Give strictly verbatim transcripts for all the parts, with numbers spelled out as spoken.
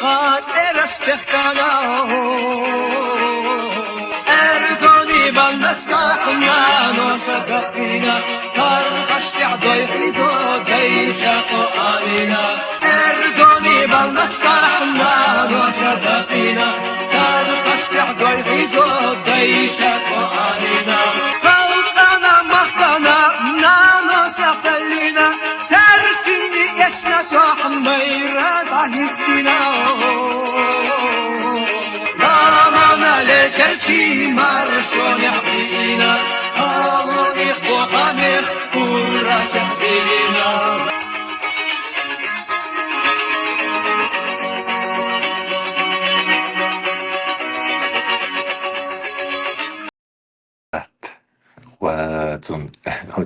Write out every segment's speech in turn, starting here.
Эраш техкана, эрзони бандашка, наноша дакина, тархаш тяхдой хизо, дайша ко алина. Эрзони бандашка, наноша дакина, тархаш тяхдой хизо, дайша ко алина. Халкана махтана, наноша халина. Тарсини эшна сохмайра дагитина. Рамана лечерчи маршоня бина. Алони хохамер курача бина. Ат. Ва цун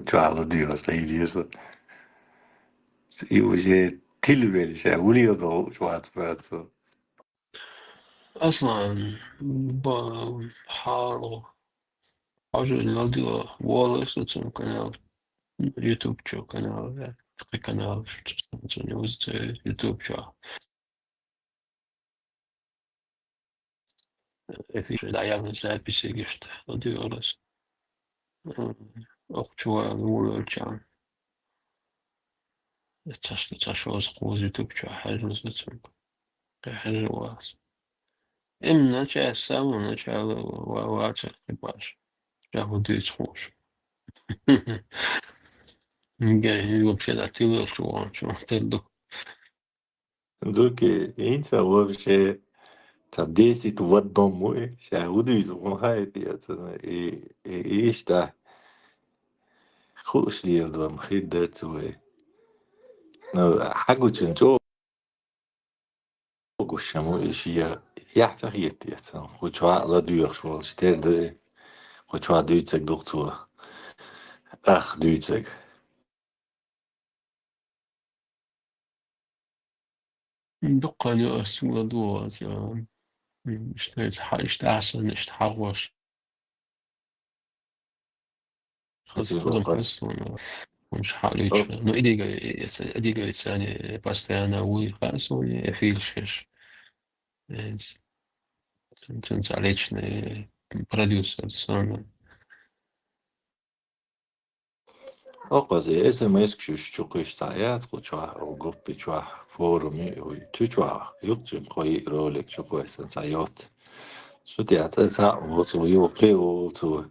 чуала диос, кайдиос. И уже тилвел ша, улио до чуат фацу. Аслан, ба, хало. Аже ладио, вала цун канал. YouTube чо канал, я. Три канал, что там, YouTube чо. Эфир, да, явно записи гишт. Оди орас. Охчуа лулчан. Цаш, цаш оз куз YouTube чо хажмас цук. Хажуас. Им нача саму начала ва ва цах кипаш. Чаху дыц хуш. Нига, вообще да, ты лучше вон, чё ты ду. Дуки, инца вообще та десять в одном, ой, ща удивись, он хай пьется, и, и, и что? Хуш ли в дом, хит дерцу, ой. Ну, хагучен, чё? Гушему ишия яхтах еттиятсан. Хучва ла дуйах шуал штерды. Хучва дуйцаг духцуа. Ах дуйцаг. Дуккани асула дуаза. Иштайс ха-, иштасан, иштхагъваш. Хастлан, хастлан. Муш халич. Ну, идига, идига исани постоянно уй хасуни, эфилшиш. Цен, цен личный продюсер, сана. Окъази, СМС кшуш чукъуш ца яц, ху чуа, о группи чуа, форуми, уй, чу чуа, юк цин кой ролик чукъуэсан ца йот. Сути ата ца, вот, уй, окей, ол, цу.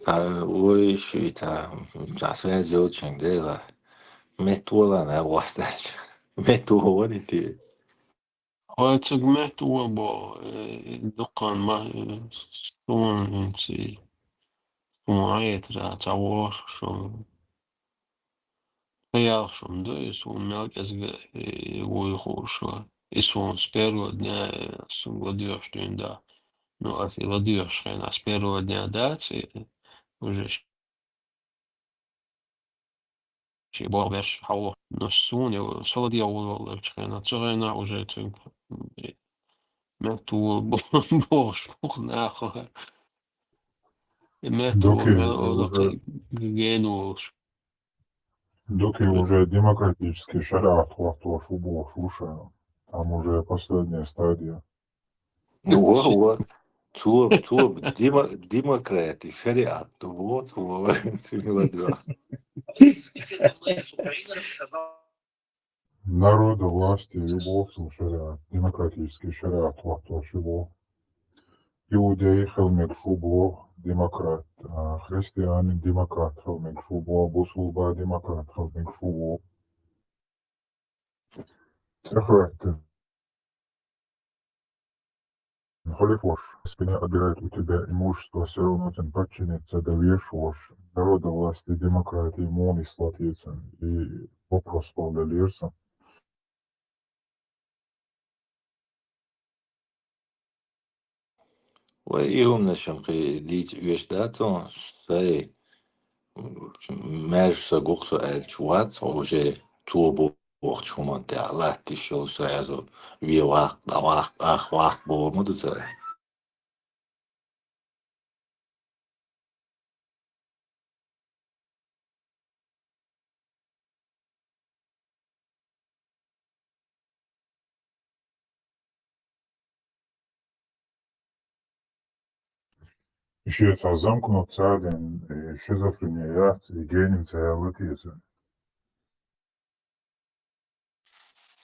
Та, уй, ши, та, та связь очень дела. Метула на востач. Метула не ти. Хойцуг метула бо, э, дукан ма, э, сун, инци. Сун айтра, та вор, шо. Хыял шумду, и сун мелкезге, и вуй хуша. И сун с первого дня, э, сун ладьёш дюнда. Ну, а си ладьёш хена с первого дня, да, си уже щ-, щи бо беш хау. Ну, сун, э, соладья улалчхена, цогена уже тюнк, э, метул бо-, бош, бо-, нахо. Метул, Доки, ме-, о, уже, генул. Доки уже демократический шариат вахтош убо шуша. Там уже последняя стадия. Ну, вот, вот. Цо, цо, демо-, демократи, шариат, вот, вот. Цо мила два. Народа власти, любовь, шариат, демократический шариат вахтош убо. Иудей хелмег шубо, демократ, а, христианин демократ хелмег шубо, бусулба демократ хелмег шубо. Тяхраттен. Холифош, спине отбирает у тебя имущество, все равно тен подчиниться довешиваешь. Народа власти, демократии, мон и слотицын. И вопрос полда лирса. Вай, и умнашам хи лич веш дацон, сай, м, мэж са гухсо эльч вац, уже цо бо-, бохч хуман те, латтиш йол сразу ве вах, да вах, ах вах бо муду цай. Шеца замкнут цадин, и шизофрения яц, и геним ца ялатиеса.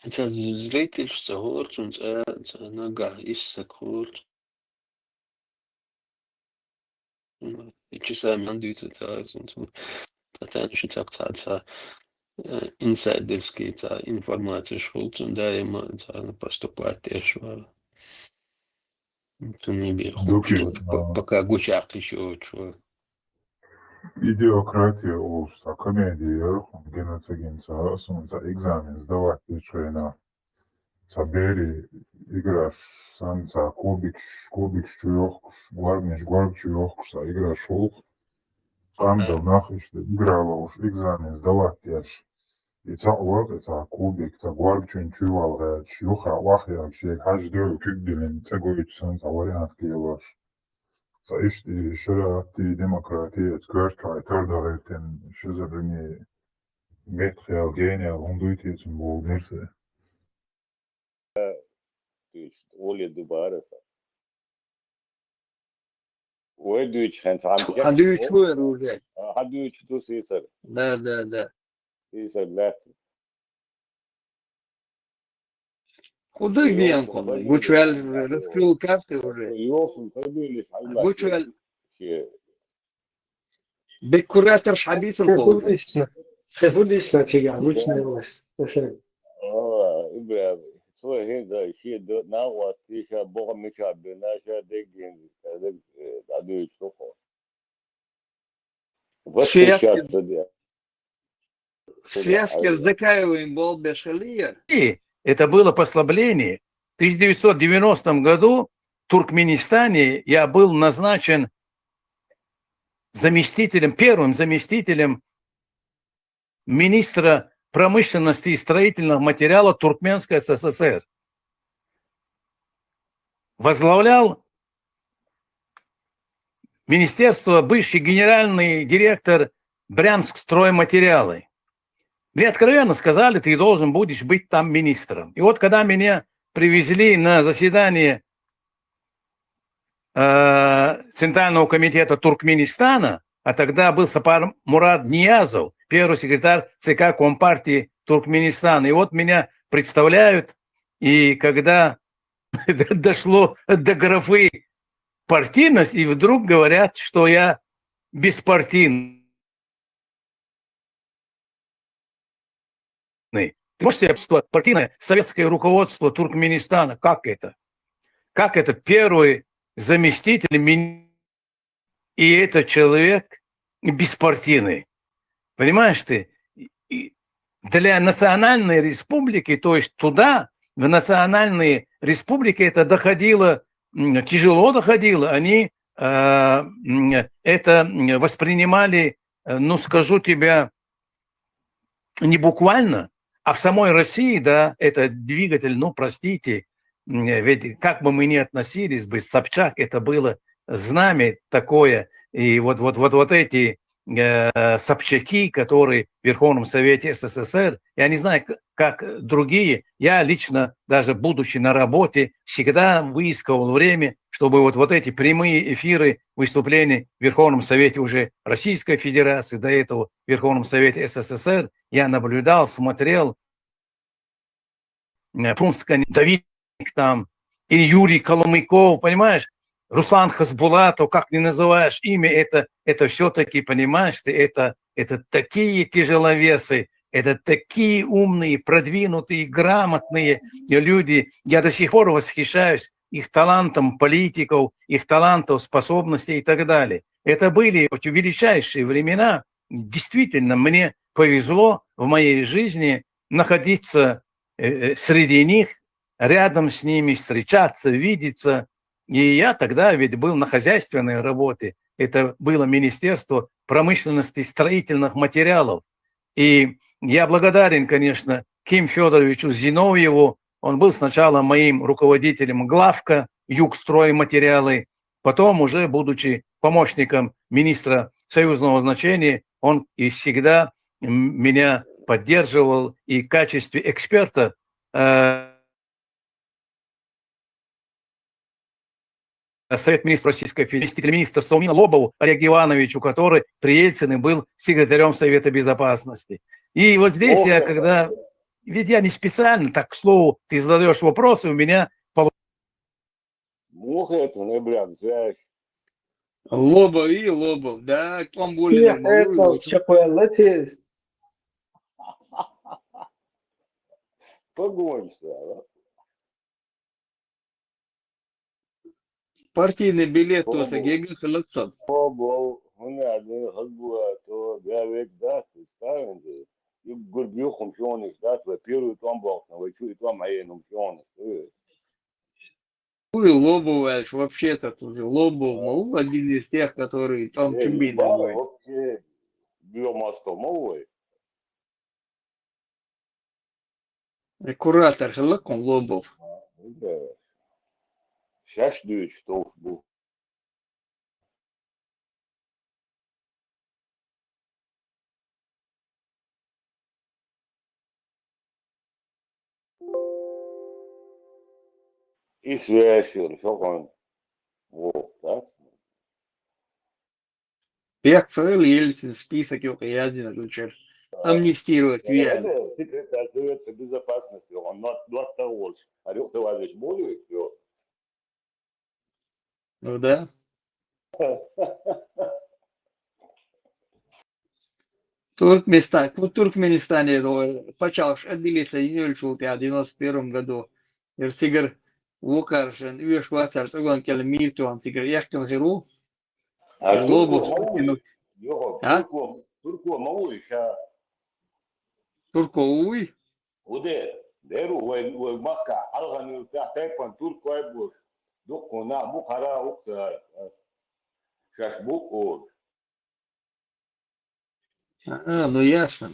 Ца зрительшца гӀорцун ца, ца нагахь иссак гӀорцун. И часами андуйца ца, ца, ца, ца, ца, ца, ца, э, инсайдерский, ца, информацияш хулцун даима, ца, поступать тешва. Цуни бе хуб, Дуки, что п-, а, пока гучахъ ишо чур. Идиократия олуш ца комедия яра хӀун геноцигин ца, сун ца экзамен сдавать дечуьйна. Ца бери играш сан ца кубикш, кубикш чу йохкуш, гваргниш гварг чу йохкуш ца играш хулх. Къандал нах иштта играла уж экзамен сдавать деш. И ца варгӀи ца кубик, ца гварг чуьн чуьвал гӀерташ, юха вахъял шег хьаж дев куьгдилин ца гойтуш сан ца вариант кийлаш. Ца иштта и шариатти, демократия, ца коьртачу хьай тардагӀертин шизофрени, метхъял, гениал хӀун дуй те цун боху мирсе. Дуьйцу, Оля дубара сан. Вай дуьйцу хӀинца хьан Хьан дуьйцу вер уже? А, хьан дуьйцу ду сийсара? Да, да, да. Сийсара лаьтта. Куда Йо, где он? Гучвел раскрыл карты уже. Йо, сан кабилис хьалла. Гучвел. Ше. Беккуратор хьабицал Хе хьулдисна. Хе хьулдисна цига, гучна вас. Эсен. А, ибра, цо хӀинца шен ду-, нагӀвас тийша богӀа мича бина, ша деггин, дег, э, дӀадуьйцу хо. Восхищаться, да. Связки с Закаевым был бешхалия. И это было послабление. В тысяча девятьсот девяностом году в Туркменистане я был назначен заместителем, первым заместителем министра промышленности и строительных материалов Туркменской СССР. Возглавлял министерство бывший генеральный директор Брянск-стройматериалы. Мне откровенно сказали: «Ты должен будешь быть там министром». И вот когда меня привезли на заседание э, Центрального комитета Туркменистана, а тогда был Сапар Мурад Ниязов, первый секретарь ЦК Компартии Туркменистана. И вот меня представляют, и когда дошло до графы партийность, и вдруг говорят, что я беспартийный. Ты можешь себе представить, партийное советское руководство Туркменистана, как это? Как это первый заместитель мин-, и этот человек беспартийный? Понимаешь ты? И для национальной республики, то есть туда, в национальные республики это доходило, м, тяжело доходило, они, э, м, это, м, воспринимали, э, ну, скажу тебе, не буквально, а в самой России, да, это двигатель, ну, простите, м, ведь как бы мы ни относились бы, Собчак, это было знамя такое, и вот, вот, вот, вот эти, э, Собчаки, которые в Верховном Совете СССР, я не знаю, к-, как другие, я лично, даже будучи на работе, всегда выискивал время, чтобы вот, вот эти прямые эфиры выступлений в Верховном Совете уже Российской Федерации, до этого в Верховном Совете СССР, я наблюдал, смотрел, э, Пунскан, Давид там, или Юрий Коломыков, понимаешь? Руслан Хасбулатов, как не называешь имя, это, это все-таки, понимаешь ты, это, это такие тяжеловесы, это такие умные, продвинутые, грамотные люди. Я до сих пор восхищаюсь их талантом политиков, их талантом, способностей и так далее. Это были очень величайшие времена. Действительно, мне повезло в моей жизни находиться, э, э, среди них, рядом с ними, встречаться, видеться. И я тогда ведь был на хозяйственной работе. Это было Министерство промышленности и строительных материалов. И я благодарен, конечно, Ким Федоровичу Зиновьеву. Он был сначала моим руководителем главка Югстройматериалы, потом, уже будучи помощником министра союзного значения, он и всегда, м, меня поддерживал и в качестве эксперта, э, Совет Министров Российской Федерации, заместитель министра Соломина Лобову Олегу Ивановичу, который при Ельцине был секретарем Совета Безопасности. И вот здесь я, когда, ведь я не специально, так, к слову, ты задаешь вопросы, у меня получается. Муха это, не блядь, знаешь. Лобов и Лобов, да, он более Всех это, чапуэллы тез. Погонишься, да? Партийный билет туса гега хылыксал. О, бо, он один хагуа, то, я ведь, да, ты ставим же. И гурбюхом шониш, да, твой первый там был, на войчу и там, а я, ну, шониш. Ой, Лобов, вообще-то тоже Лобов, ну, один из тех, которые там чубина. Вообще, бьем мостом, ой. Куратор, хылыккун Лобов. Сейчас дуть, что был. И священ, что он. Вот, так? Як целый Ельцин список, его язина ключер. Амнистировать виан. Секретарь Совета Безопасности, он not, not того, а Рюхтович более, все. Ну да. Туркменистан, ну, Туркменистане пачалш отделиться не ульчул тебя в девяносто первом году. Ер цигар вукаршен, уеш вацар, цуган келе миртуан цигар, яхкан хиру. А Лобов Турко, скинуть. Йо, А? Турко, Турко, мало еще. Турко уй. Уде, деру, вай, вай, мака, алган, тайпан, Турко, ай, бус. Дукуна, бухара, укса. Сейчас бу, о. А, ну ясно.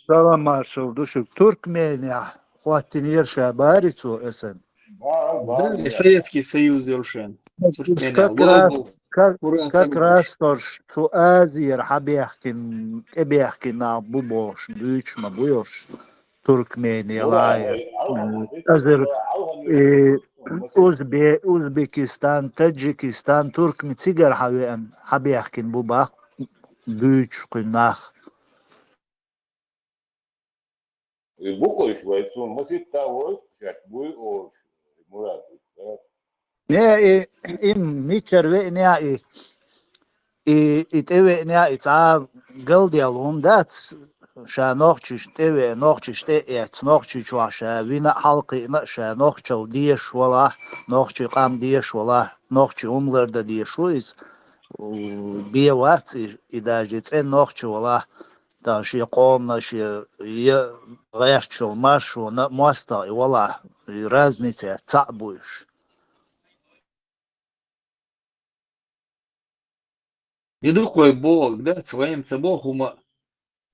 Салам маршал душук. Туркмения. Хватин ерша барицу эсен. Ба, ба, Да, и Советский Союз дельшен. Туркмения, Как раз, Лобов, как, Куран как Сарыч. Раз торш, цу Азиер хабехкин, эбехкин на бубош, дучма буйош. Туркмения лая. Азер, и Узбе-, Узбекистан, Таджикистан, Туркмен цигар хавеан, хабехкин бубах, дуч куйнах. И буквально, что мы сидим того, сейчас бу, о, Мурат, да? Не, и, им мичер ве, не, и, и, и те ве, не, и ца галдел он дац, ша нохчиш те ве, нохчиш те эц, нохчиш ва ша, вина халкы на ша, нохчал деш вала, нохчи кам деш вала, нохчи умлар да деш уиз, у, бе вац, и, и даже цен нохчи вала, та ши комна, ши, е, герчил маршо, на моста, и вала, и разница, ца буйш. И другой Бог, да, своим це Бог ума.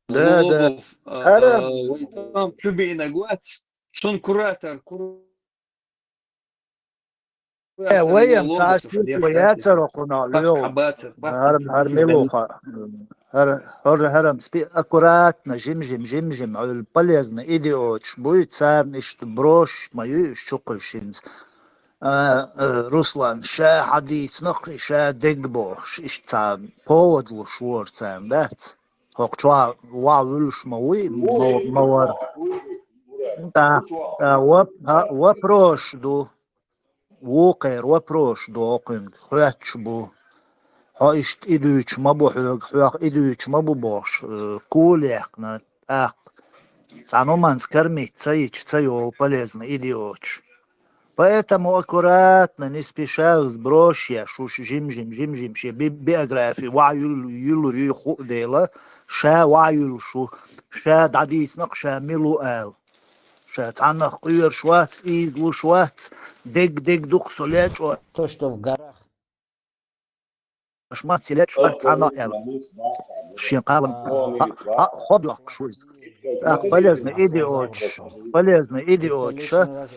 Да, да. Лобов, а, Хара- а, вай там чуби и нагуац. Сон куратор, куратор. Э, ваем ца ши вая царокуна, лё. Хар, хар милуха. Хар, хар, харам спи аккуратно, жим, жим, жим, жим, а полезно, идиотш. Буй царн ишт брош, мою ишт чукывшинц. А, э, Руслан, ша хадис нох, ша дегбо, ш-, ишт ца повод луш вор царн, дац? Хок чуа ва вюлш ма уй, ма, ма вар. Да, да, воп-, а, вопрос ду. Вукер вопрос ду, окын, хватч бу. Хо ишт идуч ма бу, хёг, хёг идуч ма бу бош, э, кулехна, так. Цану ман скормить, цаич, цайол полезно, идиотш. Поэтому аккуратно, не спеша, сбрось я, шуш, жим, жим, жим, жим, ше би-, биографии, ва юл, юл, юл, ху, дела, ша, ва юл, шу, ша, дадис, нак, ша, милу, эл. Ша, цанах, куйер, швац, из, лу, швац, дег, дег, дух, солечо. То, что в горах. Шмат, селечо, швац, цанах, эл. Шин, калам, ха, ха, хобёк, шуз. Так, полезно, идиотш. Полезно, идиотш.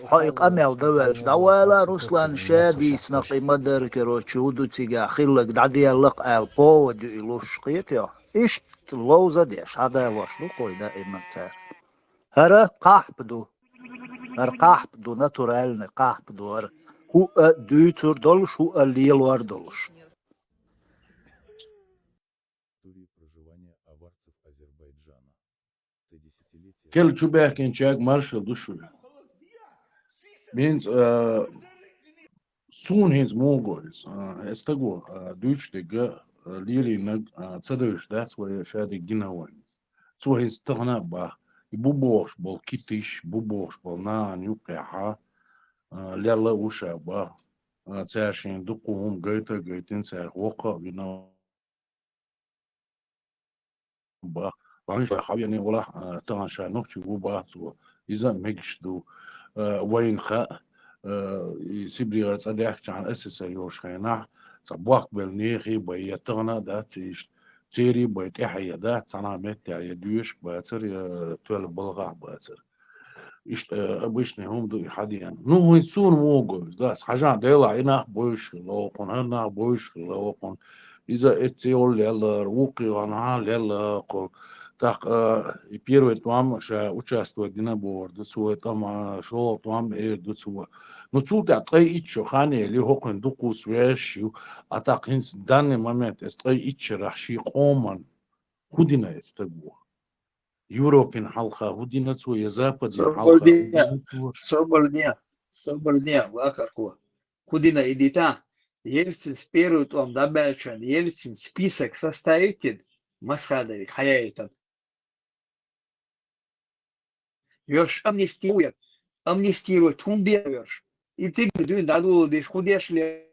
Хо и къамел давелш. Давала, Руслан, ша, дис, нак, и мадар, короче, уду цига, хиллак, дадияллак, эл, повод, и луш, кхет, я. Ишт, лоуза, деш, хада, лош, ну, кой, да, и мацар. Хара, кахп, ду. Хара, кахп, ду, натуральный, кахп, ду, хара. хӀуъа дуьйцур долуш, хӀуъа лелор долуш. Кел чу баьхкинчаьрга маршалла ду шуьга. ХӀинца, а, суна хӀинца муха го иза? А, эс стаго, а, дуьйцуш дерг, а, лелийнарг, а, ца девзаш дац вай, ша дерг гина вайна. Цо хӀинца тахана а баха, и бу бохуш болу китиш, бу бохуш болу нахана юккъехьа, а, лелла а ву ша баха. А, цара шена дуккха хӀума гайта а гайтина, цаьрга воккха а вина баха. Вайна ша хьавеана валахь, а, тахана ша нохчи ву баха цо. Иза а мегаш ду. А, вайна хаьа, а, и Сибрера цӀа даьхкичахьана, СССР йолуш хенахь, цхьа бохк белла нехий бай, я тахана а дац иштта, церий бай тӀаьхье я дац, цхьана а меттехь я доьшуш бацара, я тоьлла балхахь бацара. Иштта, э, обычный хӀума ду и хьадеана. Ну, вайн суна муха го иза? Дац, хьажахьа, Делахь, и нах бовзуш хилла окхунна, хӀара нах бовзуш хилла окхунна. Иза эццехула леллара, вукху ханахь лелла кху. ТӀаккха, а, и первый тӀом ша участвовать дина бохур ду цо, тӀом, а, шолгӀа тӀом эр ду цо. Ну, цул тӀаьхьа ткъе итт шо хан елли, хӀокхуьнан дуккха а связаш ю. А тӀаккха хӀинца данный момент эс ткъе итт шарахь шен къоман хӀун дина эцу стага? Европин хьалха хӀун дина цо, я Западин хьалха хӀун дина цо? Собар де, собар де, собар де, вакархо. ХӀун дина и дита? Ельцин с первый тӀом дӀабаьлча, Ельцин список составить дина, Масхадовик хьаяйтан. Йош амнистирует. Амнистировать хӀун бен йош? И тигр дуьйна дӀадоладеш, хӀун деш ле,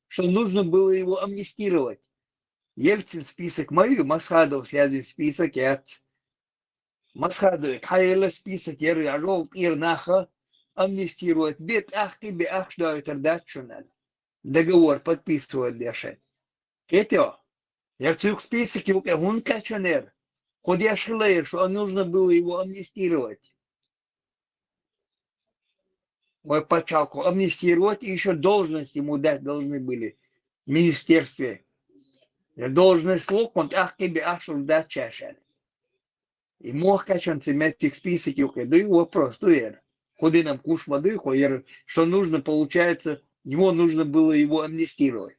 что нужно было его амнистировать. Ельцин список ма ю, Масхадов связан список яц. Масхадовик хьаелла список яра, я жол тӀера наха амнистировать бе, тӀаккхий бе ахча дойтар дац шуна аьлла. Договор подписывать деш. Кхетё? Яра цуьнга список юкъе хӀунда кхаьчна яра? ХӀун деш хилла яра, что нужно было его амнистировать? Ой, пачалку амнистировать, и ещё должность ему дать должны были в министерстве. Я должность лук, он тӀаккхий бе ахча дац шаьш аьлла. И мох качан цементик список юкъе дуй, вопрос дуй яра. ХӀун дина-м куш ма дуй, хӀо яра, что нужно, получается, его нужно было его амнистировать.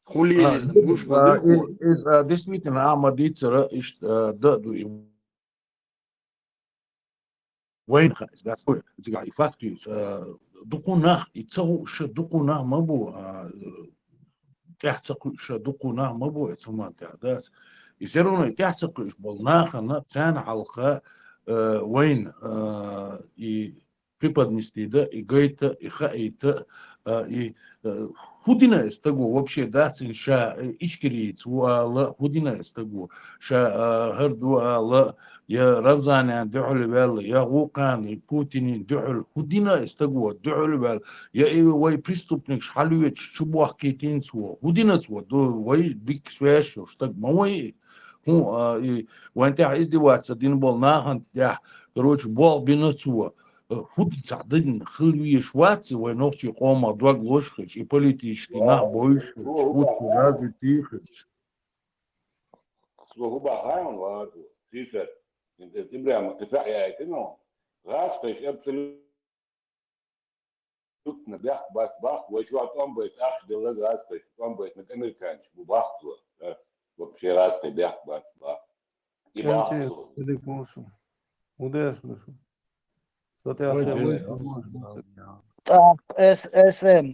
ХӀун лелийна, гуш ма дуй хӀо. Иза, а, действительно, а, ма дийцара, иштта, а, дан а ду и вайна хаьа, иза дац, ой, цигахь и факт ю, а, дукха нах, и ца хууш дукха нах ма бу, а, тӀаьхьа ца кхуьуш дукха нах ма бу, эцу хӀуманна тӀехь дац. И всё равно и тӀаьхьа ца кхуьуш болу нахана, царна хьалха, а, вайна, а, и преподнести дан, и гайта, и хаийта, а, и, а, хӀун дина и стага вообще, дац и ша, э, ичкерийца ву ала, хӀун дина и стага? Ша, а, хӀара ду ала, я Рамзанан дуьхьал ваьлла, я вукхарна, и Путинан дуьхьал, хӀун дина и стага дуьхьал ваьлла, я и вай преступникаш хьалоьцуш чу бохкийтина цо, хӀун дина цо, ду, вай дика связь йолуш стаг ма вай. ХӀун, а, и вайн тӀехь издеваться дина болу нахана тӀехь, короче, болх бина цо. Э, хӀун ди цхьа дина хила везаш вац и вай нохчийн къомах дог лозуш хилча, и политический нах бовзуш хилча, хӀун цо развитый хилча. Цо хӀун бахьана вара, Сишер, иза прямо кхин схьа яйтина, гӀазкхаша абсолютно Абсолютно бехк бац, бахка, вай чохь тӀом байта ахча делла гӀазкхаша, тӀом байтинарг американцаш бу, бахка цо, а, вообще гӀазкхи бехк бац, бахка. И бахка цо. Ца дика ву шу. ХӀун деш ду шу? Со тӀехь тӀе вай СМ. ТӀаккха ССМ,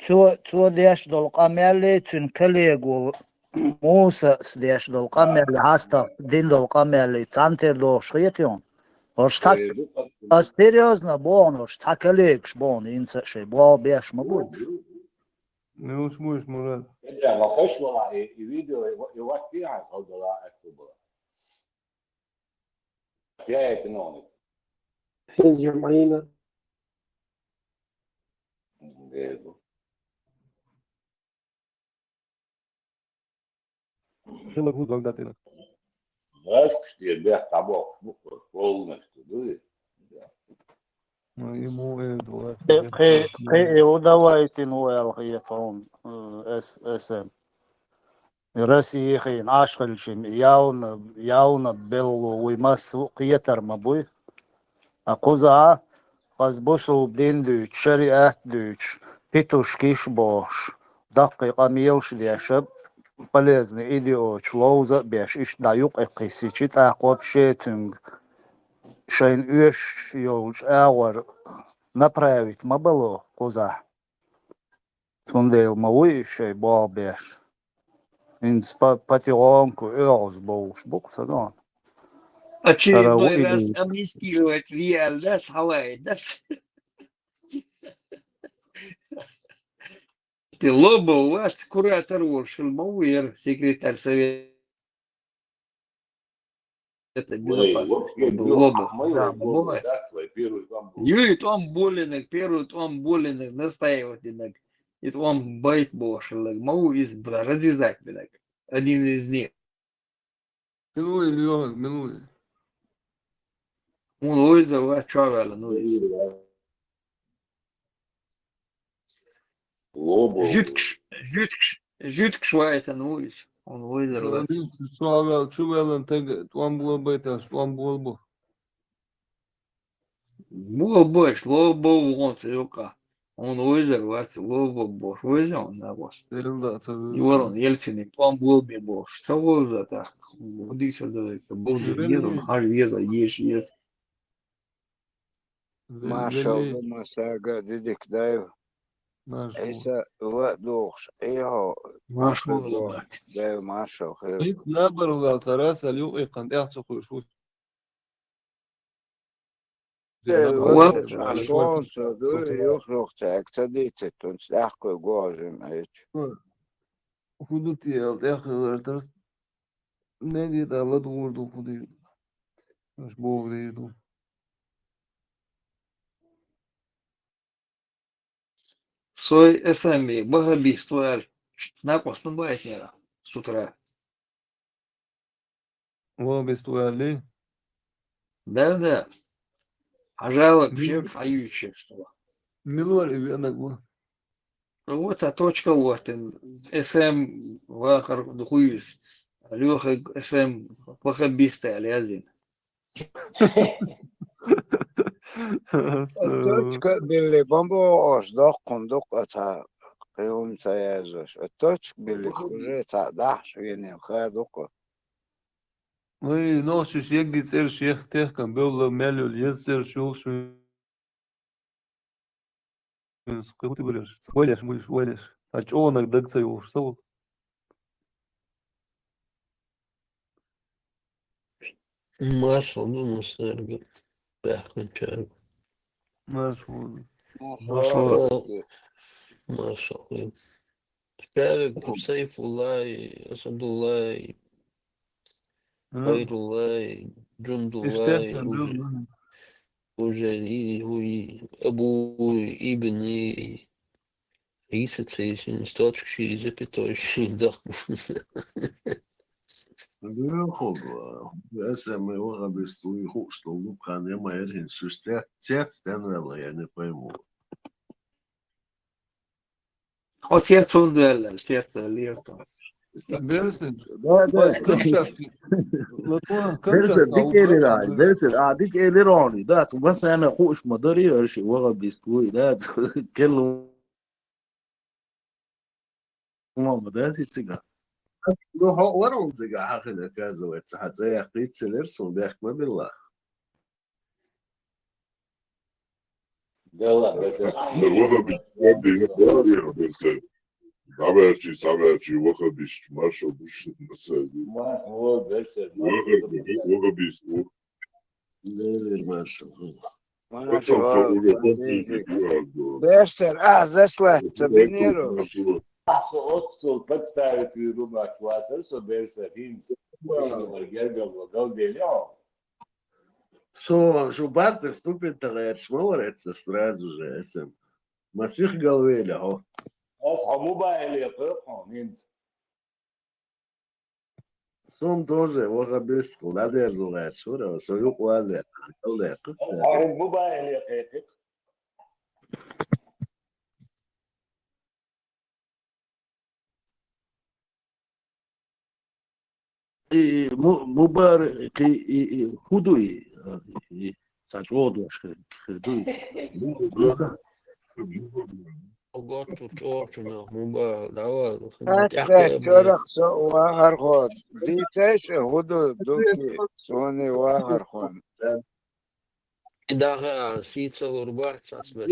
цо, цо деш долу къамеллий, цуьнан коллега волу Мусас деш долу къамеллий, хьастагӀа дина долу къамеллий, цхьаьнатера дохуш хета хьуна? ХӀорш цхьа, ас серьёзно боху, хӀорш цхьа коллегаш боху, хӀинца а шайн болх беш ма бу уьш. Муьлш бу уьш, Мурад? Эдя, ма хаш вала и, и видео, и ва-, и ваккхий хьайн халдала аьтту бала. Я это новый. Хин Джамаина. Беду. Хила гу дог датина. Знаешь, что я бег тобой, ну, полностью, да? Ну, ему, э, давай. Кхе, кхе, кхе, э, удавайтин ву аьлла хета хьуна, э, эс-, эс эм. Россия хин Ӏаш хилчим явна, явна белло вуй массо а кхетар ма буй. А кхузахь Хаза бусулба дин дуьйцуш, шариат дуьйцуш, петушкиш бохуш, даккхий къамелаш деш а, полезный идеяш ловза а беш, иштта дӀа юкъе кхиссича, тӀаккха вообще цуьнга шайна оьшуш йолчу агӀор направить ма бало кхузахь. Цундела ма ву и шайн болх беш. ХӀинца па-, потихоньку оьгӀаз бовлуш бу-кх ца догӀна. А через Ара ву иной и раз дийца. Амнистировать ве аьлла дац, хьалаайа дац. Те Лобов вац, куратор волуш хила ма ву яра, секретарь совета. Это безопасность. Лобов. Да, бывает. Юй, тӀом болийнарг, первый тӀом болийнарг, настаивать динарг. И тӀом байта бохуш хилларг ма ву иза б-, развязать бинарг. Один из них. Мила ву и, Лёха, мила ву и? Хьуна вайза вац, чу а ваьлла, ну, иза. Лобов. Жуьткаш, жуьткаш, жуьткаш вайтана ву иза. Хьуна вайзар вац. Чу а ваьлла, чу ваьлла, тӀом болабайта, тӀом болабо. Болабо, Лобов ву хьуна цу юкъа. Хьуна вайзар вац, Лобов бохуш, вайза хьуна нагахь. Юран Ельцине тӀом болабе бохуш. Ца вовза тӀаккха. Ву дийца ца вовза. Веза, хьажа веза, еза, еза. Маршалла ду, масага а дидик дайл. Маршалла. Ӏийса ва а духуш, Ӏехо. Маршалла ду. Дайл маршалла хир. Ник набар вал тараса лю икхан тӀехь ца хуьйш ву. Э, вот, вот, шонца ду, юхнух цаьрга ца дийцит, тунца тӀаккха гожим айчу. ХӀун ду те аьлла, тӀеххилар тарс, мегий тӀа ладугӀур ду, хӀун дийр ду. Аш боху дийр ду. Сой эсами, вахабист вар, накъостан байтнера, с утра. Вахабист вар ли? Да, да. Хьажалак шег хьаюьйчуш. Мила вара и веанарг ву? Вот а точка вот, эсэм вахар духуйс. Лёха эсэм вахабист аьлла язйина. Точка билли бан бохуш, доккхун дукха цхьа кхин хӀума ца яздеш. Точка билли уже цхьа дахьаш венин ха дукха. Вай, нохчаш егги цӀераш ех, техкам бевлла, мел йолу еза цӀераш йолуш ву. Кхин хӀун тиларш? Ойлеш, муьйш, ойлеш. Ткъа чӀогӀанаг даг ца йогӀуш ца ву. Маршалла ду массаьрга, баьхкинчаьрга. Маршалла. Маршалла. Маршалла. Шаьрга Сайфуллай, Асадуллай, Хайруллай, Джундуллай, уже, уже и, и Абу Ибн Ӏийса церан точка ши запятой ши даха. Дуьйхула, эсэм вахабист вуй хууш долу дукха хан яма яра хӀинца шуьш цец, цец тенвелла, я не пойму. Оцец хӀунда ваьлла, цец ваьлла. Берсин. Да, да. Камчатский. Латван, Берсин, Камчатский, дика элира, Берсин, а, дика элира хьуна. Да, цу ван сана хууш ма дарий, аша вахабист вуй, да, келла хӀума ма дац и цигахь. Ну, хьо вара хьуна цигахь хьахина, оказывается, хьан цӀе яккхийццалера, суна дехка ма билла. Дала, дала. Вахабист, вахабист, дӀаваьлчи, схьаваьлчи, вахабист, маршо бушна, ма ца ю. Ма, о, десять. Вахабист, вахабист, ву. Лелер маршо. Маршо, со уже подвигнет, вахабист. Бештер, а, заслать, сабинеру. А, со отцу подставить виру, мать, вас, а, со бештер, хинц. Гергал, галдели, а. Со шу барт вступить гӀерташ ма вара эцна сразу же, эсэм. Масих галвеле хьо. Ас хьо мубайхӀеле кхойкху хьуна хӀинца. Сум тоже вахабистскал дӀадерзо гӀерташ вара, со юкъа валле, галдеккха. Ас хьо хӀинца мубайхӀеле кхайкхи. И, и, му-, мубарак, и, и, и, хӀун ду и, и, Цхьа чӀогӀа дош хир, хир ду иза. Ого, тут очень много. Муба, давай. Хьаьта, чорах со вахархо. Дийцайша, хӀу ду, дуки, сони вахархон. И даха сийцал урбац асмеш.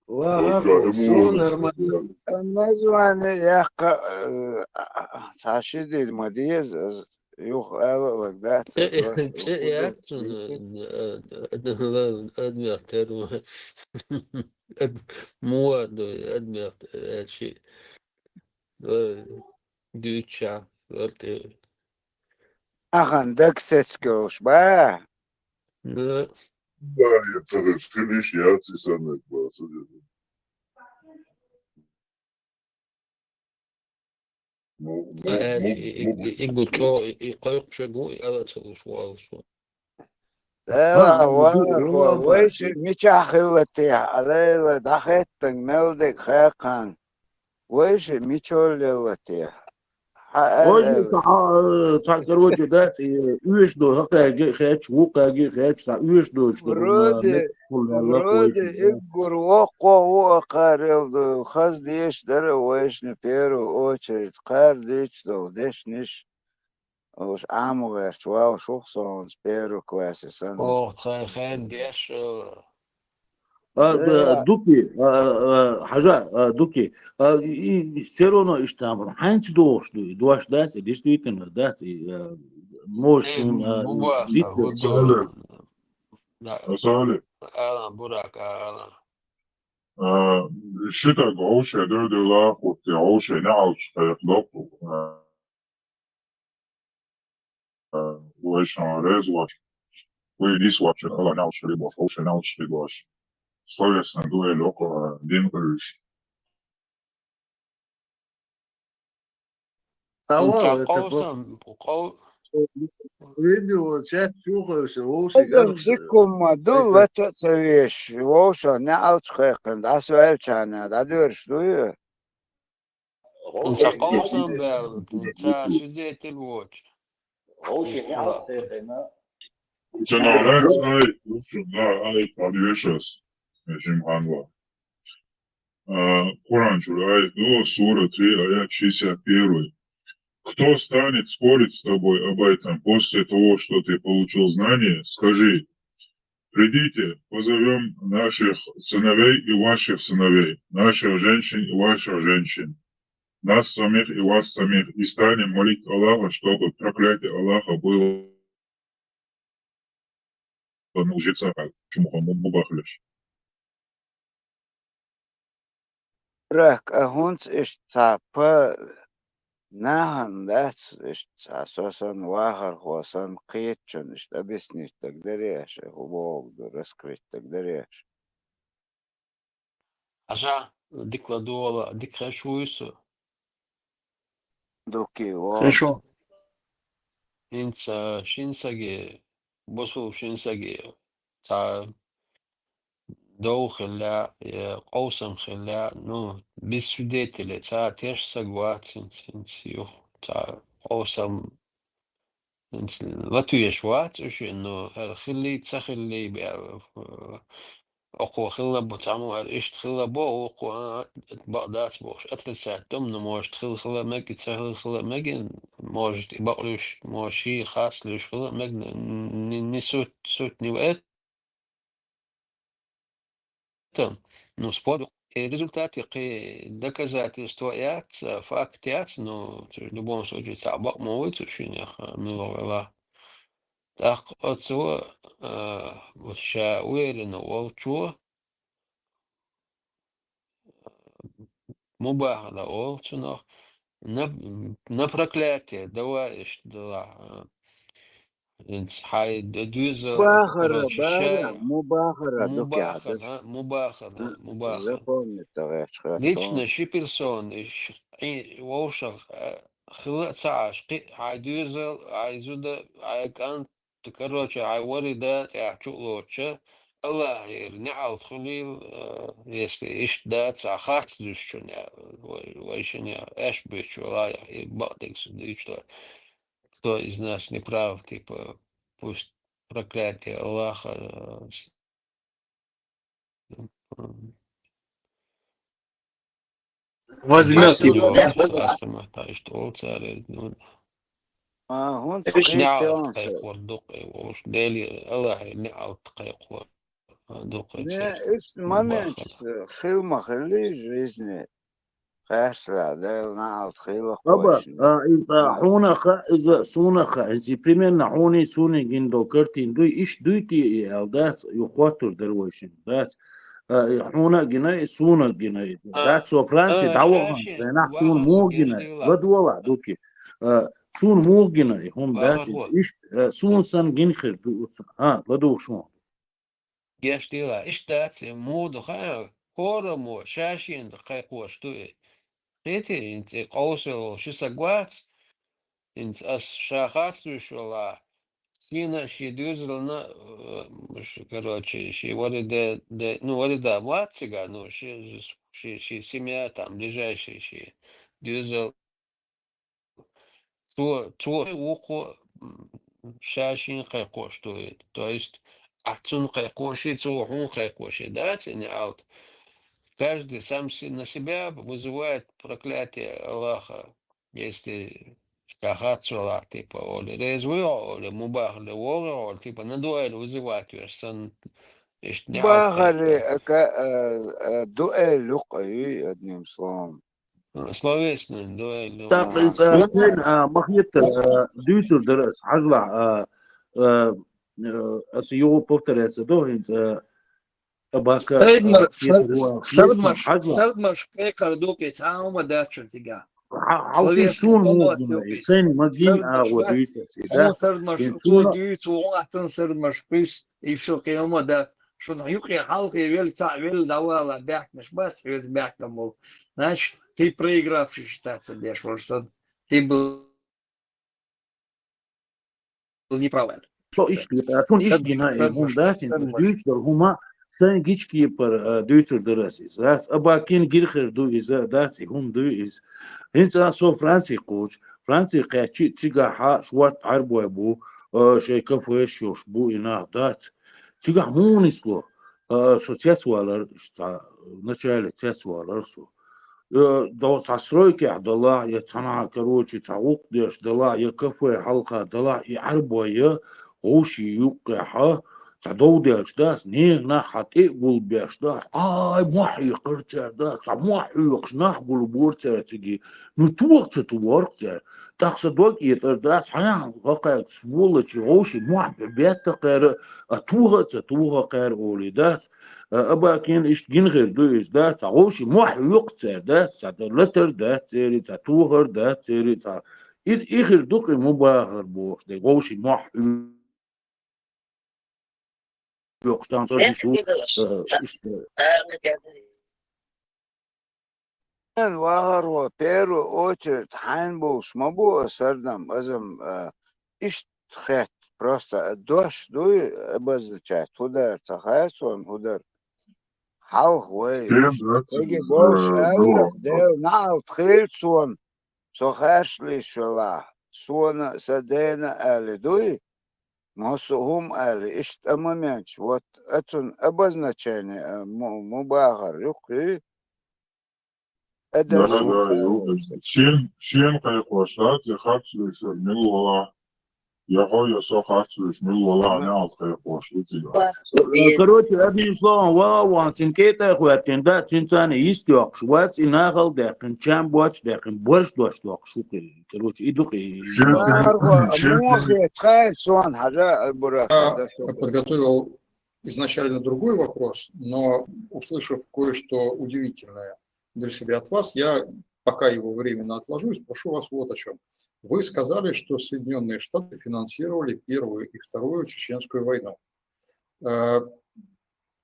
Ва, ва, всё нормально. Название яхха, э, а, а, цхьа ши дир ма деза, аз юха ала лаг дац, Э, э, просто э, хӀу я ду, цун, дийцай. э, э, э, адмяхтер. Ад-, муа ду, адмяхт, э, чи. Э, дюча, вот, э. Ахан, даг сецколш, ба? Ну, Да, я целый стилиш, я цисанек, ба, судя. Ну, ну, э, ну, и, ну, и, и гучо, и, и къойкъ шагу, и ала цалуш валшу. Дела, Ха, вахархо, вала, вайши мичахь хилла техьа, Алейла, дӀахеттанг мел дег хаккханг. Вайши мичол лелла техьа. Хьа Ой, аьлла, цхьа, э, цхьа, короче, дац, э, уьш ду, хӀакхаьги хетч, вукхаьги хетч, цхьа уьш ду, что вроде, мет хулла вроде лакхойчи, да. Иггур воккхо ву а кхар ел ду, хаз деш дара вайшна первую очередь, кхар дечу долу дешниш. Уж Ӏамо гӀерташ валла шух сонца первый классе санна. Ох, тхайн хен деш, э, А, Да. а, Дуки, а, а, Хьажа, а, Дуки, а, и, и всё равно иштта хьайнца дохуш ду, и дош дац, и действительно дац, и, а, может, э, ун, а, муба, дитя. гудо. Да, Асали, Алан, Бурак, а, Алан. а, шитаг гӀовше дойдула хутти, гӀовше неӀалча кхайкхадокку, а, а, вайшан реза вац. Вай дис вообще хала неӀалча хир бош, гӀовше неӀалча хир бош. Словесный дуэль окко, а, дин къуьйш. Давай, Ца это къовсам, къов-, Видео чат чухаевся, вовсе Адам дикумма ду лата ца веш, вовша неӀалча кхайкхина, дӀасаваьлча хьана, дӀадоьраш дуй? Ца къовсам баьлла, ца свидетель воч. Гьовши неӀалт кхайкхина. Жана гӀерцнай, ушу, да, ай, подвешас, жимханва. А, Коран чура аят, о, сура три, аят шестьдесят первый. Кто станет спорить с тобой об этом после того, что ты получил знание, скажи: «Придите, позовём наших сыновей и ваших сыновей, наших женщин и ваших женщин, нас самих и вас самих, и станем молить Аллаха, чтобы проклятие Аллаха было на лжеца, чумухаму мубахлеш». Рак, а хӀунца иштта цхьа па нахана дац, иштта цхьа со санна, вахархо санна, кхетачун иштта объяснить даг дарий аша, хӀу боху ду, раскрыть даг дарий аша? Аша, дикла дола, дик хеш вуй со. Дуки, во. Хорошо. ХӀинца шин саги, бусул шин саги, ца дов хилла, я къовсам хилла, ну, без свидетелей, ца теш саг вац, хӀинца, хӀинца юх, ца къовсам, хӀинца латуеш вац уьш, ну, хӀара хилли, ца хилли, бя-, окхо хилла бу, цхьаммо аьлла, иштта хилла бу, окхо, а, бакъ дац бохуш, отрицать ду, ну, может, хила, хила мега, ца хила, хила мега, может, и бакълуьйш, может, ший хас луьйш хила мега, не, не суть, суть не в этом. Ну, спор, и результате кхин доказательство яц, а, факт яц, ну, в любом случае, цхьа бакъ ма вуй цу шинех, а, мила вела. ТӀаккха оцо, а, вот ша уверенно волчо, мубахала олу цунах, на, на проклятие, давай иштта дала, а, хӀинца хьай д-, дуьйзал, Мубахара, короче, бара, ша, мубахара, дуки хьада. мубахала, мубахала, мубахала. Запомнить товарищ Херсон. Лично ши персона, иш, и, вовшах, а, хила а ца Ӏаш, кхи, хьай дуьйзал, хьай зуда, хьай кӀант, короче, хьай вари да тӀехь чу а лоцуча, Аллахьера неӀалт хуьлийла, э, если иштта дац, а харц дуьсчун, э, вай, вай шин, э, аьш буьйцуш валахь, и бакъдерг со дуьйцуш дар. Кто из нас не прав, типа, пусть проклятие Аллаха, э, с-, м, возьмёт его. Аспамахтар иштта олу цара, ну, а, хӀунда неӀалт кхайкхор дукха, э, волуш, Дели Аллахьера неӀалт кхайкхор дукха. Не, церан иштта моменташ хила ма хиллий жизни. Харцлахь, Дела неӀалт хилла. Аба, а, иза хьуна хаьа, иза суна хаьа, иза примерно хьуний суний гина долу картина дуй, иштта дуй те и аьлла дац, юха хоттур дара вай шина, дац. А, и хьуна а гина, и суна а гина, и дац, со Франци дӀавахана, зайнахь суна муха гина, ладогӀалахь дукхи. А, суна муха гина, и хӀума дац, иштта, а, суна санна гина хир ду, а, ладугӀуш хӀума. Геш дела, иштта дац и муха хаьа, хӀораммо ша-шена кхайкхош ду и. Кхетий, хӀинца и къовсавелла волу ши саг вац, хӀинца ас ша харц вуьйш валахь, шена а, шен доьзална а, э, ш-, короче, шен варида, де-, ну, варида вац цигахь, ну, ши, ши, ши семья, там, ближайший шен доьзал. Цо, цо вукхо, м, ша-шена кхайкхош ду. То есть, ахь цунна кхайкхош и, цо хьуна кхайкхош и, дац и неӀалт. Каждый сам се-, на себя вызывает проклятие Аллаха. Если ша харц валахь, типа, олий, реза вуй хьо, олий, муха бахар де вогӀий хьо, олий, типа, на дуэль вызывать веш санна, иштта неӀалт кхайкхор. Бахар, э, ка-, э, э, дуэль юкъа юй, одним словом. Словесный дуэль. Так, хӀинца, а, ма хетта, а, дуьйцур дара ас, хьажалахь, а, а, а, аса юха повторяться до, хӀинца, а, табака, а, Сардмаш, хетта, а, Сардмаш, хьажалахь. Сардмаш кхайкхар ду-кх, цхьа а хӀума дац шуна цигахь. Хьа-, хьалсий словесный суна муха гина, и сайна ма гина, а, вот дуьйцу ас, и да? Сардмаш, цо дуьйцу, ахь цунна Сардмаш кхуьссу, и всё, кхин хӀума дац. Шуна юкъе хьалхе велла, цхьаъ велла, дӀавала баьхкинарш бац, хьоьца баьхкина болу. Значит, ты проигравший считаться деш вара санна. Ты был неправ аьлла. Со иштта, э, суна иштта гина, э, хӀума дац, дуьйцур дара хӀума, сайн гича кепара, э, дуьйцур дара ас иза. Дац, Абакин гира хир ду иза, дац, и хӀума дуй иза. ХӀинца со Франци кхочу, Франци кхаьччи, цигахь шорта Ӏаьрбой бу, э, шайн кафеш йолуш бу и нах, дац. Цигахь муха нисло? А, со цецвалар, цхьа, вначале цецвалар со. Э, до-, цхьа стройкехь далахь, я цхьана, короче, цхьа гӀуллакх деш далахь, я кафе хьалха далахь, и Ӏаьрбой я, вовшийн юккъехьа, цхьа дов делча дац, ненан нах хьан тӀе а гулбеш дац, ай, мохь хьоькхура цара дац, цхьа мохь хьоькхуш нах гулбора цара цига. Ну, тоха ца тухара-кх цара. ТӀаккха сан дог этӀар дац, хьан яхьа хӀокхаьрга сволочи, вовшийн мохь бетта кхаьра, а тоха а ца тоха кхаьра олий дац. А, Абакин иштта гина хир ду иза, дац, цхьа вовшийн мохь хьоькху цара, дац, цхьа латар дац церий, цхьа тохар дац церий, цхьа. И, и хир ду-кх и муха бахар бохуш дерг, вовшийн мохь хьоькху. Йоккхуш тахана ца диш ду, э, иштта. Эн вахархо, первую очередь, хьайна бовш ма бу аса, Сардам, азам, э, иштта хетта, просто дош дуй, обозначать, хӀун дара, ца хаьа суна, хӀун дара. Хьалха вай, Кем иштта, дац, цига бовш, э, аларах, ну, Дела неӀалт хилча суна, со харцлуьйш велахь, суна а, сан дена а аьлла дуй, массо а хӀума аьлла, иштта а моменташ, вот, оцунна обозначение, а, му-, муха бахар юккъе. Да, да, ю-, шен, шен кхайкхош дац, и харцлуьйш верг мила валахь, я хьо, я со харцлуьйш мила валахь, неӀалт кхайкхош ду цигахь. Э, короче, одним словом, вала ван цуьнан кӀеда а хӀоьттина, да, цуьнан царна йист йоккхуш вац, и нахал даьккхина, чам боцуш даьккхина, борш дош доккхуш ву-кх и. Короче, и ду-кх и. Шен, шен, шен, шен. Муха хетта хаьа суна, хьажа, Аль-Бурак, да, шо. Я подготовил изначально другой вопрос, но, услышав кое-что удивительное для себя от вас, я пока его временно отложу и спрошу вас вот о чём. Вы сказали, что Соединённые Штаты финансировали Первую и Вторую Чеченскую войну. Э,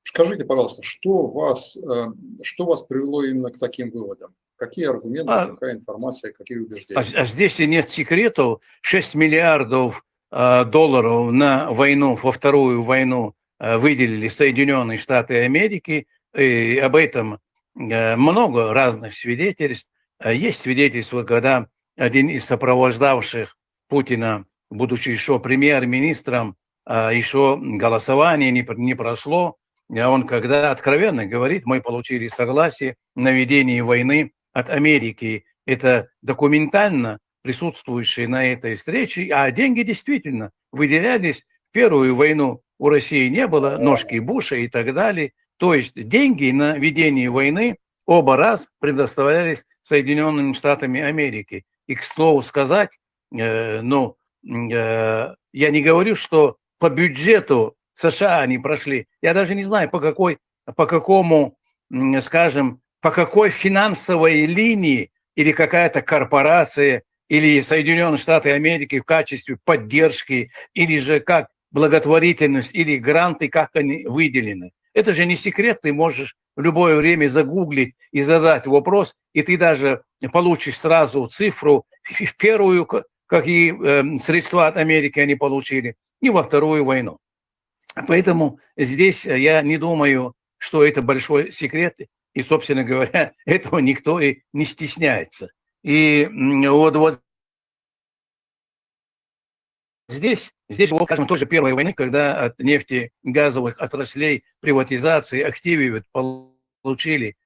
скажите, пожалуйста, что вас, э, что вас привело именно к таким выводам? Какие аргументы, а, какая информация, какие убеждения? А, а здесь и нет секретов. Шесть миллиардов, э, долларов на войну, во вторую войну э, выделили Соединенные Штаты Америки. И об этом э, много разных свидетельств. Э, Есть свидетельство, когда один из сопровождавших Путина, будучи еще премьер-министром, а, еще голосование не, пр- не прошло, а он когда откровенно говорит, мы получили согласие на ведение войны от Америки. Это документально присутствующие на этой встрече, а деньги действительно выделялись. В Первую войну у России не было, ножки Буша и так далее. То есть деньги на ведение войны оба раз предоставлялись Соединенными Штатами Америки. И, к слову сказать, э, ну, м, э, я не говорю, что по бюджету С Ш А они прошли. Я даже не знаю, по какой, по какому, м, скажем, по какой финансовой линии или какая-то корпорация, или Соединенные Штаты Америки в качестве поддержки, или же как благотворительность, или гранты, как они выделены. Это же не секрет, ты можешь в любое время загуглить и задать вопрос, и ты даже получишь сразу цифру, в первую, к- какие эм, средства от Америки они получили, и во Вторую войну. Поэтому здесь э, я не думаю, что это большой секрет, и, собственно говоря, этого никто и не стесняется. И м, вот, вот здесь, здесь было, скажем, тоже первой войны, когда от нефтегазовых отраслей, приватизации, активы вот получили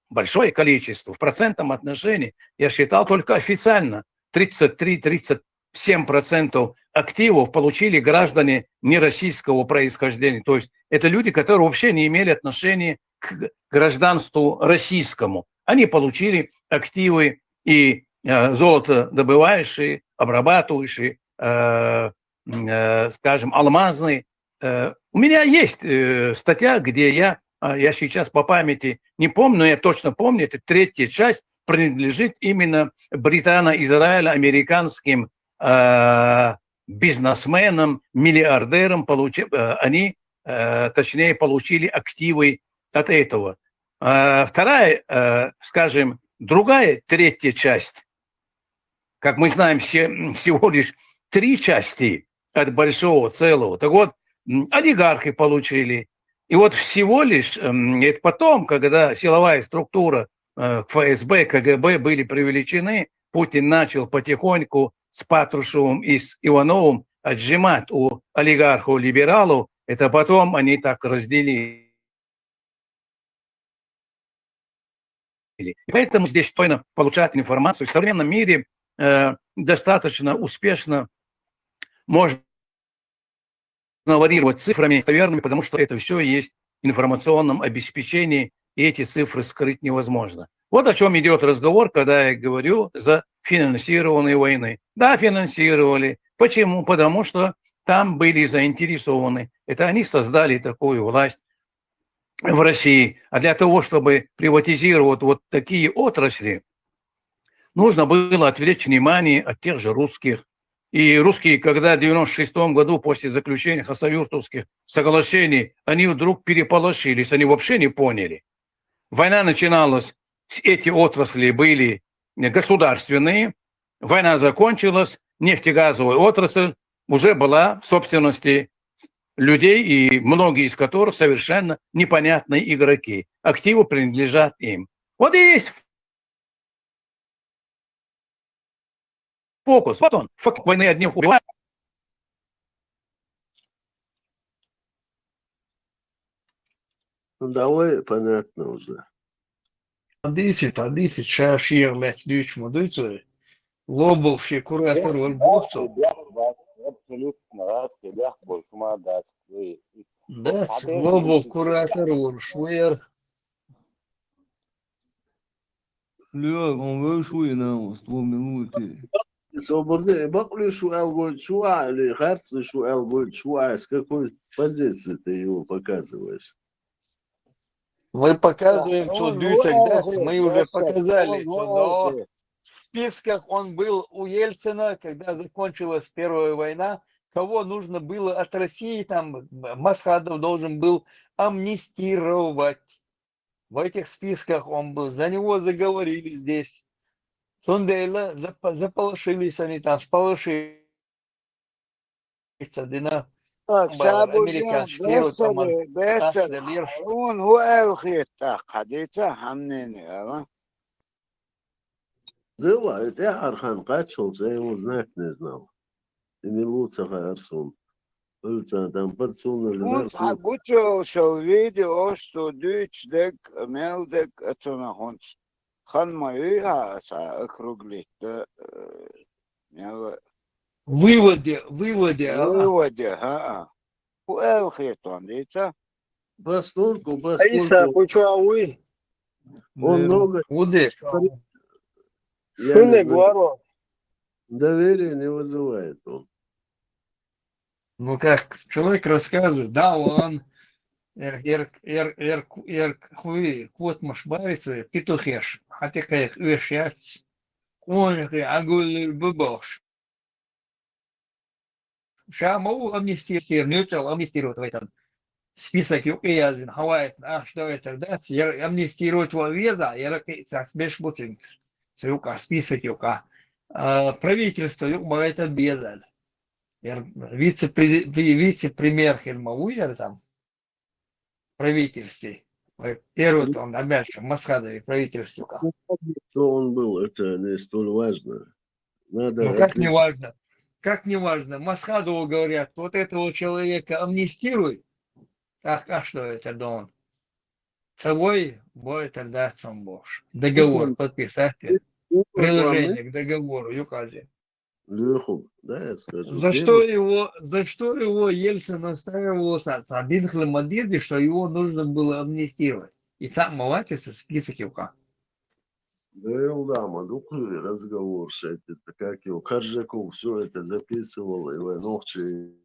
большое количество, в процентном отношении, я считал только официально, тридцать три-тридцать семь процентов активов получили граждане нероссийского происхождения. То есть это люди, которые вообще не имели отношения к гражданству российскому. Они получили активы и э, золотодобывающие, обрабатывающие, э, м, э, скажем, алмазные. Э, у меня есть э, статья, где я, а, я сейчас по памяти не помню, но я точно помню, это третья часть принадлежит именно британо-израило-американским э, бизнесменам, миллиардерам. Получи, э, они, э, точнее, получили активы от этого. А вторая, э, скажем, другая, третья часть, как мы знаем, все, всего лишь три части от большого целого. Так вот, м, олигархи получили. И вот всего лишь, м, это потом, когда силовая структура э, Ф С Б, К Г Б были привлечены, Путин начал потихоньку с Патрушевым и с Ивановым отжимать у олигархов-либералов. Это потом они так разделили. И поэтому здесь спокойно получать информацию. В современном мире э, достаточно успешно можно варьировать цифрами достоверными, потому что это все есть в информационном обеспечении, и эти цифры скрыть невозможно. Вот о чем идет разговор, когда я говорю за финансирование войны. Да, финансировали. Почему? Потому что там были заинтересованы. Это они создали такую власть в России. А для того, чтобы приватизировать вот такие отрасли, нужно было отвлечь внимание от тех же русских. И русские, когда в девяносто шестом году после заключения Хасавюртовских соглашений, они вдруг переполошились, они вообще не поняли. Война начиналась, эти отрасли были государственные, война закончилась, нефтегазовая отрасль уже была в собственности людей, и многие из которых совершенно непонятные игроки. Активы принадлежат им. Вот и есть фокус. Вот он, фокус войны одних убивает. Ну, давай, понятно уже. Tādīsit, tādīsit, šajā šī ir mēs divišķi modīcui. Lobulšie, kurā tur var būt. Абсолютно, раз, я больше мандат. Dats, lobul, kurā tur var šver. Лёк, он вышел на вас, две минуты. Соборды, бакли шу алгой чуа, или харцы шу алгой чуа, с какой позиции ты его показываешь? Мы показываем, что Он дюйсак вышел, датс, мы уже вообще, показали, он что но вышел. В списках он был у Ельцина, когда закончилась Первая война, кого нужно было от России, там Масхадов должен был амнистировать. В этих списках он был, за него заговорили здесь. Сундейла запо- заполошились они там, сполошились. Дина. Так, ша бу американский первый тӀама бехсаре, бехсаре, хьуна хӀу аьлла хета тӀаккха, дийца, хьамнене ала? Дела, и тӀехьархьан кхаччалца я, его знать не знал. И мила ву ца хаьара суна. Хьуьлца там под сунна. Хьуна цхьа гучуйолчул видео ош цо дуьйцу дерг, мел дерг а цунах хӀунца. Хан ма юй хьа аса округлить да, э, мел. Выводе, выводе, а? Выводе, хӀа-а. ХӀу аьлла хетон, дийца? Поскольку, поскольку Айса, хӀу чу а вуй? Он много. Вуде. Я не знаю. Гуаро. Доверие не вызывает он. Ну, как человек рассказывает, да, он эр, эр, эр, эр, эр, хуй, кот маш барится, петухеш, хотя как уж яц, он их агуль бубош. Ша ма ву амнистировать, нуьцкъала амнистировать вайтан. Список юкъе яздина, хьавайтина, ахча давайтар дац, яра амнистировать ван веза, яра кхин цхьацца беш бу цуьнца. Цу юкъа, список юкъа. А, правительство юкъа ма вайтан беза. Яра вице-пре-, ви-, вице-премьер хир ма ву яра там. Правительстве. Вай первый там, дальше, Масхадове правительстве юкъа. Ну, что он был, это не столь важно. Надо... Ну, как это не важно? Как не важно? Масхадову говорят, вот этого человека амнистируй. Ах, а что это, да он? Ца вой, бой, тогда сам бохуш. Договор подписать. Приложение к договору, юкъа зе. Леху, да, я скажу. За что его, за что его Ельцин настаивал, ца, ца динхлы мадизи, что его нужно было амнистировать? И ца маватиса список юкъа. Да, да, ма дукхуьйли разговор шайта, это как его, Коржаков всё это записывал, и вай нохчий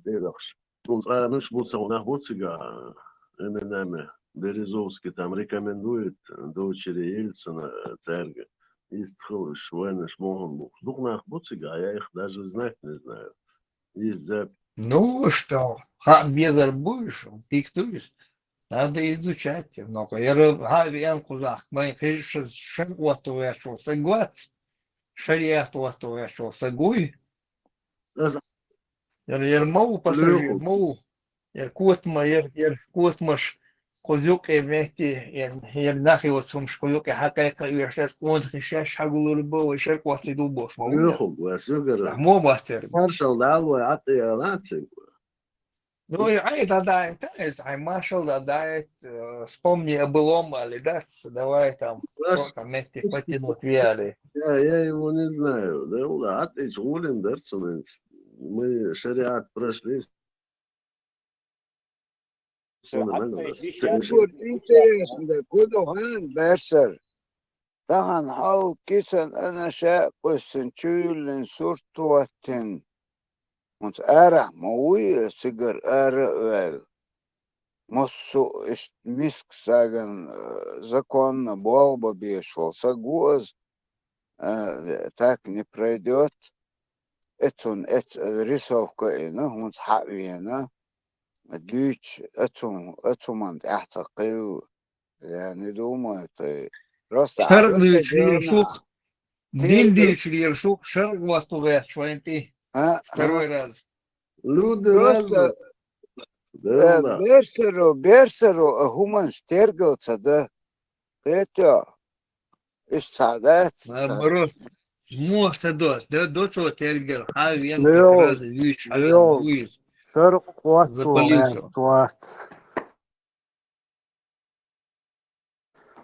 тӀерахш. Цунца нуш бу ца нах бу цига, Эминеме, Березовский там рекомендует дочери Ельцина, цаьрга. Ист хилаш, вайнаш мохун бухуш. Дукха нах бу цига, я их даже знать не знаю. Есть запись. Ну что, хьа безар буйш, пиктуйс. Надо изучать. Но яра хьа вен кхузахь, майн хиш шар отту вешо сагвац. Шариат отту вешо сагуй. Яра, яра ма ву пассажир, ма ву. Яра котма, яра, яра котмаш, кху юкъе метте, яра, яра нах йоцу хӀумаш, кху юкъе хьакхайкха оьшуш, къонахий шаьш хьагулур бу, вай шар кхоций ду бохуш, ма ву яра. Леху, вай суьгара. Маршал дала вай, атта яла цуьнга. Ну, и хьайн дӀадайта, иза хьайн маршал дӀадайта, э, вспомни о былом, али дац, давай там, что-то вместе потянуть веали. Я, я его не знаю, да, атта гӀулин дар цунна. Мы шариат прошли. Интересно, да, куда хан, Берсер? Тахана хьал кисан ана ша къуьссина чуюллин сурт ваттина. ХӀунца арахь ма вуй, цигара ара а ваьлла. Массо а иштта миска сагана, э, законна болх бан безаш волу саг ву аса, э, так не пройдёт. Эцунна эца рисовка а йина, хӀунца хьа а вена, дуьйцуш, эцу-, эцу хӀуманна тӀаьхьа ца кхилла. Я не думаю, ты просто... Шаръ дуьйцуш лелаш ву-кх, дин дуьйцуш лелаш ву-кх, шаръ ватта ву гӀерташ вайна тӀе. А, а. Второй раз. Люди просто разные. Да, э, да. Берсаро, берсаро, а хӀуманаш тергал ца дан. Кхетё? Иштта цхьа дац. Наоборот. Муха ца до, до, до цо тергал, хьан вен как раз вуьйцуш хьан вен вуйза. Шаръ ватта ву гӀерташ вац.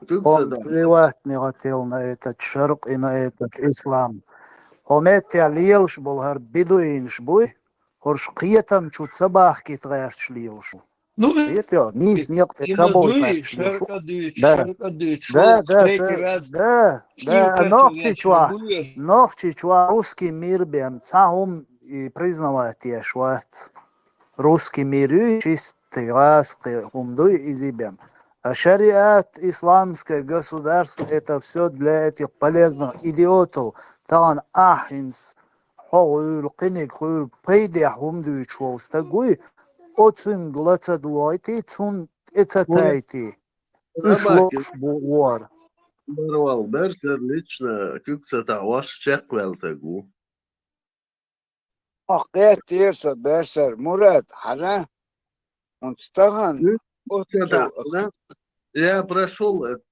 Куьг ца дан. Хьо приватный гӀателна этот шаръ, и на этот ислам. Хьо меттехь лелаш болу хӀара бедуинаш буй, хӀорш кхетам чу ца бахкийта гӀерташ лелаш ву. Ну, хетта, нийса некъа тӀе ца бовла гӀерташ лелаш ву. Да, да, да, да, да, Нохчийчохь, Нохчийчохь русский мир бен цхьа хӀума и признавать еш вац. Русский мир ю, чистый, гӀазкхи хӀума дуй иза бен. А шариат, исламское государство, это всё для этих полезных идиотов. Тахана ахь хӀинца хьо хуьлу, кхиниг хуьлу, пайдехь хӀума дуьйцуш волу стаг вуй, оцуьнга ла ца догӀуйтий, цунна тӀе ца тайтий. Уьш лоруш бу вара. Барвал, Берсер лично куьг ца таӀош чекхваьлла стаг ву. Ахь гӀеттера со, берсар Мурад, хьажа, хӀунца тахана оццул аса. Я прошёл это.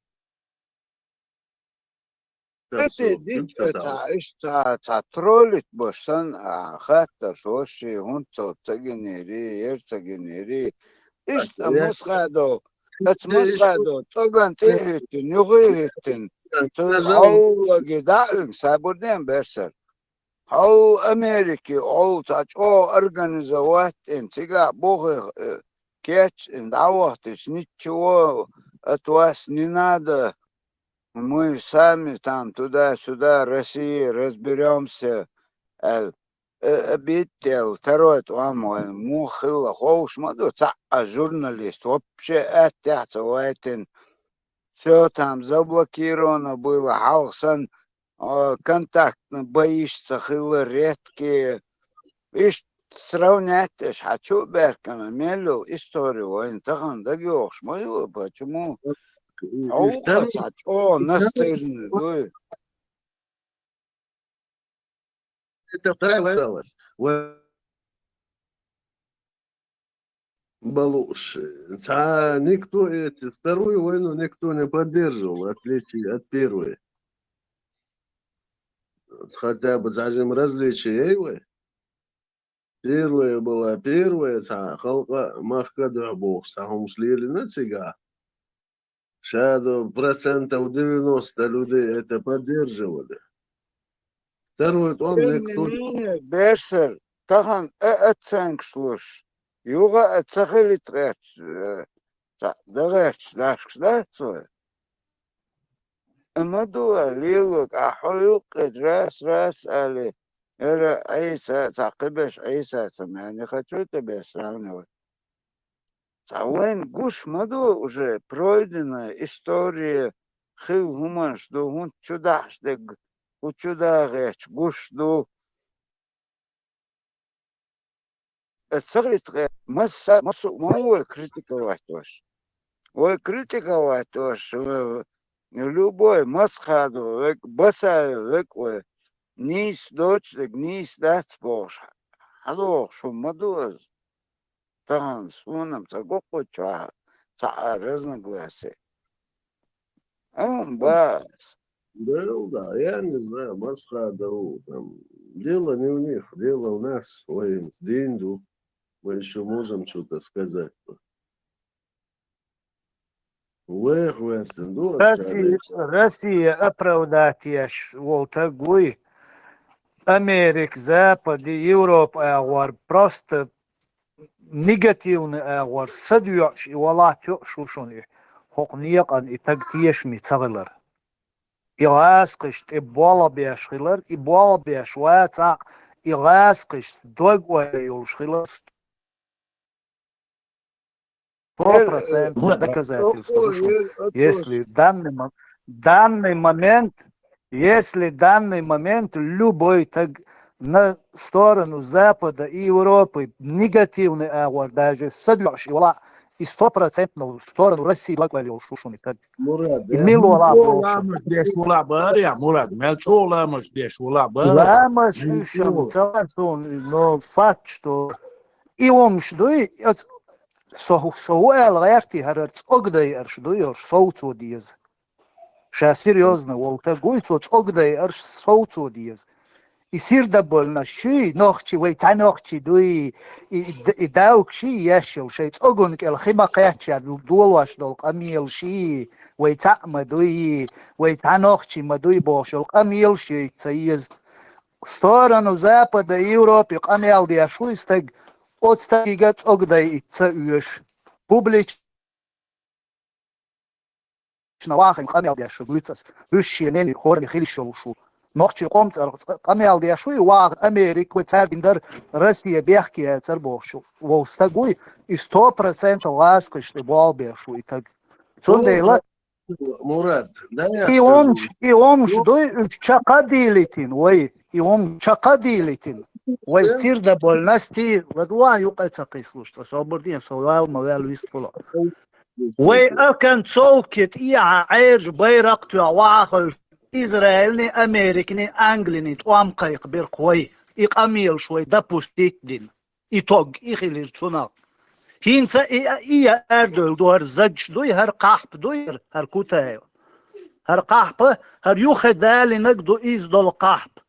Эти дича ца, иштта ца троллить бош сан, а, хаттарш воши, хӀунца ца гинери, ер ца гинери. Иштта масхадо, эц масхадо, цӀоган тӀе хӀиттин, юхи хӀиттин. Ца хьаллаги даьллинг сабурден берсар. Хьол Америки, хьол ца чӀо организовать ин, цигахь бохих, э, кечин, дӀавахтиш, ничего от вас не надо. Мы сами там туда-сюда, Россия, разберёмся, аьлла, э, обидел, второй тӀом вайн, муха хилла ховш ма ду, цхьа а журналист, вообще аттехь ца вайтина, всё там заблокировано было, хьалха сан, а, контактный боишца хилла редкие. Иштта сравнять деш, хьан чу а баьхкина, мел йолу истори вайна тахана дагайогӀуш ма ю, почему? Хьо ву цхьа чӀогӀа настырный дуй. Это вторая война осталась. Вой-, балуш. Цхьа никто эти, вторую войну никто не поддерживал, в отличие от первой. Хотя бы, скажем, различия есть. Первая была первая, цхьа халкъа махка дуьхьа бохуш, цхьа хӀумаш лелийна цигахь. Ша до процентов девяносто людей это поддерживали. Второй тӀом никто не... Берсар, тахана а оценкаш луш, юха а ца хилийта гӀерташ, э, цхьа дагӀерташ дашкаш дац вай? Амма ду а лелаг, а хьо юккъе раз, раз али, эра Ӏийса, цхьа кхиберш Ӏийса ца меана, хочу тебе сравнивать. Цхьа вайн гуш ма ду уже, пройденная история, хилла хӀуманаш ду, хӀунда чу дахьаш дерг, хӀу чу дагӀерча гуш ду. Аса ца хилийта гӀе-, масса, массо а ма ву вай критиковать дош. Вай критиковать дош, э, любой масхадо век, басаев век вай, нийса доцу дерг нийса дац бохуш, хьадохуш хӀума ма ду аса. Тахана суна-м ца го кху чохь цхьа а разногласие. Амма бац. Да, да, я не знаю, масхадов, там, дело не в них, дело в нас, вай дин ду. Мы ещё можем что-то сказать. Вех версин ду, Россия, Россия оправдать еш волу таг вуй. Америка, Запад, Европа агӀор просто негативный агӀор садоьӀуш и валахь тоьуш ву шуна и. ХӀокху некъан и таг тешаме ца хилар. И гӀазкхаш тӀе болх беш хилар, и болх беш вацахь, и гӀазкхаш дог ойла йолуш хилар. Сто процентов доказательство ву шуна. Если данный мо-, данный момент, если данный момент любой таг на сторону Запада и Европы негативный агӀор даже садоьӀуш и вала, и стопроцентно в сторону России лакъвелла йолуш ву шуна и таг. Мурад, и мила вала ничего ламаш деш вала бара, я Мурад, мел чӀогӀа ламаш деш вала бара. Ламаш уьш ца ван суна, но факт, что и хӀумаш дуй, оц-, со, со хӀу аьлла гӀерти хӀарар цӀогдайарш дуй, ош совцо деза. Ша серьёзно волу таг вуй, цо цӀогдайарш совцо деза. И сирдабольнаш ший, нохчий, вай цхьа нохчий дуй, и, и, и давка ший еш йолу, шайн цӀоган кӀел хи ма кхаьчча долош долу къамелаш ший, вай цхьаъ ма дуй, вай цхьа нохчий ма дуй бохуш йолу къамелаш яйта ца еза. Сторону Запада, Европе къамел деш ву и стаг, оцу стагига цӀогдай итт ца оьшу. Публично вахана къамел деш ву, гуьйцас. Уьш шен ненан хӀоране хилиш йолуш ву. Нохчийн къоман цӀарах къамел деш ву, и вахана Америка вай цаьрга дина дара, Россия бехке яцара бохуш волу стаг вуй, и сто процентов гӀазкхашна тӀе болх беш ву и таг. Цундела Мурад, да, я и хӀумаш, и хӀумаш дуй, уьш чекхдийлийтина вай, и хӀума чекхдийлийтина. Вай сирдабольнаш, ладугӀа юкъа ца кхийсалуш, цо собар де, со ваьлла ма ваьлла вистхула. Вай оконцовке тӀехьа Ӏаьржа байракх тоьхна вахана Израильни, Американи, Англини тӀом кхайкхабира-кх вай. и къамелаш вай допустить дина. Итог и хилира цунах. ХӀинца и, и я арадевлла ду, хӀара Загаш дуй, хӀара Кхахьпа дуй, хӀара Кутаев. ХӀара Кхахьпа, хӀара юххе далинарг ду, из долу Кхахьпа.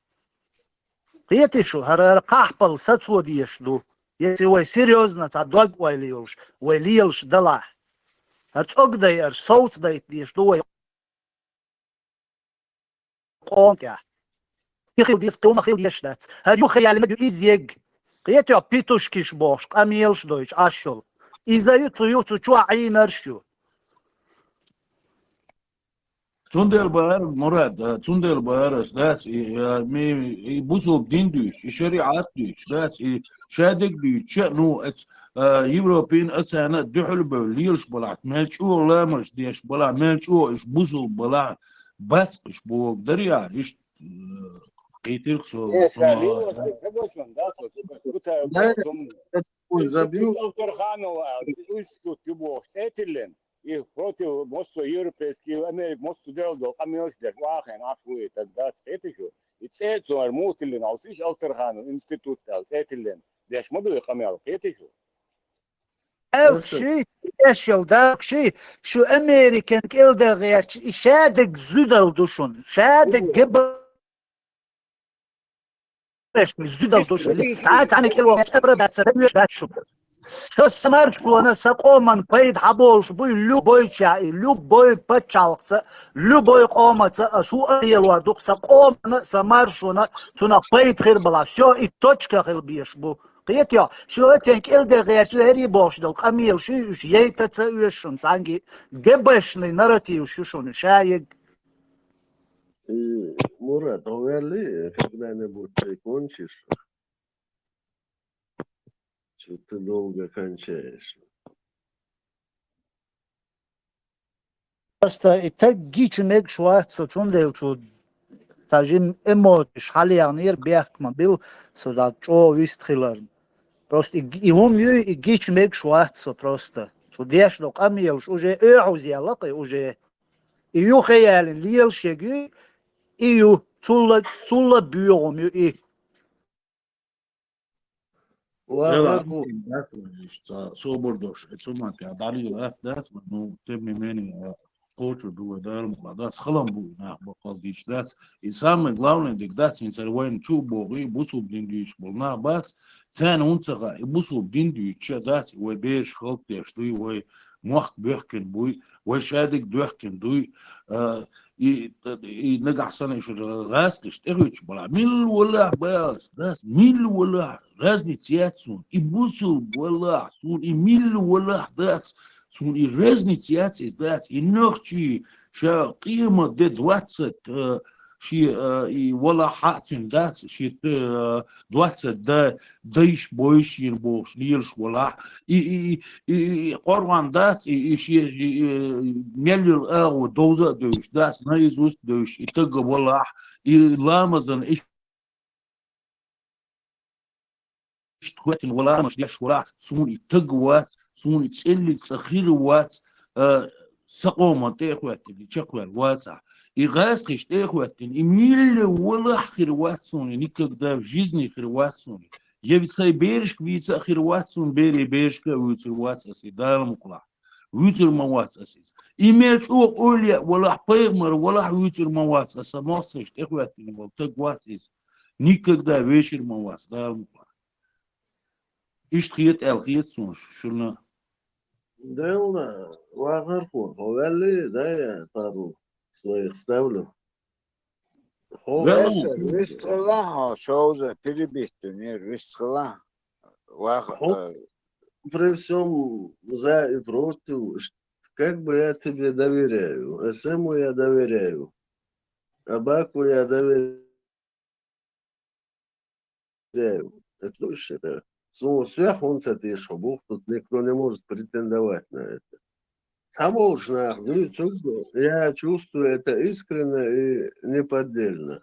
Кхетий шу, хӀара, хӀара Кхахьпал сацо дезаш ду. Если вай серьёзно цхьа дог-ойла йолуш, вай лелаш далахь. ХӀара цӀогдайарш совцадайта дезаш ду вай къоман тӀехь. И хила деза, кхунах хила дезаш дац. ХӀара юххе яллинарг ю иза егга. Кхетий, петушкиш бохуш, къамелаш дойтуш Ӏаш йолу. Иза ю, цу ю, цу чохь Ӏийнарш ю. Цундела бара, Мурад, а, цундела бара ас дац, и, а, ми, и бусулба дин дуьйцуш, и шариӀат дуьйцуш дац, и шадерг дуьйцуш, ну, эц, а, Европин а царна дуьхьал бевлла лелаш балахь, мел чӀогӀа ламазаш деш балахь, мел чӀогӀа уьш бусулба балахь, бац уьш боху дарий, иштта, а, кхийтира со, Э, со Шарли, ма-, вот, согласен, да, вот, вот, вот, Да, вот, это пусть забьют. Алтарханова, уьш тут любовь, эти лен. И против массо европейский, Америка, массо дело, къамелаш деш, вахен, аш вуй, так да, кхетий шу. И цӀе цунара мутиллина, алсиш Алтарханов институт дал, цӀе тиллина. Деш ма ду и къамел, кхетий шу. Эл ши, эшел дак ши, шу Американ кӀелда гӀерч, и шадерг зуьдал ду шун. Шадерг геба Зуьдал ду шу. Цхьа, цхьаьна кӀело операция дан веш дац шу. Со, сан маршона, сан къоман пайда хьаболуш буй любой ча, и любой пачхьалкхца, любой къомаца, ас хӀу а лелор ду, сан къомана, сан маршона, цунах пайда хир бала. Всё, и точка хила беш бу. Кхетий, шу оцен кӀелде гӀерчу хӀерий бохуш долу къамелаш уьш яйта ца оьшу шуна цхьаьнгге. Гебешный нарратив шу шуна, шаерг. И, Мурат, хьо ваьлли, когда-нибудь ты кончишь? Что ты долго кончаешь? Просто и таг гича мегаш вац со, цундела цу цхьа жим эмоциш хьалаягӀнера бехк ма бил, со дӀа чӀогӀа вист хиларна. Просто и, и хӀума юй, и гича мегаш вац со просто. Цу деш до къамелаш уже оьхьуз яла кхы уже. И ю хеялин лелаш егуй, и ю, цулла, цулла боьгӀум ю и. Вела, Вахар хӀу. Дац вай иштта собар дош, э, цу маттехь дӀалийла атта дац вай, ну, тем не менее, а, кхочур ду вай Дала мукъалахь дац, халам бу и нах баккъал дийш дац. И самое главное дика дац, хӀинца вайна чу а богӀий, бусулба дин дуьйцуш болу нах бац, царна хӀунда ца хаьа, и бусулба дин дуьйцуш а дац, и вай бераш халкъ деш дуй, вай мохк боьхкина буй, вай шадерг доьхкина дуй, а, И, и нагахь санна уьш гӀазкхаш тӀехуьттуш балахь, милла валахь бац, дац, милла валахь, разница яц суна. И бусулба валахь, суна и милла валахь дац, суна и разница яц, и дац, и нохчий ша къемат де двадцать, э, ши, э, и валахь хьаъ цуьнан дац, ши, э, двадцать да, дайш бойш йина бохуш лелаш валахь. И, и, и, и, и, и къоргӀан дац, и, и, ши, и, и, мел йолу агӀо довза а девзаш дац, наизусть а девзаш, и тага валахь, и ламазан, и иштта хӀоьттина вала ламазаш деш валахь, суна и таг вац, суна и цӀеллиг цӀа хир вац, а, сан къоман тӀе а хӀоьттина, и чекхвер вацахь. И гӀазкхиш тӀе а хӀоьттина, и милла валахь хир вац суна, и никогда в жизни хир вац суна. Я ведь сайн берашка вийца а хир вац суна, берийн берашка а вуьйцур вац ас и Дала мукъалахь. Вуьйцур ма вац ас иза. И мел чӀогӀа оле а валахь, пайхамар валахь вуьйцур ма вац ас, сан массарш тӀехӀоьттина волу таг вац иза. Никогда вешар ма вац Дала мукъалахь. Иштта хета аьлла хета суна шуна. Делла, вахархо, хьо ваьлли, да, я пару своих ставлю. Хьо Ваьлла. Вестер, вистхила хьо, шовза перебить дунер, вистхила. Ваха, Хьо э, при всём за и против, ш-, как бы я тебе доверяю, Эсему я доверяю, Абаку я доверяю. Теряю. Это точно, это. Ну, всех он с этой шубух, тут никто не может претендовать на это. Самолчно, я чувствую это искренне и неподдельно.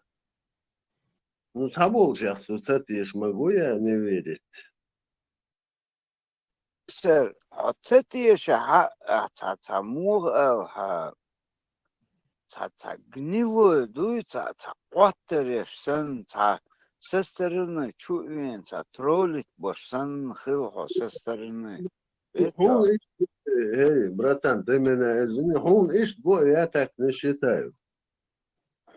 Ну, самолчах, вот с этой могу я не верить. Сэр, а ца теша хьа, а ца, ца муха ала хьа, ца, ца гнилой дуй, ца, ца къоттареш санна, ца, со стороны чу вен цхьа троллить бош санна хила хьо со стороны. Хьуна иштта, эй, братан, ты меня извини, хьуна иштта го я так не считаю.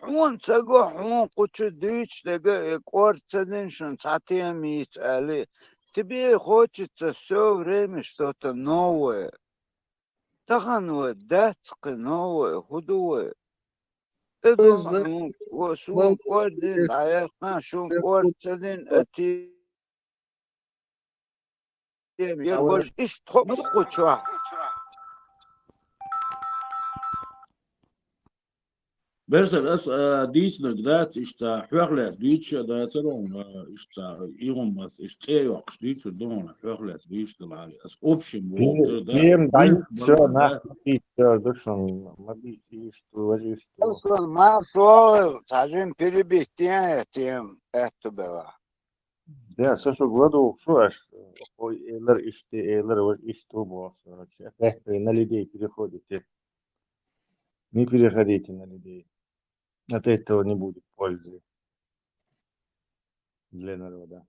Хьуна ца го, хьуна кхучу дуьйцу дега, э, кӀорда ца дина шуна цхьа тема йийца али. Тебе хочется все время что-то новое. Тахана вай дац кхы новое, хӀу ду вай? Э, ду хьуна, о, суна кӀордина дӀаяхна, шуна кӀорда ца дина, а те Ем, ер божа иштта тхо бу кху чохь. Берсар, ас а, дийцинарг дац, иштта хьох лаьцна дуьйцуш а дацара хьуна, а, иштта и хӀума ас иштта цӀе йоккхуш дуьйцур ду хьуна, хьох лаьцна дуьйцуш делахь, ас общем боху. Тема дӀайитта, всё, нах ма дийца, ду шуна, ма дийца, иштта, важа иштта. Ас ма со, цхьа жин перебить, тема, тема, аьтту бела. Да, со шуьга ладугӀуш ву аш, хӀой элар иштта, элар вай иштта ву бохуш, короче, опять вы на людей переходите. Не переходите на людей. От этого не будет пользы для народа.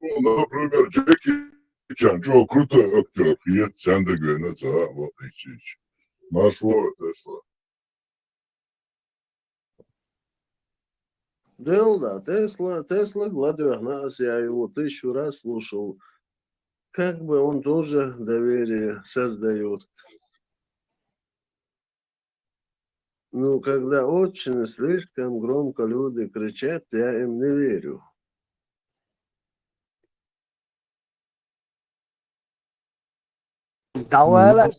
Ну, например, Джеки Чан, чё, крутой актёр, хет, сендег вена, ца, вот, и чич. Наш вот, это. Дело, да, Тесла, Тесла ладоьхна, ас я его тысячу раз слушал. Как бы он тоже доверие создаёт. Ну, когда очень слишком громко люди кричат, я им не верю. Давай,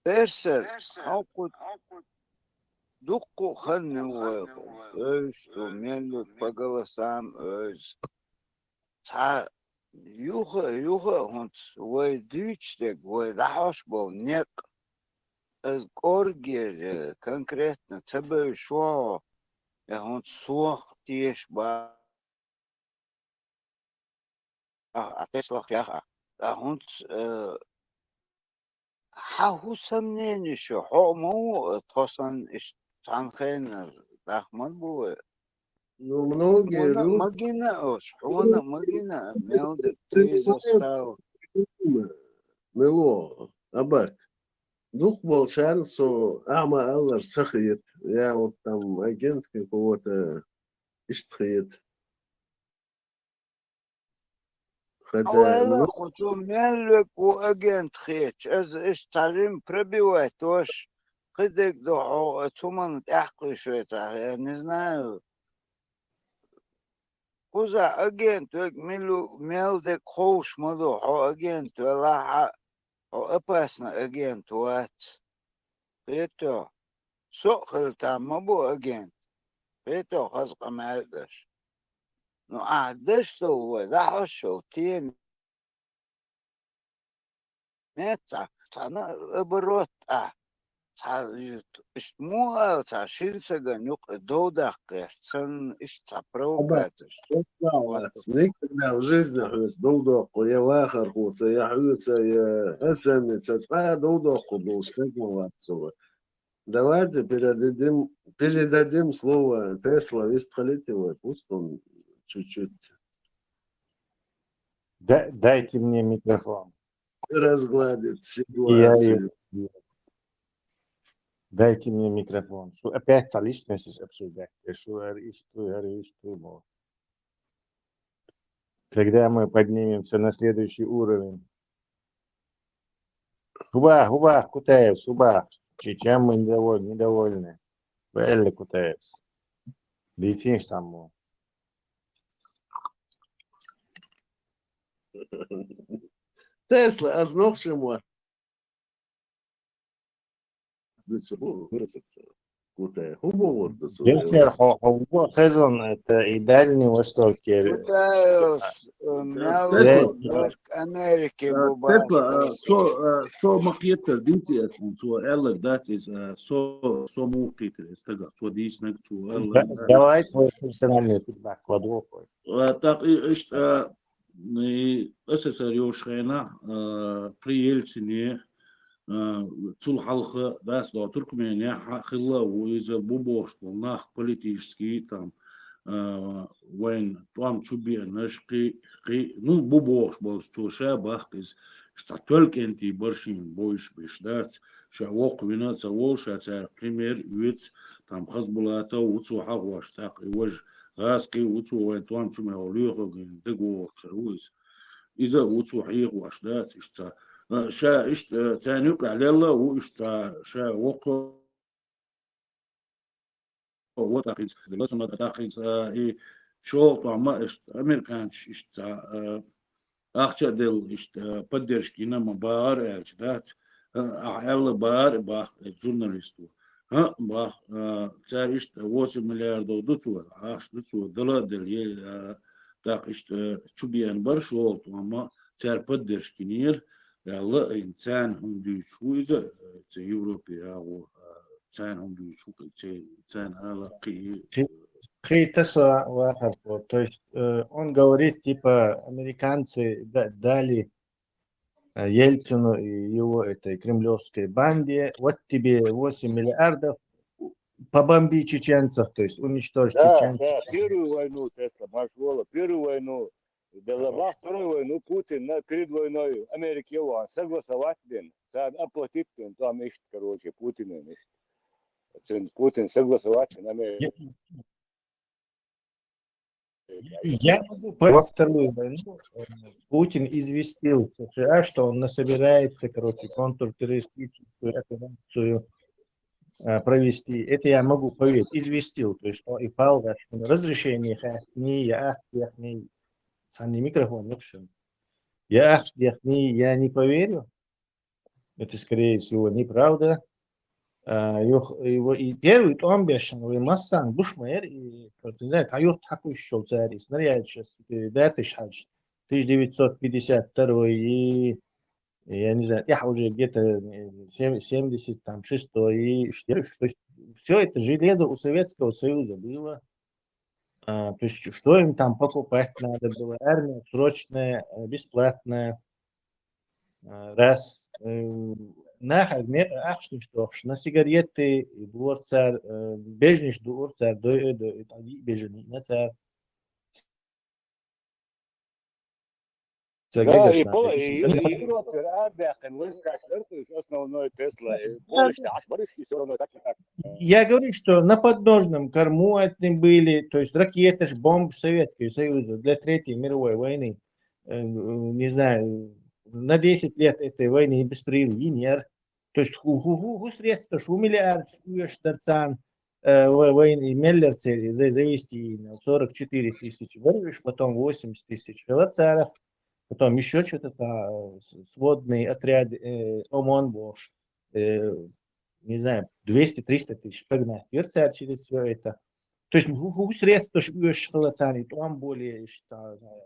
Персер, хьо кху дуккху хан мел вайгӀа, ойш ду, мел ю по голосам ойз. Цхьа юха, юха а хӀунц вай дуьйцуш дерг, вай дӀахьош болу некъ, аз кӀоргера конкретно ца бевзаш ву хьо, я хӀунц сох теша бахьа, а, а тесах яха, а хӀунц, э, Хьан хӀун сомнени шу? Хьо а ма ву тхо санна иштта цхьана хенара дахман бу вай. Ну, многие люди... Магина ош, хьона магина, мел де ты заставил. Мело, абак. Дукха болчарна со ахьа ма аллара ца хета. Я вот там агент какого-то иштта хета. Хьо аьлла, кху чу мел век ву агент хеташ, аса иштта цхьа жимма пробивать дош, кхидерг ду хьо цу манна тӀаьхкхуьйш вецахь, я не знаю. Кхузахь агент век милу, мел дерг ховш ма ду, хьо агент велахь а, хьо опасный агент вац. Кхето, со а хила там ма бу агент. Кхето, хаза къамел деш. Ну, ахь даш со вай, дӀахьош шо, тема. Меца, цхьана оборот а, цхьа иштта мо а, цхьа шин саган юкъа дов даккхеш, цан иштта цхьа провокаторш. Никогда в жизни хьоьца дов доккху, я вахархоца, я хьоьца, я эсэмица, цкъа а дов доккху ду, стаг ма вац со вай. Давайте передадим, передадим слово Тесла, вистхалите вай, пусть он чуть-чуть. Да, дайте мне микрофон. Разгладит ситуацию. Я, я, я. Дайте мне микрофон. Что опять со личностью обсуждать? Я что, говорю, что, говорю, что, мол. Когда мы поднимемся на следующий уровень? Хуба, хуба, Кутаев, хуба. Чем мы недовольны, недовольны? Белли Кутаев. Дитинш саму. Тесла, аз нохчем вар. Путаев. Хубавурда цо. Десер хо хо хезон это и Дальний Восток. Путаев, э, мел Тесла. Америки Э, бубаш. Тесла, э, со, э, со ма кхетар дийци эс хьуна, цо аьлларг дац из, э, со, со ма кхетар из тагах, цо дийцинарг цо аьлларг дац. Давай твой персональный фидбэк, Владимир. Э, так, и, ишт, э, и СССР йолча хенахь, э, при Ельцине, э, цул хьалха дац до Туркмене хьа-, хилла ву иза бу бохуш болу нах политический, там, э, вайн тӀом чу беанаш, кхи-, кхи-, ну, бу бохуш болу цо ша бахка иза, ишт цхьа тоьлкӀентий бар шена бовзуш беш дац, ша воккха вина а ца волу, ша цаьрга пример оьцу, там, Хазбулатов ву цо хьагӀош, тӀаккха и важа Гъаскхий ву цо вайн тӀом чу мел лоьхург дагавогӀург хир ву иза. Иза а ву цо хьехош дац, ишт цхьа. А, ша, ишт, а, царна юкъахь лелла а ву, ишт цхьа, ша воккха а ву тӀаккха хӀинца, дела ца ма тӀаккха хӀинца, а, и шолгӀа тӀом ма, ишт, американцаш, ишт цхьа, а, ахча а делла, ишт, а, поддержка йина ма бахара аьлча дац. А, ахьа аьлла бахара, бах, э, журналисто. ХӀаъ, бах, а, цара ишт восемь миллиардов ду цо, ахча ду цо, дала а делла, е, а, тӀаккха ишт, а, чу беана бара шолгӀа тӀом ма, цара поддержка йинера, аьлла, и царна хӀума дуьйцуш ву иза, э, цу Европе агӀо, а, царна хӀума дуьйцуш ву, царна ала кхин. Кхин тесо вахар, то есть, э, он говорит, типа, американцы да-, дали, э, Ельцину и его этой кремлевской банде, вот тебе восемь миллиардов, побомби чеченцев, то есть уничтожь Да, чеченцев. Да, первую войну, Тесла, Маршвола, первую войну, Белла, вторую войну Путин на, перед войной Америке его согласовать бен, царна оплатить бен, там ишт, короче, Путин ишт. Цин Путин согласовать бен Америке. Я могу по- во вторую войну, э, Путин известил США, что он на- собирается, короче, контртеррористическую операцию э, провести. Это я могу поверить. Известил, то есть он и пал, да, что разрешение хасни, я ахни, санни микрофон, в общем. Я ахни, я не поверю. Это, скорее всего, неправда. А, юх-, его и первый тӀом бешан, вы массан, бушмер, и, не знаю, а юрт хакуш шел царь, и снаряд сейчас, э, да, тысяч хадж, тысяча девятьсот пятьдесят второй, и, и я не знаю, я уже где-то э, сем- семьдесят там шестой, и что, то есть все это железо у Советского Союза было. А, то есть что им там покупать надо было? Армия срочная, э, бесплатная. А, раз. Э, нахер не ахшни что, на сигареты, и дворцар, э, бежниш дворцар, до, до, до, бежни на царь. Да, и по и Европе арбякин, вы скажете, основной Тесла, и Польша, аж барыш, и все равно так и так. Я говорю, что на подножном корму от них были, то есть ракеты ж, бомб Советского Союза для Третьей мировой войны, э, не знаю, на десять лет этой войны без прерыва, и нет. То есть ху, ху, ху, ху средства, шу миллиард, шу еш дарцан, э, войны Меллер цели за- завести на сорок четыре тысячи, вырвешь, потом восемьдесят тысяч Галацаров, потом еще что-то там, э, с- сводный отряд, э, ОМОН Бош, э, не знаю, двести-триста тысяч прогнать Герцар через все это. То есть ху, ху средства, шу еш Галацани, там более,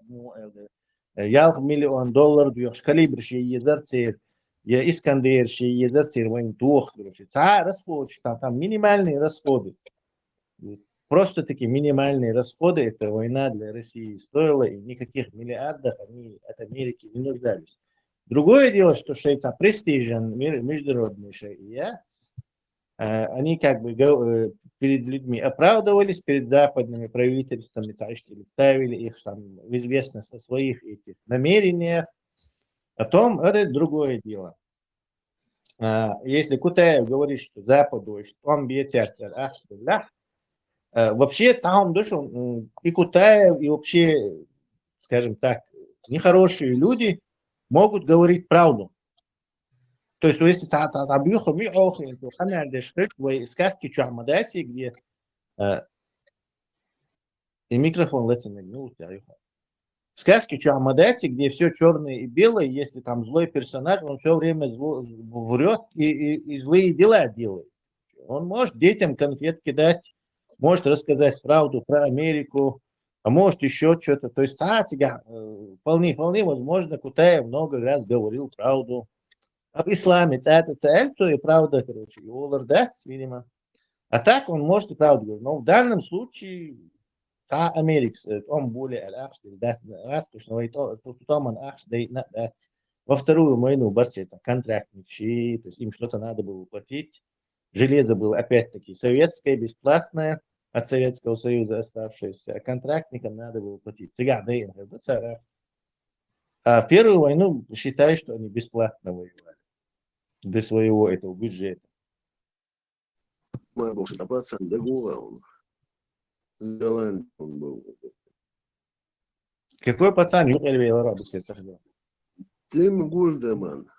ну, э, ялх миллион доллар дуьхьаш калибр ши езар цер, я Искандер ши езар цер вайн дух, короче. Ца расходы, там, там минимальные расходы. Просто такие минимальные расходы эта война для России стоила, и никаких миллиардов они от Америки не нуждались. Другое дело, что шейца престижен мир, международный шей, я, э, они как бы го- э, перед людьми оправдывались, перед западными правительствами, ца ишти ставили их там в известность о своих этих намерениях. Потом это другое дело. А, если Кутаев говорит, что Западу, что он бьется, а что да, э, вообще, там, да, что, м, и Кутаев, и вообще, скажем так, нехорошие люди могут говорить правду. То есть, если ца- ца- ца бьёха ми охин, то канал дешкрит, вы сказки чуамадати, где, э, и микрофон летит на минуту, я её- сказки чуамадати, где все черное и белое, если там злой персонаж, он все время зло, врет и, и, и злые дела делает. Он может детям конфетки дать, может рассказать правду про Америку, а может еще что-то. То есть цацигах, э, вполне, вполне возможно, Кутаев много раз говорил правду об исламе. Цаца цаэль, то и правда, короче, и олар дац, видимо. А так он может и правду говорить. Но в данном случае та Америкс, э, он более аль-, ахш, да, раз, то, что говорит, о, то, то, он ахш, да, и на, да, во Вторую войну борцы, это контрактники, то есть им что-то надо было платить. Железо было опять-таки советское, бесплатное, от Советского Союза оставшееся, а контрактникам надо было платить. Цигах, да, и, да, цара. А Первую войну считай, что они бесплатно воевали. До своего этого бюджета. Май бокса пацан да гула он. Голланд он был. Какой пацан? Юкъ эльвейлар абисет сахда. Тим Гульдеман.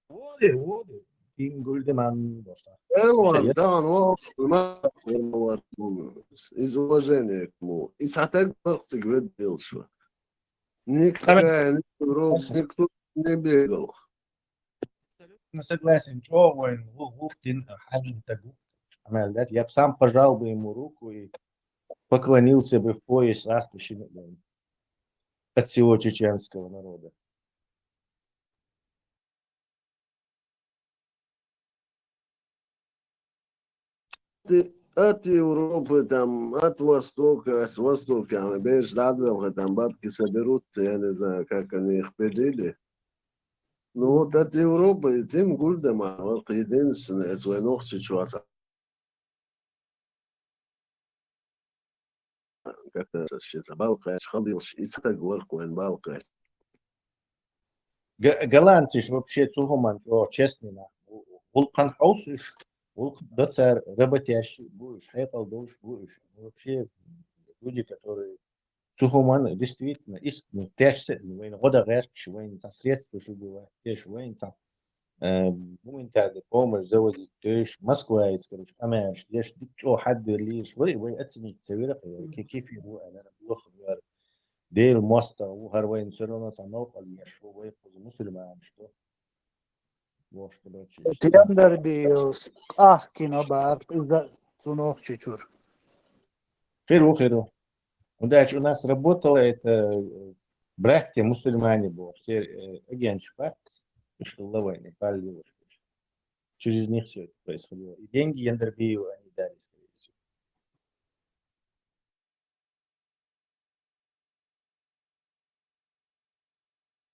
Воды, воды. Тим Гульдеман бошта. Элван, Шаят. Тан, о, ма, ма, ма, из уважения к нему. И сатек бархцик ведел, что. Никто, Самет. Никто, никто не бегал. Абсолютно согласен. Чё, воин, гу-, гу-, тин, а, хажин тагу. Амаль, да? Я б сам пожал бы ему руку и поклонился бы в пояс, раз пущено, да, от всего чеченского народа. Ты от Европы, там, от Востока, с Востока, а, берешь, да, там бабки соберутся, я не знаю, как они их поделили. Ну вот от Европы, и Тим Гульдеман, вот единственное, свой ногти чуваса. Как-то вообще забалкаешь, халдилш, и сатаг ворк вен балкаешь. Г-, голландцыш вообще цухуман, о, честно, на. Вулкан хаусыш, вулк доцар работящий будешь, хайпал душ будешь. Вообще люди, которые цухуман, действительно, искренне, тяжце, война года гашкиш, война средства, чтобы была, тяж война, э, гуманитарный помощь завозить, то есть Москва, короче, амаш, еш, дик чё, хаддер лиш, вой, вой, оценить, цевера, э, ки-, кефир, вой, она, плохо, вой, Дейл моста, вой, хар война, всё равно, ца, наука, еш, вой, вой, мусульман, что? Вошта бачиш. Тендер биус, ахкина бар, иза цунох чичур. Херу, херу. Удачи, у нас работала это, э, братья мусульмане, бо, все, э, агентшпат, что лавайны, палли, через них всё это происходило. И деньги Яндербиеву они дали, скорее всего.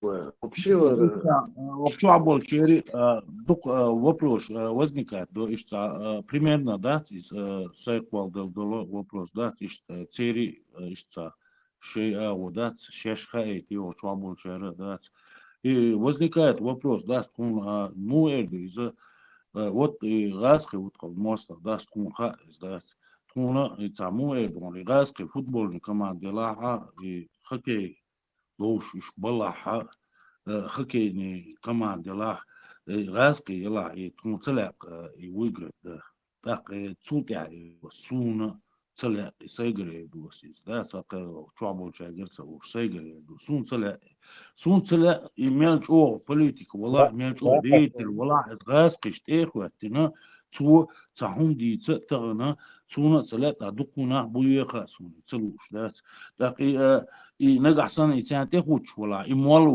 Вообще, э, Вообще, а, больше, э, дук-, э, вопрос, э, возникает, да, ишца, э, примерно, да, из, э, сайквал дал дало вопрос, да, ишца, э, цери, э, ишца, шей, а, вот, да, шеш ха, э, ти, о, чё больше, э, да. И возникает вопрос, да, скун, а, ну, э, из, э, вот, и газ, вот, как моста, да, скун ха, да, скуна, и цаму, э, дон, и газ, футбольный команда, ла, а, и хоккей, лоуш иш балахьа, э, хоккейный команда лах, э, гӀаьскъи елахь, и тхуна ца лаькъа, э, и выиграть да. ТӀаккха, э, цул тӀехьа, э, суна ца лаькъа, и сайгара эр дус иза, да, са кхы чохь болчаьргара ца луш, сайгара эр дус. Суна ца лаькъа, суна ца лаькъа, и мел чӀогӀа политик валахь, мел чӀогӀа деятель валахь, иза гӀаьскъиш тӀе а хӀоьттина, цо цхьа хӀума дийца а тахана, суна а ца лаьа, ткъа дуккха нах бу веха а суна, ца лууш дац. ТӀаккха и, а, и нагахь санна и царна тӀехуттуш валахь, и молла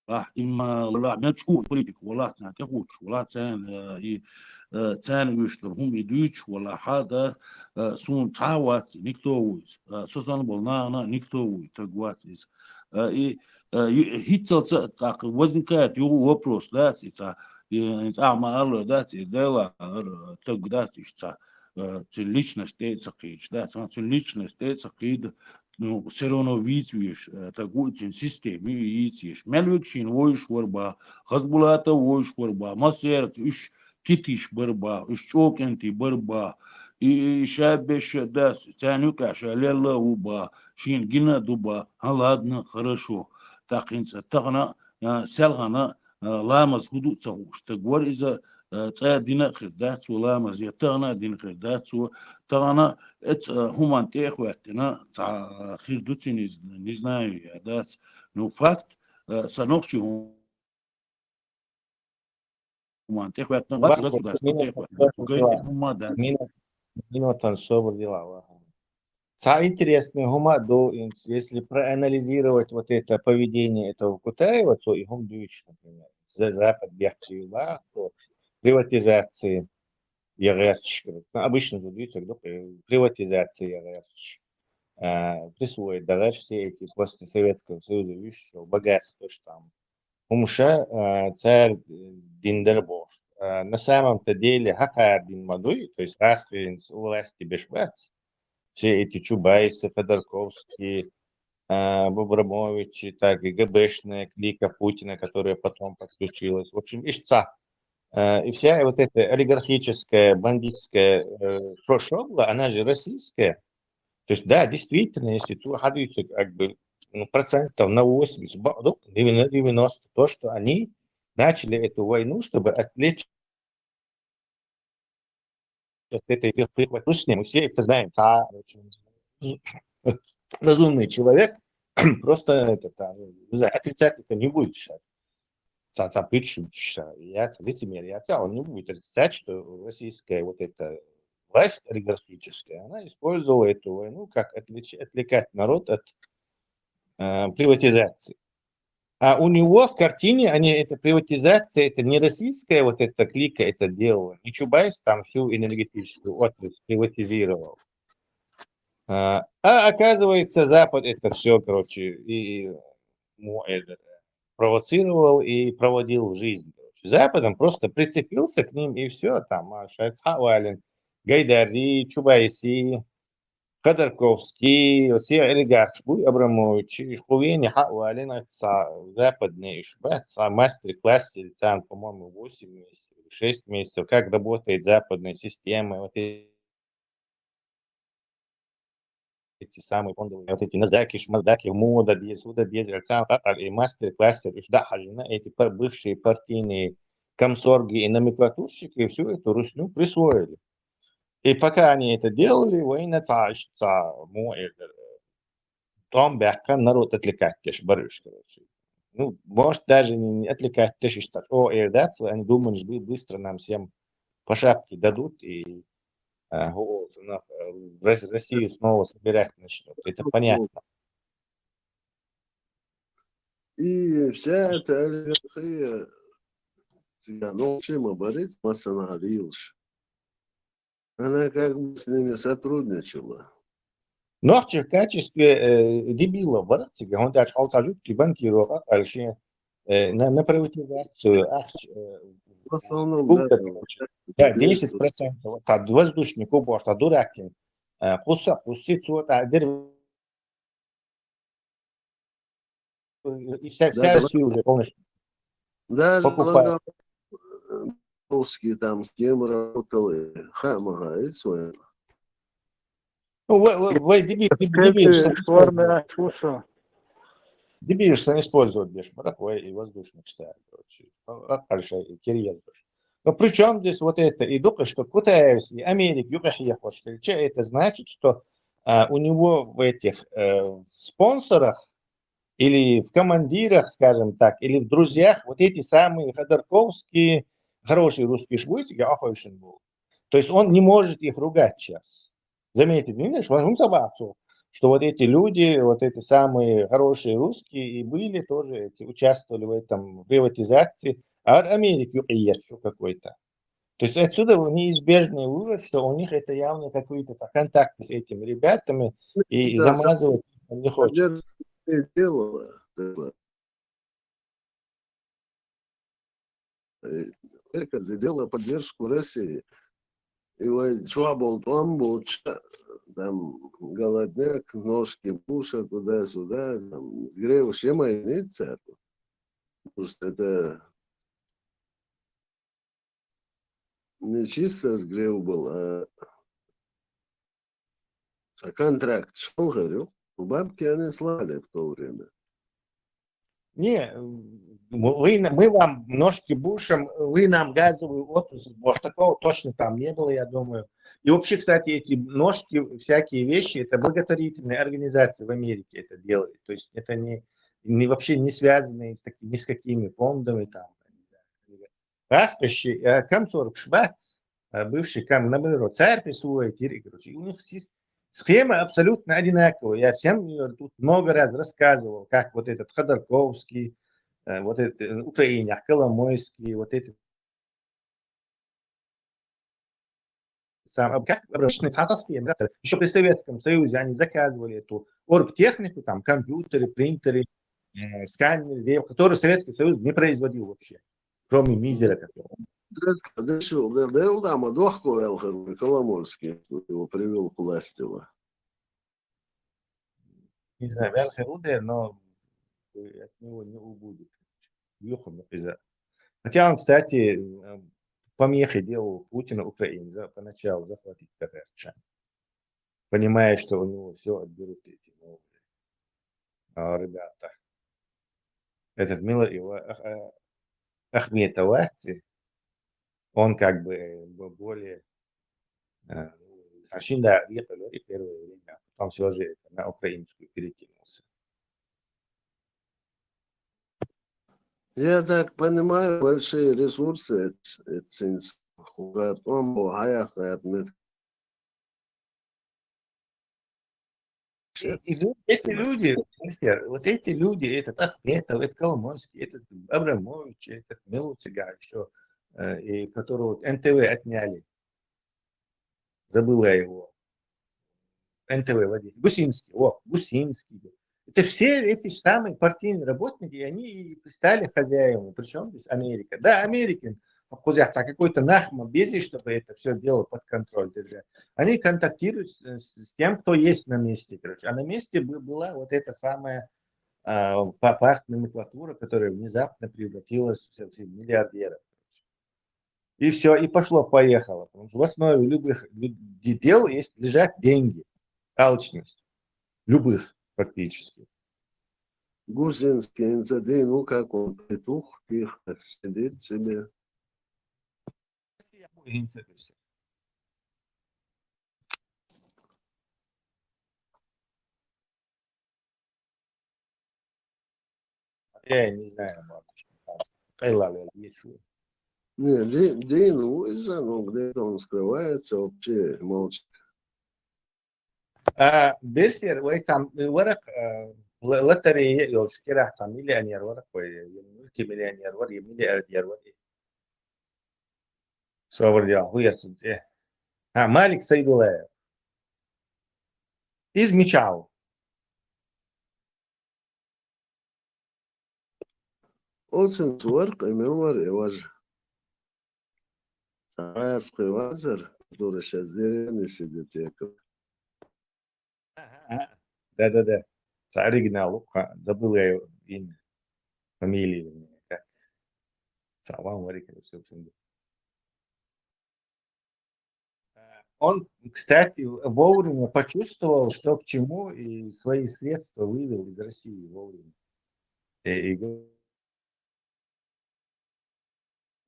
валахь, и ма-, валахь, мел чӀогӀа политик валахь, царна тӀехуттуш валахь, царна, а, и, а, царна уьш дара хӀума и дуьйцуш валахь, хьа да, а, суна цхьа а вац, никто ву иза. А, со санна болу нахана никто ву, таг вац иза. А, и, а, ю-, хӀинццалца а тӀаккха возникает юха вопрос, дац и цхьа, и, и цхьа ма-алло, дац и Дела, а, таг дац иштта цхьа, а, цуьнан личность тӀе а ца кхийдаш, дац, а, цуьнан личность тӀе а ца кхийда, ну, всё равно вийца веш, а, таг ву и цуьнан система ю и йийца еш. Мел вегашийна вовзаш вара бах, Хасбулатов вовзаш вара бах, массерца уьш китиш бара бах, уьш чӀокӀентий бара бах, и, и, и ша беш дац, царна юкъахь ша лелла а ву бах, шена гина а ду бах. ХӀан, ладно, хорошо. ТӀаккха хӀинца тахана, а, селхана, а, ламаз хӀун ду а ца хууш стаг вара иза, а, цкъа а дина а хир дац цо ламаз, я тахана а дина хир дац цо. Тахана эцу, а, хӀуманна тӀе а хӀоьттина, цхьа, а, хир ду цуьнан иза, не знаю я, дац. Ну, факт, а, сан нохчий хӀу- хӀуманна тӀехӀоьттина, вац государство тӀехӀоьттина. Цу гайтӀа хӀумма дац. Минутан собар дила, ваха. Ца интересный хӀума ду, ин-, если проанализировать вот это поведение этого Кутаева, то и хӀума дуйш, например, за-, Запад бехчи ва, то приватизации я герчишка. Ну, обычно тут, видите, приватизация я герчиш. А, присвоить да герчиш все эти после Советского Союза, видишь, что богатство, что там. ХӀумша, а, цар, э, дин дар бохуш. А, на самом-то деле, хӀакхар дин ма дуй, то есть, раскрылись власти беш бац. Все эти Чубайсы, Ходорковские, а, Абрамовичи, так и ГБшная клика Путина, которая потом подключилась. В общем, ишца. А, и вся вот эта олигархическая, бандитская, э, шо-, шобла, она же российская. То есть, да, действительно, если цу хадуйца, как бы, ну, процентов на восемьдесят, ба-, ну, девяносто, то, что они начали эту войну, чтобы отвлечь от этой прихватить с ним. Мы все это знаем. А, очень разумный человек, просто это, там, не знаю, отрицать это не будет сейчас. Ца-, ца пычу, ца, я, ца лицемер, я, ца, он не будет отрицать, что российская вот эта власть олигархическая, она использовала эту войну как отвлечь-, отвлекать народ от, э, приватизации. А у него в картине, они, это приватизация, это не российская вот эта клика это делала, не Чубайс там всю энергетическую отрасль приватизировал. А, а оказывается, Запад это все, короче, и, и, ну, это, провоцировал и проводил в жизнь. Короче. Западом просто прицепился к ним, и все, там, а, Шайц Хауалин, Гайдари, Чубайси, Ходорковский, вот все олигархи, Абрамович, Шхувени, Хауалин, это са-, западные ишба, са-, мастер-класс, цан, по-моему, восемь месяцев или шесть месяцев, как работает западная система, вот эти эти самые фондовые, вот эти Насдаки, Шмаздаки, Мода, Дез, Уда, Дез, Эльцан, Татар и мастер-классер, уж да, хажина, эти пар-, бывшие партийные комсорги и номенклатурщики всю эту русню присвоили. И пока они это делали, война ца, ца, мо, э, там бяка народ отвлекать, теш, барыш, короче. Ну, может, даже не отвлекать, теш, ца, о, э, да, ца, они думали, что быстро нам всем по шапке дадут, и, а, о, на, э, Рос-, Россию снова собирать начнут. Это понятно. И вся эта олигархия, ну, чем оборит, Масана Алиевич. Она как бы с ними сотрудничала. Нохчи в качестве, э, дебилов бара цига, он даже алта жуткий банкиров, а дальше, э, на, на приватизацию, ах, э, В основном, да, сколько там, там, да, десять процентов, вот, а, воздушник, уборщик, а, дуракин, э, куса, куси, цвета, дер-, и вся, вся Россия уже полностью покупает. Даже Ланговский там с кем работал, э, Хамага, и своего. Ну, вы, вы, вы дебил, дебил, дебил, что форма Фуса. Дебил, что использовать беш, барак, вы и воздушник, что, короче. А, а дальше и Кириенко. Но при чем здесь вот это? И только что Кутаевс, и Америк, Юкахьехош, что это значит, что, а, у него в этих, э, в спонсорах или в командирах, скажем так, или в друзьях, вот эти самые ходорковские, хорошие русские швуйцы, я охойшин был. То есть он не может их ругать сейчас. Заметьте, видишь, вот он забацу, что вот эти люди, вот эти самые хорошие русские и были тоже, эти, участвовали в этом приватизации, а Америки есть какой-то. То есть отсюда неизбежный вывод, что у них это явно какие-то контакты с этими ребятами, и, и замазывать не хочет. Дело, э, Америка сделала поддержку России. И вот чё был, там был ча-, там, голодняк, ножки Буша туда-сюда, там, сгрев, чем имеется. Потому что это не чисто сгрев был, а, а контракт шёл, говорю, бабки они слали в то время. Не, м, мы, мы вам ножки Бушем, вы нам газовую отрасль, может, такого точно там не было, я думаю. И вообще, кстати, эти ножки, всякие вещи, это благотворительные организации в Америке это делают. То есть это не, не вообще не связанные с таки-, ни с какими фондами там. Гӏаскхьаш, э, комсоргаш бац, э, бывший ком, наоборот, цар присвоить йир, короче. И у них сис-, схема абсолютно одинаковая. Я всем, э, тут много раз рассказывал, как вот этот Ходорковский, э, вот этот, э, Украине, Коломойский, вот этот сам, об-, как обращены с Азовским, да, ещё при Советском Союзе они заказывали эту оргтехнику, там, компьютеры, принтеры, э, сканеры, ве-, которые Советский Союз не производил вообще, кроме мизера какого. Дальше, да, да, да, да, ма дохко велхер Коломойский, кто его привёл к власти, ва. Не знаю, велхер удер, но от него не убудет. Юхом из-за. Хотя он, кстати, э, помехи делал Путину Украине, за-, поначалу захватить татарчан. Понимая, что у него всё отберут эти новые, а, ребята. Этот Милар его, ах-, а, Ахметов, он как бы, э, бо-, более, э, Хашинда ехали и первое время, а потом всё же это на украинскую перекинулся. Я так понимаю, большие ресурсы эт-, эт-, синс-, хурат, он бу, хая, хая, мет-, И, и вот эти люди, Сергей, вот эти люди, этот Ахметов, этот Коломойский, этот Абрамович, этот Милутига ещё, э, и которого вот Н Т В отняли. Забыл я его. Н Т В Владимир. Гусинский, о, Гусинский. Это все эти самые партийные работники, и они и стали хозяевами. Причём здесь Америка? Да, Америкин, какой-то нахма, без, чтобы это всё дело под контроль держать. Они контактируют с, с, с тем, кто есть на месте, короче. А на месте бы-, была вот эта самая, а, па-, партноменклатура, которая внезапно превратилась в, в миллиардеров. И всё, и пошло-поехало. Потому что в основе любых лю-, де-, дел есть, лежат деньги, алчность. Любых практически. Гусинский, ин ца дин у, как он, петух, тихо сидит себе. Я не знаю, бабушка. Кайлали, я чую. Не, Ди-, Дин у, из-за, ну, где-то он скрывается, вообще молчит. А, берсер, вай цам, э, варакъ, э, ла-, лотерея йолча керах цам миллионер варакъ, вай, э, мультимиллионер вар, е миллиардер вар. Собар дела, хуяр цунца, э. А, Малик Сайдуллаев. Из мича ва? Оцун цу вар, къемел вар, эваж. Цхьа аскъы вазар, который щас в деревне сидит, якобы. Ага, ага. Да-да-да. Цхьа оригинал, ха, забыл я его имя, фамилию, вернее, как. Салам алейкум, всё, всё. Он, кстати, вовремя почувствовал, что к чему, и свои средства вывел из России вовремя. И, и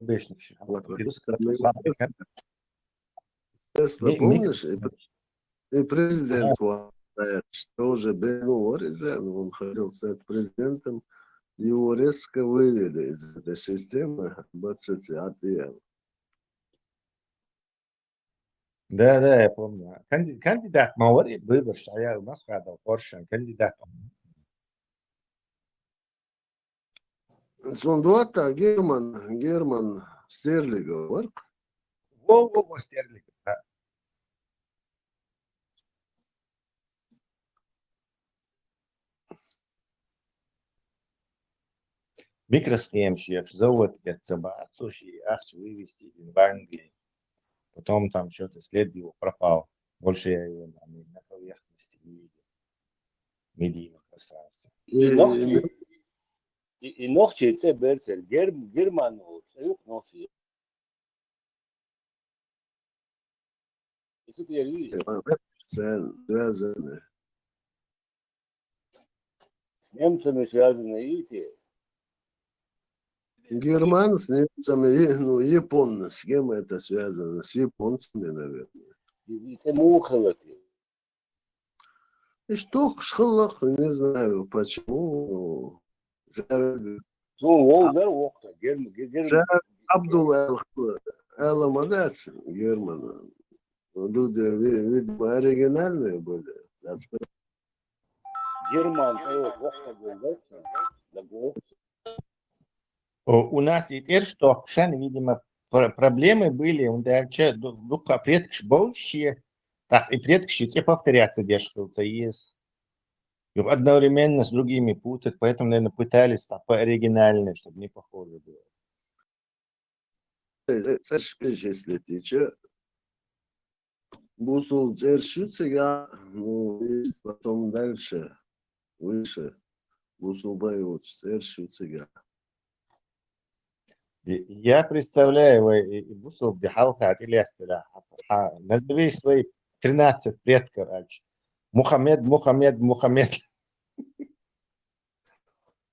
обычных щ-, Вот, вот. Интересно, помнишь, и пр-, и президент Ага. Ва-, что уже Бену Ориза, ну, он хотел стать президентом, его резко вывели из этой системы, двадцать пять лет. Да, да, я помню. Канди-, кандидат ма варий, выборщик, а я у нас гадал, Поршен, кандидат. Цун доттагӀа Герман, Герман Стерлигов вар-кх. Во, во, во, Стерлигов, да. Микросхемщик, завод эццебац, цо ший ахча вывести дин в Англию. Потом там что-то след его пропал. Больше я его на, на поверхности не видел. В медийном пространстве. И нохчий, и, и нохчий цӀи берцер, гер-, герман волча, юх нохчий. Исут я видел. Э, а, э, связаны. С немцами связаны, видите? Герман с немцами, и, ну, япон, с кем это связано? С японцами, наверное. И, и с мухолоты. И что, шхыллах, не знаю, почему. Жар-, Ну, вовзар вокта, герм-, гер-, герм-, жар-, Абдул аьлла, аьлла ма дац Германа. Люди, ви-, видимо, оригинальные были. Герман, э, вахтагон, да, да, го. О, у нас и теперь что? Шен, видимо, пр-, проблемы были, он дальше ду-, дукха предкаш бовзище, так, и предкаш и те повторяться деш хилац из. И одновременно с другими путать, поэтому, наверное, пытались так по-оригинальнее, чтобы не похоже было. Церковь, если тече, бусулба церковь цига, ну, и потом дальше, выше, бусулба и вот церковь цига. И я представляю, вай, и, и бусулба ди хьалха тӀелестира, хьа-, хьа-, назови свои тринадцать предков, аьлча. Мухаммед, Мухаммед, Мухаммед.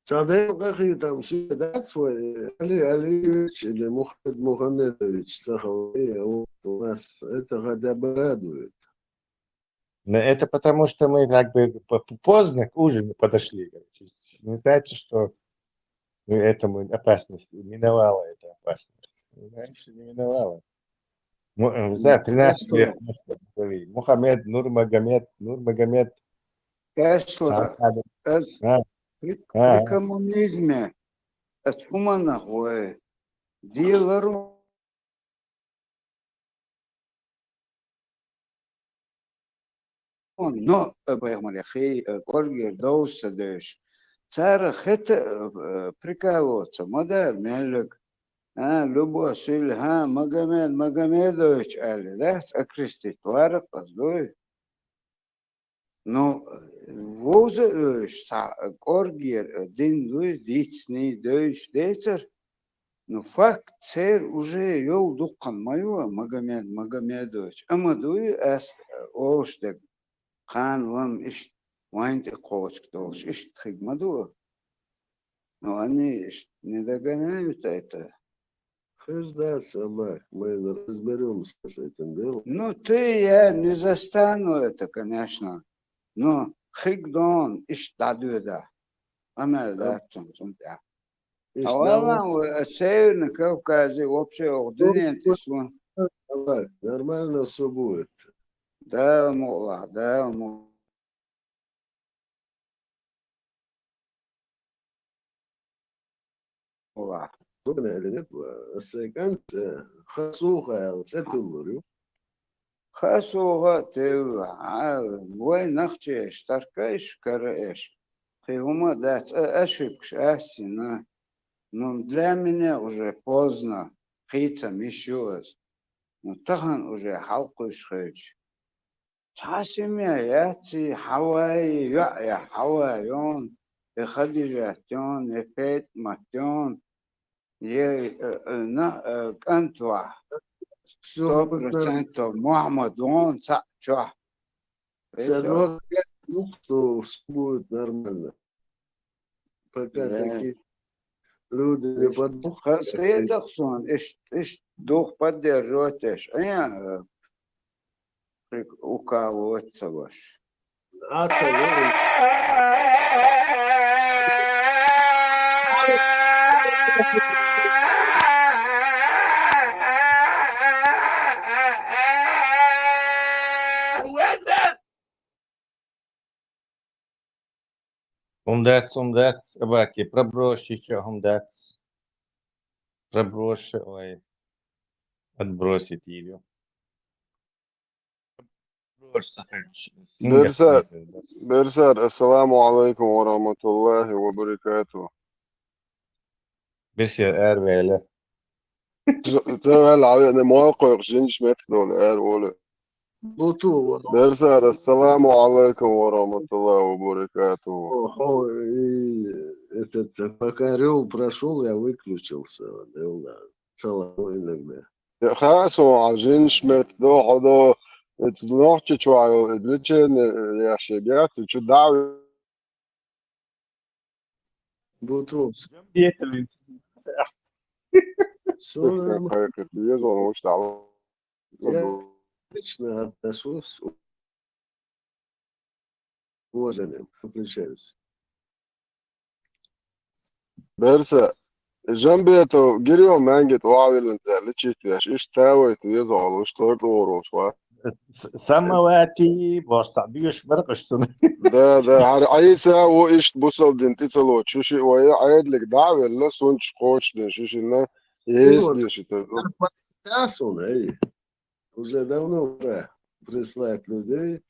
Цхьа Даьла къахетам шуга дац вай, Али Алиевич или Мухаммед Мухаммедович, ца хала, э, вот у нас это хотя бы радует. Но это потому, что мы как бы по-, по-, поздно к ужину подошли, короче. Не значит, что мы этому опасность, миновала эта опасность. Раньше не миновала. Му-, э, за Ну, тринадцать лет, хорошо. Ну, что, назови. Мухаммед, Нурмагомед, Нурмагомед. Тесла, Саакадов. Эс А, при, а, при а. Коммунизме, эс хӀуманах вай, делар Но, э, пайхамар яхий, э, кӀоргера довса дойш. Цара хета, э, э, прикалываться ма дар, меллаг. А, любой сил, ха, Магомед, Магомедович, аьлла, да, окрестить варакъ аз дуй. Ну, вовза оьш, цхьа кӀоргера дин дуй, дийцний, дойш децар. Ну, факт, церан уже йол дуккхан ма ю, Магомед Магомедович. Амма дуй, ас олуш дерг, кхана лам иштта вайн тӀе кхочуш долуш, иштта хиг ма ду. Ну, они иштта не догоняют это. Хир дац, амма мы разберёмся с этим делом. Ну, ты, я не застану это, конечно. Ну, хиг дон, иштта дӀадоьда. Амма А. дац цунна, цунна тӀехь. Ишта А валлахӀи, Северный Кавказе вообще ох, Ну, дуьнен тӀе сона. Давай, нормально всё будет. Да, мула, да, му-, мула. Особенно или нет, э, с-, кӀант, э, Хасуха аьлла цӀе туьллур ю. Хасуха тевлла, а, вай нахчеш, таркайш, караэш. Кхин хӀума дац, а, ошибкаш ассина. Ну, для меня уже поздно, хийцам йиш ю ас. Ну, тахана уже хьалкхуьйсуш хилча. Цхьа семья яций, хьавай, йоӀ я хьавай, йон, я Хадижат, йон, я ПетӀмат, йон, я, э, э, на, э, кӀант вахь. Сто процентов Мухьаммад вон, цхьаъ чохь. Всё равно, ну, что, всё будет нормально. Пока Да. такие люди не подумают. Хаза хетах сон, иш, иш дух поддерживать еш. Ая, э, прик-, укалывать ца баш. А, ца вон. ХӀума дац, хӀума дац, собаки, пробросьте, чё, хӀума дац. Пробросьте, ой, отбросить её. Пробросьте, короче, Берса, сингер, Берса, ассаламу алейкум ва рахматуллахи ва баракату. Берса, эр веле. Т-, т-, ваьлла, хьан веана, ма кхойкху жинаш меттах долу, аьлла волу. Буту, вот. Берсар, ассаламу алейкум ва рахматуллахи ва баракатуху. О, хо, и этот, пока орёл прошёл, я выключился, вот, и он, да, целовал иногда. Я хасо, а жинаш меттах до, хьо до, это нохчи чуайл, это лечение, я шебят, чу дав. Буту. Всё нормально. Я лично отношусь с уважением, включаюсь. Берса, Джамбетов Гирём маьнги тӀе охьавиллинца лечить веш, иштта вайта веза хьо, луш тӀор тӀора волуш вац. С-, самавати, бохуш, цхьа боьш бара-кх уьш цунна. Да, да, хӀара Ӏийса а ву иштта бусалба дин тӀе ца лоцуш, шиши а вай, Ӏедалга дӀа а велла, сунчаш кхочушдина шишина, еса дешийтар. Ас уна, эй, уже давно пора прислать людей.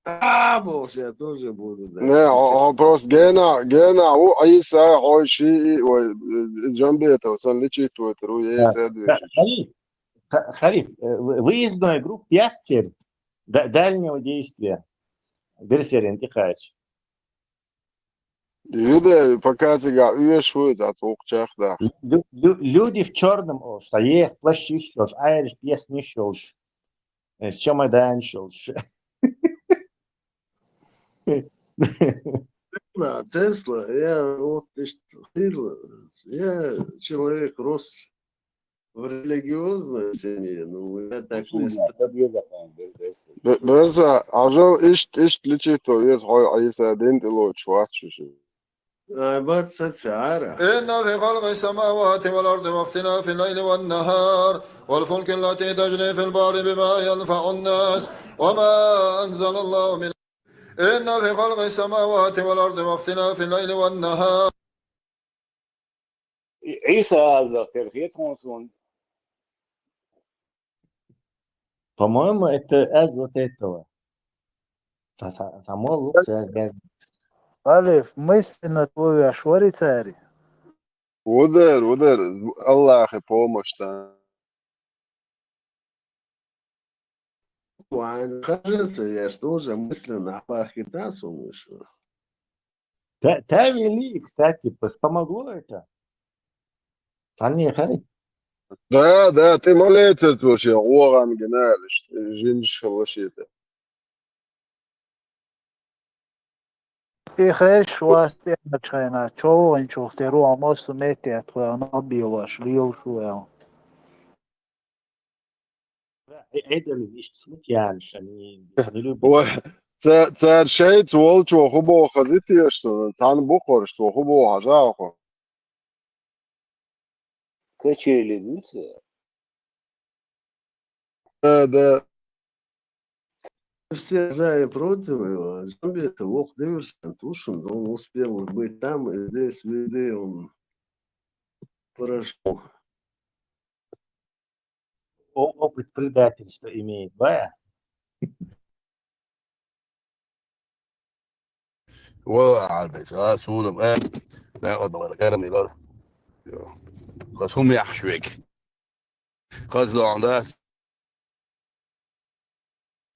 А, боже, я тоже буду, да. Не, хьо, хьо просто гена, гена ву Ӏийса, хьо шиъ, ой, э, Джамбетов, сан лечить войтар ву, еса а дешийтар. Халиф, Ха-, Халиф, э, вы-, выездной группе пять теперь, да-, дальнего действия. Берсерин тӀекхача. Юда, пока цигахь оьшуш ву иза, цхьа вукху чехдахь. Лю-, лю-, люди в чёрном, олуш, цхьа еха плащ йиш йолуш, Ӏаьржа песна йиш йолуш, э, чемодан йиш йолуш. Тесла, Тесла, я вот иштта хила, я человек рос в религиозной семье, ну, я так не ст- Бе-, беза, Ӏажал иштта, иштта лечить ван веза хьо Ӏийса дин тӀе лоцуш вац шиши. Ай, бац, саца ара. إن في خلق السماوات والأرض واختلاف الليل والنهار والفلك التي تجري في البحر بما ينفع الناس وما أنزل الله من إن في خلق السماوات والأرض واختلاف الليل والنهار. Ӏийса аза кхерхе тхуна суна. По-моему, это аз вот этого. Ца-, ца-, ца молу, ца-, Халиф, мысленно твой аш вари цари? Ву дера, ву дера, Аллахе помощь ца. Вайн хажеса, я ж тоже мысленно Аллахе тасун вышел. Та-, та вели, кстати, пос-, помогло это? Цхьанне хай? Да, да, ты молитесь вообще, гӀогӀан гина, жинаш хала шица. И хеш вац тӀехьачхьайна, чӀогӀа вайн чух тера ву, амма массо метте тхоьга нах бийлош, лелаш ву аьлла. Э-, Эдел иштта смутьян шани, не любит. Ой, ца-, цара шайца волчо хӀун боху хаза теша, цхьана букхарш цо хӀун боху хьажа хьо? Качели дуьйцу? Да, да. Все за и против его. Джамбета, вокху диверсант ву шуна, он успел быть там и здесь, везде он прошёл. О-, опыт предательства имеет, бая? Валлахьи, хьан бен, сан суна, э, дакъа бара, эрна йилар. Йо. Хаза хӀума яхаш вега. Хаза догӀна дац.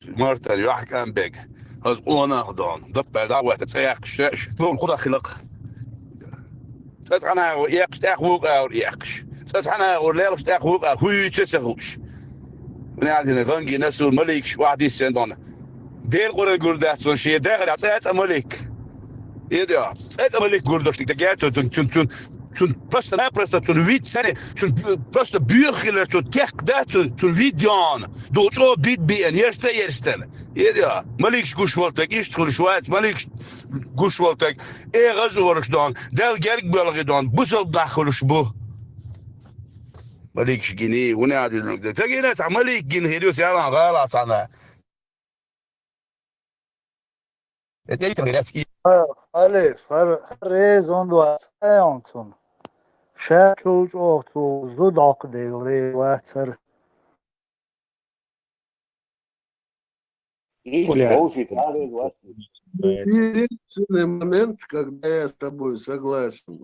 Мартан йохькам бега. Хаза къонах догӀна. Даппар дӀа а ваьтта, цӀе яьккхаш, цӀе, цӀе, хӀун хила хилакх. ЦӀа цхьана агӀор эккхаш, тӀаккха вукху агӀор эккхаш. ЦӀа цхьана агӀор лелхаш, тӀаккха вукху агӀор. ХӀун ю ца хууш? Вуьнан дина гӀангина суна маликаш охьадиссина дона. Дела Къуръан гур дац ван шен дахарехь цӀа цӀа малик. Ида, цӀа цӀа малик гур дошниг, тӀе герта цун, цун, цун, цун просто-напросто цун вид цаьрца, цун просто боьха хилар, цун текх дац, цун, цун вид йоӀана. Дукха чӀогӀа бид биъна, ерста а ерстана. Ида, маликаш гуш волу таг, иштта хуьлуш вац, маликаш гуш волу таг, э, гӀаза волуш дон, Далла герга боьлхий дон, бусалба нах хуьлуш бу. Маликаш гиний, вуьнан дина. Ца гина цхьа малик гина хир ю, сийлахь гӀала цхьана. Э, тӀе йитина гӀерец и. Халиф, хӀара, хӀара реза хӀунда вац айхьа цунна? Ша чул чӀогӀа цо зуда Ӏокхаделла реза вац хӀара. Ишта вовший цхьа реза вац. Единственный момент, когда я с тобой согласен.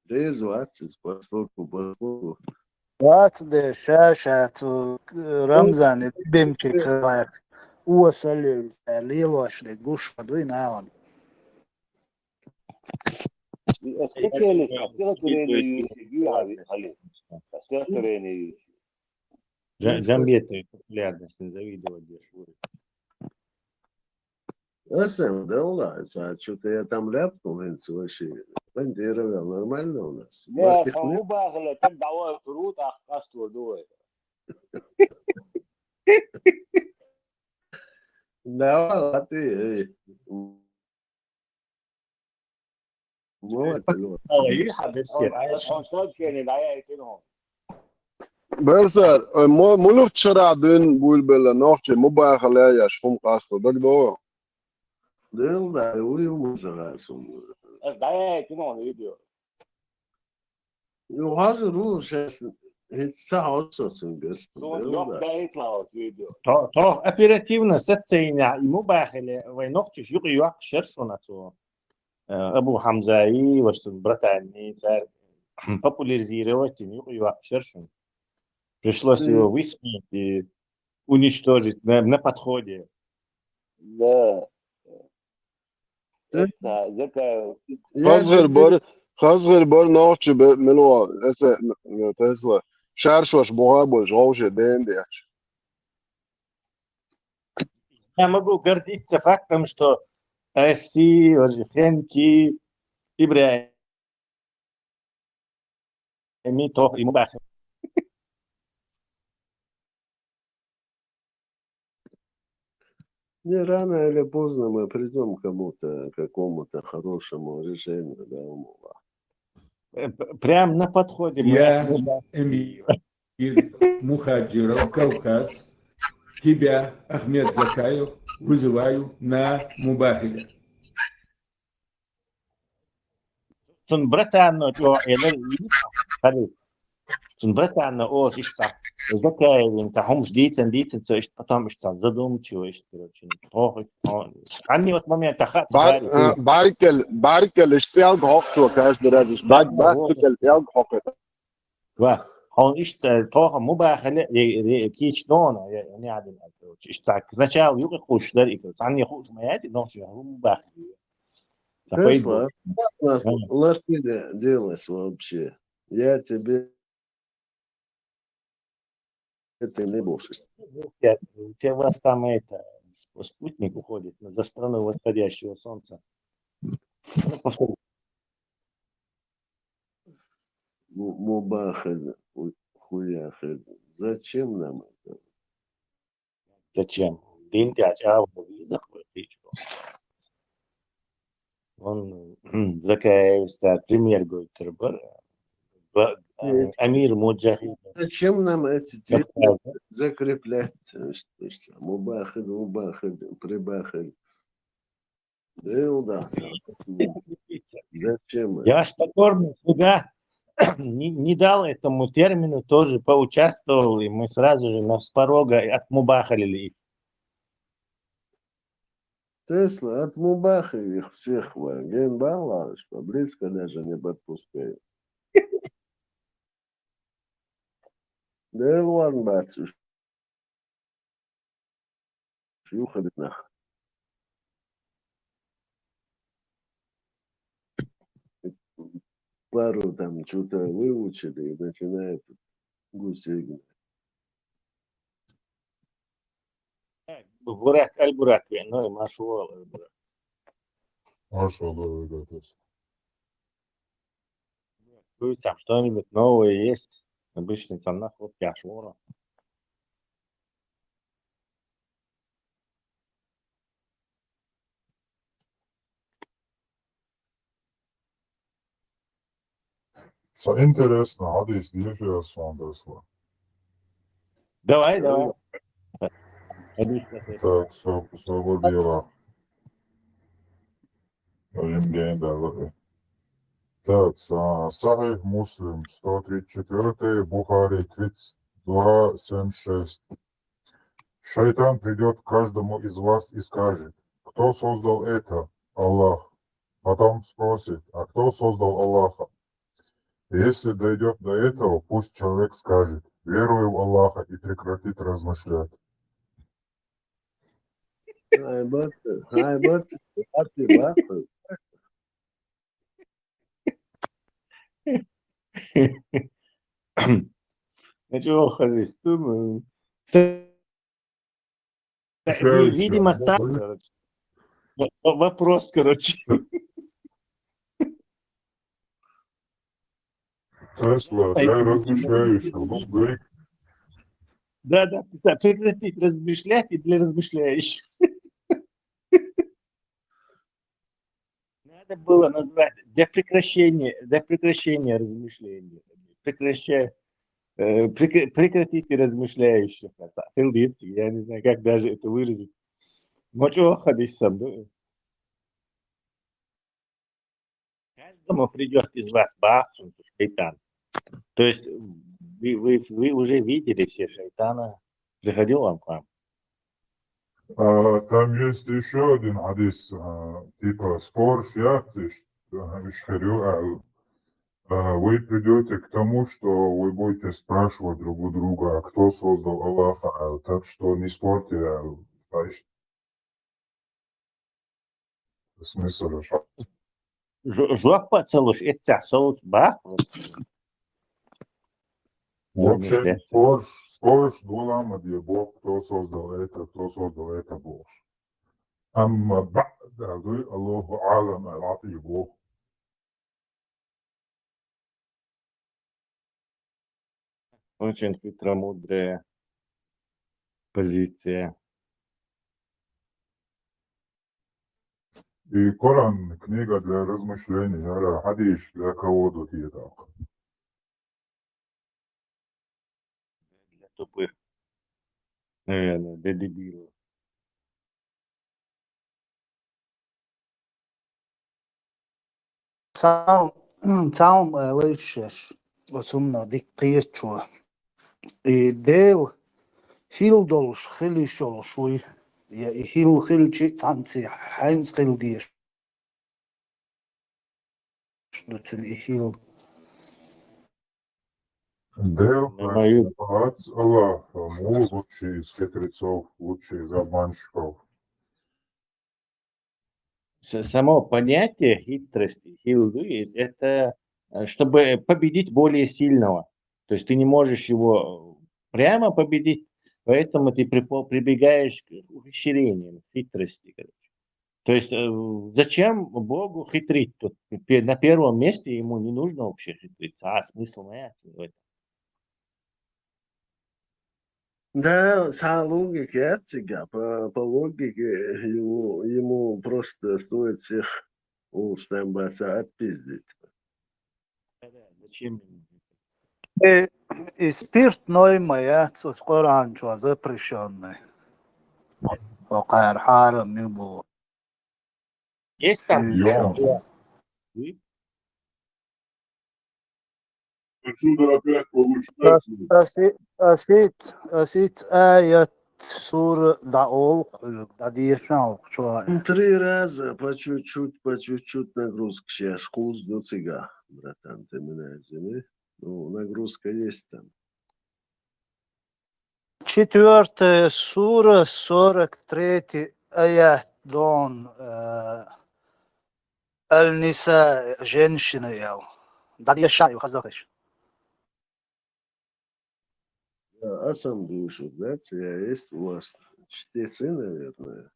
Реза вац иза, постольку, поскольку. Вац де, ша, ша, цу, э, Рамзане, любимчик вац. Уо саллаллаху, лелош де гуш ма дуй нахана. Стихотворение ю-, Стихотворение ю-, Стихотворение ю-, Жа-, Жамбетовой популярность не завидовать деш вуй. Аса, да ладно, а чё-то я там ляпнул, хӀинца вообще. Бандера вел, нормально у нас. Не, Мартих хан не- хӀун бахала, таг дӀавахар ву, тӀаккха къасто ду вай. Давай, лати, эй. Вот, вот. Ой, хьа, берсер. Он, он сообщение дӀаяйтина хьуна. Берсер, э, мо-, муьлхачу шарахь дуьйна буьйлабелла нохчий мубахала еш хӀума къасто дагадогӀу? Дела да, вуй хӀума ца хаьа суна. Ас дӀаяйтина хьуна видео. Ю хьажа ру шаьш хӀинца ца хьожу со цуьнгас. Суна Дела да. Дайта ла оцу видео. То-, тох оперативно соцсетенехь и мубахала вай нохчаш юкъа йоккхуш яра шуна цо. Э, Абу Хьамзаи, ваша цун братанни, цара популяризировать дина юкъа йоккхуш яра шуна. Пришлось его высмеять и уничтожить на, на подходе. Да. Э, Закаев. Я хазгӀир же бар, хазгӀир бар нохчий бе-, мила ван, эса, м-, м-, Тесла. Шаршош бухьа болчу вовше ден дечу. Я могу гордиться фактом, что Эсси, Хенки, Ибрахим, Эмин, тох, и мубахала. Не рано или поздно мы придём к кому-то, к какому-то хорошему решению, да, Умула? Э, п-, прям на подходе мы. Я, от Муба-, Эмир Мухаджиров, Кавказ, тебя, Ахмед Закаев, вызываю на мубахиле. Цун братанна чӀогӀа элира, хали. Цун братанна олуш иштта цхьа Закаевна цхьа хӀумаш дийцан, дийцан, цо иштта потом иштта цхьа задумчиво, иштта, короче, тохуш, тхо-, цхьанне оцу моментахь хаа ца Бар-, хаьара. А, баркалла, баркалла, иштта пӀелг хьокху цо каждый раз, иштта бак-, бак-, цу кӀел пӀелг хьокху. Ва, хьуна иштта тоха мубахала, э, э, кийча нона, э, э, неадина, короче. Иштта цхьа сначала юкъа кхуьссуш дара и, короче. Цхьанне хууш ма яц, и нохчо хӀума мубахала. Цхьа Тесла, пайда нас Ага. латили делась вообще. Я тебе это не бошишь. У тебя, у тебя вас там это, сп-, спутник уходит на, за страну восходящего солнца. Ну, повтори. Му-, мубахиль, у-, хуяхиль. Зачем нам это? Зачем? Дин тӀехь чӀагӀо веза вай кхечо. Он, Закаевс цара пример гойтур бара. Ба-, Э, Амир Муджахид. Зачем нам эти термины Кавказ. закреплять? Э, что, что, мубахиль, мубахиль, прибахиль. Да и удастся. Зачем это? Я ж покорно сюда не, не дал этому термину тоже поучаствовал, и мы сразу же нас с порога отмубахалили их. Тесла, отмубахили их всех, ва, ген бахьалаш, близко даже не подпускай. Дела ван бац уьш. Юхадинах. Пару там чё-то выучили и начинают гусей гнать. Бурак, Аль-Бурак, ну и маршо, Аль-Бурак. Маршо, да, да, да, то есть. Будет там что-нибудь новое есть? Обычно там на хлопке аж вора. Со интересно, хьадис деши ас ван дасла. Давай, давай. Так, со, со выбила. Рентген давай. Так, са-, Сахих Муслим, сто тридцать четвёртый, Бухари, тридцать два семь шесть. Шайтан придёт к каждому из вас и скажет: «Кто создал это?» «Аллах». Потом спросит: «А кто создал Аллаха?» Если дойдёт до этого, пусть человек скажет: «Верую в Аллаха», и прекратит размышлять. Ай, бат, ай, бат, бат, бат. Ну чё, хозяйство, мы Кстати, видимо, сам, короче. В-, в-, вопрос, короче. Тесла, для размышляющих. Ну, говори. Да, да, писать, прекратить размышлять и для размышляющих. Надо было назвать для прекращения, для прекращения размышлений. Прекращай, э, прекра- прекратите размышляющих. Я не знаю, как даже это выразить. Мочу ходить сам, да? Каждому придет из вас бахсун, шайтан. То есть вы, вы, вы уже видели все шайтана, приходил вам к вам. А, там есть еще один хадис, а, типа спор шьяхтиш, а, ишхирю, а, а, вы придете к тому, что вы будете спрашивать друг у друга, а кто создал Аллаха, а, так что не спорьте, а, а, иш- смысл решать. Жо- Жоп пацалуш, это соус бах. Вообще, Замечательно. споришь, споришь, доламад я Бог, кто создал это, кто создал это, Бог. Амма ба'да, говорит, Аллаху алам, алати Бог. Очень хитромудрая позиция. И Коран, книга для размышлений, яра хадис для кого тут и так. Для тупых. Наверное, для дебилов. Цаун, цаун лайшеш, оцумна диккиечо. И Дел хил долуш, хили шолуш уй. Я и хил хилчи цанци ханц хил деш. Дуцин и хил. Дел, На мою- Аллах, лучший из хитрецов, лучший из обманщиков. С- Само понятие хитрости, хилды, это э, чтобы победить более сильного. То есть ты не можешь его э, прямо победить, поэтому ты припо- прибегаешь к ухищрениям, хитрости, короче. То есть э, зачем Богу хитрить? Тут пе- на первом месте ему не нужно вообще хитрить. А смысл, понятно, в этом. Да, сама логика яц цига, по, по логике ему, ему просто стоит всех улстамбаса отпиздить. Да, зачем ему? И, и спиртной моя, с Коран чё запрещенный. Покар харам не было. Есть там? Йо. И- Отсюда опять получается. Аси, аси, аят сура да ол, да дешан чё. Три раза по чуть-чуть, по чуть-чуть нагрузка сейчас. Куз до цига, братан, ты меня извини. Ну, нагрузка есть там. Четвёртая сура, сорок третий аят, дон, э, Аль-Ниса, женщина, ял. Да дешан, хазахиш. Да, а сам душу, да, тебя есть у вас чтецы, наверное.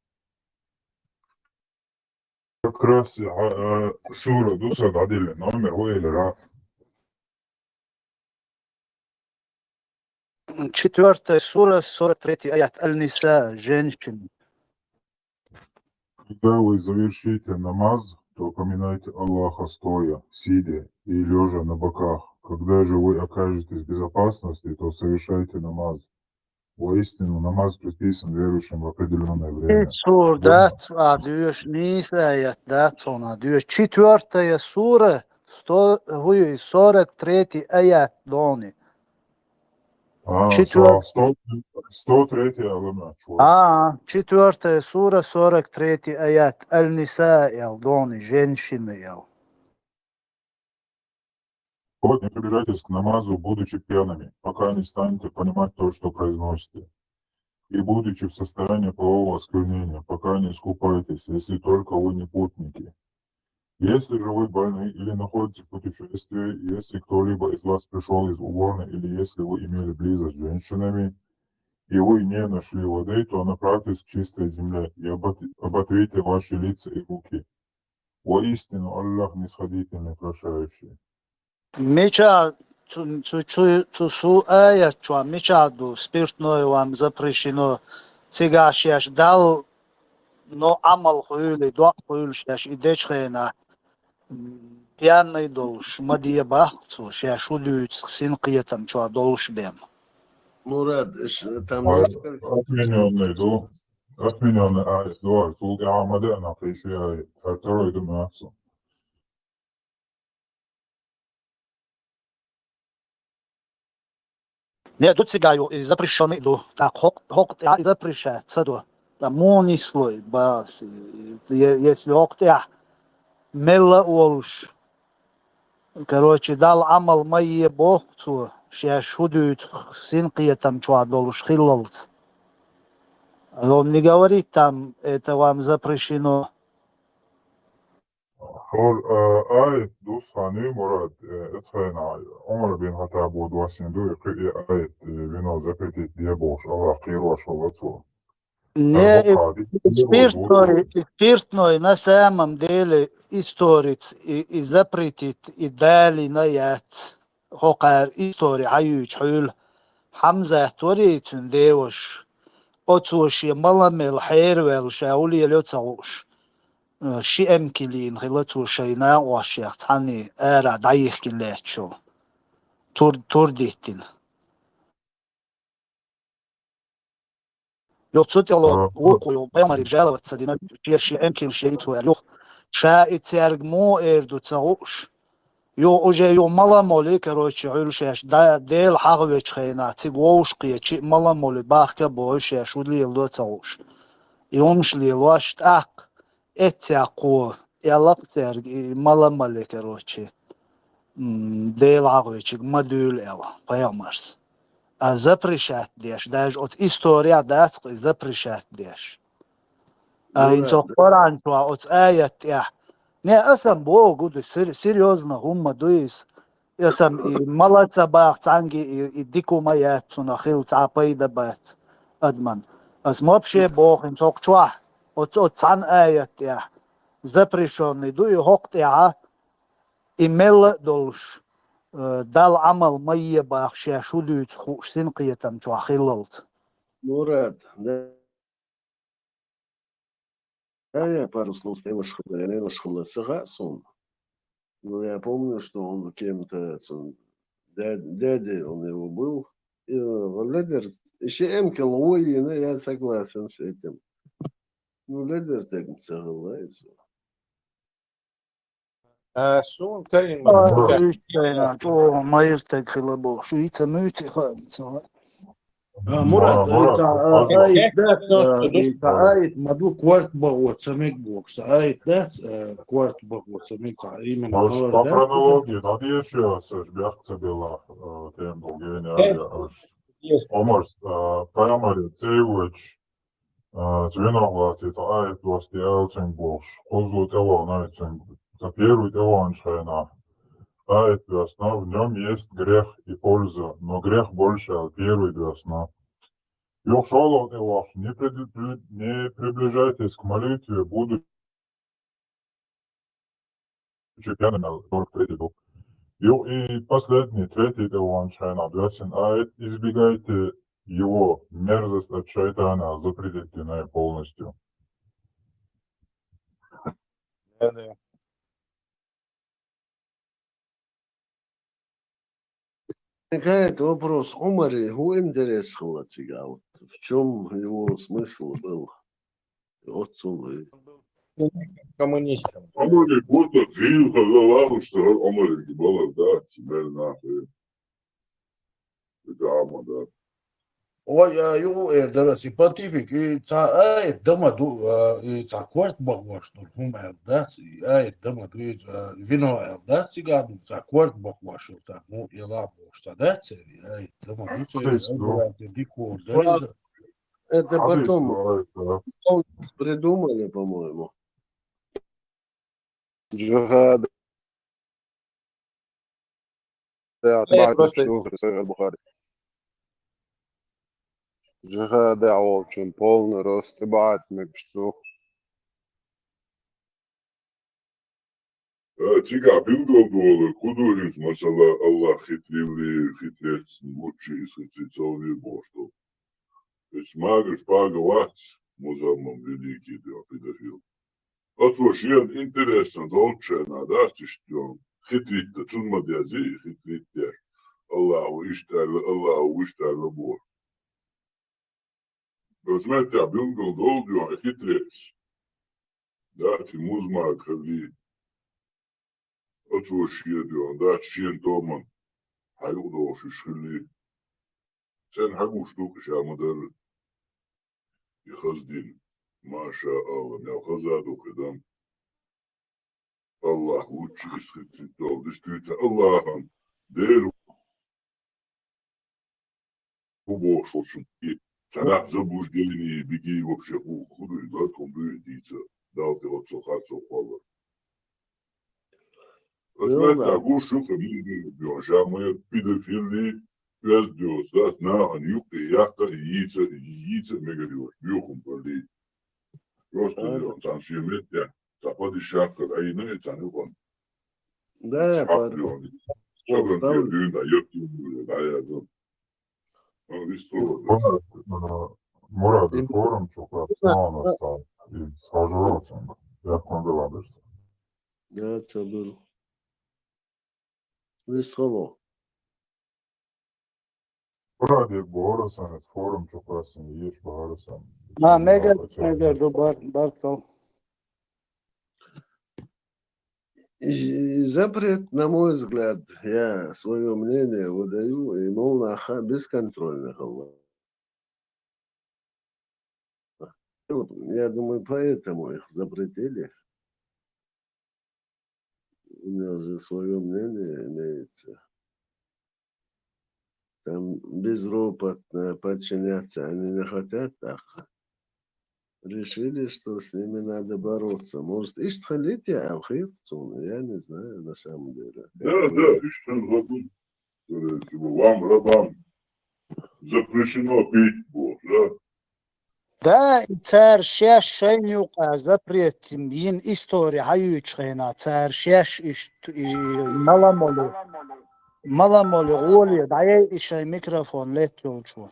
Как раз а, а, сура дусад адили номер уэлера. Четвёртая сура, сорок третий аят, Аль-Ниса, женщин. Когда вы завершите намаз, то поминайте Аллаха стоя, сидя и лежа на боках. Когда же вы окажетесь в безопасности, то совершайте намаз. Воистину, намаз предписан верующим в определенное время. Сур, да, а дюш, Ниса аят, да, цона дюш. Четвёртая сура, сто, хуй, сорок третий аят, дони. А, Четвёртый. сто, сто третий алама, чувак. А, четвёртая сура, сорок третий аят, Аль-Ниса, ял, дони, женщины, ял. Вот, не приближайтесь к намазу, будучи пьяными, пока не станете понимать то, что произносите. И будучи в состоянии полового осквернения, пока не искупаетесь, если только вы не путники. Если же вы больны или находитесь в путешествии, если кто-либо из вас пришел из уборной или если вы имели близость с женщинами, и вы не нашли воды, то направьтесь к чистой земле и обот- оботрите ваши лица и руки. Воистину, Аллах нисходительный, прощающий. Меча, цу, цу, цу, цу су аят чуа, меча ду, спиртное вам запрещено, цигаш яш дал, но амал хуйли, дуа хуйли шаш, и деч хена. пьяный долуш ма де боху цо, шаьш хӀун дуьйцу синкхетам чохь долуш бен. Мурад, ш-, там Ой, несколько отменённый ду. Отменённый аят ду, цул тӀаьхьа ма деана кхин ши аят. ХӀара второй ду моьтту суна. Не, ду цигахь ю, и запрещённый ду. ТӀаккха хӀокху, хӀокху тӀехь и запрещать ца до. Ткъа муха нисло и бахьа, е-, если хӀокху тӀехь мелла а волуш, короче, Далла Ӏамал ма е боху цо, шаьш хӀун дуьйцу синкхетам чохь долуш хиллалц. Он не говорит там, это вам запрещено. ХӀора, а, аят ду сан, Мурад, э, эцхьайна Ӏумар бин Хаттабо доссийна ду, и кхин и аят, э, вино запретить де бохуш, Аллах кхерош вала цо. Не, и спиртной, и спиртной на самом деле историц и, и запретить, и далийна яц. ХӀокхара истори хьаюьйчу хьуьйла Хьамзат варий цуьнан деваш. Оцо шен мала мел хьераваьлла, ша хӀун лелайо ца хууш. Э, ши эмкал йина хилла цо шайн накъостех цхьанне ара дӀайихкина лаьтташ йолу. Тур-, тур диттина. Юха цу тӀехула вукхо йолу пайхамаре жаловаться дина, шен, шен эмкал шен йицло аьлла юха. Ша и цаьрга муха эр ду ца хууш. Юха уже юха мала а молий, короче, хьуьлла шаьш да-, Дела хьахавечу хенахь, цига вовшахкхечи а мала а молий, бахка а бохуш, шаьш хӀун леладо а ца хууш. И хӀумаш лелош, тӀаккха эццехь кхо, аьлла-кх цаьрга, и мала а молий, короче, м, Дела хьахавечига ма дуьйла аьлла, пайхамарс. А запрещать деш, даже оцу история дац-кх и запрещать деш. А хӀинца оцу Коран чохь оцу аят тӀехь. Не, асам боху, ду, сер-, серьёзно хӀумма ду иза. Асам и мала ца баха цхьаьнгге и, и дика хӀума яц, цунах хилла цхьа пайда бац адаман. Ас вообще боху, хӀинца хӀокху чохь, оцу, оцу цхьана аят тӀехь запрещённый ду и хӀокху тӀехьа, и мелла а долуш, э, Далла Ӏамал ма е боху, шаьш хӀун дуьйцу хууш синкхетам чохь хиллалц. Мурад, да, да, я пару слов с девушкой, девушкой ца хаьа суна. Ну, я помню, что он кем-то, цуьнан дя-, дядя он его был. И, э, ледер, и шен эмкал гӀо йина, я согласен с этим. Ну, ледер тегма ца хилла иза. А, суна карийна А, ма ду. Уьш шайна, чӀогӀа майра стаг хила бохуш, шу йица муьйцу хаьа ца. А, Мурад, Мурад, ца, а, Мурад. Аят дац, а, ца аят ма ду, корта бахо ца мега бохуш, ца аят дац, а, корта бахо ца мега, ца именно Аш Мурад по дац. Хронологии надеешься, аш бехк ца белахь, а, тем долгене Э, ари, аш. Yes. Омарс, а, пайхамаре цевоч, А, звено гласит, аят доссаде ала цуьнга бохуш, кхузза тӀевахана цуьнга. Ца первый тӀеваханчу хенахь аят доссана, в нём есть грех и польза, но грех больше, а первый доссана. Юха шолгӀа тӀевахча, не пред-, не приближайтесь к молитве, будучи Чемпионом сорок третий был. Юха и последний, третий тӀеваханчу хенахь доьссина аят, избегайте его, мерзость от шайтана запретить динай полностью. Да, да. Возникает вопрос, Омаре хӀун интерес хилла цигахь? Вот в чём его смысл был? Оццул и. Коммунистам. Омаре просто зил хаза лалуш цара Омаре бала дац, мел нахе. Зама да. Ой, а, ю эр дара си патифик, и ца аят дама ду, а, и ца корт бахваш дур, хӀума аьлла дац, и аят дама ду, и, а, вино аьлла дац, цигахь ду, ца корт бахваш дур, та, ну, и ла бохуш, ца дац, и аят дама ду, ца, Хадис ду. Дикор, да, Ладно, иза. Это Хадис потом ду, это. Придумали, по-моему. Джихад. Э, просто Сахих аль-Бухари. Джихад волчун полный рост ибадат мегаш ду. Э, цигахь билггал долу, кху ду иза, масала, Аллах хитрилли, хитрец, лучший из хитрецов вир бохуш долу. Иза магаш пага вац, музаммам великий, да, педофил. Оцо шена интересно долчу хенахь дац иштта йолу. Хитритта, цунна ма деза и хитритта деш. Аллахьо иштта аьлла, Аллахьо вуьшта аьлла боху. Оцу меттехь билггал долу дуьйхьа и хитрец. Дац и музмаг хилли. Оцо шен дуьйхьа дац шен томан. Хьан юкъа догӀуш уьш хилли. Церан хьан гуш ду-кх ша ма-дарра. И хаза дина. Маша Алла, мел хаза ду кхидам. Аллахь луччу иза хиттийта долу, дистуьйта Аллахьан, Дела ву бохуш волчун и, цхьанахь заблуждение, беги вообще хӀу, хӀу ду и, латхун дуй и дийца, Далла тӀе оццул харцо кхоллар. Аса меттахь гуш ю-кх муьлхха а, ша ма-яр педофилли, оьзда йоцу, дац, нахана юккъе яккха а, йийца а, йийца а мегар йоцу, боьхам балли. Просто йо, цхьана шен меттехь, цхьа падишах хир айина и цхьана юкъана. Да, я пар. Чоган дуьйна, а, йоттуьйна, да, я, да. Ну, история. Мурад, э, форум чу кхаьбча, ма стал. Иза хьожур оцунга. Яхкан белан берш. Да, ца бу. Вистхало. Радик бохура сан, форум чу кхаьссина еш бахара сан. А, мегар, мегар ду бар, баркал. И запрет, на мой взгляд, я своё мнение выдаю, и мол, наха бесконтрольно хилла. Вот, я думаю, поэтому их запретили. У меня же своё мнение имеется. Там безропотно подчиняться они не хотят, так решили, что с ними надо бороться. Может, иштта хилийта я аьлла хета суна, я не знаю, на самом деле. Да, да, иштта хилла хӀун. Э, типа, вам, рабам, запрещено пить, боху, да? Да, и цара шаьш шайна юкъа запрет йина истори хьаюьйцучу хенахь, цара шаьш иштта, и, мала-молу, мала-молу гӀоле, дӀаяй и шайн микрофон летта йолчо.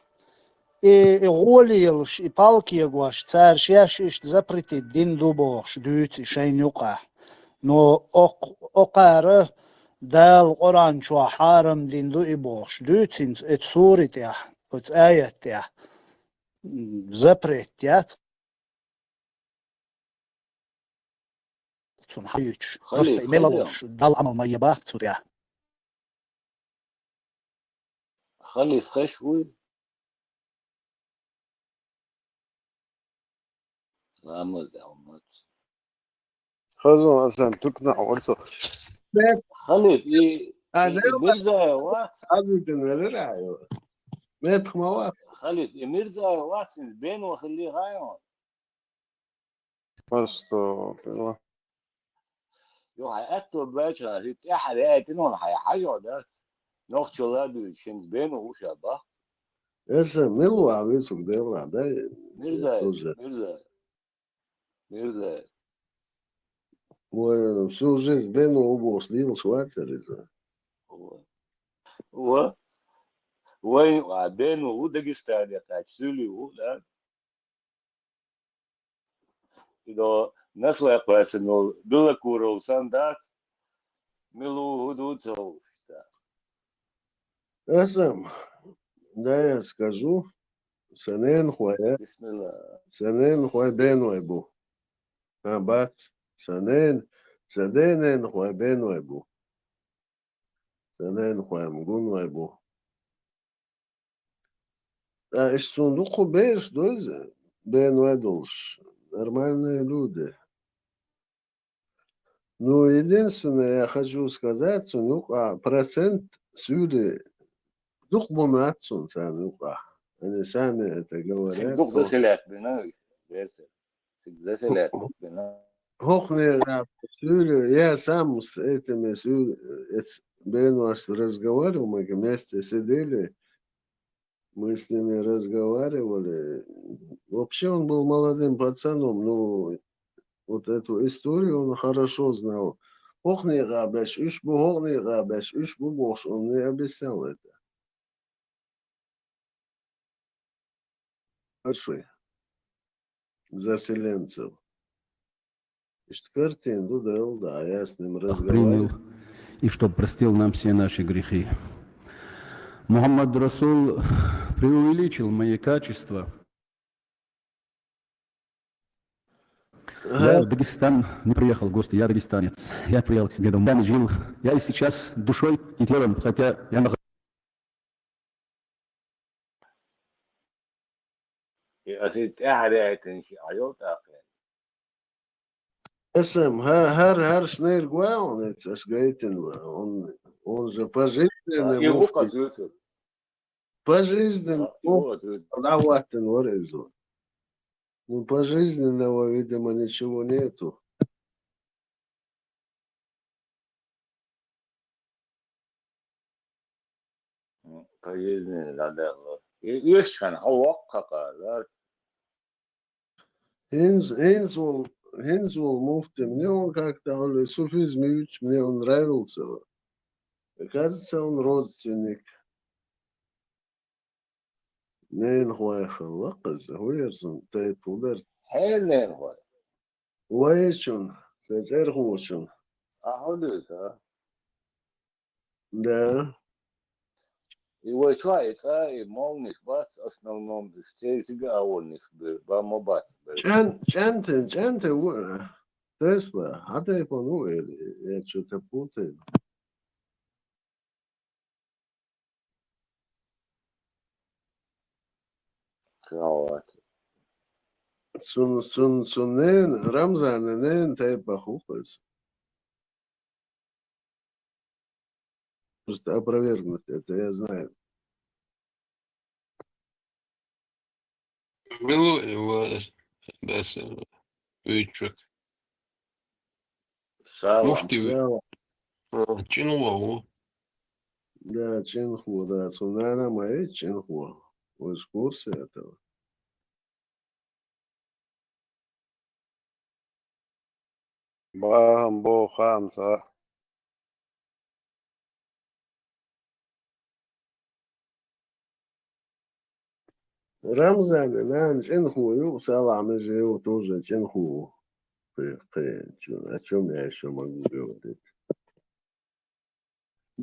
И, и гӀоле йолуш, и палкегош, цара шаьш иштта запретить дина ду бохуш, дуьйцу и шайна юкъахь. Но окх-, окхара Дала Къуръан чохь хьарам дина ду и бохуш, дуьйцу хӀинца оцу сури тӀехь, оцу аят тӀехь. Запрет яц цунна хьаюьйцуш. Просто и мела луш, Далла Ӏамал ма е бах цу тӀехь. Халиф хеш вуй? Ламаз а хӀумац. Хазон асан тукнахь варсо. Халиф, и, а, и, и Мирзаев вац? Азитин велира ю. Метх ма вац. Халиф, и Мирзаев вац, и бен вахилли хай он. Просто, пила. Йо, хьай атто бача, хи тӀехьа яйтина он хьай хьажо дац. Нохчо ладуй, шин бен уша бах. Эса милла вицуг делла, да? Мирзаев, Мирзаев. Мирза. Вай, всю жизнь бен у бос лил швацариза. Ва. Ва. Вай, а бен у Дагестане, качсули у, да? Идо наслай квасину, Белокуров сан дац, милу хӀу ду ца вуьшта. Эсам, да, я скажу, санен хвая, бисмилла. Санен хвай беной бу. А, бац, санен, санен хвай беной бу. Санен хвай мгунвай бу. А, иш цун дукху бераш дойза, бен вай долуш. Нормальные люди. Ну, единственное, я хочу сказать, цун юкъа процент суьйли дукха бу мац цун царна юкъа. Они сами это говорят. Дукха заселять бина, версия. Заселять бина. ХӀокхуне гӀап суьйли, я сам с этими суьйли, эц бен ваша разговаривал, мы вместе сидели. Мы с ними разговаривали. Вообще он был молодым пацаном, но вот эту историю он хорошо знал. ХӀокхуне гӀабеш уьш бу, хӀокхуне гӀабеш уьш бу бохуш, он мне объяснял это. Хорошо. Заселенцев. Иштта картина ду Дала, да, я с ним разговаривал. Принял, и чтоб простил нам все наши грехи. Мухаммад Расул преувеличил мои качества. Я в Дагестан не приехал в гости, я дагестанец. Я приехал к себе домой. Я жил, я и сейчас душой и телом, хотя я нах- И ас тӀаьхьа даьттина ши Ӏайол тӀаккха. Эсэм, хӀа-, хӀар-, хӀара шнайрг вай хьуна, эцаш гайтина вай. Он, он же пожизненный муфти. Пожизненный муфти. ДӀахӀоттина вара иза. Ну, пожизненного, видимо, ничего нету. М, пожизненно, да, да, вот. И, и эшшан, а воккха къа, да. ХӀинз-, хӀинз вол, хӀинз вол муфти, мне он как-то, он и суфизм, и мне он нравился. Оказывается, он родственник. Ненахой хилла-кх иза, хӀун яра цун тайпа, хӀун дара? Хьенан ненахой? Вайчун, сайн цӀерхочун. А, хьо дуьйцу, а? Да. И вай чохь и цӀа, и молниш бац, основном, уьш церан цига а волниш бер, ба ма бац бер. ЧӀен-, ЧӀентан, ЧӀентан ву, Тесла, хьан тайпана ву эр, я чё-то путаю. Кровать. Цун, цун, цун нен, Рамзана нен тайпа хӀу хаза. Просто опровергнуть это я знаю. Мила его, да, с-, уьйчуьк. Салам. Муфти. Салам. А, чӀинхо ву. Да, чӀинхо, да. Цу нана ма ю чӀинхо. Вы же в курсе этого? Бахам бо хаамца. Рамзана нана чӀинхо ю, Салахьа меже ю, тоже чӀинхо ву. Кхе, кхе, чё, о чём я ещё могу говорить?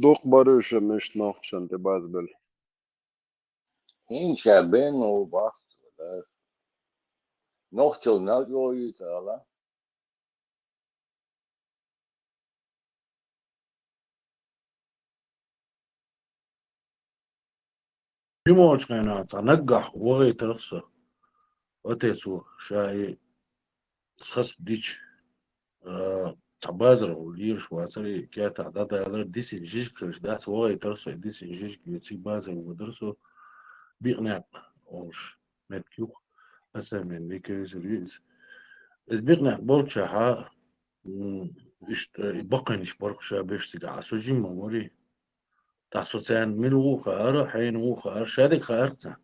Дукха бара уьш мишта нохчашна тӀе базбелла. ХӀинца ша бен ву бахт, да. Нохчалла нал чӀогӀа юьйцу ала. Жимолчу хенахь цхьа наггахь вахийтарх со. Отец ву, ша и хасп дича, а, цхьа базар ву лелаш вацара, и кертахь дӀадалар, дисина жижиг хилча дац, вахийтарх со, и дисина жижиг веций базар ву дара со, Бикънекъ олуш меттиг юкъа, Асан мен векевзар ю иза. Иза Бикънекъ болчахьа, м, иштта и баккхийнаш барх ша беш цигахь, со жимма вари. Тахь со царна мила ву хаара, хьенан ву хаара, шадерг хаара царна.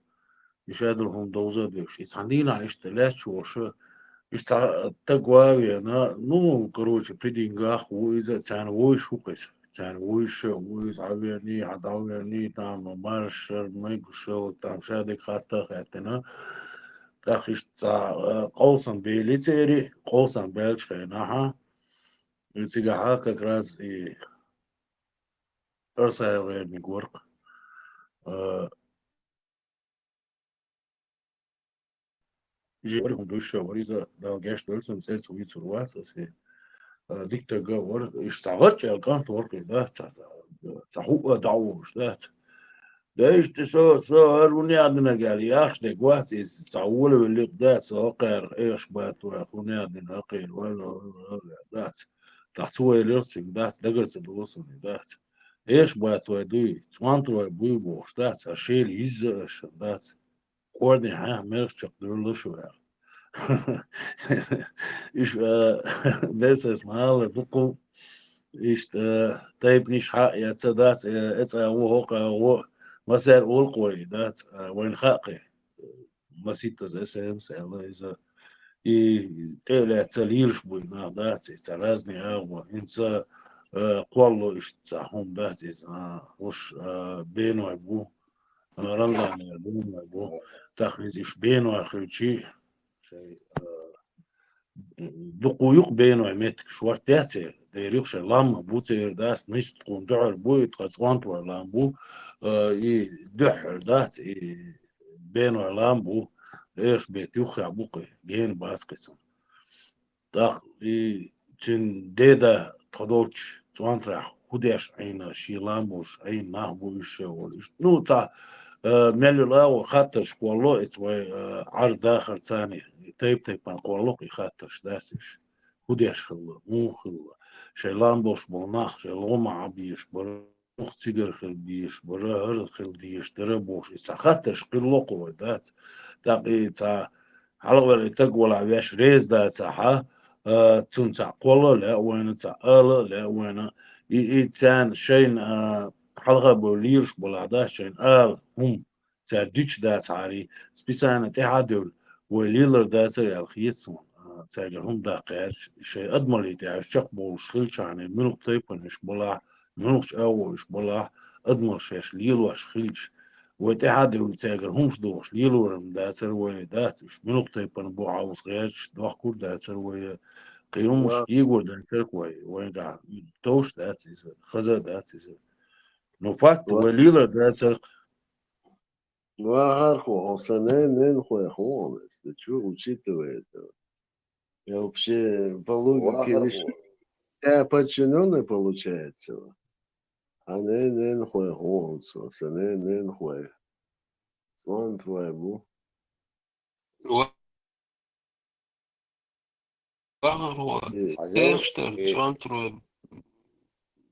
И шадерг хӀума довза а деш. И цхьана дийнахь иштта лаьтташ волуш, иштта цхьа таг ван а веана, ну, короче, при деньгах ву иза, царна вуйш ву-кх иза. Царна вуйш а ву иза, хьан веаний, хьан дӀа а веаний, там, маршал, майгушал, там, шадерг хатта а хаьттина. ТӀаккха иштта цхьа, а, къовсам бели церан, къовсам баьллачу хенахьа, и цигахьа как раз и Арсаев гӀерниг вара-кх. А, жи вари хӀума дуьйш а вара иза, Дала гечдойла цунна, цӀерца вуьйцур вац аса. А, дика таг а вара, иштта цхьа гӀарчӀ аьлла кӀант вара-кх и, дац, цхьа, цхьа хӀуъа а дӀа а волуш, дац. Да иштта со, со хӀара хӀун яздинарг аьлла, яхаш дерг вац иза, цхьа волавелларг дац, со хӀокхара эхаш баттойх, хӀун яздина хӀокхера, вала, вала, вала, дац. Тахь цо элира цига, дац, дагара ца догӀу суна, дац. Эхаш баттой дуй, цӀонтарой буй бохуш, дац, а шела йизза аша, дац. КӀордехьа мерах чекхдуьйлуш ваьлла. Уьш, а, берсас ма-аллара дукха, иштта, а, тайпанаш хьа а эцца дац, э, эцӀа а гӀо, хӀокха а гӀо, массаьрга олу-кх вай, дац, а, вайна хаьа кхе. Маситтаза эс эм эс аьлла иза. И тӀе а лаьцна лелаш буй нах, дац, иза цхьа разный агӀо. ХӀинца, а, кхолло иштта цхьа хӀума дац иза, а, уьш, а, беной бу. Рамзанера беной бу. ТӀаккха иза уьш беной хилчий, шайн, а, дукха юкъа беной меттиг шортта яц, дера юкъа шайн лам бу церан дац, нийсса тхуна дуьхьал бу, и тха цӀонтарой лам бу, э, и дуьхьал дац, и беной лам бу, эш бет юххехь бу кхин, гена бац кхин цунна. ТӀаккха и цуьнан деда тхо долчу цӀонтарехь хӀун деш Ӏийна, шен лам болуш Ӏийна нах бу уьш шайн волу. Ну, цхьа, э, мел йолу агӀо хаттарш кхолло, эца вай, э, Ӏар дахар царний, тайп-тайпана кхолло и хаттарш, дац уьш. ХӀун деш хилла, муха хилла, шайн лам болуш болу нах, шайн лома Ӏан безаш бара, муха цигара хила безаш бара, хӀара хила дезаш дара бохуш, и цхьа хаттарш кхилло кху вай, дац. ТӀаккха и цхьа хьалхавелла и таг валахь веш реза дацахьа, а, цунна цхьа кхолла а лаьа вайна, цхьа ала а лаьа вайна. И, и царна шайна, а, хьалха бевлла лелаш балахь дац, шайна ала хӀума цара дуьтуш дацахьара, специально тӀаьхьа а девлла, вай лелар дацара аьлла хета суна. А, цаьргара хӀума даккха гӀерташ, шайн адамаллий тӀехь уьш чекхбовлуш хилчахьана, муьлхха тайпана уьш балахь, муьлххачу агӀор уьш балахь, адамалла шаьш лелош хилча, вай тӀаьхьа а девлла цаьргара хӀумаш дохуш лелоран дацара вай, дац уьш, муьлхха тайпана бу Ӏовса гӀерташ дохкур дацара вай, кхин хӀумаш кегор дацара вай, вайн тӀехь товш дац иза, хаза а дац иза. Ну, факт, вай лелар дацара. Вахархо, хьо сан ненан ненахойх ву хьуна, если чё, учитывая это. Я вообще по логике лишь тебя подчинённый получается. А ненан ненахойх ву хьуна со, сан ненан ненахой. Слон твой бу. Ва-, вахархо, Э, Хьажал, текстер, э, цӀонтарой,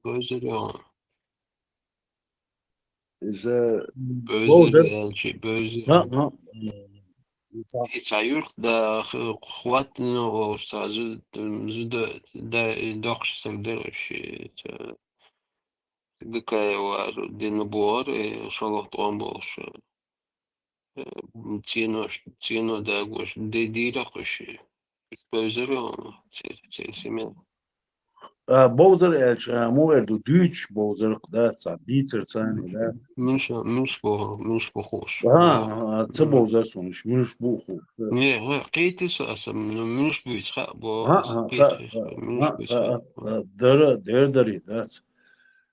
бевзар. Иза бевзар, бевзар аьлча, бевзар. А, а. И цхьа юрт да, х-, хӀоттийна волуш цхьа зу-, зуда, да, и доккхуш стаг дара уьш, и ца-, Дукаева дина бохура, и шолгӀа тӀом болуш, э, цӀено, цӀено дагош, де дийракх уьш, уьш бевзара хьуна, церан, церан семья. А, бовзар аьлча, а, муха эр ду, дуьйцуш бовзар-кх, да, цхьа дийцар царна, да? Муьлш, муьлш боху, муьлш бу хууш. А, а, ца бовзар суна, уьш муьлш бу хууш. Не, хӀа, кхийтира со аса, ну, муьлш буьйцу хаьа боху, а, аса, а, кхийтира со, муьлш буьйцу хаьа. А, дара, дера дарий, дац.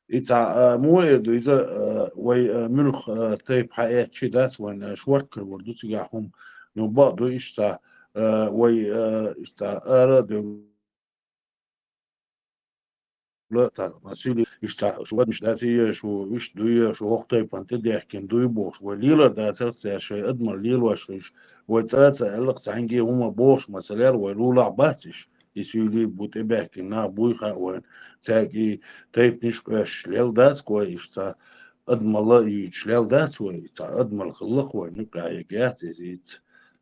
И цхьа, а, муха эр ду иза, а, вай, а, муьлхха, а, тайпа хьаэцчи дац вайн, а, шорта карор ду цигахь хӀума. Ну, бакъ ду иштта, а, вай, а, иштта ара а девлла, та, ма суьйли, иштта шу адамаш дац, шу иштта дуй, шу хӀокху тайпана тӀедехкина дуй бохуш, вай лелар дацара цара шайн адамалла лелош хилча, вай цӀа а ца аьлла-кх цхьаьнгге а хӀума бохуш, масала, вай лулахь бац уьш. И суьйли бу тӀебаьхкина нах буй хаьа вайна. Цаьрга и тайпанаш а къоьшуш лелла дац-кх вай, иштта цхьа адамалла а юьйцуш лелла дац вай, цхьа адамалла хилла-кх вайна, юкъахь яц иза, иза.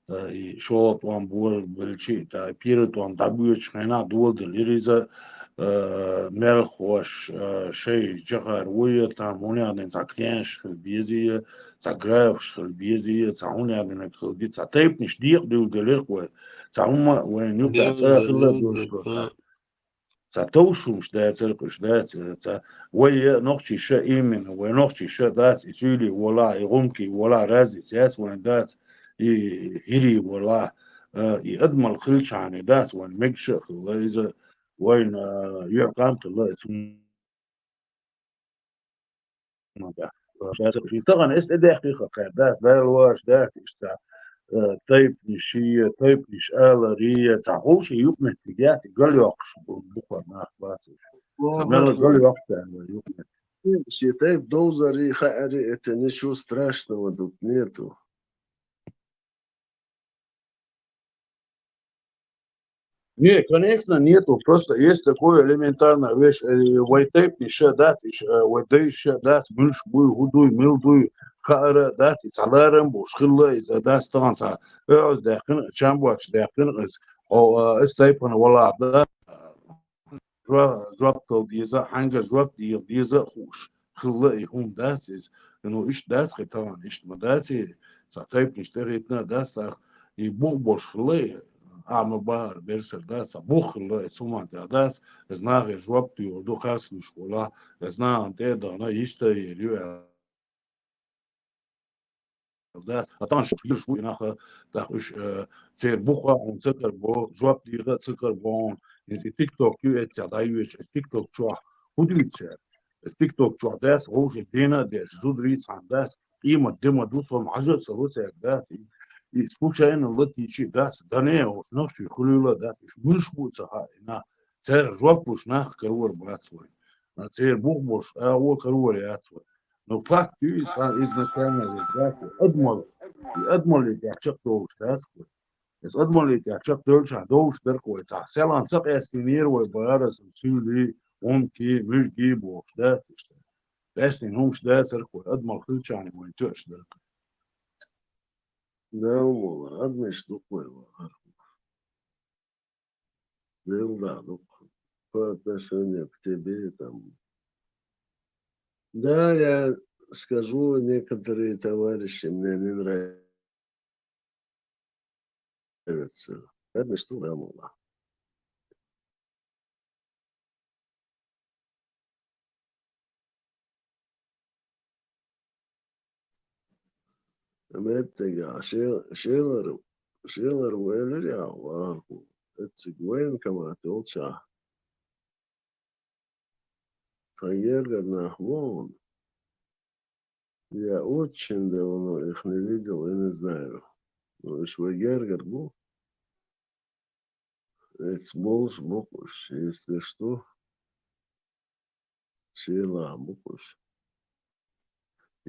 Э, и шолгӀа тӀом бора белчи, та, пера тӀом дӀабоьдучу хенахь доладелира иза, э, мелхош, э, шайн жахар вуй, там, хӀунда аьлла цхьа князьш хила безий, цхьа графш хила безий, цхьа хӀунда аьлла хила де-, цхьа тайпанаш декъадуьйладелира-кх вай. Цхьа хӀумма а вайна юкъахь цӀа хилла а доцуш. Цхьа товш хӀумаш дацара-кх уьш, дац, цхьа вай я нохчий ша именно, вай нохчий ша дац, и суьйли волахь, и гӀумкий волахь, разница яц вайн, дац, и хӀирий волахь, а, и адамалла хилчахьана дац, вайн мегаш а хилла иза, вайн, а, юьхькӀам хилла иза. Ма да. Шаьш тахана эс тӀедаьккхий хьан кхаьр, дац, Дала ваьш дац, иштта, э, тайпанаш ший, тайпанаш аларий, цхьа хӀума ший юкъаметтиг яц, и галйоккхуш бу-, бухара нах бац уьш. Цхьа мелла галйоккху царна вай юкъаметтиг. Ший тайпа довзарий, хаарий, это ничего страшного тут нету. Не, конечно, нету. Просто есть такое элементарная вещь. Э, вай тайпанаш ша дац, иш, э, вай дайша ша дац, муьлш буй, хӀу дуй, мил дуй, хаара дац, и цхьа ларам буш хилла, иза дац тахана цхьа оьгӀаз даьккхина, чамбоч даьккхина, иза, хьо, э, эс тайпана валахь да. Жо-, жоп дала деза, хьаьнгара жоп дала деза а хууш хилла и хӀума дац иза. Ну, иштта дац кхин тахана, иштта ма дац и, цхьа тайпанаш тӀехӀиттина а дац тӀаккха, и бух болуш хилла и, ахьа ма бахара берсар дац, цхьа бух хилла и, цу хӀуманна тӀехь дац, иза нахе жоп доьхур ду, харцлуьйш волахь, иза нахана тӀе а дахана, йист а йийр ю аьлла. дац. А тӀаккха уж гирш ву и нах, тӀаккха уж, э, церан бух а хьуна ца карабо, жоп дийха а ца карабо хьуна. ХӀинца и TikTok ю эццехь дӀайоьдуш, эс TikTok чохь хӀун дуьйцу цара? Эс TikTok чохь дац, вовшийн дена а деш, зударий цхьаьна дац, къемат де ма ду, со ма хьажа а ца ло цаьрга дац. И, и случайно латийча а дац, дан а оцу нах чуьра хуьлийла а дац. Уж муьлш бу а ца хаьа, и нах. Церан жоп луш нах карор бац вай. Церан бух болуш агӀо карор яц вай. Но факт ю иза, сан изначально вай дац вай. Адамал, и адамаллин тӀехь чекхдолуш дац вай. Иза адамаллин тӀехь чекхдевлчахь довлуш дара вай. Цхьа селхана ца къаьстийнера вай бара сан суьйлий, гӀумкий, муьжгий бохуш дац иштта. Къаьстина хӀумаш дацара вай, адамал хилчахьана вайн тоьаш дара. Дала муха, адамаш ду вай вахара. Дилла ду. По отношению к тебе там. Да, я скажу, некоторые товарищи мне не нравятся. Адамаш ду, Дала муха. Амма тӀегахь шел-, шелар, шелар ву элира яхьа вахархо. Эцциг военкомат йолчахь. Цхьа гергара нах ву хьуна. Я очень давно их не видел и не знаю. Ну, уьш вай гергара бу. Эцца болуш бу-кх уьш, если что. Шелахь бу-кх уьш.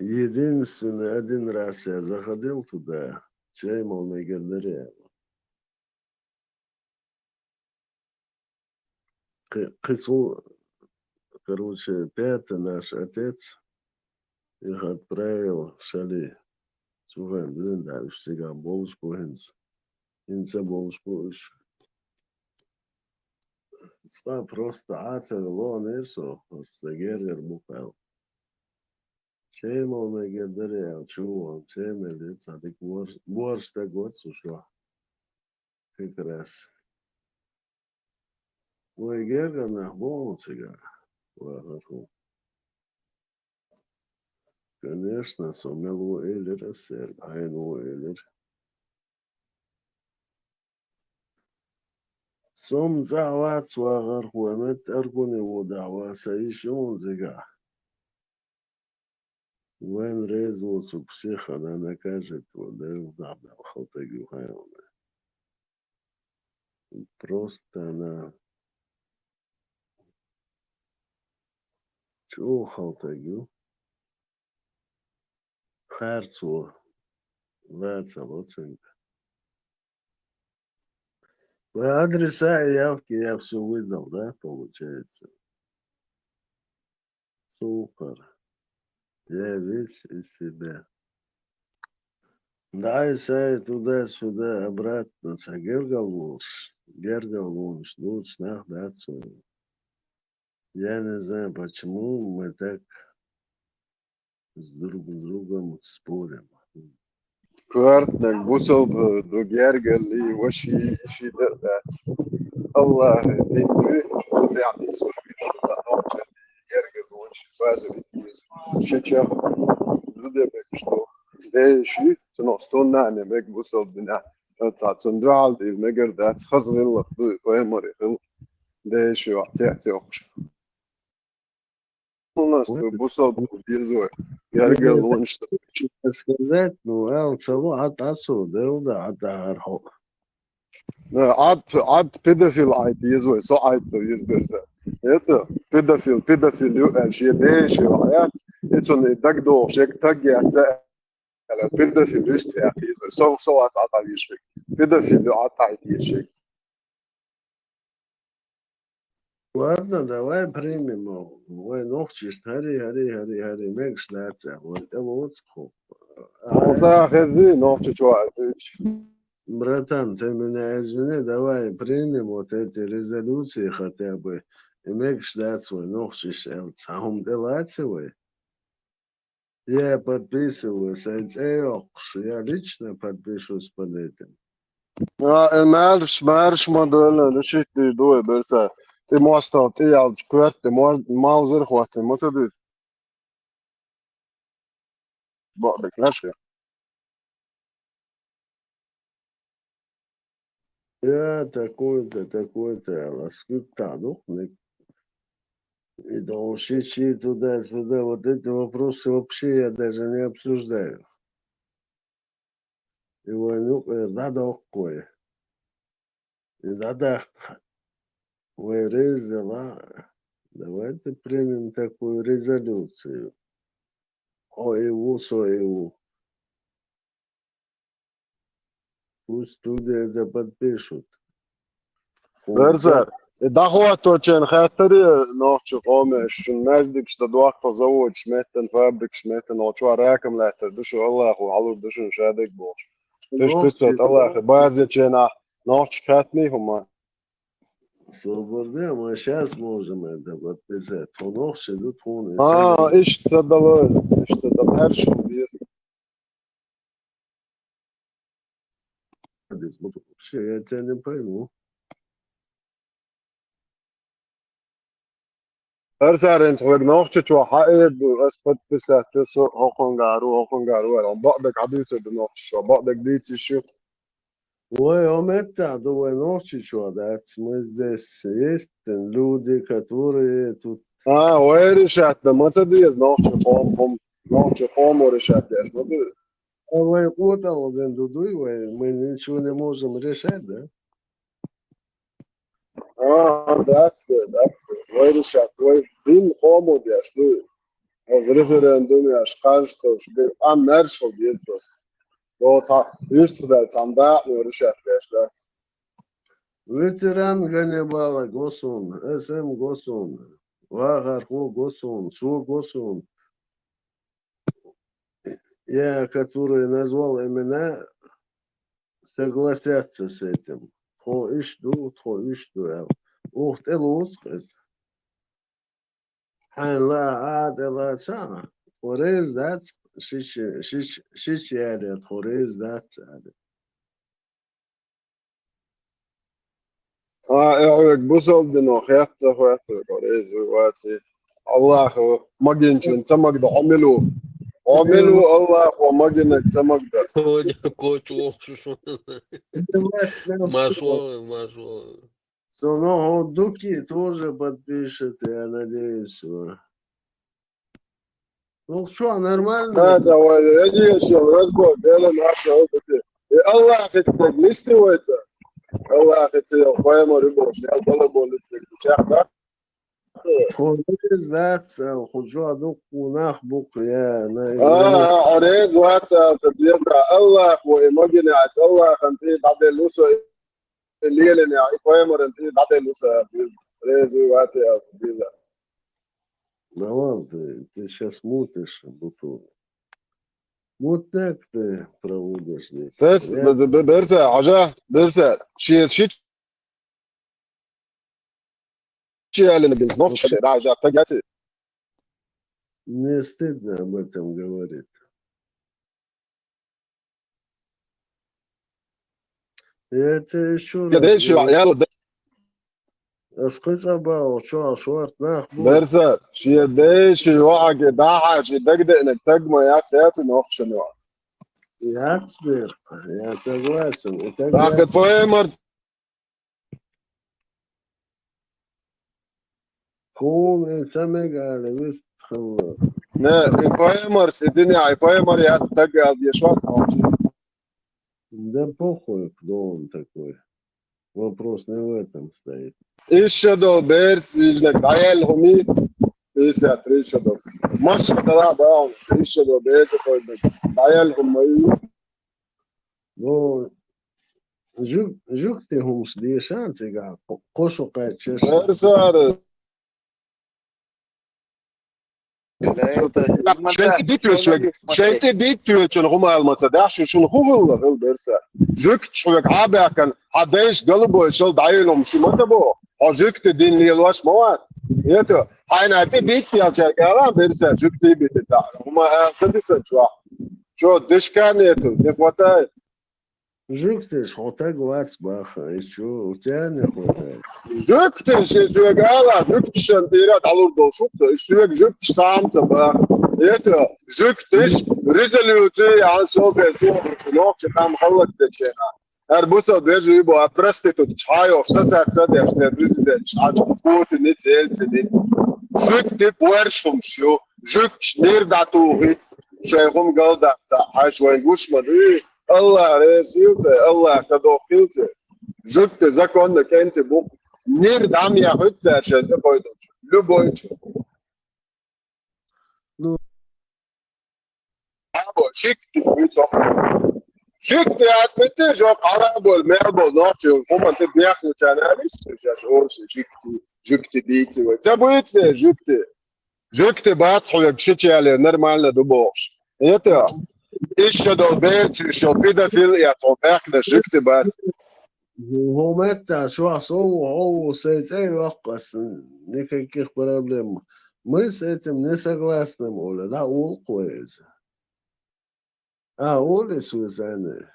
Единственный, один раз я заходил туда, чай мел мегар дара аьлла. Кхи-, кхин цул, короче, пятый наш отец их отправил в Шали. Цу хенахь дуьйна даьлла уьш цигахь болуш бу хӀинца. ХӀинца болуш бу уьш. Цкъа просто Ӏа ца велонера со, сан гергара бу аьлла. Чай мел мегар дара аьлла, чу вон, чай мелира, цхьа дика бор-, борша стаг вара цу шо. Как раз. Вай гергара нах бу хьуна цигахь, вахархо. Конечно, со мел ву элира ас цаьрга, хьайна ву элира. Со-м цӀахь вац, вахархо, меттан аргуни ву дахьа, сан йиша ю хьуна цигахь. Вайн реза воцург всех она накажет, вот, да, и вдахь мел хала стаг ю хьайна. Просто она чӀогӀа хала стаг ю. Харцо лаца ло цуьнга. Вай адреса и явки я всё выдал, да, получается? Супер. Я весь из себя. Да, и сай туда-сюда, обратно, цхьа гергал волуш, гергал волуш, лучу нах дац вайн. Я не знаю, почему мы так с друг с другом спорим. Коьртаниг бусалба ду гергаллий, ваший, йиший дан дац. Аллахьа дин дуй, шу тӀехь нисван виршуна нохчаллий, герга зонаш базар иза. Ши чам зуда мегаш ду. Деши, цунах стуннане мег бусалба динехь. Цхьа цунна дуьхьал дийла мегар дац, хаза гӀиллакх дуй, пайхамаре хила. Деши вац, цецйоккхуш. У нас бусалба дезой. Яргал вон что. Сказать, ну, эл цало а тасу, дел да а тахар хо. Ад, ад педофил айт езой, со айт со ез берса. Это педофил, педофил ю, эл ше беши ваят. Эцун дагдох шек тагьяца. Эл педофил ю стяхи езой. Со, со а тагьяшек. Педофил ю а тагьяшек. Ладно, давай примем его. Вай нохчиш, хари, хари, хари, хари, мегаш дац, вай тӀелоцу хӀу. Оцу хезий нохчи чохь а дуьйцу. Братан, ты меня извини, давай примем вот эти резолюции хотя бы. И мегаш дац вай нохчиш, цхьа хӀума тӀелаци вай. Я подписываюсь, ай цӀе йоккхуш, я лично подпишусь под этим. А, э, маьрша, маьрша ма доьлла, ну, шийтта дийр ду вай берса. Тхи мостагӀа тӀеяьлча коьрта тӀе мор-, малзар хӀоттина, ма ца дуьйцу? Бакъдерг лаьцна. Я такой-то, такой-то, я сколько там, ну, и должен туда-сюда, вот эти вопросы вообще я даже не обсуждаю. И войну, э, надо такое. И надо, вай резала, давайте примем такую резолюцию. О, его, со его. Пусть люди это подпишут. Верзар, дахуаточен хаттари нохчи хоме, шун наздик, что дуахта заводш меттен, фабрикш меттен, очуа ракам латтар, душу Аллаху, алур душун шадик болш. Тыш тыцат Аллахи, база чена, нохчи хатни хума. Свободно, мы сейчас можем это подписать. Тонохши, ду тони. А, ишта дало, ишта дало, хар шун биз. Вообще, я тебя не пойму. Хар сарин тхвег нохчи чуа хьаэр ду, ас подписать, со хохонгару, хохонгару, ар. Он бакъдаг хьадуьйцар ду нохчи чуа, бакъдаг дийци шу. Ой, он это, ду вай нохчи чуа, да, мы здесь есть люди, которые тут... А, вай решать, да, мы ца диз нохчи хом, хом, нохчи хом решать, да, смотри. А вай куда вот ду дуй, вай, мы ничего не можем решать, да? А, да, да, да. Вай решать, вай дин хомудеш, ду. Аз референдум яш, каждый, что а мершал есть просто. Вот, а, видишь, туда, там, да, ну, решать, конечно, да. Ветеран Ганнибала госун, С М госун, Вахарху госун, Су госун. Я, которые назвал имена, согласятся с этим. Тхо иш ду, тхо иш ду, я. Ух, тӀе луцкъ из. Хьайн ла, а, тӀе ла ца. Тхо рез дац, шич, шич, шич яре, тхо рез дац, аьле. А, э, хьоьга бусалба дино хетта ца хетта, реза вац. Аллахо магинчун ца магда, хьо мила ва? Хьо мила ва, Аллахо магинарг ца магда? Коч, коч вохуш шу. Машо, машо. Со но хьо дукки тоже подпишет, я надеюсь, ва. Ну что, нормально? Да, давай, я не ещё разбор, белый наш, вот эти. И Аллах эти так листивается. Аллах эти, я пойму, любовь, я балабол, эти, чак, да? Хо рез дац, хо жо ду, хо нах бук, я, на, а, а, рез вац, а, ца, беза, Аллах, во, и магине, а, Аллах, анти, баде, лусо, и леле, я, и пойму, анти, баде, лусо, беза, рез вац, а, ца, беза. Да ладно, ты, ты сейчас мутишь, будто. Вот так ты проводишь здесь. Тес, я б-, б-, берсе, хьажа, берсе, ши, ши, ши ялин бин, нох, вообще, ши, да, хьажа, так я те. Мне стыдно об этом говорить. Я тебе ещё раз говорю. Я дальше, я, я, Ас кхы цӀа баьлла чохь шорта нах бу. Берса, шен дайша йоӀаге дахьа, шен дагадеанарг таг ма яц, яц нохчан йоӀ. Яц бер, я согласен. И таг яц. ТӀаккха поймар. Кхуна и ца мега аьлла вист хилла. Не, и поймар, си дина, и поймар яц таг аьлла деш вац нохчий. Да похуй, кто он такой. Вопрос не в этом стоит. Ишшадо берс, ижнак дӀаяьлла хӀуми, пятьдесят три шадо. Маша дала баун, ишшадо берс, дӀаяьлла хӀума ю. Ну, жуг-, жугти хӀумаш дешан цига, кхо-, кхо шу кхаьчча. Берсара. Шайн тӀе диттоьчунга, шайн тӀе диттоьчунга хӀума ала ма ца дахь шу, шуна хӀун хилла, хила берса. Жуьгташ хьоьга хьа а баьхкина, хьан дайша галбойшал дӀайолу хӀума шу ма ца боху, хьо жуьгти дин лелош ма вац. Это, хьайна тӀе битта ялчаьрга ала берса, жуьгти битта ца. ХӀума ала ца дисар чохь. Чо дешка нету, не хватает. Жуьгташ, хьо таг вац баха, и чу, у тебя не хватает. Жуьгташ, и соьга ала, жуьгташан тӀера дӀалур долуш ву со, и соьга жуьгташ сам ца баха. Это жуьгташ, резолюция, ан собе, нохчи хам халлак дечена. Ар бусал бежи бо, а проститутка чхьайох, сасад садеш, се президент, а Путин ниц, Ельцин ниц. Жугти боршхумш ю, жугташ нир датухит, шайхум галдаца, хаш вай гушман, и, Аллах ресилце, Аллах кадохилце. Жугти законно кенти бук. Нир дам я хуцар шайта койдоч. Любой чу. Ну. Або, шикти хуйцо. Шикти атмити жо къарабол, мелбол, нохчи, хуман ти бяхну чана, алис, шаш, о, шикти, жугти бийци вай. Ца буйцне, жугти. Жугти бац, хуяг шичале, нормально дубохш. Это, ища дол берци, шо педофил, я то бяхна, жугти бац. ХӀуметтас шух сов, хьо ву, сай цӀе йоккхас, никаких проблем. Мы с этим не согласны, Оля, да, улкъвеза. А, Оля Сузанна.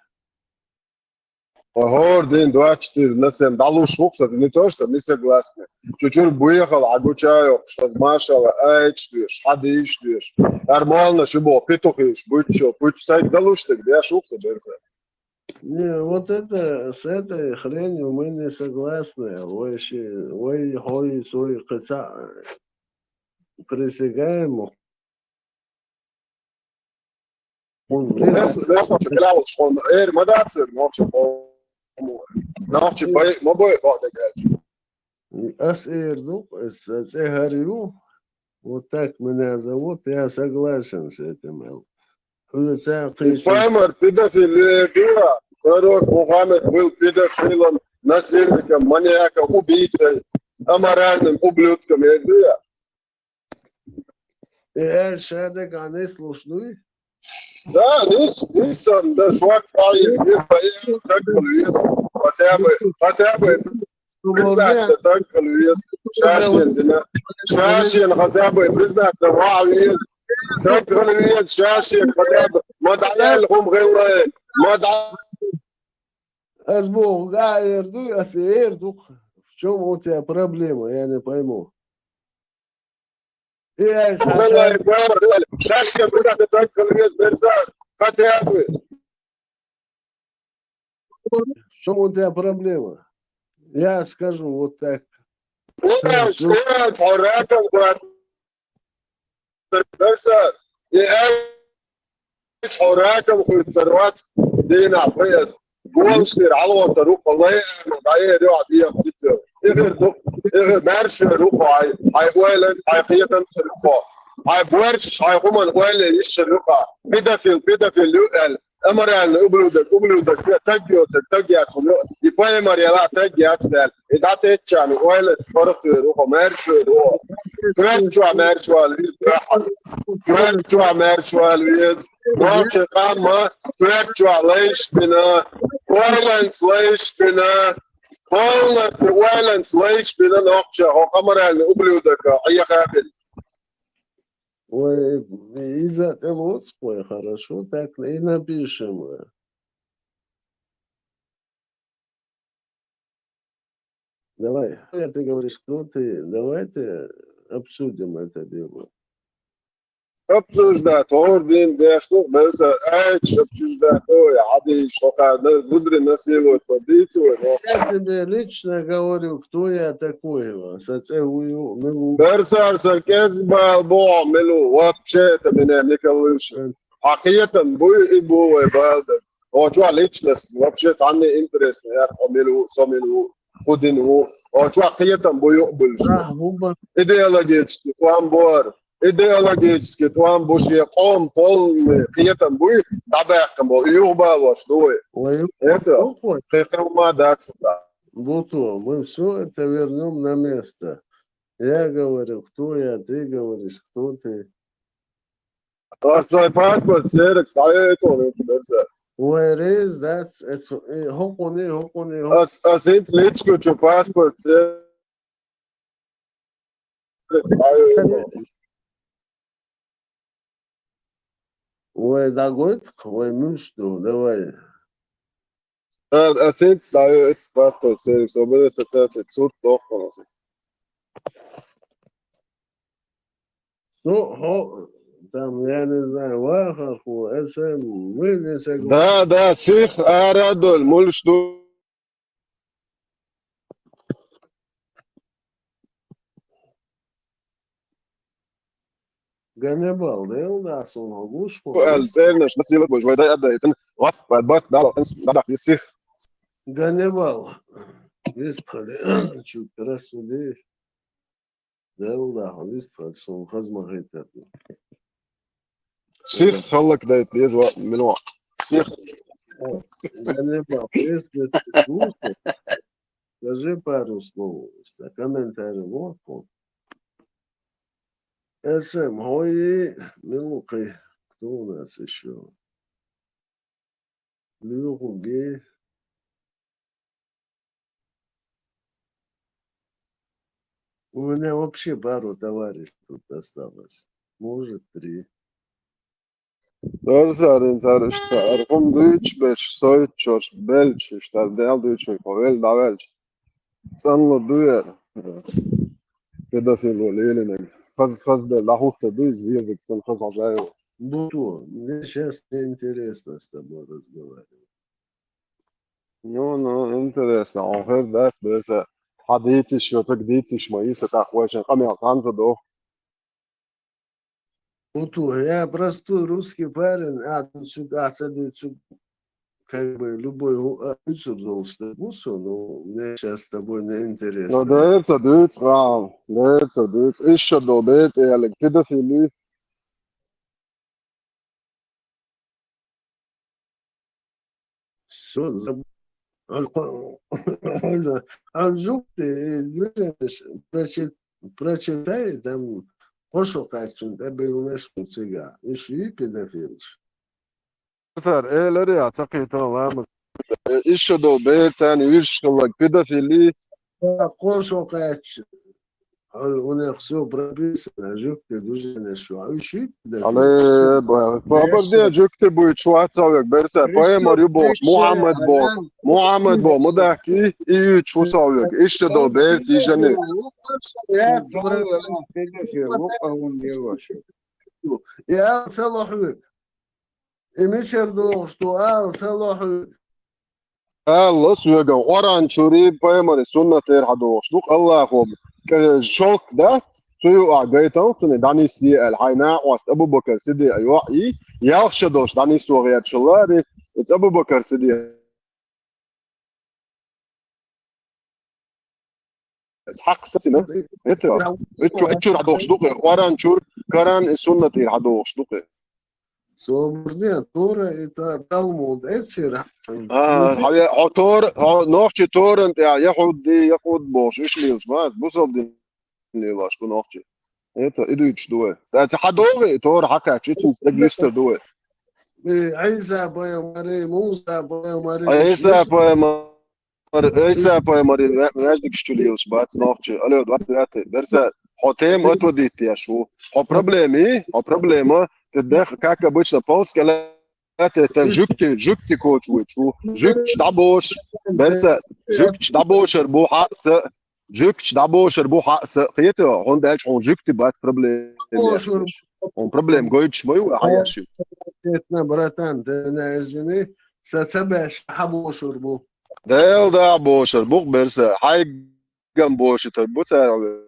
Гьор дин двадцать четыре на семь далуш хукса, не то, что не согласны. Чучур буехал, а гучаев, что машала, айч душ, хадиш душ. Нормально, шибо, петухиш, будь что, будь сайт далуш, так я шукса берса. Не, вот это, с этой хренью мы не согласны. Вай ши, вай хой сой кыца присягаем. Он Лес, лес, ночи, главу, что он, эр, мадацир, ночи, по-, ночи, по-, мо бой, вот, так. Ас эр, ну, с-, с-, эр, Вот так меня зовут, я согласен с этим. Хуюца кыйши. Паймар педофилия была. Пророк Мухаммед был педофилом, насильником, маньяком, убийцей, аморальным ублюдком. Я говорю, я. Э, шадек, а не слушнуй? Да, нис, нис, да, швак, ай, не поехал, так, Луис. Хотя бы, хотя бы, признать, так, Луис. Шашин, да. Шашин, хотя бы, признать, да, Луис. Так, Луис, Шашин, хотя бы. Мадаль, хум, гылы. Мадаль. Аз бог, га, эрду, аз эрду. В чем у тебя проблема? Я не пойму. Э, Шашин, Шашин, куда ты так, Луис, Берзан? Хотя бы. В чем у тебя проблема? Я скажу вот так. Хорошо. Ура, ура, ура, ура. Берзан, и ай, ура, ура, ура. Дина, пояс. Гуам сир, алон, тару, палай, ма, дай, рё, а, диам, цицё. Игр, ду, игр, мэрши, рухо, ай, ай, уэлэн, ай, киятан, рухо. Ай, буэрш, ай, хуман, уэлэ, иш, рухо. Педофил, педофил, ю, эл. Аморальный ублюдок, ублюдок, я так бьётся, так я, ну, и поймар, я, так я, цвет. И да, ты чан, уэлэ, спорт, рухо, мэрши, рухо. Квер, чуа, мэрши, уа, лир, квер, чуа, мэрши, уа, лир. Нохча къамма квер чуа лайшбина, уайланц лайшбина, полностью уайланц лайшбина нохча, хо аморальный ублюдок, а я хапин. Ой, из-за того, ой, хорошо, так и напишем. Давай, ты говоришь, кто ты? Давайте обсудим это дело. Обсуждать, орден, да, что, да, это, ай, обсуждать, ой, а ты что, да, выбери насиловать, поддействовать, но. Я тебе лично говорю, кто я такой, ва, сацэ ую, милу. Берсар, саркез, бал, бо, милу, вообще это меня не колышет. Э. А киетам, буй и бувай, бал, да. О, чё, личность, вообще, там не интересно, я, о, милу, со милу. Худин ву. О, чуа кхетам бу юкъ булш. Ах, буба. Идеологически туан буар. Идеологически туан буш е къом полный кхетам буй, дабяхкам бол. Югъ балваш дуй. Ой, это, ой, ой. Кхетам ма дац. Буту, мы все это вернем на место. Я говорю, кто я, ты говоришь, кто ты. Ас твой паспорт, Серег, стаёй, это, это. Ой, рез, да, с-, э, с-, э, хоконе, хоконе, хо- Ас, ас ит личку, чё паспорт, Серег, стаёй, это. Ой, да, гойт, ой, ну что, давай. Ас ит стаёй, это, паспорт, Серег, собере ассоциация, суд, дохло. Ну, хо-, там, я не знаю, вахархо, эсэм, муьлхха саг. Да, да, сих ара а долуш, муьлш ду. Ганнибал, Делан дуьхьа, суна хьо гуш хьо? Аьлла, цӀернаш насилат беш, вай дай а дайтина. Вот, вай бат дала, дадах, сих. Ганнибал, вистхили, чуьк расуди. Делан дуьхьа, вистхили, суна хаза ма хетар. Сих хӀаллакдайта деза, ва, мила. Сих. Ганнибал, если ты слушаешь, скажи пару слов, комментарий вот. Эсэм, хьо и, мила кхы, кто у нас ещё? Муьлхха гей. У меня вообще пару товарищ тут осталось. Может, три. Цара, цара, цара, иштта цара хӀума дуьйцуш берш, сойтучу шарш белча, иштта Дала дуьйцуш берш, хьо велла дӀавелча. ЦӀанлур ду яра. Педофил ву лелийнарг. Хаза, хаза дела дӀахӀуттур ду иза, зезаг санна хаза хьожа йолуш. Буту, мне сейчас неинтересно с тобой разговаривать. Ну, ну, интересно, хьуна хир дац, берса, хьан дийциш, йоцург дийциш ма йиса, тӀаккха вайшинна къамел цхьаьна ца доху. Буту, я простой русский парень, а, цуьнга, а, ца дуьйцург, как бы, любой, а, дуьйцур долуш стаг ву со, ну, мне сейчас с тобой неинтересно. Ну, дерца дуьйцу, а, дерца дуьйцу. Иштта долу бер тӀе яллиг педофили. Всё, заб-, а, а, а, жук ты, э, движение прочи-, прочитай, там, кхо шо кхаьччунна тӀебиллинарш бу цигахь. Уьш и педофилаш. Цара элира, я ца кхетара ламаз. Иштта долу бер царна вуьйш хилларг педофили. Кхо шо кхаьчча, хьуна всё прописано, жуьгти движение шу. Уьш и педофилаш. Але, ба-, бабар де, жуьгти буй, чу вац хьо вега, берса, пайхамар ю бохуш, Мухьаммад боху, Мухьаммад боху, ма дахки, и ю чу вац хьо вега. Иштта долу бер цижане. Я ца лохьуьйту. И мичара догӀуш ду ала ца лохьуьйту. Алла соьган, Къуръан чуьра, пайхамаран суннатера хьан догӀуш ду, Аллахо, э, шалк дац, цу юкъахь гайтал цунна дӀанисъе аьлла, хьайн накъост Абу-Бакар Сиддикъа йоӀ и, ялх шо долуш дӀанисво гӀерташ хилла, иза Абу-Бакар Сиддикъа. Хьакха сацина. Эта, эчу, эчуьра хьан дохуш ду-кх, Къуръан чуьра, Коран и суннат ира хьан дохуш ду-кх. Собар де, Тора и та-, Талмуд эцира. А, хьо, хьо Тора, хьо нохчи Торан тӀехь яхӀуди, якъуд бохуш, уьш лелаш ма, бусалба дин лелаш бу нохчи. Эта, и дуьйцуш ду вай. Дац хьан догӀу и Тора хьакхаьчча, цуьнца дага юьстур ду вай. Э, Ӏийса пайхамари, Муса пайхамари, Ӏийса пайхамар, Ӏийса пайхамари ве-, веждигаш чу лелаш бац нохчи. Алло, двадцать девятый. Берса, хьо тема отводить деш ву. Хьо проблеми, хьо проблема, ты дах, как обычно, полз кӀела тӀе тан жуьгти, жуьгти коча вуьйцуш ву. Жуьгташ дӀабош, берса, жуьгташ дӀабошар бу хьаъса, жуьгташ дӀабошар бу хьаъса, кхета, хӀунда аьлча хьуна жуьгти бац проблема. Хьуна проблема гойтуш ма ю, хьан еш ю? Братан, ты меня извини, са ца беш хьан бошур бу? Дела да бошур бу-кх берса, хьайган бошуьйтур бу цара.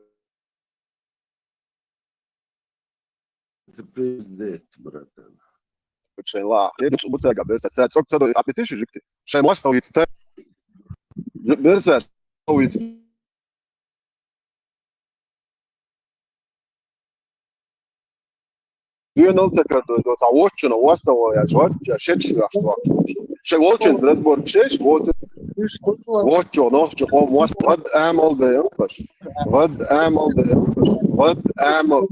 Это пиздец, братан. Шайн ла, я дуц бу цаьрга берса, цаьрца цӀог ца до, а петиш жуьгти. Шайн мостагӀ вийца та. Берса, вийца. Дуьйна ца кардой, до цхьа воччуна, востагӀо яш, вочча, шечу яш, вочча. Шайн волчуьнца разбор шеш, вочча. Воччо, нохчо, хьо мост, гӀад амал да, янкаш. ГӀад амал да, янкаш. ГӀад амал.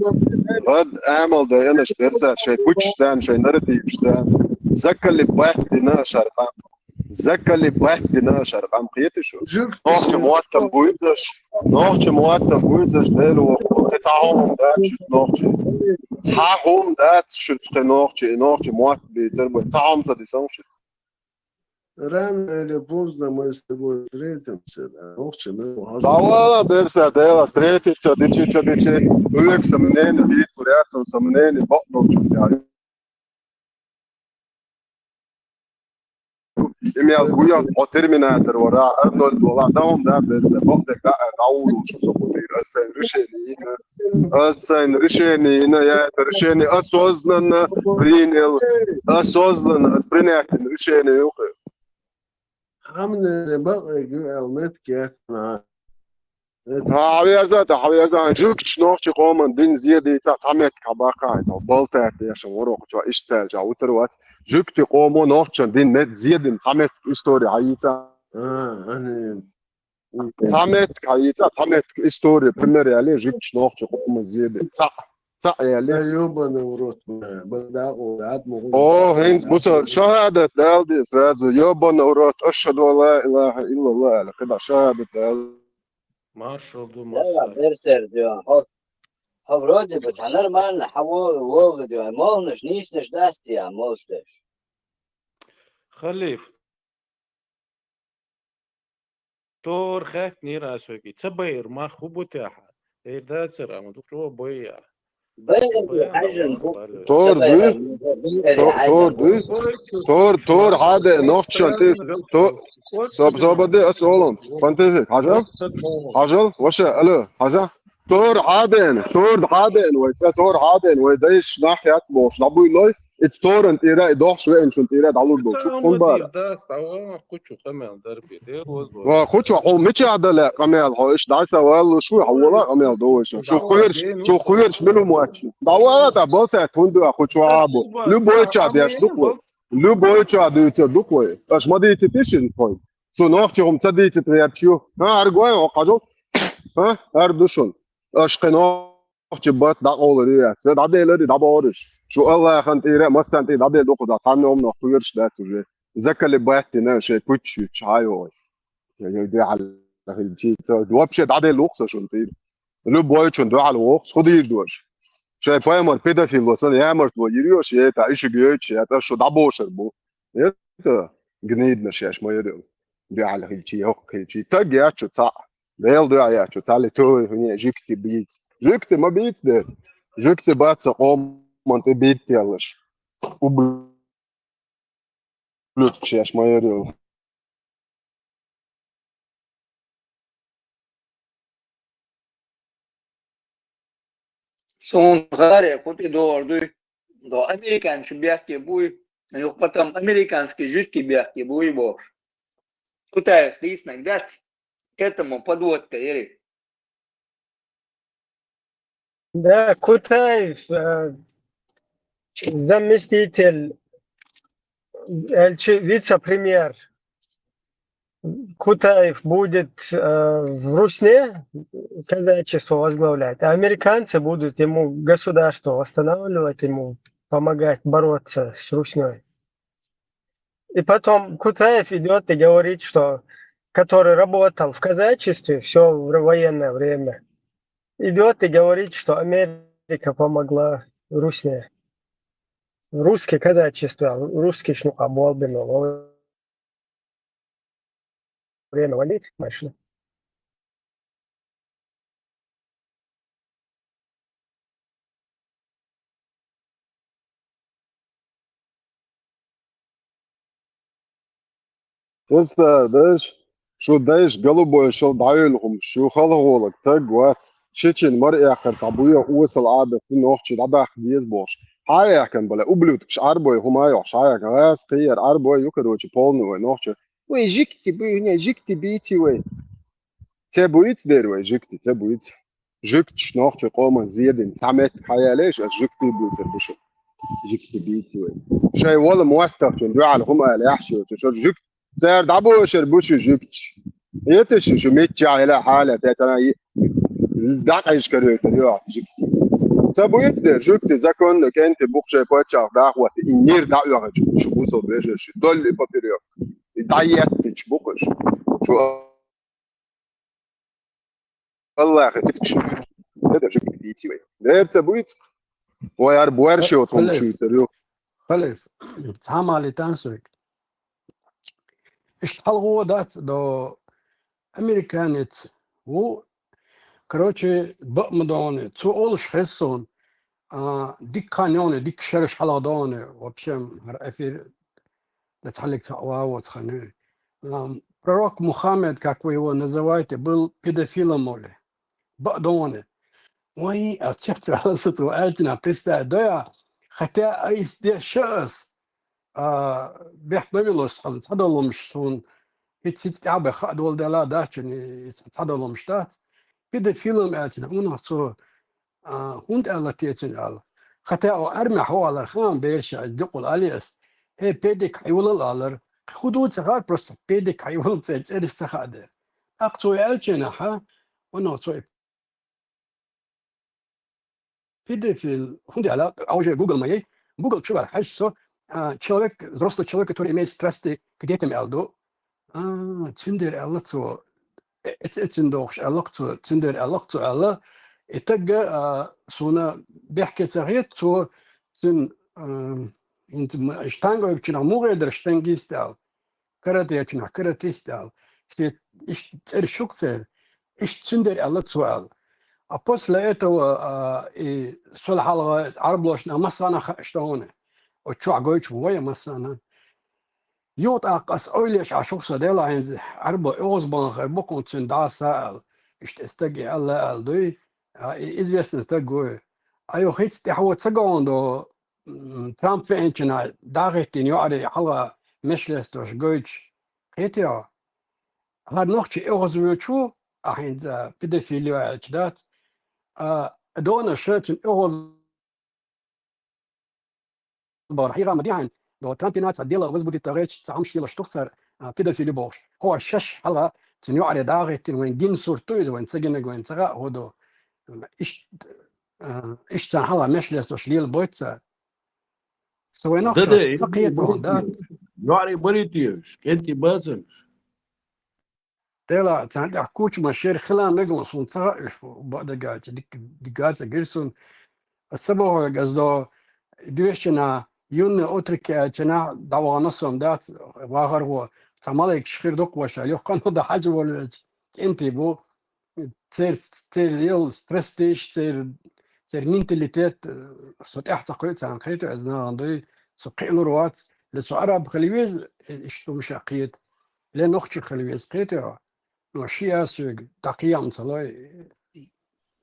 ГӀад амал да, янаш, берса, шайн пучш сан, шайн наративш сан. Закали бахтина шаркъан. Закали бахтина шаркъан, кхета шу. Нохча моттам буйцаш. Нохча моттам буйцаш, Дела воху. Цхьа хӀума дац шу нохча. Цхьа хӀума дац шу кхе нохча, и нохча мотт бийцар бу. Цхьа хӀума ца дисан шу. Рано или поздно мы с тобой встретимся, да? Ох, чем его Давай, берса, дела, встретиться, дичи, чё, дичи. Уйк сомнение, вид, вариант, сомнение, бот, ну, чё, я. Имел гуя, о, Терминатор, вара, Арнольд, вала, да, он, да, берса, бот, да, да, да, уру, что, собутый, а, сэн, решение, а, сэн, решение, но я это решение осознанно принял, осознанно принять решение, окей. Хамне бакъгу алмет кятна. Хьаверза, хьаверза, жугташ нохчи къоман дин зеди ца цхьа меттиг хьабаккхаьн, цо балтаьрта яшан ворокъ чо ишцаьлча утар вац. Жугти къомо нохчан дин мет зедин цхьа меттиг истори хьаийца. А, ани. Цхьа меттиг хьаийца, цхьа меттиг истори, пример яли, жугташ нохчи къоман зеди. Ца, ца яли. Да ёбаный в рот, бля, бля, да, о, да, отмогу. О, хинц, буса, шахадат далди сразу, ёбаный в рот, ашхаду ла илаха иллаллах, али, когда шахадат далди. Машалду, Яла, машалду. берсер, дё. Хо, хо, вроде бы, та нормально, хо, вогы, дё. Молнаш, ничнаш, дастия, молшташ. Халиф. Тор хатнир асоги. Ца байр ма хубутяха. Эр дацар, ама дук ро боя. Бэйгэр, хажан, бу. Тор дуй? Тор, тор дуй? Тор, тор, хьаде, нохчан ти, тор, соб-, собади, ас олам. Фантазик, хьажа? Хьажал, ваша, алло, хьажа? Тор хьаден, тор хьаден, вай, ца тор хьаден, вай, дайш нах яц бош, лабуй лой, ит торан тира, и дохш вен чун тира, далур дол, чук хун бар. Да, става, кучу хамел дарби, де, воз, воз. Ва, кучу, хо, мича дале, камел, хо, иш, дай са валу, шу, хо, вала, камел, до, шу, шу, куверш, шу, куверш, милу муач. Давала, да, болта, тунду, а, кучу, абу. Любой ча, деш, дуквой. Любой ча, дюйте, дуквой. Аш мадите, тишин, хой. Шу нохчи хум ца дийти тверчу. А, аргой, о, кажол. А, ар душун. Аш кено нохчи бат да олри я. Се да делери да бориш. Шу Аллахан тире, масан ти да де доку да, тан ом нох туйрш да уже. Закали бат ти на, ше пучу чайой. Я, я, я, Аллах, чи, ца, вообще да де лукса шун ти. Любой чун да ал вох, сходи дош. Ше паймар педофил, сан ямар тво, йириош, я, та, иши гёч, я, та, шу да бошер бу. Это гнидно шеш майрил. Дуал хилчи, хок хилчи. Таг ячу ца. Дел дуа ячу ца ли ту, не, жикти биц. Жикти ма биц де. Жикти баца къом, ман ти бит ялыш. Ублюдок шеш майрил. Сун харе кути дор дуй. До американцы бяхки буй. Ну, потом американский жидкий бяхки буй бо. Кутаев дійсно, да, к этому подводка, Эрик. Да, Кутаев, э, заместитель, э, чи-, вице-премьер Кутаев будет, э, в Русне казачество возглавлять, а американцы будут ему государство восстанавливать, ему помогать бороться с Русней. И потом Кутаев идет и говорит, что который работал в казачестве все военное время, идет и говорит, что Америка помогла Русне. Русский казачество, русский шнука болбин во время войны, конечно. Просто, даш, шу дайш голубой шел даюльгум, шу халгъолог, таг вац. Шичин мар яхар табуя, уасал адат, нохчи дадах диез бош. Хаяхкан, бля, ублюдок, ш арбой, хумайо, шаяк, газ, кияр, арбой, ю, короче, полный вой, нохчи. Ой, жикти, бу, не, жикти бити вой. Це буиц дер вой, жикти, це буиц. Жиктш нохчи къоман зедин, тамет каялеш, а жикти буицер бушу. Жикти бити вой. Шай вола муастах чун, дуал хум али ахши, чун шор жикт. Цер дабошер бушу жиктш. Етеш шу меча ила хала, це тана и-, дакъиш карю, тё, жикти. Це буиц дер, жикти законно, кенти бухше почах, дахват, и мир да югачу, шу бусо бежеш, долли поперёк. И даят пич бухаш. Шу Аллах, это же битивый. Это будет. Ой, арбуар шо тон Халиф. Шуйтер, ё. Халиф, цхьа мали тансуй. Иштта хьалха дац до американец ву, короче, бакъ ма догӀана, цо олуш хеза суна, а, дика хан йогӀана, дика шераш хьалха догӀана, вообще, хӀара эфир да цхьаллиг цхьа ван воцу хан ю. А, пророк Мухаммед, как вы его называете, был педофилом, оле. Бакъ догӀана. Вай, а цехьа ца ваьлла сан цо аьлча, представь, дой, хотя а иза деш ша ас, а, бехк ма вило сан, цхьадолумаш суна, хӀинца, хӀинца тӀаьхьа бен хаа дола дела дац шуна, и цхьадолумаш дац. Педофилом аьлча, унах цо, а, хӀунда аьлла те цуьнга аьлла? Хотя о армехь ву алар хаам бераш а дикъула али ас. Хье, педик хьайвалал алар. ХӀун ду ца хаьара, просто педик хьайвалал цӀе-, цӀераш ца хаа дера. ТӀаккха цо аьлча нахьа, унах цо и педофил, хӀунда аьлла, а уже Google ма яй. Google чу ваьлла хьаьжча со, а, человек, взрослый человек, который имеет страсти к детям, аьлла ду. А, цуьндера аьлла цо, э, э, ц-, э, цуьнан дохуш аьлла-кх цо, цуьндера аьлла-кх цо аьлла, и тагга, а, суна бехке ца хета, цо цуьнан, а, ин-, м-, штанга ойгучунах муха дара штангист аьлла. Каратечунах каратист аьлла. Шен иштта цӀераш ю-кх церан. Иштта цуьндера аьлла цо аьлла. А после этого, а, и сол хьалха Ӏарбоша массарна хаа ду хьуна. Оцу чохь гойтуш бу вай массарна. Юха тӀаккха ас ойла еш Ӏаш ву-кх со, делахь хӀинца Ӏарбо оьгӀазбахана хир бу-кх хьуна цуьнан дӀа-са аьлла. Иштта стаг и аьлла аьлла дуй, а, и известный стаг вуй. А юха хӀинца тӀаьхьо ца гӀо до, м, Трамп веанчунна дӀа а хӀиттина, йоӀарий хьалха мешалеш долуш гойтуш, кхетий хьо? ХӀара нохчи оьгӀазвоьдуш ву, а хӀинца педофил ю аьлча дац. А, дона ша цуьнан оьгӀаз- бара хьийга ма дехьана, до Трампина цхьа дело возбудить дагӀеча, цхьа хӀумаш лелош ду-кх цара, а, педофили бохуш. Хьо шаьш хьалха цуьнан йоӀарий дӀа а хӀиттина, вайн гина сурт ду иза, вайн ца гинарг вайн ца хаьа хӀун ду. Иштта, а, иштта царна хьалха мешалеш долуш лелабойту цара. Со вайнах ца кхета вахана дац. ЙоӀарий барий те уьш, кӀентий бацара уьш? Делахь, царна тӀехь кучамаш яра, хила мега суна ца хаьа уьш, бакъдерг аьлча, дика, дика цӀа гира суна. Аса ца бохург ас до, доьшучунна, юный утро аьлча, дӀавахана со-м дац, вахархо, цхьа малайкаш хир ду-кх вайша, юххе а дан хьажа волавелча, кӀентий бу. Церан, церан йолу страстиш, церан, церан менталитет, э, со тӀаьхьа ца кхуьу царна, кхетий хьо, иза нахана дуй, со кхиалур вац, ле со араб хила веза, э, иштта хӀумаш а кхета, ле нохчи хила веза, кхетий хьо. Но шиъ а соьга дӀакхехьа ца лой,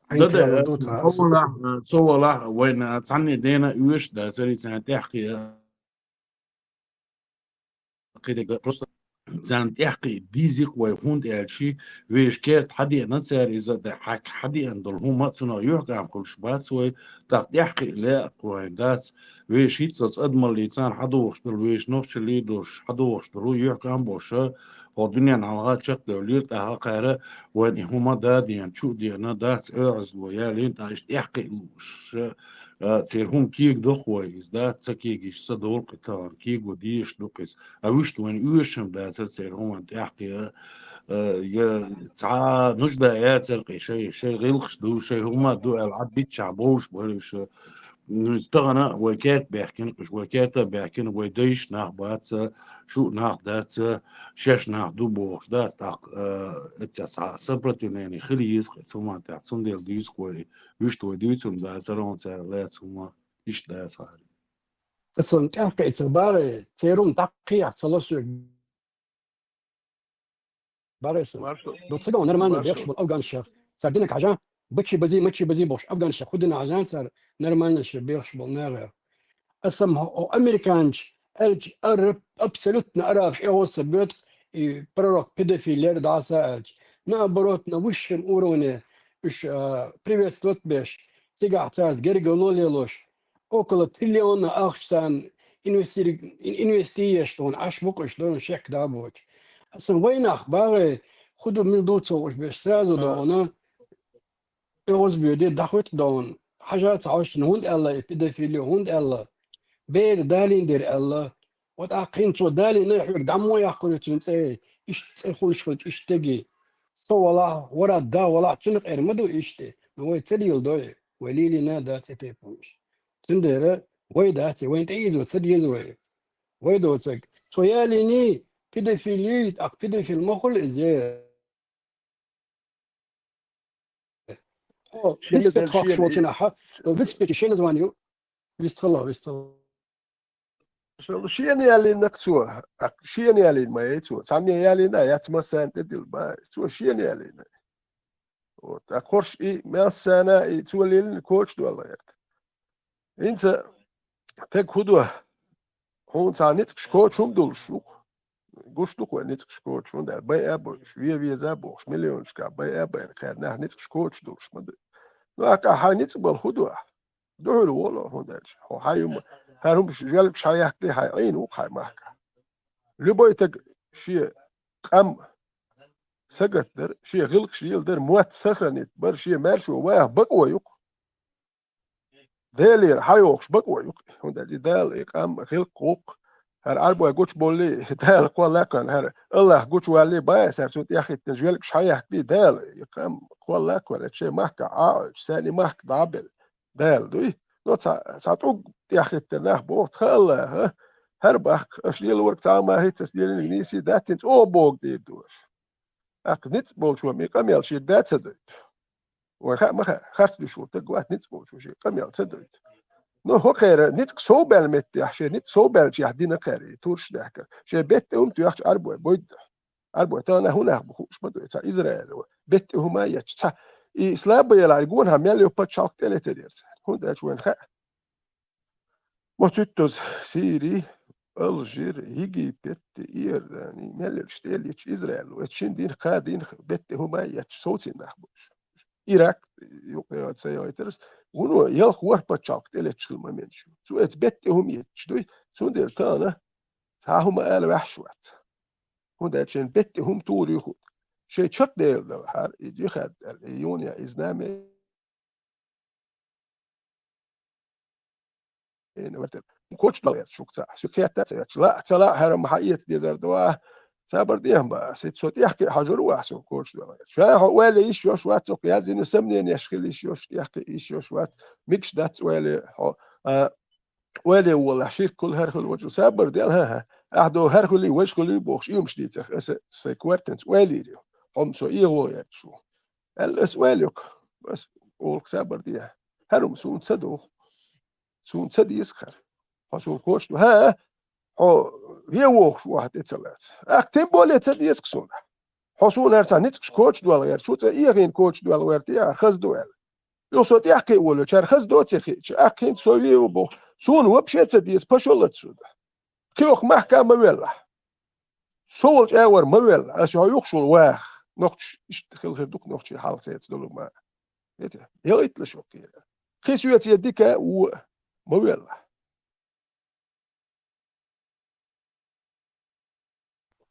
хьайн кхел ду ца. Со валахь, со валахь, вайна цхьанне дена оьшуш дацара, царна тӀаьхьа кхе- кхидерг дан, просто царна тӀаьхьакхиа дийзий-кх вай, хӀунда аьлча вешан керта хьадеана цара иза, дан хьаьг хьадеана долу хӀума а цунах юьхькӀам хуьлуш бац вай, тӀаккха тӀаьхьакхиа лаьа-кх вайн дац. Вешан хӀинццалц адамаллий царна хьадогӀуш долу, вешан нохчаллий долуш хьадогӀуш долу, юьхькӀам а болуш, хӀокху дуьненна хьалха чекхдевллера, тӀаккха кхара вайна и хӀума да а деана, чу а деана, дац оьгӀазло ялийна, тӀаккха иштта тӀаьхьакхиа лууш. А, церан хӀума кега доккху вай иза, да, ца кегийча ца довла-кх и тахана, кего дезаш ду-кх иза. А вуьшта вайна оьшуш-м дацара церан хӀуманна тӀаьхьакхиа, а, я цхьа нужда яцара-кх и шайн, шайн гӀиллакхаш ду, шайн хӀума ду аьлла, Ӏад дитчахь бовлуш бара уьш. Ну, иза тахана вай керта баьхкина-кх уьш, вай керта а баьхкина, вай дайша нах бац, шу а нах дац, шаьш нах ду бохуш дац, тӀаккха, а, эццехь цхьа сопротивление хила еза-кх и хӀуманна тӀехь, цундела дуьйцу-кх вай, вуьшта вай дуьйцург дацара, хӀун цара лаьцна хӀума. Иштта дацахьара. Аса тӀаьхьакхиъча багӀе, церан дӀакхехьа ца ло соьга. БагӀе сан. Маршо. Ду ца ган нормально Маршо. Бехаш болу афганцех. Цара динарг хьажа, бачи бази, мачи бази бохуш, афганцех хӀун дина хьажа цара нормально ше бехаш болу нахе. Аса м-, хӀо-, американча аьлча, араб-, абсолютно арабаш эгӀоз ца боьду, и пророк педофил яра дӀаса аьлча. Наоборот, на высшем уровне уьш, а, приветствовать беш, цигахь цаьрца гергарло лелош, около триллиона ахча царна инвестири-, ин-, инвести еш тхуна, Ӏаш бу-кх уьш, дона шек да боцу. Аса вайнах багӀе, хӀун ду, мила ду ца хууш беш, сразу дона, эгӀоз боьде, дӀахӀуьтту дона. Хьажа ца хьожуш, хӀунда аьлла и педофилию, хӀунда аьлла? Бер далийна дера аьлла. Вот тӀаккха хӀинца цо далийна, хьоьга дӀа мо яккхур ю цуьнан цӀе, иштта цӀе хуьлуш хилча, иштта стеги. Со валахь, вара да валахь, цуьнах эр ма ду иштта. Но вай ца леладой, вай лелийна дац и тайпа хӀумаш. Цундела вай дац, вайна тӀеийзо ца деза вай. Вай доцург. Цо ялийний, Педофилия, тӀаккха педофил ма хуьлу иза. Хьо Шена нисбет дел хоккхуш шена и- волчунахьа, то вицпечу шена звание ю. Вистхала, вистхала. Шел шена яллинарг цо, а, шена яллин ма яй цо. Цхьанне яллина, яц массарна тӀедилла ма. Цо шена яллина. Вот. А хорш и массарна и цо леллина коча долла гӀерта. ХӀинца тега хӀун до? Хьуна цхьа ницкъаш коча хӀума долуш ву-кх. Гуш ду-кх вай ницкъаш коча, хӀунда аьлча байа а бойуш, вен веза а бохуш, миллионашка байа а байна, кхаьрда нах ницкъаш коча долуш ма ду. Ну, ахь хьайн ницкъ бала хӀун ду ахь? Дуьхьал волу, хӀунда аьлча хьо хьайн юма, хӀара хӀумаш жоьлгаш хьан яхкале хьайн Ӏийна ву-кх хьайн махкахь. Любой таг шен къам сагатдар, шен гӀиллакхаш леладар, мотт сохранить бар, шен маьршо ваха бакъо ю-кх. Делера хьайогӀуш бакъо ю-кх, хӀунда аьлча Дала и къам гӀиллакх гӀуллакх, хӀара Ӏарбой гучуболлий, Дала кхоллаккхана, хӀара АллахӀ гучуваллий, баьсар цунна тӀехӀиттина жоьлгаш хьан яхкалий Дала, и къам кхоллаккхана, шайн махкахь Ӏа а Ӏуьйтуш, царна и махка дӀа а белла, Дала дуй. Но цхьа, цхьа тӀуг тӀехӀиттина нах боху, тхан АллахӀа, хӀара баккха, аша лелорг цхьа а ма хӀиттас лелийнарг нийса дац, хӀинца оха богу дийр ду аша. ТӀаккха ницкъ болчо и къамел шега да ца дойту. Вайн хаа ма хаьа, харц дуьш волу таг вац ницкъ болчо шен къамел ца дойту. Ну, хӀокхеран ницкъ совбаьлла меттехь, шен ницкъ совбаьллачехь дина кхаьрий, турш даьхкар. Шен бетта хӀума тоьхча Ӏарбой бойдда. Ӏарбой тахана хӀун нах бу хууш ма ду, цхьа Израило. Бетта хӀума а етташ, цхьа и слабо елахь, и гонахьа мел йолу пачхьалкх тӀелетар яра цара. ХӀунда аьлча вайн хаьа. Ма цуьттаза Сири, Алжир, Египет, Иордани, мел йолуш тӀе а леташ Израило. Эцу шина дийнахь, кхаа дийнахь бетта хӀума а етташ совцийна нах бу уьш. Ирак, юкъа ца йойтараш, вуно ялх ворхӀ пачхьалкх тӀелеташ хилла моменташ ю. Цу эцу бетта хӀума етташ дуй, цундела тахана цхьа хӀума ала ваьхьаш вац. ХӀунда аьлча шайн бетта хӀума тур ю хӀу. Шайн чекхдер далахьара, и джихад аьлла, и юна я, и знамя Эна ватар. Кочдала гӀерта шух ца. Шу кхетта ца гӀерта. Ла, ца ла, хӀара ма хьаэца дезар ду а. Цабар дехьа ба, сица со тӀехкхиа хьажур ву ахь суна кочдала гӀерта. Ша хьо ойла йиш йош вац, цо яздина сомнениеш хила йиш йош, тӀехкхиа йиш йош вац. Микаш дац ойла хьо, а, ойла волахь, ширк хуьлу, хӀара хуьлу, вачу. Сабар дел, хӀа-хӀа. Ахь до хӀара хуьлий, важа хуьлий бохуш, иймаш дийцах, аса сайн квартенца ойла йир ю. Хьо-м со эгӀо гӀерта шу. Аьлла, ас ойла йоккху. Ас олух сабар де. ХӀара-м суна ца доху. Суна ца деза хӀара. Хьо суна коча ду. ХӀа, хьо вен вохуш ву ахь тӀе ца лаца. Ахь тем более ца деза суна. Хьо суна хӀара цхьа ницкъаш коча дола гӀерта, шу цӀа эгӀийна коча дола гӀерта, я хаза ду аьлла. Юха со тӀехкхиа волу, чара хаза доций хиъча, ахь хӀинца со вен ву боху. Суна вообще ца деза, пошёл отсюда. Кхин оха махка ма веллахь. Со волчу агӀор ма велла, аса хьо юхуш волу ваха. Нохча иштта хила хир ду-кх нохчий хьалха цецдолу ма. Эти, ялийталаш ву кхера. Кхин соьца дика а, вон а ма велла.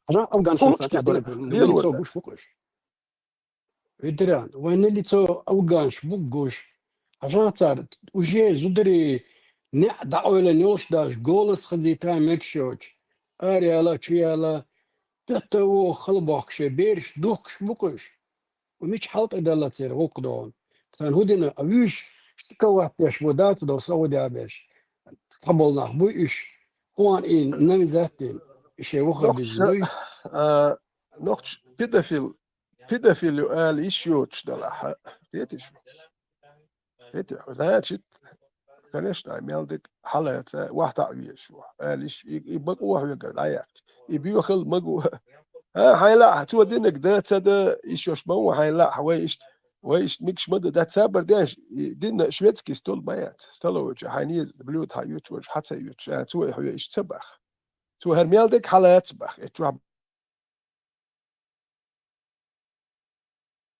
Хьажа афганшин Хьуна цхьа чтибара, тӀаьхьа лело дерг, цо дац. гуш бу-кх уьш. Ветеран, вайн лицо афганш бу гуш. Хьажа цара, уже зударий, неӀ дӀакъевлина йолуш даже, голос хазийта мегаш йоцуш. Ара яла, чу яла, тӀетта вогӀу хала бохкуш, бераш духкуш бу-кх уьш. Ва мича хьал тӀедалла церан гӀуллакх догӀун? Царна хӀун дина, а вуьш шоколад деш бу, дац до Саудия беш. Цхьаболу нах буй уьш. Хьуан и навизат дина. И шен ваха Нохча, бизна дуй. а, нохча педофил, педофил ю ала йиш йоцуш далахь. Кхетий шу? Кхетий? Значит, конечно, ай мел дерг хьалаца, вахта а везаш ву. Ала йиш, и, и бакъо хьоьгара дӀаяьккхича. И боьхал магу. А, хьайн лаахь, цо динарг да, ца да, йиш йош ма ву, хьайн лаахь, вай иштта, вай иштта микаш ма ду, дац сабар деш, и динна шведский стол ма яц. Столовый чу хьайн еза блюда хьан йоьчу, хьан ца йоьчу, а, цо и хьоьгара иштта ца бах. Цо хӀара мел дерг хьалаца бах. Э, чохь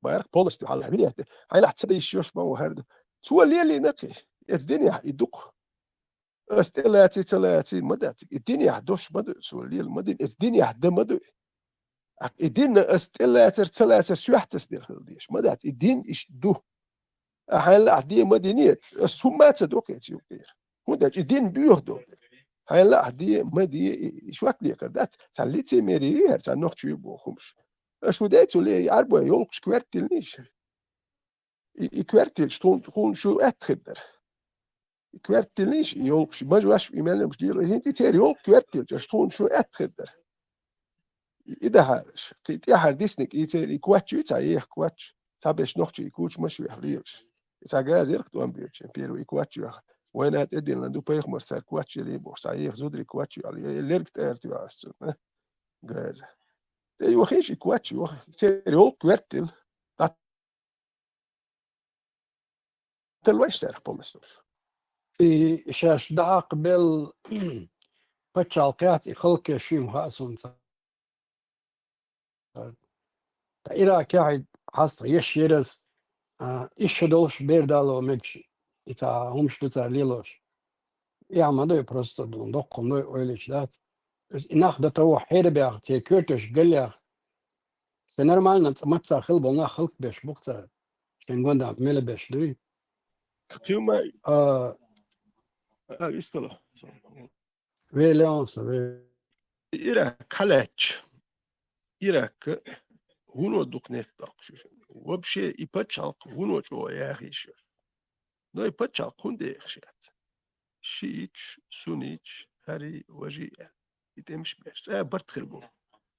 барх полностью хьала вилетта. Хьайн лаахь ца дайш йош ма ву хӀара ду. Цо лелийна кхин. Эца динехь и дукха. Ас тӀе лаций, ца лаций, ма дац. И динехь дош ма ду, цо лела ма дина. Эца динехь дан ма ду. Ак и динна ас тӀе лацар, ца лацар, соьхьтас дер хила деш. Ма дац, и дин иштта ду. А хьайн лаахь де ма динет, ас хӀумма а ца докху эца юкъера. ХӀунда аьлча и дин боьха долу. Хьайн лаахь де, ма де, и, и шок лекхар дац. Цхьа лицемерие ю хӀара, цхьа нохчо ю боху хӀумаш. Аш хӀун дай цу ле, и Ӏарбой йолкхуш коьртиллина иша. И, и коьртиллаш тхуна, тхуна шу аьтта хир дара. И коьртиллина иша, и йолкхуш, мажош, и мел йолуш дийла, хӀинца и церан йолкху коьртиллача, аш тхуна шу аьтта хир дара. И дахьараш, кхы тӀехьара дисниг, и церан и коч ю, цхьа еха коч, цхьа беш нохчий и куча маша веха лелаш. И цхьа газа ярх тӀом боьдуча, первый и коч веха. Вайна тӀедиллан ду пайхамар цар коч яли бохуш, цхьа еха зударий коч ю, али, э, лерг тӀарта ю ас цунна, а? Газа. ТӀе йохийша и коч йоха, церан йолк вертила. Тел вайш царах полностью. И шаьш дахьакхбелла пачхьалкх яц, и халкъе шуьйма хаьа суна ца. Ткъа Иракехь хьастагӀа еш ераз, а, ишша долуш бер дало мегаш, и цхьа хӀумаш ду цара лелош. Эхь ма дай просто ду, доккха ма дай ойлуш дац. И нах дан товва хьерабех, церан коьрташ галлех. Все нормально, цкъа маццах хила болу нах халкъ беш бу-кх цара. Шен гондам мела беш дуй? Кхин ма А, а, истало. Ве Леонса, ве. Ирак хьалаьцча, Ирак вуно дукха нефть доккхуш ю. Вообще, и пачхьалкх вуно чӀогӀа яхийша. Но и пачхьалкх хӀунда ехаш яц? Шииташ, сунниташ, хӀарий, важий аьлла. И тӀемаш беш. ЦӀа барт хир бу.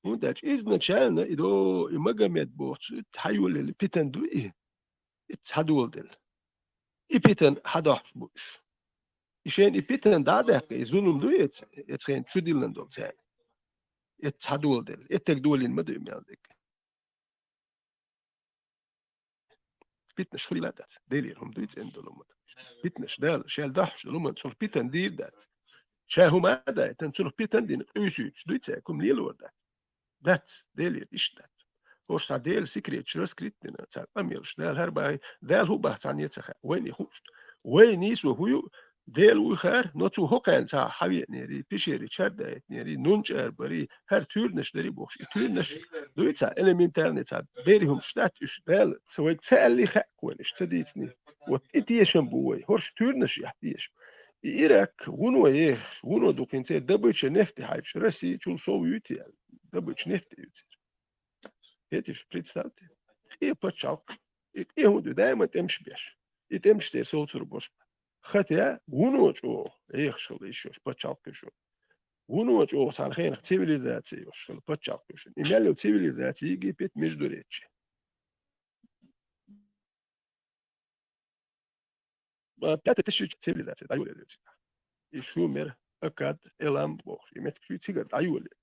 ХӀунда аьлча изначально и до, и Магомед бохучу хьайолаелла питан ду и. И цхьа доладелла. И питан хьадохьуш бу уьш. И шайна и питан дӀа а даьккхи, и зулам ду эца, эца хен чу диллан долу царна. Эца хьадоладелла. Эццаг долийна ма ду и мел дерг. Питанаш хуьлийла а дац. Делера хӀума дуй цӀена долу хӀума. Питанаш Дала, шел дахьуш долу хӀума, цунах питан дийр дац. Ша хӀума а дайтан, цунах питан дина, къуьйсуьйтуш дуй цаьрга, хӀума лелор дац. Дац, Делера иштта дац. ХӀорш цхьа Делан секреташ раскрытдина, цхьа къамелаш Дала хӀара бахьи, Дала хӀу бахьа цхьанне а ца хаьа. Вайна и хууш ду. Вай нийсо хӀу ю, Дела вуй хаар, но цо хӀокхарна цхьа хьавеанера, пешерий чардаийтинера, нун чӀарбарий, хӀара туьйранаш дарий бохуш. И туьйранаш дуй цхьа элементарный цхьа берхӀумаш дац уьш Дала, ца вайга ца аьллий хаьа вайна, уьш ца дийцинний. Вот и тешам бу вай, хӀорш туьйранаш яхь тешам. И Ирак вуно ехаш, вуно дукхин церан добыча нефти хьайчу Россия чул сов юйти аьлла. Добыча нефти ю церан. Хетиш, представьте. Къе пачхьалкх. И къе хӀун ду, даиман тӀемаш беш. И тӀемаш тӀера совцур бош. Хотя вуно чӀогӀа ехаш хила йиш йолуш пачхьалкх ю шуна. Вуно чӀогӀа цхьана хенах цивилизация йолуш хила пачхьалкх ю шуна. И мел йолу цивилизация Египет, Междуречье. Ма пятый тысяч цивилизация дӀайолаелла цигахь. И Шумер, Аккад, Элам бохуш, и меттигаш ю цигара дӀайолаелла.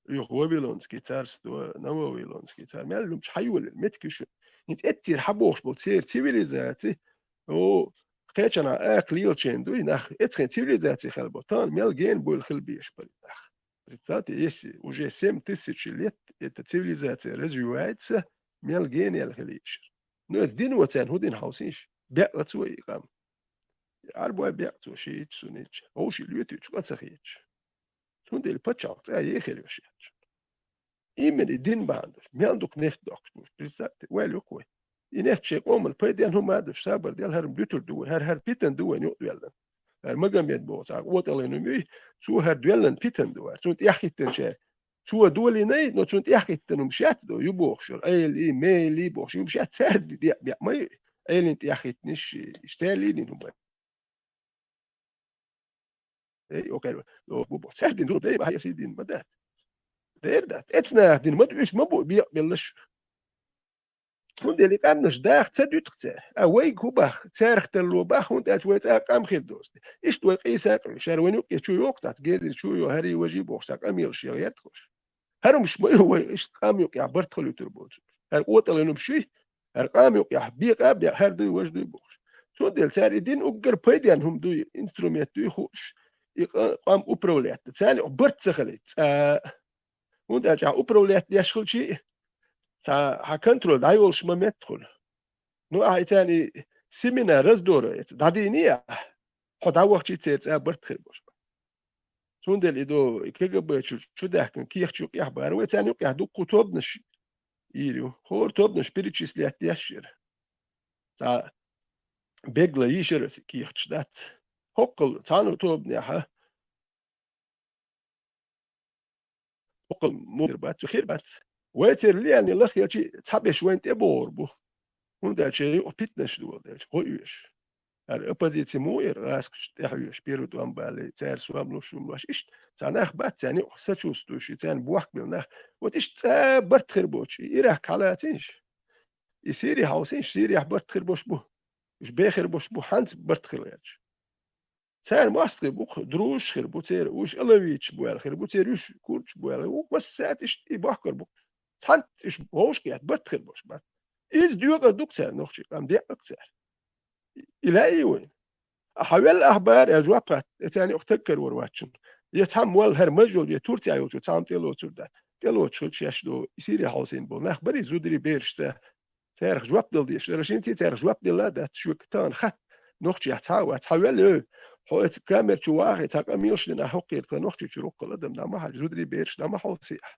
Юха Вавилонский царство, Нововавилонский цар-, мел лумчу хьайолаелла меттигаш ю. ХӀинца эццера хьабохуш болу церан цивилизаци, о, кхечанхьа акха лелачеран дуй нах, эцхен цивилизаци хила бо, тахана мел гена буйла хила безаш бара нах. Представьте, если уже семь тысяч лет эта цивилизация развивается, мел гена яьлла хила йиш яра. Ну, эца дино царна хӀун дина хьовсийша? Бекъла цо и къам. Арбой бекъ цо шиитча, суннитча, вовший лоьтуьйтуш къа ца хеташ. Цундела пачхьалкх цӀа ехир йош яц. Именно и дин бахьана долуш, мел дукха нефть доккхуш бу уьш, представьте, ойла йоккху вай. И нефть шайн къоман пайденна хӀума а долуш, сабар дел хӀара-м дуьтур ду вай, хӀара, хӀара питан ду вайна юкъа доьллан. ХӀара Магомед боху цхьа къотӀаллин хӀума юй, цо хӀара доьллан питан ду хӀара. Цунна тӀехӀиттина ша, цо долийна, но цунна тӀехӀиттина хӀума шаьтта ду, ю бохуш, Ӏели, мели бохуш, хӀума шаьтта цаьрга де-, беа ма ю. Ӏелин тӀехӀиттинаш, иштта цаьрга лийнийна хӀума. Эй, окей, о, бу, бу. Цаьрга дина зулам дай, бахьа ясий дина ма дац. Дер дац. Эцна дина ма ду, уьш ма бу, бекъабеллаш. Цундела и къаьмнаш даха ца дуьту цара. А вайга хӀун баха, царах тарло баха, хӀунда аьлча вай цӀа къам хир доцу. Иштта вай къийса а къуьйсуш, хӀара вайн юккъе чу йоккху дац, гезира чу йо, хӀарий важий бохуш, цхьа къамелаш ян гӀертахуш. ХӀарумаш ма ю вай, иштта къам юкъехь барт хила юьтур боцурш. ХӀара къотӀалла йина хӀумаш юй, хӀара къам юкъехь бекъа а беа, хӀара дуй, важа дуй бохуш. Цундела цара и дин уггар пайденна хӀума дуй, инструмент дуй хууш, и къа-, къам управлять дан. Царна юкъа барт ца хилийта цкъа а. ХӀунда аьлча ахьа управлять деш хилчий, цхьа хьан контроль дӀайолуш ма метта хуьлу. Ну, ахьа и царна и семена раздора эца дӀадийний ахьа, хьо дӀавахчий церан цӀа барт хир болуш бара. Цундела и до, и КГБ чу, чу даьхкина кехат юкъехь бара, вай царна юкъехь дуккха тобанаш йийр ю. ХӀора тобанаш перечислять деш яра. Цхьа бегла йийшира аса кехаташ дац. ХӀоккхул цхьана тобанехьа ХӀокхул муха хир бац, цу хир бац. Вай церан влияние лахъелчи цхьаберш вайна тӀе богӀур бу. ХӀунда аьлча юкъа питанаш доладелча, гӀо оьшу. ХӀара оппозици муха яра, гӀазкхашта тӀехьа веш, первый тӀом бале, цара сомалуш, шумалуш, иштта. Цхьа нах бац, царна юкъа сочувствующий, царна бохкабелла нах. Вот иштта цӀа барт хир боцуш, и Ирак хьалацийша, и Сири хьовсийша, Сирехь барт хир бош бу. Уьш бехир бош бу, хьанца барт хир гӀерташ. Цара мостагӀий бу-кх, дружаш хир бу церан, уьш алавиташ бу аьлла хир бу церан, уьш курдаш бу аьлла. Вукх массаьрца иштта и бохкар бу-кх. Цхьаьнца уьш вовшахкхетта барт хир бош бац. Иза доькъар ду-кх царна нохчий, къам декъа-кх цара. И лаьий вайна? Ахьа вел ахьа бара, аьлла жоп хатта, э, царна юкъа таг карор вац шуна. Я цхьамма валла хӀара маж йолчу, я Турцехь йолчу цхьамма тӀелоцур дац. ТӀелоцуш хилча шаьш ду, и Сири хьовсийна болу нах барий зударий берашца. Царах жоп дала дезаш дара, шинций царах жоп делла а дац, шуьга тахана хатта нохчех цхьа а вац. Хьан вел, ой, хьо эца камер чу вахе, цхьа къамелаш дина, ахьа хӀокхуьнга тхан нохчий чу руккхал адам дӀа ма хьажа, зударий бераш дӀа ма хьовсий ахьа.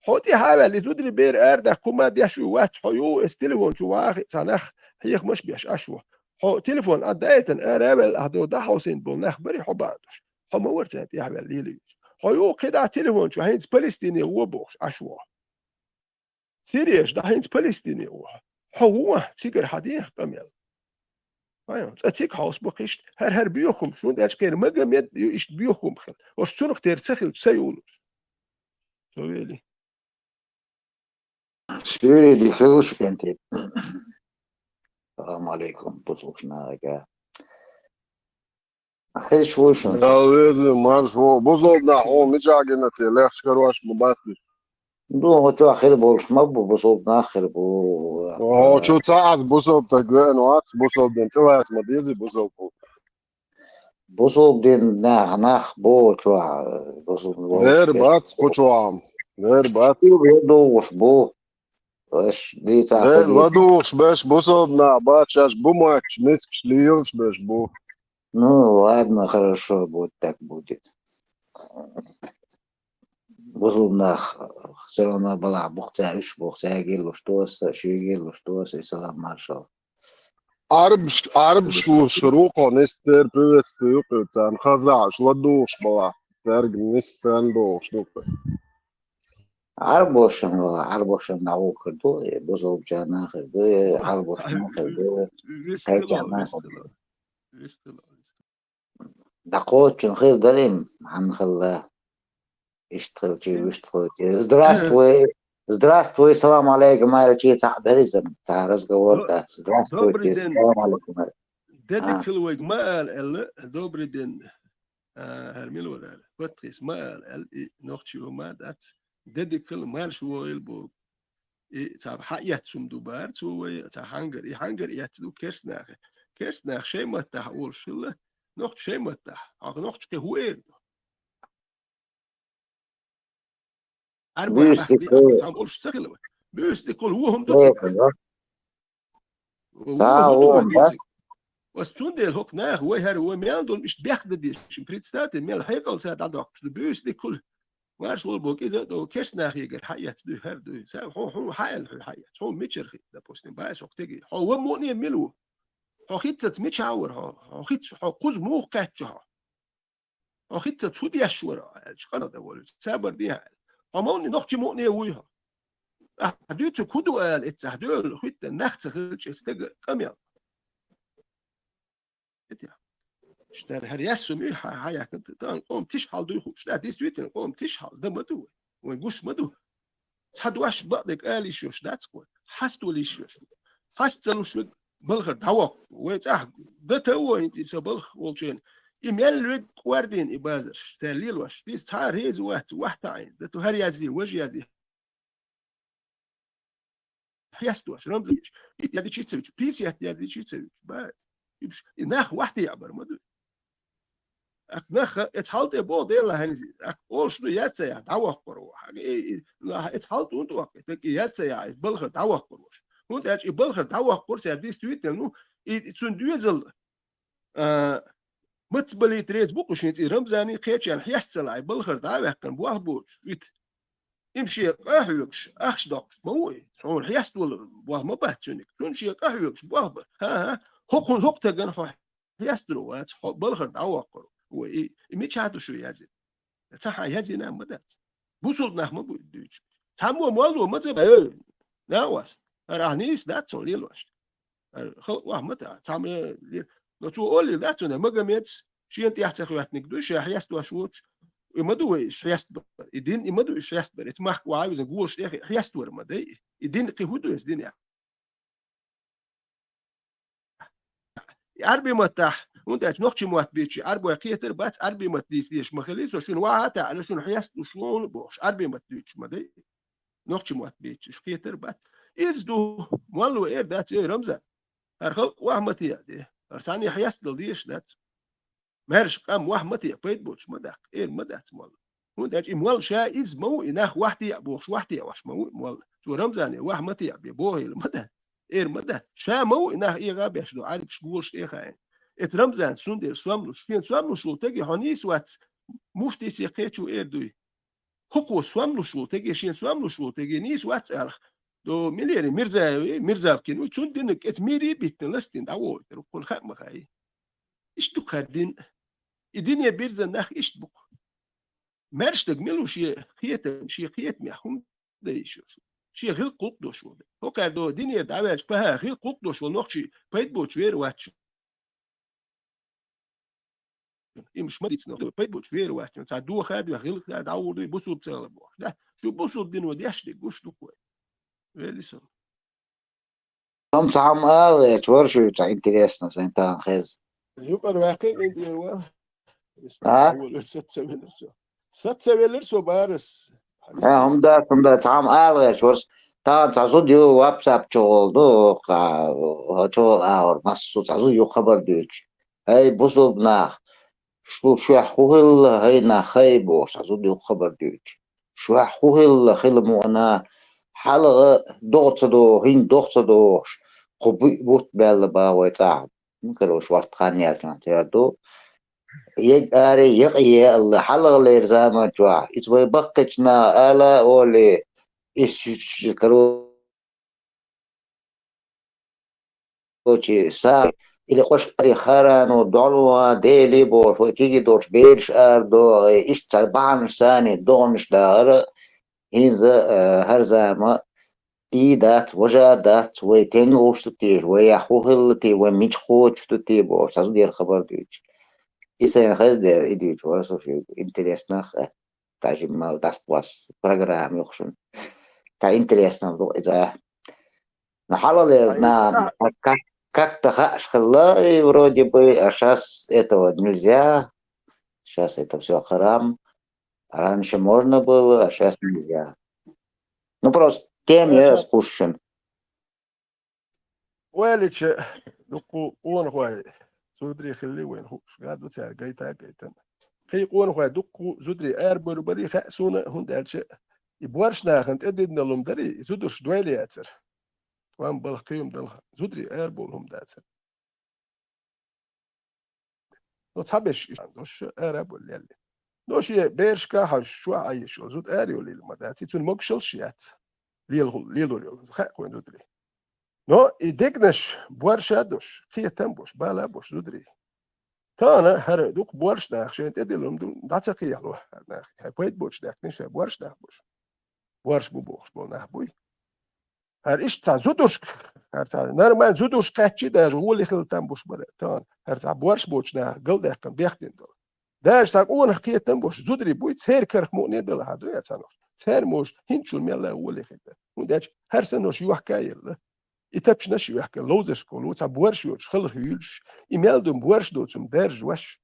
Хьо тӀаьхьа а ваьлла, и зударий бер арадаьккха хӀума деш ву, вац, хьо ю, эца телефон чу вахе, цхьа нах хьехамаш беш Ӏаш ву. Хьо телефон Ӏа дайтана ара а ваьлла, ахьа дов дӀахьовсийна болу нах барий хьо бахьана долуш. Хьо ма вара царна тӀаьхьа ваьлла лелийта. Хьо ю кхидӀа телефон чу хьайнца Палестине вон бохуш Ӏаш ву. Сириеш дӀа хӀинца Палестине ву. Хьо ву, цигара хьан дехьа къамел? Вай, цкъа цига хьовса бу-кх иштта. ХӀара-хӀара боьха хӀума, шуна аьлча кхера Магомед ю иштта боьха хӀума хила. Ош цунах тера ца хилча, ца юлуш. Со вели. Суьйре дика хуьлуш, кӀентий. Салам алейкум, бусулба нахага. Хезаш вуй шуна? Дала веза, марша вогӀу. Бусулба нах, хьо мичахь гина те, лехча карош ма бац. Ду, хӀо чохь хир болуш ма бу, бусулба нах хир бу. Хьо чу ца Ӏаш бусулба стаг веана вац, бусулба дин тӀелаца ма дезий бусулба. Бусулба дин нах, нах бу чохь, бусулба волуш. Вер бац кху чохь. Вер бац. ЛадугӀуш бу. Аш дийца Вер ладугӀуш беш бусулба нах бац, шаьш бу моьттуш, мискаш лелаш беш бу. Ну, ладно, хорошо, будет так будет. Бусулба нах, всё равно балахь бу-кх цаьрга, уьш бу-кх цаьрга луш тоса, шуьйга луш тоса, и салам маршал. Ӏарбаш, Ӏарбаш луш ру кхо нисса церан приветствие ю кхуьнан царна, хазахьаш ладугӀуш балахь, цаьрга нисса царна догӀуш ду кхуьнан. Ӏарбошна, Ӏарбошна дӀагӀо хир ду, и бусулбачарна хир ду, и Ӏарбошна хир ду, кхечарна хир ду. Вистхила, вистхила. ДӀакхоччун хир дара-м, хьанна хилла. Иштта хилчи, вуьшта хилчи. Здравствуй, здравствуй, салам алейкум аьлчи, цхьаъ дара иза-м, цхьа разговор дац. Здравствуйте, салам алейкум аьлла. Де дика хила вайга ма ала аьлла, добрый день. А, хӀара мила вара аьлла. Патхис ма ала аьлла, и нохчи хӀума дац. Де дика хила, марша вогӀийла боху. И цхьа хьаэцна хӀума ду бара цо вай, цхьа хьангар, и хьангар эцна ду керст нахе. Керст нах шайн маттахь олуш хилла, нохча шайн маттахь. Хьо нохча кхин хӀун эр ду? Ӏарбой Буьйса дика хуьлу. Цхьамма олуш ца хилла вай. Буьйса дика хуьлу, вон хӀума ду цига. Вон хӀума ду вай. Аса цундела хӀокху наха вай хӀара вай мел долу иштта бехк дан дезаш, представьте, мел хьекъал ца дӀадоккхуш ду. Буьйса дика хуьлу. Марша вогӀийла боху, иза а ду, керст нахегара хьаэцна дуй, хӀара дуй. Сан хьо, хьо хьан аьлла хьуьнга хьаэцна? Хьо мичара хи-, допустим, баьс хӀокху теге. Хьо ван муъне мила ву? Хьо хӀинццалц мичахь вара хьо? Хьо хӀинц-, хьо кхуза муха кхаьчча хьо? Хьо хӀинццалц хӀун деш вара, аьлча, къанах дан волуьйту. Сабар де, аьлла. Хьо муъне нохча муъне вуй хьо? Ахьа дуьйцург хӀун ду ала, эццахь дуьйла, хӀуьттан нах ца хилча, стага къамел. Иштта хӀара яьссу муьй хьан, хьан яьккхина, тахана къоман тиша хьал дуй хууш. Да, действительно, къоман тиша хьал, дан ма ду вай. Вайн гуш ма ду. Цхьа дош бакъдерг ала йиш йолуш дац-кх вай. Хьаставала йиш йолуш. Хьаста ца луш верг балхара дӀавоккхур ву. Вай цӀахь дата а вон хӀинца и сан балха волчеран. И мел верг къордийна и базарш, цара лелош. Иза цхьа а реза вац, вахь таӀийна. Дата хӀара язъе, важа язъе. Хьесташ, рамза еш. Ит язичи ца вичу, пис ят язичи ца вичу. Бац. Ибш, и нах вахь тӀе яӀбар ма ду. Ак нах, эц хьал тӀе бо Дела хьанзи. Ак олуш ду яц ца яхь, дӀавоккхур ву. Ак и, и, нах, эц хьал тӀун тӀу ваккхи, так и яц ца яхь, балхара дӀавоккхур вуш. ХӀунда аьлча и балхара дӀавоккхур, цара действительно, ну, и, и цун доьзал, а, маца балийта реза бу кху шинца и Рамзани кхечарна хьестала, ай балхара дӀа а ваьккхина, болх боцуш, вита. Им шен къа хьоьгуш, ахча доккхуш ма ву и. Хьуна хьеставала болх ма бац цуьниг. Цунна шен къа хьоьгуш болх бара. ХӀан-хӀа, хӀокхунна хӀокху тагана хьо хьестало вац, хьо балхара дӀавоккхур ву. И, и мичахь ду шу язйина? Ца хьан язйина ма дац. Бусулба нах ма бу и дуьйцуш. Цхьаммо молло ма ца бай, ой, накъост. ХӀара ахьа нийса дац цунна лелош. ХӀара халкъ ваха ма та, цхьаммо ле-, Но цо оллийла дац цунна, Магомедс шена тӀехь ца хӀоьттиниг ду, ша хьестош воцуш, и ма ду вай иш хьестабар. И дин, и ма ду иш хьестабар. Эца махка ваха везан голаш тӀе хьестор ма дай. И дин кхин хӀун ду эца динехь? Ӏарбий маттахь, хӀунда аьлча нохчий мотт бийцича, Ӏарбой кхетар бац, Ӏарбий мотт дийца дезаш ма хилий, со шуна ваха а таьӀна, шуна хьесталуш ву хьуна бохуш, Ӏарбий мотт дуьйцуш ма дай. Нохчий мотт бийцича, уьш кхетар бац. Иза ду, молла эр дац, эй, Рамзан. ХӀара халкъ ваха ма теӀа де. ХӀара цхьанне хьестадала дезаш дац. Маьрша къам ваха ма теӀа, пайда боцуш ма даккха, эр ма дац молла. ХӀунда аьлча и молла ша иза ма ву, и нах ваха теӀа бохуш, ваха теӀаш ма ву и молла. Цо Рамзане ваха ма теӀа бе, бохийла ма дац, эр ма дац. Ша ма ву и нах эгӀа беш ду, Ӏарбаш голаш тӀе а хаийна. Эца Рамзана цундела сомлуш, шена сомлуш волу теге хьо нийса вац, муфтийсе кхечу эр дуй. ХӀокхо сомлуш волу теге, шена сомлуш волу теге нийса вац аьлла, до Милери Мирзаев, Мирзавкин ву, цунна динарг эца мире а биттина, ластийна дӀавохуьйтур ву, кхунна хаа ма хаьий. Иштта ду-кх хӀара дин. И дине бирзина нах иштта бу-кх. Маьрша стаг мила ву шен кхетам, шен кхетамехь хӀума дан йиш йолуш? Шен гӀиллакх гӀуллакх долуш волу. ХӀокхара до динера дӀаваьлча, паха, гӀиллакх гӀуллакх долуш волу нохчий пайда боцуш вер вац. Имаш ма дийцина, пайда боцуш вер вац. Цхьа доха а доьху, гӀиллакх а дӀагӀур дуй, бусулба ца хилар бохуш. Да, шу бусулба дино деш дерг гуш ду-кх вай. Вели со. Амма цхьа хӀума ала веача, вара шу цхьа интересно, сайн тахана хеза. Юкъара ваьккхина, Индира вара. А? Саца велира со. Саца велира со, Барас. А, хӀума дац, хӀума дац, цхьа хӀума ала веача, вара тахана цхьа зуда ю WhatsApp чу гӀолу, ну, кха, чу гӀолу агӀор массо а цхьа зуда ю хабар дуьйцуш. Ай, бусулба нах, шу шуьх хӀун хилла, хӀай нах, хӀай бохуш, цхьа зуда ю хабар дуьйцуш. Шуьх хӀун хилла, хила мукъана, хьалха догӀа ца догӀу, хӀинца догӀа ца догӀуш, кху буьйа бутт баьлла бах вай цӀахь. Ну, короче, вахт хан яьлча тера ду. Ег аре, екъа еалла, хьалхалера заман чохь. Иза вай баккхича наха ала а олий, иза ш-, ш-, короче, са, или къошкъаре Харано, дӀолва, Дели бохуш, вай кегий долуш бераш арадохий, иштта цхьа бахьанаш санна догӀанаш дахара, хӀинца, э, хӀара зама и дац, важа дац, вай тенга гӀуш ду те, вай яхь хӀун хилла те, вай мича кхочуш ду те бохуш, цхьа зудера хабар дуьйцуш. И сайн хеза дера, и дуьйцуш вара со шуьга, интересно а. Даже мал даст вас программа юхшун. Та интересно ду иза. Но хьалалел А, на, и как, как-то хааш хилла, и вроде бы, а щас этого нельзя. Щас это всё харам. Раньше можно было, а щас нельзя. Ну, просто тем я скушен. Валича, дуккху къонахой зударий хилли вайна хууш, гӀад ду цара гайта а гайтина. Кхин къонахой дуккху зударий арабевр барий хаьа суна, хӀунда аьлча и боьрша нахана тӀедиллина лум дарий, и зударш дойла яцара. Тхьам балха кхийма далха, зударий арабовла хӀума дацара. Но цхьаберш иштта дош ара а болу лелли. Но шен берашка а хьожуш, чохь Ӏайиш йолу зуда ара йолийла ма дац, и цунна могушаллаш яц. Лелахула, лелор йолу, хаьа кхуьнан зударий. Но и дегнаш боьрша а дош, кхетам а бош, бала а бош зударий. Тахана хӀара дукха боьрша нах шайна тӀедиллина ду, дӀа ца кхехьало хӀара нах, хӀара пайда боцуш даьккхина шайн боьрша нах бош. Боьрша бу бохуш болу нах буй. ХӀара иштта цхьа зудушка, хӀара цхьа нормально зудушка кхаьччи даже гӀоле хила там буш бара тахана. ХӀара цхьа боьрша боцу наха галдаьккхина бехдина долу. Даже цхьа къонах кхетам буш зударий буй, церан карах мукъане а дала хьан ду я цхьа нохча. Церан муш хӀинчул мелла а гӀоле хила. ХӀунда аьлча хӀара санна нош йохка а елла. И тапчанаш а йохка, ловзаршка волу, цхьа боьрша йоцуш, халах юьйлуш, и мел ду боьрша доцум даржа ваш.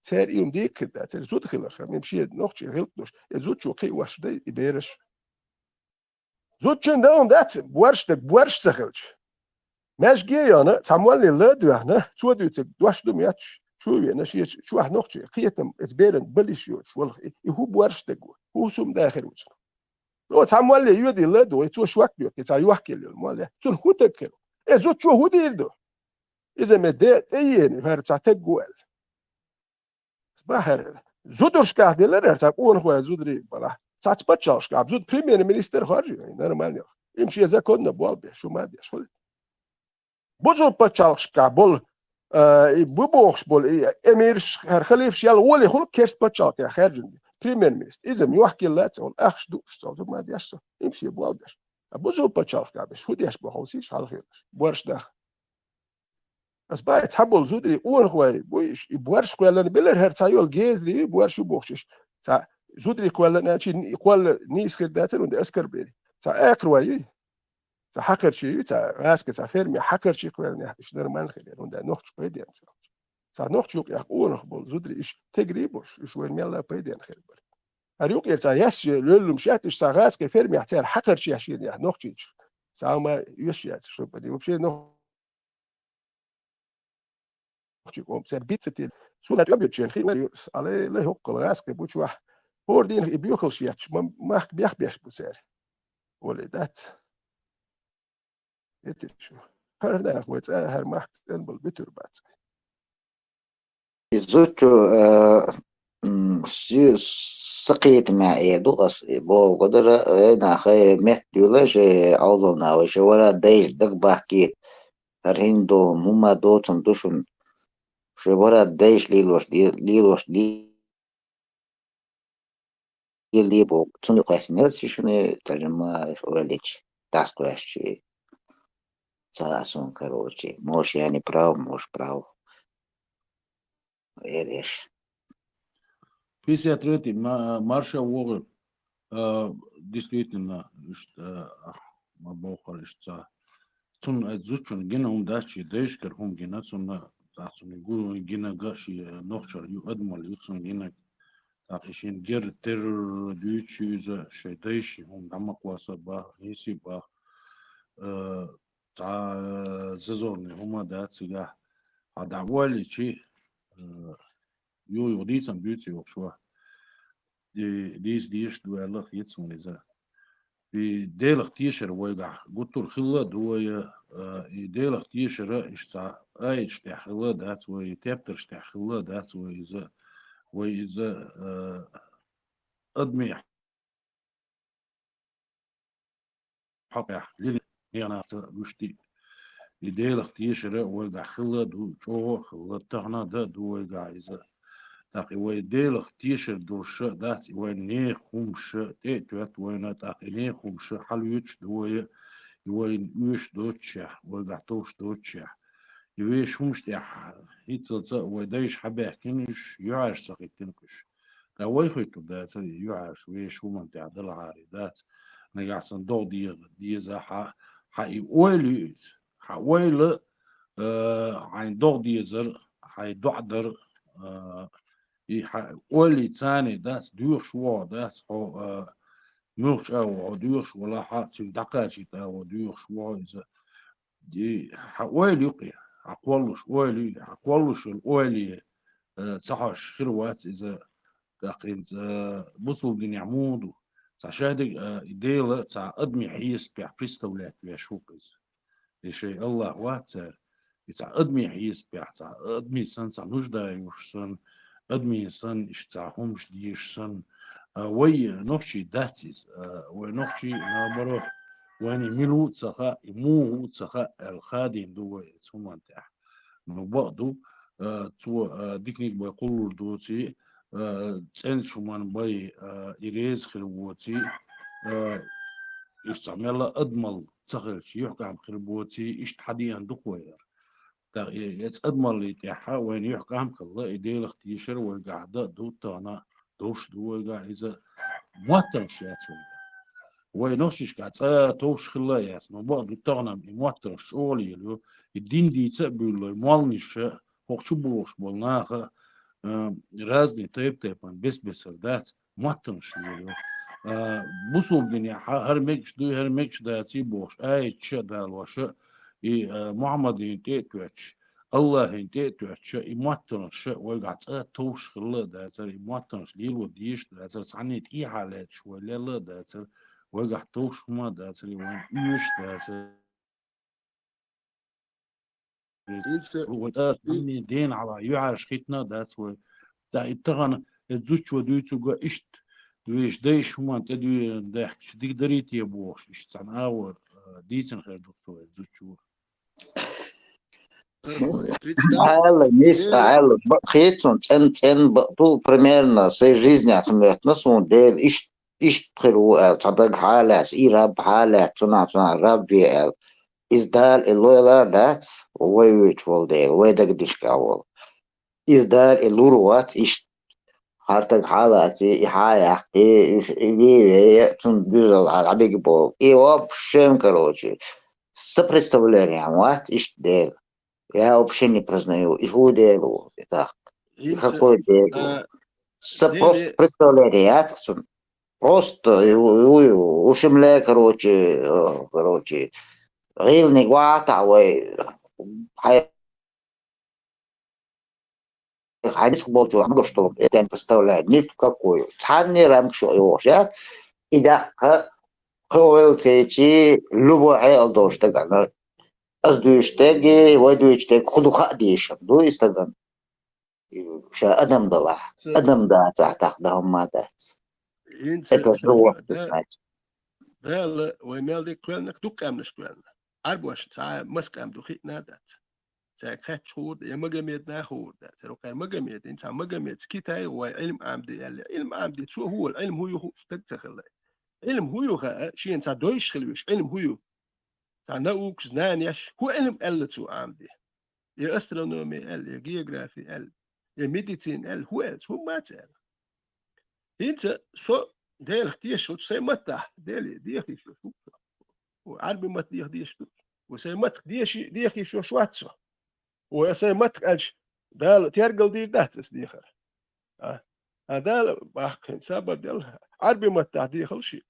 Церан и хӀума дийкхира дац, церан зуда хиларх, мем шен нохчий гӀилкх долуш, и зудчо кхиош дай, и бераш. Зудчун дан дац, боьрша дерг боьрша ца хилча. Маьжге а йоьхна, цхьа молле ла а доьхна, цо дуьйцург дош ду моьттуш, чу а веана, шен чохь нохчий кхетам, эца беран балиш йоцуш, валха, и, и хӀун боьрша дерг ву, хӀун хӀусам дахар ву цунах. О, цхьа молле йоьдийла а ду, и цо шок йоьху, и цхьа йохкелла йолу молле, цунах хӀун таг хир ву? Э, зудчо хӀун дийр ду? Иза ме де, тӀеена, хӀара цхьа таг ву аьлла. Бахьара. Зудуршкахь делара, цхьа къонахой зударий балахь. Цхьацца пачхьалкхашкахь зуда премьер-министр хоржу, нормально. Им шен законна болу беш, шу ма деш хуьлу. Бусулба пачхьалкхашкахь болу, а, и бу бохуш болу, и эмирш, хӀара халифаш ял гӀоле хуьлу керст пачхьалкхе хаьржина. Премьер-министр. Иза ма йохкелла а ца хуьлу, ахча дууш ца хуьлу, шу ма деш со. Им шен болу беш. А бусулба пачхьалкхашкахь беш, хӀун деш боху сиш хьалхийлаш? Боьрша нах. Ас бац, цхьаболу зударий къонахой буй, и борш кхоьллина белар хӀара цхьа йолу гезарий, борш ю бохуш иштта. Цхьа зударий кхоьллина аьлча, и кхолла нийса хир дацара, хӀунда аскар бери. Цхьа акхарой ю, цхьа хьакхарчий ю, цхьа гӀаска, цхьа ферме хьакхарчий кхоьллина, иштта нормально хир яра, хӀунда нохча пайденна ца. Цхьа нохча юкъехь къонах болу зударий, иштта тегрий бу уьш, уьш вайн мелла пайденна хир бара. ХӀара юкъера цхьа яьсса лоьллумаш яц, уьш цхьа гӀаска фермехь цара хьакхарчий шена яхь нохчийчу. Цхьа ма оьшуш яц, чтобы они вообще нох- Нохчийн къоман цара биццатий. Суна тӀом йоьдучу хиъна юрас, алай лай хӀоккхул гӀаскхи бу чохь. ХӀора дийнах и боьхалш етташ, ма-, махка бех беш бу цара. Олий дац. Этиш шу. ХӀара нах вай цӀа, хӀара махка цӀен болу буьтур бац. И зудчо, а, м, си-, сакхетамехь эр ду ас, и боху гӀо дара, ай, нах, ай, меттадуьйла шайн Ӏовдална, вай шайн вара дайша дагабахкийта. ХӀара хӀинца долу хӀума доцун ду шуна. Шайн вара дайша лелош де-, лелош де-, леле боху. Цунна юкъа хьаьстина яра шуна, тажама ойла йича, дӀасакхоьссича. Ца а суна, короче. Может, я не прав, может, прав. Эр еш. Пятьдесят третий ма-, марша вогӀу, а, действительно, иштта, а, ма бохура иштта. Цунна, а, зудчунна гина хӀума дац, шен дайшкара хӀума гина цунна, тӀаккха цунна гу-, гинарг шен нохчалла ю, адамалла ю цунна гинарг. ТӀаккха и шен герга терра дуьйцуш ю иза, шайн дайшин хӀума дӀа ма кхосса боху, хӀинца а боху. Э, цхьа, э, зазорный хӀума дац цигахь. Хьан дӀа ойла йича, э, юха-юха дийцам буьйцу йохуш ву. И дийца дезаш ду аьлла хета суна иза. И Делах тешар вайгахь гуттар а хилла а ду вай, э, и Делах тешар иштта цхьа аяташ тӀехь хилла а дац вай, и тептарш тӀехь хилла а дац вай иза, вай иза, э, адамехь хьокъехь лили ненаца вуьшти. И Делах тешара вайгахь хилла а ду, чӀогӀа а хилла, тахана а дан а ду вайгахь иза. ТӀаккха и вай Делах тешар долуш а дац, и вайн нехан хӀумаш тӀе а тоьтту вайна, тӀаккха и нехан хӀумаш хьалоьцуш а ду вай, и вайна оьшуш доцучехь, вайгахь товш доцучехь. И вешан хӀумаш тӀехь хӀинццалца а вай дайша хьабаьхкина уьш, юьхьӀаьржа ца хӀиттина уьш. Ткъа вай хӀиттур дацара и юьхьӀаьржа, вешан хӀуманна тӀехь далахьара дац. Нагахь санна догӀа де-, деза хьан, хьан и ойла ю иза. Хьан ойла, а, хьайн догӀа дезар, хьайн доӀа дар, а, и хьан ойла царна дац, доьхуш вогӀу дац хьо, а, муьлхачу агӀор хьо доьхуш валахь а, цуьнга дӀакхачийта агӀор доьхуш вогӀу иза. И хьан ойла ю-кх и, хьан кхоллуш ойла ю, хьан кхоллуш йолу ойла, э, ца хьожуш хир вац иза, тӀаккха хӀинца, э, бусалба динехь муха ду? Цхьа шадерг, э, и Дела цхьа адамийн хьесапехь представлять веш ву-кх иза. И шайн АллахӀ вац цара, и цхьа адамийн хьесапехь, цхьа адамийн санна, цхьа нуждаешца санна, адамийн санна, иштта цхьа хӀумаш дезаш санна, а, вай нохчий дац иза, а, вай нохчий, наоборот, вайна и мила ву а ца хаьа, и муха ву а ца хаьа аьлла хадийна ду вай оцу хӀуманна тӀехь. Но бакъ ду, а, цо, а, диканиг бай кхуллур доций, а, цӀеначу хӀуманна бай, а, и реза хир воций, а, иштта цхьа мелла а адамалла ца хилча, юьхькӀам хир боций, иштта хьадеана ду-кх вай хӀара. ТӀаккха и, и цӀа адамаллин тӀехь вайна юьхькӀам хилла, и Делах тешар вайгахь дан а ду, тахана а довш ду вайгахь иза, моттаргӀанаш яц вайгахь. Вай нохчашкахь цӀа товш хилла а яц, но бакъ ду тахана-м и моттаргӀанаш чӀогӀа лелайо, и дин дийца а буьйлалой, молланаша, хӀокху чу богӀуш болу наха, а, разный тайп-тайпана бес-бесара дац, моттаргӀанаш лелайо. А, бусалба динехь хӀа-, хӀара мегаш дуй, хӀара мегаш даций бохуш, аяташ а далош а, и, а, Мухьаммадана тӀе а тоьттуш, АллахӀана тӀе а тоьттуш а, и моттаргӀанаш а вайгахь цӀа товш хилла а дацара, и моттаргӀанаш лело дезаш а дацара, цхьанне тӀехьа лаьтташ вай лелла а дацара, вайгахь товш хӀума а дацара, и вайна оьшуш а дацара. ХӀинца вай цӀа цхьанне дена хьалха юьхьӀаьржа хӀиттина а дац вай. ТӀаккха и тахана, и зудчо дуьйцург а иштта, вешан дайша хӀуманна тӀе дуьйна даьхкича дика дарий те бохуш, иштта цхьана агӀор, а, дийцина хир ду-кх цо, и зудчо. Аьлла, нийса аьлла, бакъ хета суна, цӀен-, цӀена бакъ ду, примерно, сайн жизнь ца моьттина суна, Дела иштта, иштта хир ву аьлла, цхьа даг хьалаьцна, и раб хьалаьцна, цунах, цунах раб ве аьлла. Иза Дала и лойла дац, вай вуьйчу волу дела, вай дагадишка волу. Иза Дала и лур вац, иштта хьартаг хьалаций, и хьаяккхий, и веве, цунна буьзал хьан дӀабига боху. И вообще, короче, сопротивление вац, иштта дела. Я вообще не признаю, и хӀун дела ву, и так. И хӀинца, какой дела ву? А, Са дела просто представление яц цунна. Просто и ву, и ву, и ву. Ушимле, короче, э, короче, гӀийланиг вахьа а вай, хьай-, хьайн ниск болчу хьан гуш долу, это не представляю, ни в какую. Цхьанне рамкаш йогӀуш яц, и даккха, кхин ойла ца йичи, любой хьекъал долуш дагахь, ас дуьйцу стеге, вай дуьйцу стеге, кху ду хаа дийшам ду и стагана. Ша адам далахь, Ца- адам дацахь, тахана хӀумма дац. ХӀинца Это же вот, да, значит. Дала вай мел дика кхоьллина, дукха къаьмнаш кхоьллина. Ӏарбош цхьа мас къам ду хиъна а дац. Цаьрга хаьтташ хуур ду, я Магомед нах хуур дац. Церукхара Магомед, хӀинца Магомед, Китай вай Ӏилма Ӏамаде аьлла. Ӏилма Ӏамаде цо хӀун волу, Ӏилма хӀун ю хууш стаг ца хилла. Ӏилма хӀун ю хаа, шена цхьа дойш хила веш, Ӏилма хӀун ю? Цхьа наукаш, знанеш, хӀун Ӏилма аьлла цо Ӏамаде? Я астрономия аьлла, я география аьлла, я медицина аьлла, хӀун аьлла, хӀумма а ца аьлла. ХӀинца со Делах тешаш волчу сайн маттахь, Деле дехийш йолуш ву со. Ӏарби матта деха дезаш ду. Ва сайн маттах деши-, дехийш йолуш вац со. Ва сайн маттах аьлча, Дала тергал дийр дац ас дехар. А, а Дала баккхина сабар делла, Ӏарби маттахь дехал шига.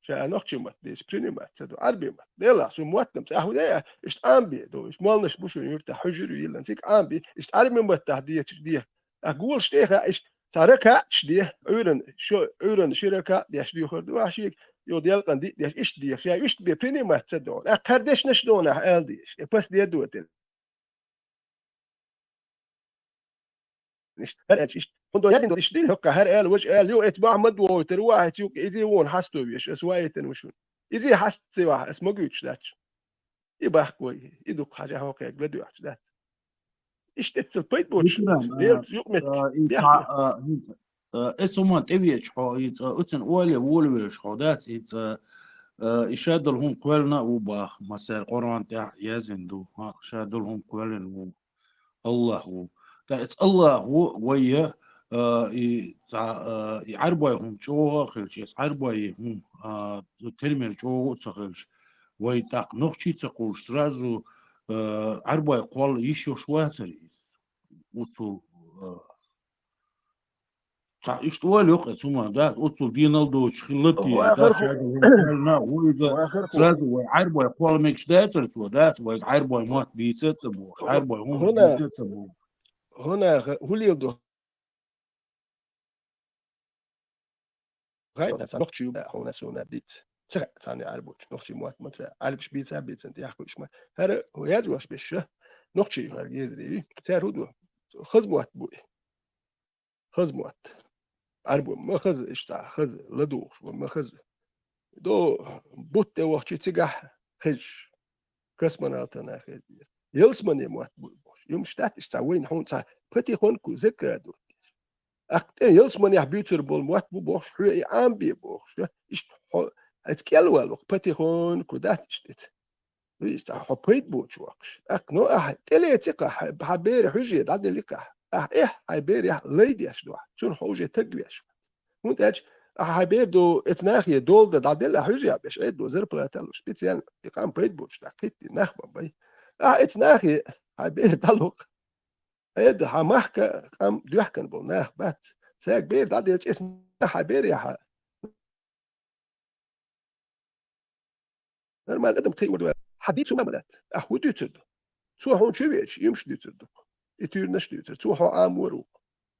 Ша а нохчи матта деза, принимать ца ду, Ӏарби матта. Делахь, цу маттам цӀахь хӀун дайа, иштта Ӏамбе ду, иштта молнаш бу шуна юьртахь, хьуьжуьру йиллан, цига Ӏамбе, иштта Ӏарби маттахь дечаш де. А голаш тӀеха иштта цхьа ракаъташ де, Ӏуьйран, шо, Ӏуьйран ши ракаът деш дехар ду, ахь шига, йо, делкъан диъ деш, иштта дехаш, я иштта бе принимать ца ду. А кхара дешнаш ду нах ала деш, э, пас де ду тел. Иштта, хӀара аьлча иштта. ХӀунда яздина ду иштта дийла, хӀокха хӀара аьлла, важа аьлла, ю, эца бахьа ма догӀуйтар, ва, хьаьца юкъа, изий вон хьасто веш, ас ваийтина ва шуна. Изий хьаста ца ваха, ас ма гуьйцуш дац. И бахка вай, и дукха хьажа хьокхега ладоьгӀча дац. Иштта эццал пайда боцуш Викторан, дац. Делаца юкъаметтиг а, и бехке. Цхьа, а, хӀинца, а, эс хӀуман тӀевеча хьо, и цӀа, оцун оле волавелаш хьо дац, и цӀа, а, и шадолу хӀума кхоьллина а ву баха, масала, Къуръан тӀехь яздина ду, хӀа, шадолу хӀума кхоьллина ву. Аллах ву. ТӀаккха эс Аллах ву, вай, а, и цхьа, а, и Ӏарбой хӀума чӀогӀа а хилча, эс Ӏарбой хӀума, а, термер чӀогӀа а ца хилча, вай тӀаккха нохчий ца кхуллуш, сразу, а, Ӏарбой кхолла йиш йолуш вацара иза. Оцу, а, цхьа иштта ойла йоккхуьйту хӀума, да, оцу дийнал доцуш хилла те, да, вахар ху-, шайга вахар ху-, сразу вай Ӏарбой кхолла мегаш дацара цо, да, вайга Ӏарбой мотт бийца а ца бохуш, Ӏарбой хӀума хӀуна-, бийца а ца бохуш. ХӀуна ха-, хӀу лела ду? Гай, ца нохчий ю, хьуна суна диц. Ца хаьа, царна Ӏарбочу, нохчий мотт ма ца, Ӏарбаш бийца а бийцина, тӀехь кхуьйш ма. ХӀара, хӀу яз ваш беш ша, нохчий хӀара гезаре, цара хӀу ду? Хаза мотт бу и. Хаза мотт. Ӏарбо ма хаза, иштта хаза, ладугӀуш ва ма хаза. До бутт тӀе вахчи цигахь хезаш, космонавтана хеза. Ялсмане мотт бу бохуш. Юмаш дац иштта вайна хьуна цхьа патихонку закка а доттеш. Аккха тӀе ялсманехь буьйцур болу мотт бу бохуш, хьоь и Ӏамбе бохуш. Иштта хьо, эца кӀел валу, патихонку дац иштта эца. Вуьйцу цхьа хьо пайда боцуш воккхуш. ТӀаккха, ну, ахьа тӀелеци-кха, хьа, хьан бер хьуьже дӀаделли-кха. Ахьа эхь, хьайн берехь лай деш ду ахьа. Цунна хьо уже таг веш вац. ХӀунда аьлча ахьа хьайн бер ду, эца нахе дола дан дӀаделла, ахьа хьуьжехь беш, Ӏедало зарплата а луш, специально и къам пайда боцуш дӀа кхийтта нах бан бай. Ахьа эца нахе хьайн бер дӀалукха. Ӏеда хьан махка къам доьхкан болу нах бац. Цаьрга бер дӀаделча, эца нах хьайн берехьа нормально адам кхиор ду. Хьан дийцу ма дац. Ахьа хӀун дуьйцур ду? Цо хьуна чу веача, юмаш дуьйцур ду. И туьйранаш дуьйцур. Цо хьо Ӏамор ву.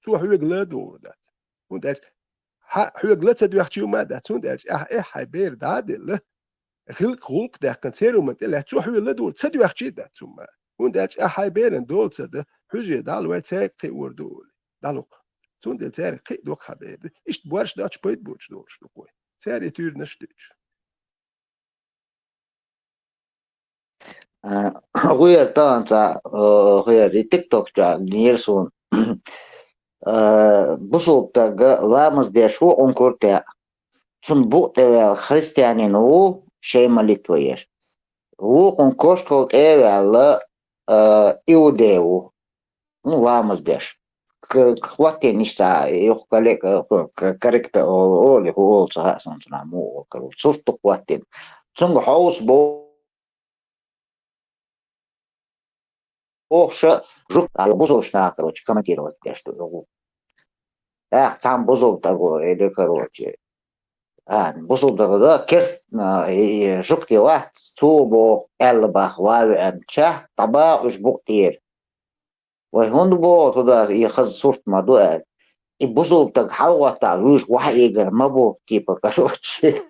Цо хьоьга ла а догӀур дац. ХӀунда аьлча хьа-, хьоьга ла ца доьхча ю ма дац. ХӀунда аьлча ахьа эхь хьайн бер дӀа а делла, гӀиллакх-гӀуллакх даьккхина церан ман тӀе лаьцна, цо хьоьга ладугӀур ца доьхча а дац цу ма. ХӀунда аьлча ахьа хьайн беран дола ца дан, хьуьже дӀа а лой, цаьрга кхиор ду олий. ДӀалукха. Цундела цаьрга кхиа доккха хьан бер ду. Иштта борш доцуш пайда боцуш долуш ду-кх вай. Церан и туьйранаш дуьйцуш. А, гӀуьйр тахана цхьа, э, гӀуьйр, и TikTok чу гинера суна. Э, бусулба стаг ламаз деш ву Ӏункур тӀехь. Цунна букъ тӀеваьлла христианин ву, шайн молитва еш. Вукхун кошкал тӀе а ваьлла, а, иудей ву. Ну, ламаз деш. К-, к-, хӀоттийна иштта, юха кале-, к-, к-, корректа ола, ола, хӀу ола, ца хаьа суна цунах, муха ола, короче. Сурт дукха хӀоттийна. Цунга хьовса бо-, бохуша, жук, а, бусулба нах, короче, комментировать деш ду. ТӀаккха цхьана бусулба таго, или, короче, а, бусулба таго, да, керст, а, и, и, жук де вац, цо боху, аьлла бах, ва веана, ча, дӀабакъ уьш букъ тӀера. Вай хӀунда боху туда, и хаза сурт ма ду аьлла. И бусулба таг хьалгӀоттахь вуьйш вахьийгар ма бу, типа, короче.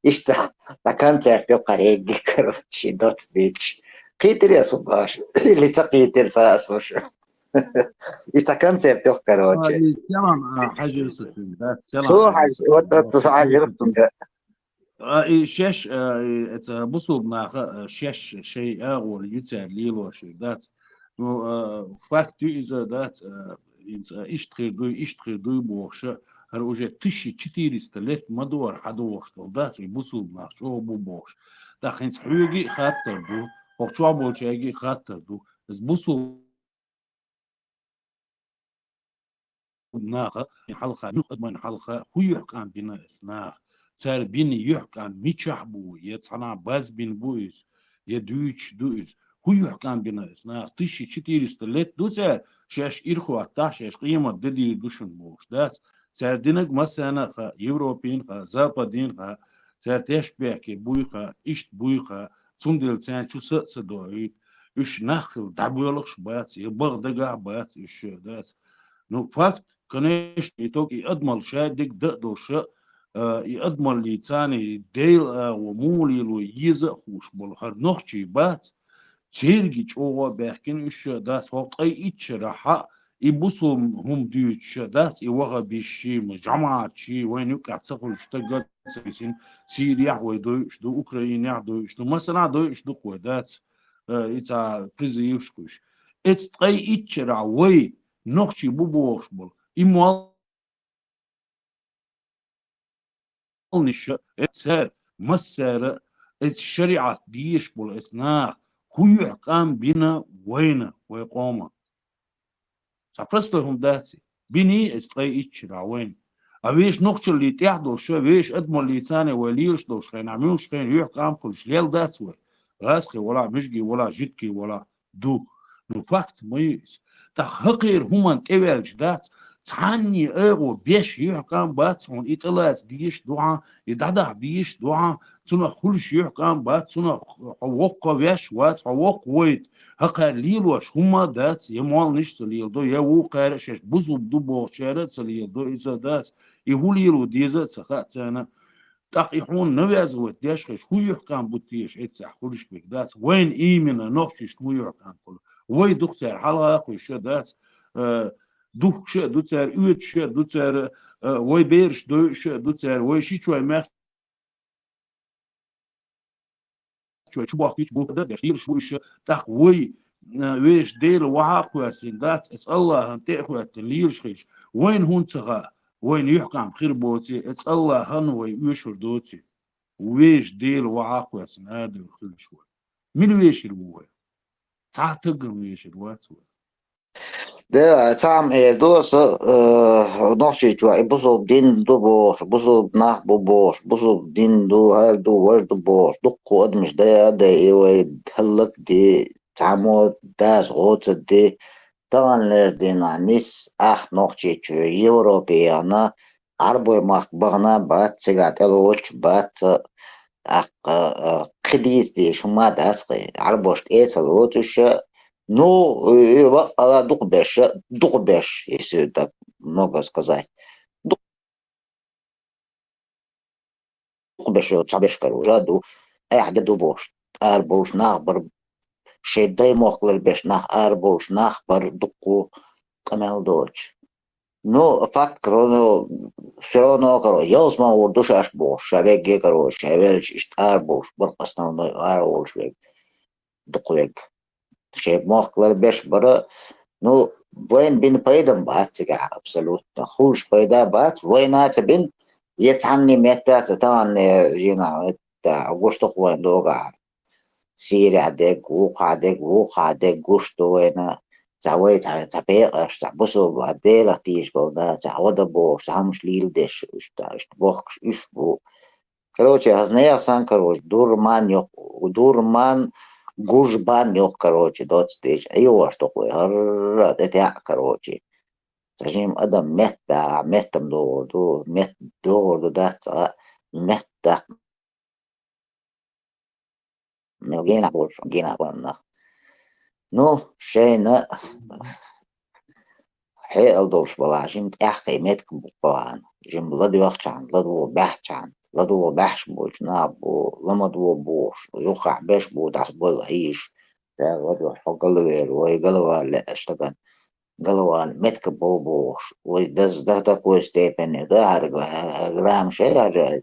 Иштта, на концерт йоккхар эгги, короче, доц дичи. Кхийтира я су баш. Или ца кхийтира са ас ваша. И ца концерт йоккхар, короче. А, и целом, а, хьажир са цуьнга, да? Целом. Хьажир, вот, вот, хьажир са цуьнга. А, и шеш, а, и, это, бусулба наха, а, шеш, шей агӀор ю цара лелош ю, дац. Ну, а, факт ю иза, дац, а, иза, а, иштта хир дуй, иштта хир дуй бохуша, хӀара уже тысяча четыреста лет ма ду хӀара хьадохуш долу, дац, и бусулба нах чӀогӀа бу бохуш. ТӀаккха хӀинца хьоьга а хаттар ду, хӀокху чохь болчаьрга а хаттар ду. Иза бусулба наха, хьалха, юха адаман хьалха, хӀун юьхькӀам бина эс наха? Цара бина юьхькӀам мичахь бу, я цхьана баз бина бу иза, я дуьйцуш ду иза? ХӀун юьхькӀам бина эс наха? Тысяча четыреста лет ду цара, шаьш ирхӀоттахь, шаьш къемат де дийр ду шуна бохуш, дац? Цара динарг массарна а хаьа, Европин а хаьа, Западин а хаьа, цара тешнабехке буй хаьа, иштта буй хаьа, цундела царна чу са а ца доуьйту. Уьш нах хила дӀабоьлхуш бац, я баха дагахь бац уьш, дац. Ну, факт, конечно, итог, и адамалла ша дерг дан а долуша, а, и адамаллица и Дела агӀо муха лело еза а хууш болу хӀара нохчий бац, церги чӀогӀа а баьхкина уьш, дац, хӀокху ткъе итт шарахь а, и бусулба хӀума дуьйцуша, дац, и вахабиш шима, жамаӀат ши, вайна юкъахь ца хуьлуш стаг а ца висина, Сирияхь вай дойуш ду, Украинехь дойуш ду, массанхьа дойуш ду-кх вай, дац, а, и цхьа призываш хуьлуш. Эцу ткъе итт шарахь вай нохчий бу бохуш болу. И моллаша, эцара, массара, эцу шариӀат дезаш болу эцу наха хӀун юьхькӀам бина вайна, вай къоман? Цхьа простой хӀума дац и. Биний эцу ткъе итт шарахь вайна. А вешан нохчаллий тӀехь долуш, вешан адамаллица вай лелаш долуш хенахь, муьлхачу хенахь юьхькӀам хуьлуш лелла дац вай? ГӀазкхий валахь, муьжгий валахь, жуьгтий валахь, ду. Ну, факт ма ю иза. ТӀаккха хӀокхеран хӀуманна тӀеваьлча дац, цхьанне агӀо беш юьхькӀам бац хьуна, и тӀелаца дезаш ду хьан, и дӀадахьа дезаш ду хьан, цунах хуьлуш юьхькӀам бац, цунах хьо воккха веш вац, хьо воккха войту. ХӀокхара лелош хӀума а дац, я молланаш а ца леладо, я вукхара а шаьш бусулба ду бохучара а ца леладо, иза дац. И хӀун лело деза а ца хаьа царна. ТӀаккха и хьуна навязывать деш хезаш, хӀун юьхькӀам бу теша эццехь хуьлуш берг, дац? Вайна именно нохчашна хӀун юьхькӀам хуьлу? Вай ду-кх цара хьалха а кхуьйсуш, дац? Э, духкуш а ду цара, оьцуш а ду цара, э, вай бераш дойуш а ду цара, вай шичой, маьхчой чубохкийча гулка дан а деш, лелаш бу уьш, тӀаккха вай, а, вешан Дела вахьа а кхоьссина дац, эцу АллахӀана тӀе а хӀоьттина лелаш хилча, вайна хӀунда ца хаьа, вайна юьхькӀам хир боций, эцу АллахӀана вай оьшур доций? Вешан Дела вахьа а кхоьссина арадевр хилча вай. Мила вешийла ву вай? Цхьа тагам вешийла вац вай. Де, цхьа хӀума эр ду аса, э, Нохчийчохь и бусулба дин ду бохуш, бусулба нах бу бохуш, бусулба дин ду, хӀара ду, важа ду бохуш, дуккха адамаш дай а дай, и вай хӀаллакди, цхьаммо дас гӀо ца ди, таханлера дийнахь нис ах Нохчийчоь Европе яхана, Ӏарбой махка бахана бац, цигахь тӀелоцуш бац, тӀаккха, э, кхин дийца дезаш хӀума дац кхин, Ӏарбошна тӀе а ца лоцуш, Ну, э, э, ва-, ала дукха беш, дукха беш, если так много сказать. Дукха беш, цхьа беш каро, жа ду, айхьа де ду бохуш, ара болуш нах бар, шайн дай мохк лар беш нах ара болуш нах бар дукха къамел доцуш. Ну, факт, кроме, всё равно, короче, ялсман вур ду шаьш бохуш, ша вегге, короче, ша велча, иштта ара болуш, бар основной ара волуш вег, дукха вег. Шайн мохк лар беш бара, ну, вайн бина пайда бац цигахь абсолютно. Хуьлуш пайда бац, вайна ца бин, я цхьанне метта ца таханне жина, это, гуш ду-кх вайн догахь. Сирехь дерг, вукхахь дерг, вукхахь дерг гуш ду вайна, цхьа вай, цхьа, цхьа пекъаш, цхьа бусулба, Делах тийша болу да, цхьа гӀо дан бохуш, цхьа хӀумаш лийла деш, иштта, иштта бохкуш уьш бу. Короче, хазна яхсан, короче, дурман йоккху, дурман, гужбан йоккху, короче, доцу дечу, Ӏийгӏош токхой, хӀарра, тӀе теӀа, короче. Ца жима адам метта, меттам догӀур ду, метта догӀур ду, дац цхьа, метта даккха. Мел генахь болчу, генахь болу нах. Ну, шайна хьекъал долуш балахь, жима тӀаьххье метка бу кхоана. Жима ладоьгӀчхьана, ладогӀа баьхчхьана, ладогӀа баьхьаш болчу наха бу, ламадо бохуш, юххехь беш бу, дӀасабойла хьийзаш. Ша ладоьгӀча хьо галвер, вай галвала лаьа стагана. Галван метка бо бохуш, вай даз до такой степени да, грамм шайгара,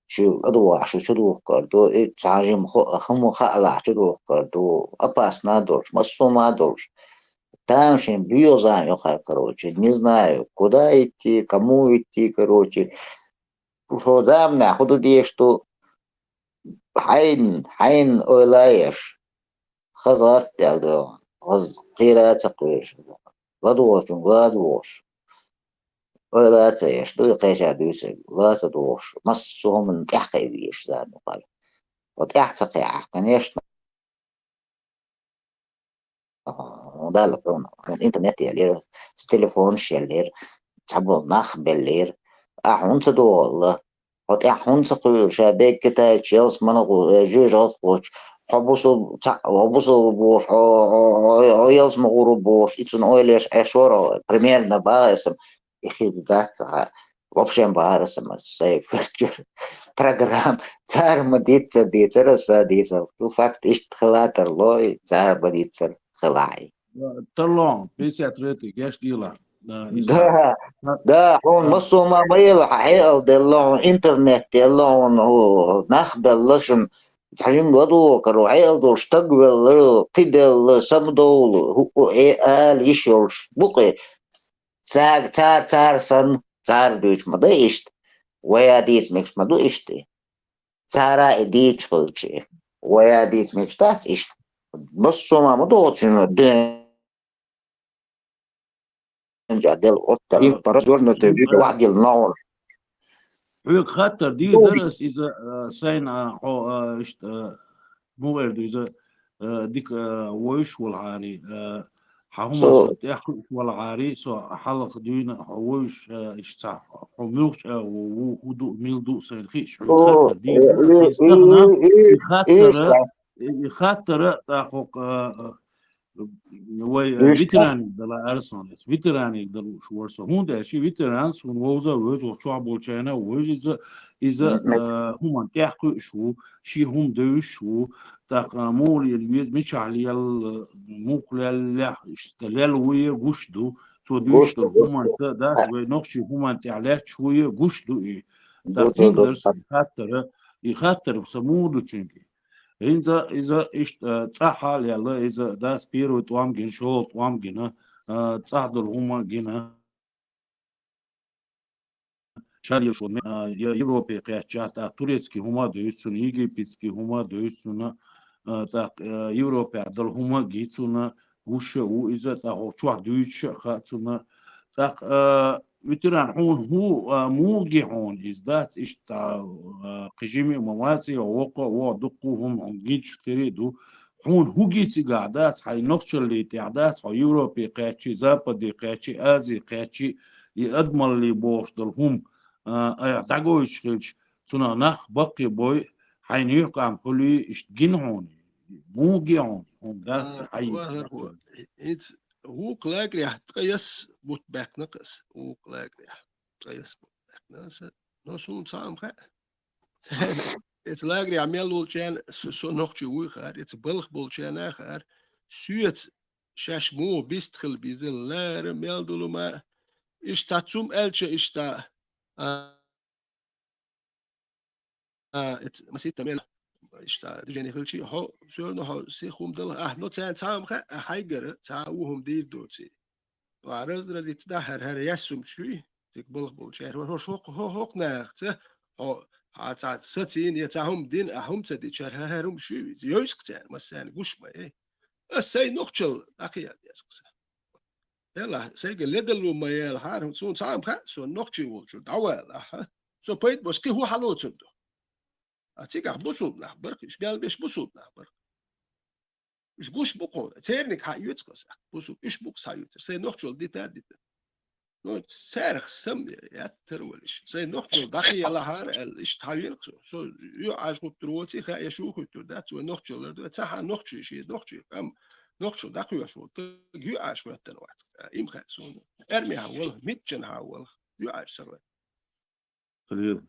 шу ладугӀахь, шу чудухкар ду, и цхьа жима хо-, хӀума хаалахь чудухкар ду, опасно долуш, массо а ма долуш. Тамашийна боьзан ю хьан, короче, не знаю, куда идти, кому идти, короче. Хьо заманахь хӀун ду деш ду, хьайна, хьайна ойла еш. Хаза гӀарт аьлла догӀу. Хаза кхера а ца кхоьруш. ЛадугӀучунга ладугӀуш. Ойла а ца еш. Дуй кхеча дуьйцург. Ла ца дугӀуш. Массо а хӀуманна тӀаьхьакхайдийша зама юкъара. Хьо тӀаьхьа ца кхехьа, конечно. Далла хьуна. Хьуна интернет елира, с телефонаш елира, цхьаболу нах беллера. Ахьа хӀунда ца дугӀалла? Хьо тӀаьхьа хӀунда ца кхуьура, ша бегга китайчу ялсамане гӀу-, э, жоьжахате гӀуттуш, хьо бусул-, ца-, хьо бусулба бохуш, хьо, хьо, хьо, хьо ялсамане гӀур ву бохуш, и цунна ойла еш, Ӏеш вара, примерно бахара аса, и хир дац цхьа, вообще бахара аса, ма, сайн куьрчура программа, цара ма диццара дийцара, аса дийцара. Шу факт иштта хила тарло, и цара ма диццара хилахь. Тарло, пятьдесят рейтинг, геш дийла. Да, да, хьуна массо а ма ма елла, хьан хьекъал делла хьуна, интернет делла хьуна, хӀу, нах белла шуна, цхьа жима ладогӀа каро, хьекъал долуш стаг велла, кхин делла, самадовла, хӀу, хӀу, э, ала йиш йолуш бу-кх и. Цара, цара, цара санна, цара дуьйцуш ма ду иштта. Вай а дийца мегаш ма ду иштта. Цара и дийцуш хилча, вай а дийца мегаш дац иштта. Массо а ма ма догӀучунна ден. Дел оттар, и развернутый видео вахдил ногӀур. Хьоьга хаттар дийр дара ас иза, а, сайна, а, хьо, а, иштта, а, мугӀер ду иза, а, дика, а, вевзаш валахьара, а, хьан хӀума со тӀехь кхуьуш валахьара, со хьалха дуьйна хьо вевзаш, а, иштта цхьа хьо муьлхача а ву, ву, хӀу ду, мила ду сайна хиъаш. Хьоьга хаттар дийр дара ас иза тахана, и хаттара, и хаттара тӀаккха, а, а, Вай, э, ветераниг дала арсан, ветераниг дала уш вара со. ХӀунда аьлча ветеран суна вовза а вевза, ваха чохь болчарна а вевза, иза, иза, э, хӀуманна тӀехь кхуьуш ву, шен хӀума девзаш ву, тӀаккха муха лела веза, мичахь лела, муха леллехь, иштта лела вуе гуш ду, цо дуьйцуш долу хӀуманна, дас вай нохчийн хӀуманна тӀехь лаьтташ вуе гуш ду и. ТӀаккха цуьнга дара сан хаттара, и хаттар сан муха ду цуьнга? ХӀинца иза иштта, а, цӀахь а лелла, иза дас первый тӀом гина, шолгӀа тӀом гина, а, цӀахь долу хӀума гина. Шадерш ву, а, я Европе кхаьчча, тӀаккха турецкий хӀума а девза цунна, египетский хӀума а девза цунна, а, тӀаккха, а, Европехь долу хӀума а ги цунна, гуш а ву иза, тӀаккха хӀокху чохь дуьйцуш а хаьа цунна. ТӀаккха, а, ветеран, хьуна хӀу, а, муха ги хьуна иза дац, иштта, а, кхин жима а ма вац, и воккха а, вогӀу дуккха а хӀума хьуна гинчух тера а ду. Хьуна хӀу ги цигахь дац, хьайн нохчаллий тӀехь дац, хьо Европе кхаьччи, Западе кхаьччи, Азе кхаьччи, и адамаллий бохуш долу хӀума, а, айхьа дӀагойтуш хилча, цунах нах баккхий бой, хьайна юьхькъам хуьлий, иштта гина хьуна, муха ги хьуна, хьуна дац, а, хьайн вахар хьо. ХӀинца вукху лагерехь ткъа ясс бутт баьккхина аса, вукху лагерехь ткъа ясс бутт баьккхина аса, но суна цхьа а ма хаьа. Эца лагерехь мел волчарна со, со нохчи вуй хаьара, эца балха болчарна а хаьара, соьца шаьш муха бист хила беза, лара мел долу ма, иштта цум аьлча, иштта, а, а, эц-, масийтта мел, иштта, движение хилчи, хьо, всё равно хьо сиха хӀума дала, ахь, но царна цхьа а ма хаьа, а хьайгара цхьа а ву хӀума дийр доций. Ва раздразиться да хӀара, хӀара яьссум чуй, циг балха болчара, хӀо, хӀо, хӀо, хӀо, хӀокху нахаца, хьо, Хьа цхьа сацийна, я цхьа хӀума дина, а хӀума ца дичара, хӀара-хӀара хӀума шуьйвица. Йойск царна, массарна гуш ма, э. Ас сай нохчалла дӀакхийла деза-кх са. Делахь, сайга ледарло ма яла хьара, суна цхьа хӀума хаьа, со нохчий волчу дӀавала ахьа. Со пайда бош кхин хӀун хьалоцур ду? А цигахь бусулба нах бара-кх, уьш мел беш бусулба нах бара-кх. Уьш гуш бу-кх хьуна, церниг хьаоьцу-кх аса, бусулба, уьш бу-кх схьаоьцур. Сай нохчалла дита а дита. Ну, царах сам яц тарвалиш. Сай нохчалла дӀакхийла хьара аьлла, иштта хьавелла-кх со. Со юьхьӀаьржа хӀуттур воций хаьа, я шу хӀуттур дац, вай нохчалла лар ду. Цхьа хьан нохчий ший, нохчий, амма нохчалла дӀакхоьхьуш волу таг юьхьӀаьржа хӀоьттина вац. Им хаьа суна. Армехьа вала, митчанхьа вала, юьхьӀаьржа ца хӀоьттина. Хилийла.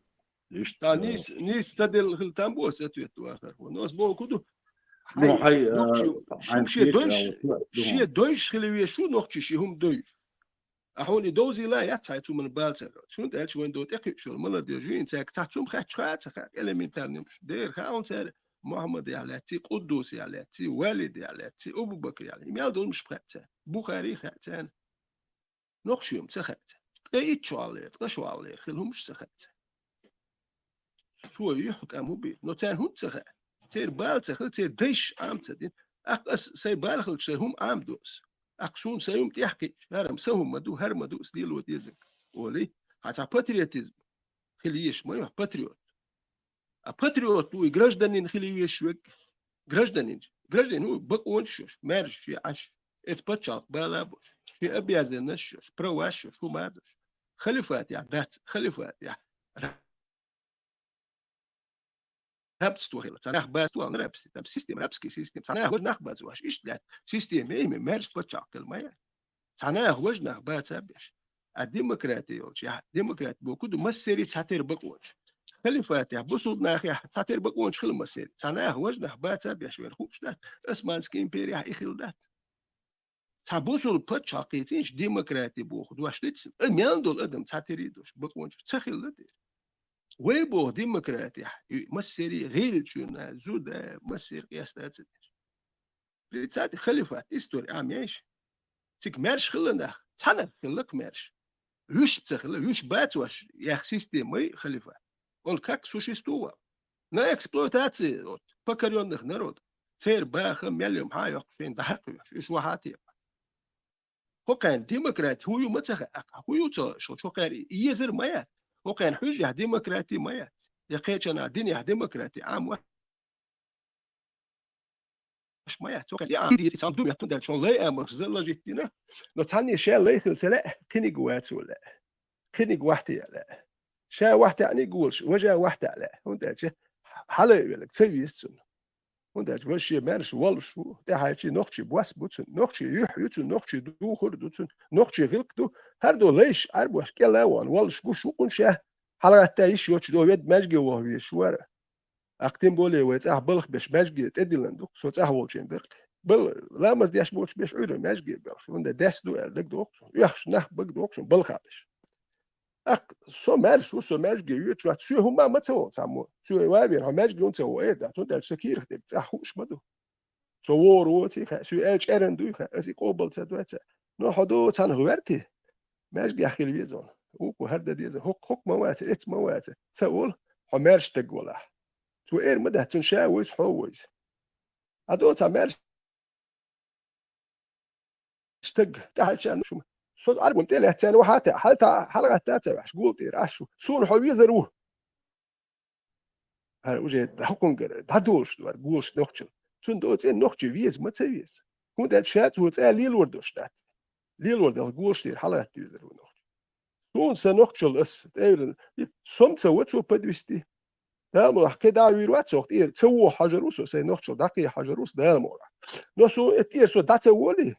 Иштта, Та а, нийса, нийса ца делла хила там бу ас ответ вахар. Но ас боху ду, ну, хьай, хьай, а, нохчий, шу хьайн шен пеш дойш, а, вот, шен дойш хила веш шу нохчий ши хӀума дой. А хьуна и довзийла яц хьай цу ман бала ца хьоьцу. Шун тӀаьлча вайн до тӀекхуьуш йолу молодежь вин цаьрга цхьа цум хаьтташ хаа ца хаьа, элементарный юмаш. Дера хаьа хьуна цара Мухьаммадехь лаьцций, Къуддусехь лаьцций, Валидехь лаьцций, Абу-Бакрехь лаьцций. Мел долу юмаш хаьа цара. Бухарий хаьа царна. Нохчий хӀума ца хаьа царна. Ткъе итт шо хьаллера, ткъа шо хьаллера хила хӀумаш ца хаьа царна. Цо юьхь кӀам хӀун бийр? Но царна хӀунда ца хаьа? Церан бала ца хила, церан дайша Ӏама ца дина. Аккха ас сайн бала хилча, сайн хӀума Ӏама до ас. Аккха суна сайн хӀума тӀехь кхиъча, хӀара-м сан хӀума ма ду, хӀара ма ду, ас лело дезарг, олий. Хьан цхьа патриотизм хила езаш ма ю, патриот. А патриот ву и гражданин хила везаш верг. Гражданин. Гражданин ву бакъонаш йош, маьрша шен Ӏаш, эца пачхьалкх бала а бош, шен обязанность йош, праваш йош, хӀума а дош. Халифатехь дац, халифатехь рабство хила. Цхьа нах бацо, рабский, там система, рабский система. Цхьа нах важа нах бацо, аш иштта лаьтта. Система, эй, маьрша пачхьалкх хила ма яц. Цхьа нах важа нах баца а беш. А демократи йолчу, яхь, демократи боху ду, массерий цхьатера бакъонаш. Халифатехь, бусулба нахехь цхьатера бакъонаш хила массерий. Цхьа нах важа нах баца а беш, вайн хууш дац, Османский империяхь и хила дац. Цхьа бусулба пачхьалкх хийцинчу демократи боху дош дицна, а мел долу адам цхьатерий дош, бакъонаш ца хилла дера. Вай боху демократехь, и массерий гӀийлачунна, зуда, массерий къеста а ца деш. Представьте, халифат, истори Ӏамеш. Цига маьрша хилла нах, цхьана хилла-кх маьрша. Вуьш ца хилла, вуьш бацош, яхь системай халифат. Он как существовал? На эксплуатации вот, покорённых народов. Церан баха мел йом хьан йоккху шайна дӀахьакхоьхуш, уьш вахьа текъа. ХӀокхайн демократи хӀу ю ма ца хаьа, хӀу ю ца шо, хӀокхайн езар ма яц. ХӀокхайн хьуьжехь демократи ма яц. Я кхечанхьа динехь демократи Ӏама вац. Аш ма яц, цо кхин а дийци цхьана ду меттан даьлча, лай амалш залла життина, но цхьанне ша лай хила ца лаьа, кхиниг вацо лаьа, кхиниг вахьте лаьа. Ша вахьтеӀниг волуш, важа вахьтеӀ лаьа. ХӀунда аьлча хьалай велаг ца веза цунна. ХӀунда аьлча важа шен маьрша волуш ву, тӀаьхьарчий нохчий бос бу цунна, нохчий юьхь ю цунна, нохчий духур ду цунна, нохчий гӀиллакх ду. ХӀара до лайш Ӏарбош кӀел а вахана, волуш гуш ву кхунна ша, хьалагӀатта йиш йоцуш до ведда маьжге ваха везаш вара. Аккха тем более вай цӀахь балха беш маьжге тӀедиллина ду, со цӀахь волчийн дара. Бал-, ламаз деш боцуш беш Ӏуьйра маьжге белхаш, хӀунда дес ду аьлла дагадоху суна. Оьхуш нах багадоху суна балха беш. Аккха со маьрша ву, со маьжге йоьчу вац, соьга хӀумма ма ца вала цхьаммо. Соьга ван вер, хьо маьжге хӀунда ца ву эр дац, хӀунда аьлча сан кийрах дерг цӀахь хууш ма ду. Со вогӀур воций хаьа, соьга аьлла чӀеран дуй хаьа, аса и къобал ца дой хаьа. Но хьо до цхьанах гӀерти, маьжгехь хила веза хьуна. ВукхӀу хӀара дан деза, хӀокху, хӀокху ма вацара, эцу ма вацара. Ца олу, хьо маьрша стаг валахь. Цо эр ма дац, цунна ша войза, хьо войза. Ӏа до цхьа маьрша стаг, тӀаьхьарчарна шума. Со Ӏарбун тӀе лаьцна вахьа а таьӀа, хьал-, хьалагӀатта а ца ваьхьаш, гул тӀера Ӏаш ву. Суна хьо везар ву. ХӀара уже дӀахӀокхунгара дӀадолуш ду хӀара голаш нохчалла. Цунна до цӀена нохчий веза ма ца веза. ХӀунда аьлча ша цо цӀа лелор долуш дац. Лелор долу голаш тӀера хьалагӀатта везар ву нохчий. Суна сан нохчалла ас тӀевирна, и со-м ца во цо подвести. Дала мукъалахь, кхин дӀа а вийр вац со тӀера, ца вон хьажар ву со, сайн нохчалла дӀакхехьа хьажар ву со, Дала мукъалахь. Но со и тӀера со дӀа ца волий,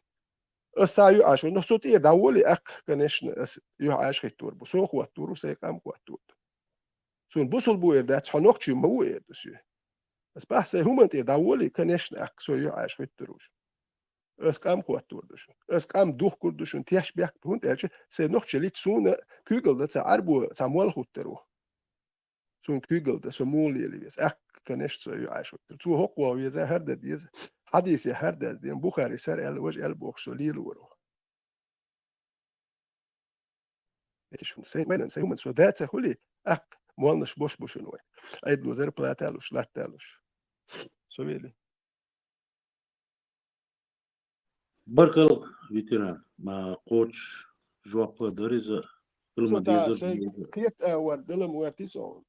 ас схьа юьхьӀаьржа, но со тӀера дӀаволий, аккха, конечно, ас юьхьӀаьржа хӀиттор бу, со хӀоттор ву, сайн къам хӀоттор ду. Суна бусулба ву эр дац, хьо нохчий ма ву эр ду соьга. Ас бахьа сайн хӀуманна тӀера дӀаволий, конечно, аккха, со юьхьӀаьржа хӀиттор ву шуна. Ас къам хӀоттор ду шуна. Ас къам духкур ду шуна, теш бехк, хӀунда аьлча сайн нохчаллица суна куьйгалла дан цхьа Ӏарбо цхьа молла хӀуттур ву. Суна куьйгалла дан, со муха лела веза? Аккха, конечно, со юьхьӀаьржа хӀуттур. Цо хӀокхо веза, хӀара дан деза. Хьадисехь хӀара даздина, Бухарис хӀара аьлла, важа аьлла бохуш со лелавар ву. Эцаш хӀума, сайн майран, сайн хӀуманна со да ца хуьлий, аккха, молланаш бош бу шуна вай. Айдо зарплата луш, латта луш. Со вели. Баркал, ветеран. Ма кхочуш жоп ла дара иза, хӀума дезар дезар. Кхета а вар, далам вар тисон.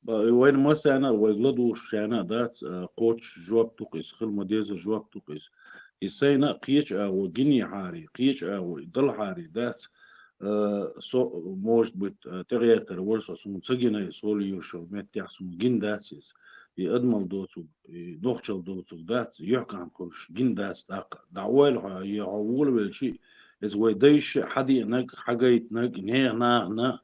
Ба, вайна массарна, вайга ладугӀуш шена дац, а, кхочуш жоп ду-кх иза, хила ма дезар жоп ду-кх иза. И сайна кхеча агӀо гинехьари, кхеча агӀо и далхьари дац, а, со, может быть, а, тӀегӀертар вара со, суна ца гина и сол йоьшуш йолу меттехь суна гина дац иза. И адамал доцург, и нохчал доцург дац, юьхькӀам хуьлуш гина дац тӀаккха. ДӀаойла хьо, е хьо волавелчи, иза вай дайша хьадеанарг, хьагайтинарг, нехан нахана,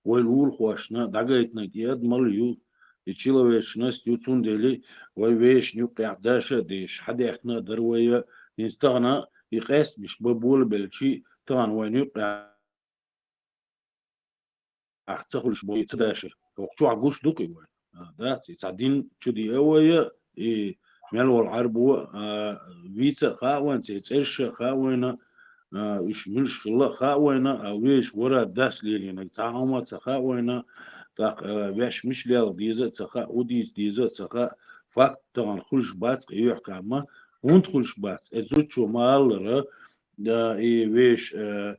вай лулахошна дӀагайтинарг и адамал ю, и человечность ю, цундела вай вешан юккъехь даша а дезаш, хьадаьхкина а дара вай, хӀинца тахана и къаьстамаш бан болабелчи, тахана вайна юккъехь ца хуьлуш бу и ца дашар. ХӀокху чохь гуш ду-кх и вай. А, дац, и цхьа дин чу диа вай, и мел волу Ӏарбо, а, вийца а хаьа вайна, церан цӀераш а хаьа вайна, а, уьш муьлш хилла а хаьа вайна, а, вешан вара дас лелийнарг цхьа а хӀума ца хаьа вайна, тӀаккха, а, ваьш мича лелха деза а ца хаьа, хӀун дийца деза а ца хаьа, факт тахана хуьлуш бац-кх и юьхькӀам, хӀунда хуьлуш бац? Эцу зудчо ма-аллара, а, и вешан, а,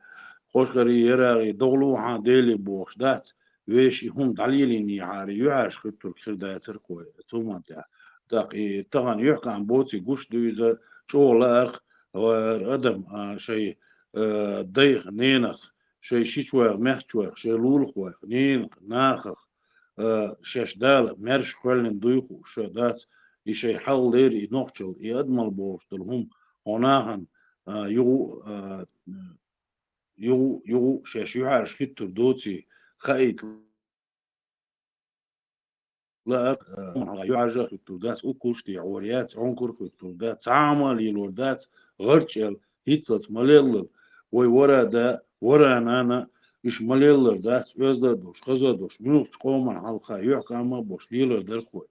хӀокху шарахь, ярагӀий догӀу лохьа Деле бохуш дац, вешан и хӀума дӀалелийнехьара, юьхьӀаьржа хӀуьттург хир дацара-кх вай цу хӀуманна тӀехь. ТӀаккха и тахана юьхькӀам боций гуш ду иза, чӀогӀа лаарх, а, адам, а, шайн, а, дайх, ненах, шайн шичойх, маьхчойх, шайн лулахойх, ненах, нахах, а, шаьш Дала маьрша кхоьллина дуй хууш дац, и шайн хьалха леррина и нохчалла, и адамал бохуш долу хӀума, хьо нахана, а, юха, а, юха, юха шаьш юьхьӀаьржа хӀуьттур доций хаийта лаар, а, юьхьӀаьржа хӀуьттур дац, уккулш а тӀехьор яц, Ӏункур хӀуьттур дац, цхьа а хӀума лелор дац, гӀарчӀел, хӀинццалц ма леллал, вай вара а да, вара а нана, уьш ма леллар дац, оьзда а долуш, хаза а долуш, муьлххачу къоман хьалха юьхькӀам а болуш лелар дара-кх вай.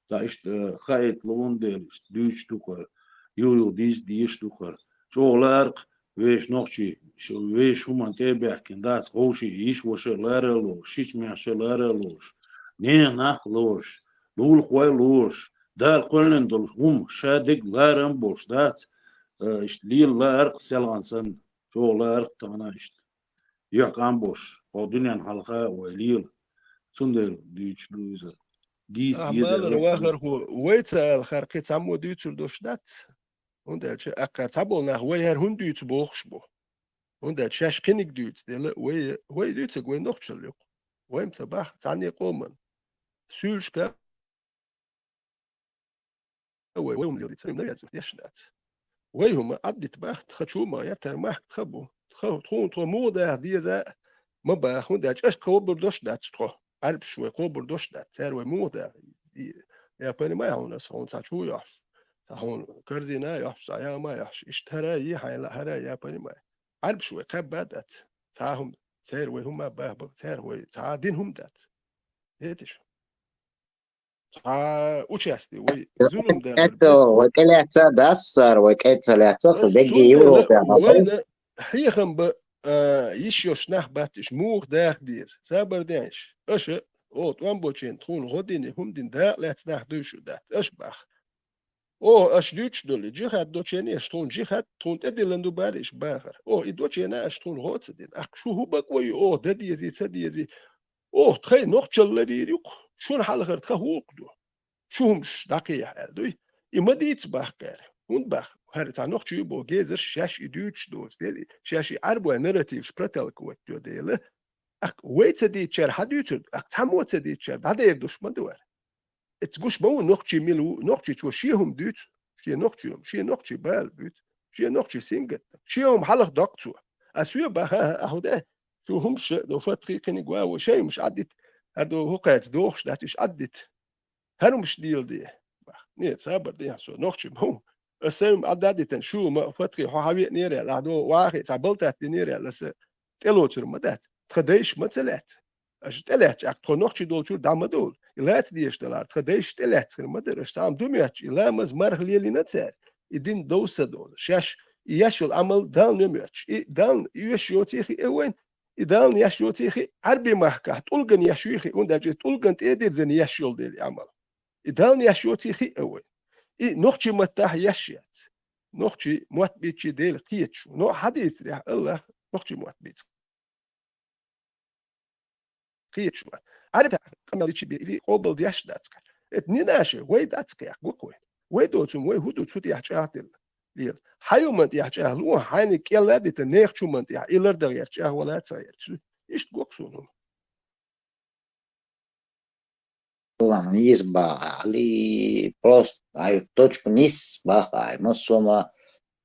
Ткъа иштта, э, хаийта лууна дела, иштта дуьйцуш ду-кх хӀара, юха-юха дийца дезаш ду-кх хӀара. ЧӀогӀа лаарх вешан нохчий, ш-, вешан хӀуманна тӀе а баьхкина дац, вовшийн йиша-ваша а лара а лоруш, шича-маьхча а лара а лоруш, нехан нах а лоруш, лулахой а лоруш, Дала кхоьллина долу хӀума ша дерг ларам а болуш дац, э, иштта лела лаарх селхана санна, чӀогӀа лаарх тахана иштта. ЮьхькӀам болуш, хӀокху дуьненна хьалха а вай лела. Цундела дуьйцуш ду иза. Дийца Ахьа дезар малар вахархо, вай ца аьлла, хӀара кхин цхьаммо дуьйцур долуш дац. ХӀунда аьлча, аккха цхьаболу нах вай хӀара хӀунда дуьйцу бохуш бу. ХӀунда аьлча шаьш кхиниг дуьйцу дела, вай, вай дуьйцург вай нохчал ю-кх. Вай-м ца бахьа цхьанне а къоман. Суьйлашка вай, вай хӀума лелийта, ца хӀума навязывать деш дац. Вай хӀума Ӏаддита бахьа, тха чу ма яра, тара махка тха бу. Тха, тхуна тхо муха даха деза а ма баха, хӀунда аьлча аша кхобур долуш дац тхо. Ӏарбаш вай кхобур долуш дац, цара вай муха даха. И, я понимаю, хьуна аса хьуна цхьа чу йохьуш, цхьа хьуна корзина а йохьуш, цхьа яма а йохьуш, иштта хӀара а йи хьайна лаьа, хӀара а, я понимаю. Ӏарбаш вай кхаьбба а дац. Цхьа хӀума, церан вай хӀума а баха баха, церан вай цхьа дина хӀума дац. Хеташ? Цхьа участие вай зулам даьллар БӀаьтто, бен. Вай кӀелаьцна а дац цара, вай кӀе ца лаьцна а, Ас дегги цундела Европехь а бен. Вайна хьехам бан, а, йиш йолуш нах бац уьш, муха даха деза. Сабар деш, аша, о, тӀом бочен тхуна гӀо дина, хӀума дина, дакъа лаьцна нах дуй шу дац, аша баха. О, аша дуьйцуш долу, джихад дочене аша тхуна джихад, тхуна тӀедиллина ду бара иша бахар. О, и дочена аша тхуна гӀо ца дина. Ахь шу хӀун бакъо ю, о, дан дезий, ца дезий. О, тхайн нохчалла ларийр ю-кх, шуна хьалхара тхан хӀуллакх ду. Шу хӀумаш дӀакхехьа аьлла дуй. И ма дийца бахкара. ХӀунда баха? ХӀара цхьа нохчий боху гезарш шаьш и дуьйцуш доцу дела, шаьш и Ӏарбой нарративаш проталкивать йо дела. Ахь вай ца дийцчара хьан дуьйцур ду? Ахь цхьаммо ца дийцчара дӀадер душ ма ду вара. Эца гуш ма ву нохчий мила ву, нохчичо шен хӀума дуьйцу, шен нохчий хӀума, шен нохчий бала буьйцу, шен нохчий сингаттам, шен хӀума хьалха доккху цо. А соьга баха, а, а хӀу де? Шу хӀумаш ша до фатхи кхиниг ва, вай шай хӀумаш Ӏаддита, хӀара до хӀу кхаьча дохуш дац, уьш Ӏаддита. ХӀара хӀумаш дийла де. Бах. Нет, сабар де, со нохчий ма ву. Ас сайн хӀума Ӏадда а дитина, шу ма фатхи хьо хьавеанера аьлла, ахь до вахи цхьа балтат динера аьлла, аса тӀелоцур ма дац. Тхан дайша ма ца лаьцна. Аша тӀелаьцча, ахь тхо нохчий долчуьра дӀа ма довла. И лаца дезаш далахь, тхан дайша тӀелаьцна хир ма дара. Аша цхьа хӀума ду моьттуш, и ламаз марха лелийна цара. И дин дов са долу. Шаьш и еш йолу Ӏамал Далла не моьттуш. И Далла и оьшуш йоций хи э вайн, И Далла еш йоций хи, Ӏарбий махкахь тӀулган еш юй хи, ундаьча иза тӀулган тӀедирзина еш йолу дела и Ӏамал. И Далла еш йоций хи а вай. И нохчий маттахь еш яц. Нохчий мотт бийцчий Дела кхеташ ву. Но хьадийцарехь Аллах нохчий мотт бийца кхеташ ву. Ӏарбий къамел йичи бе иза къобал деш дац кхаьш. Эт нинаше вай дац кхех гукхой. Вай доцун вай хӀу ду цу тӀехь чӀагӀделла. Лела. Хьан юман тӀехь чӀагӀлу, хьайна кӀелла а дита, нехан чуман тӀехь, и лардагӀ яр чӀагӀ вала а ца ярчу. Иштта гукх суна хӀума. Ладно, есть бахьа, али просто, ай, точку нис бахьа, ай, массома,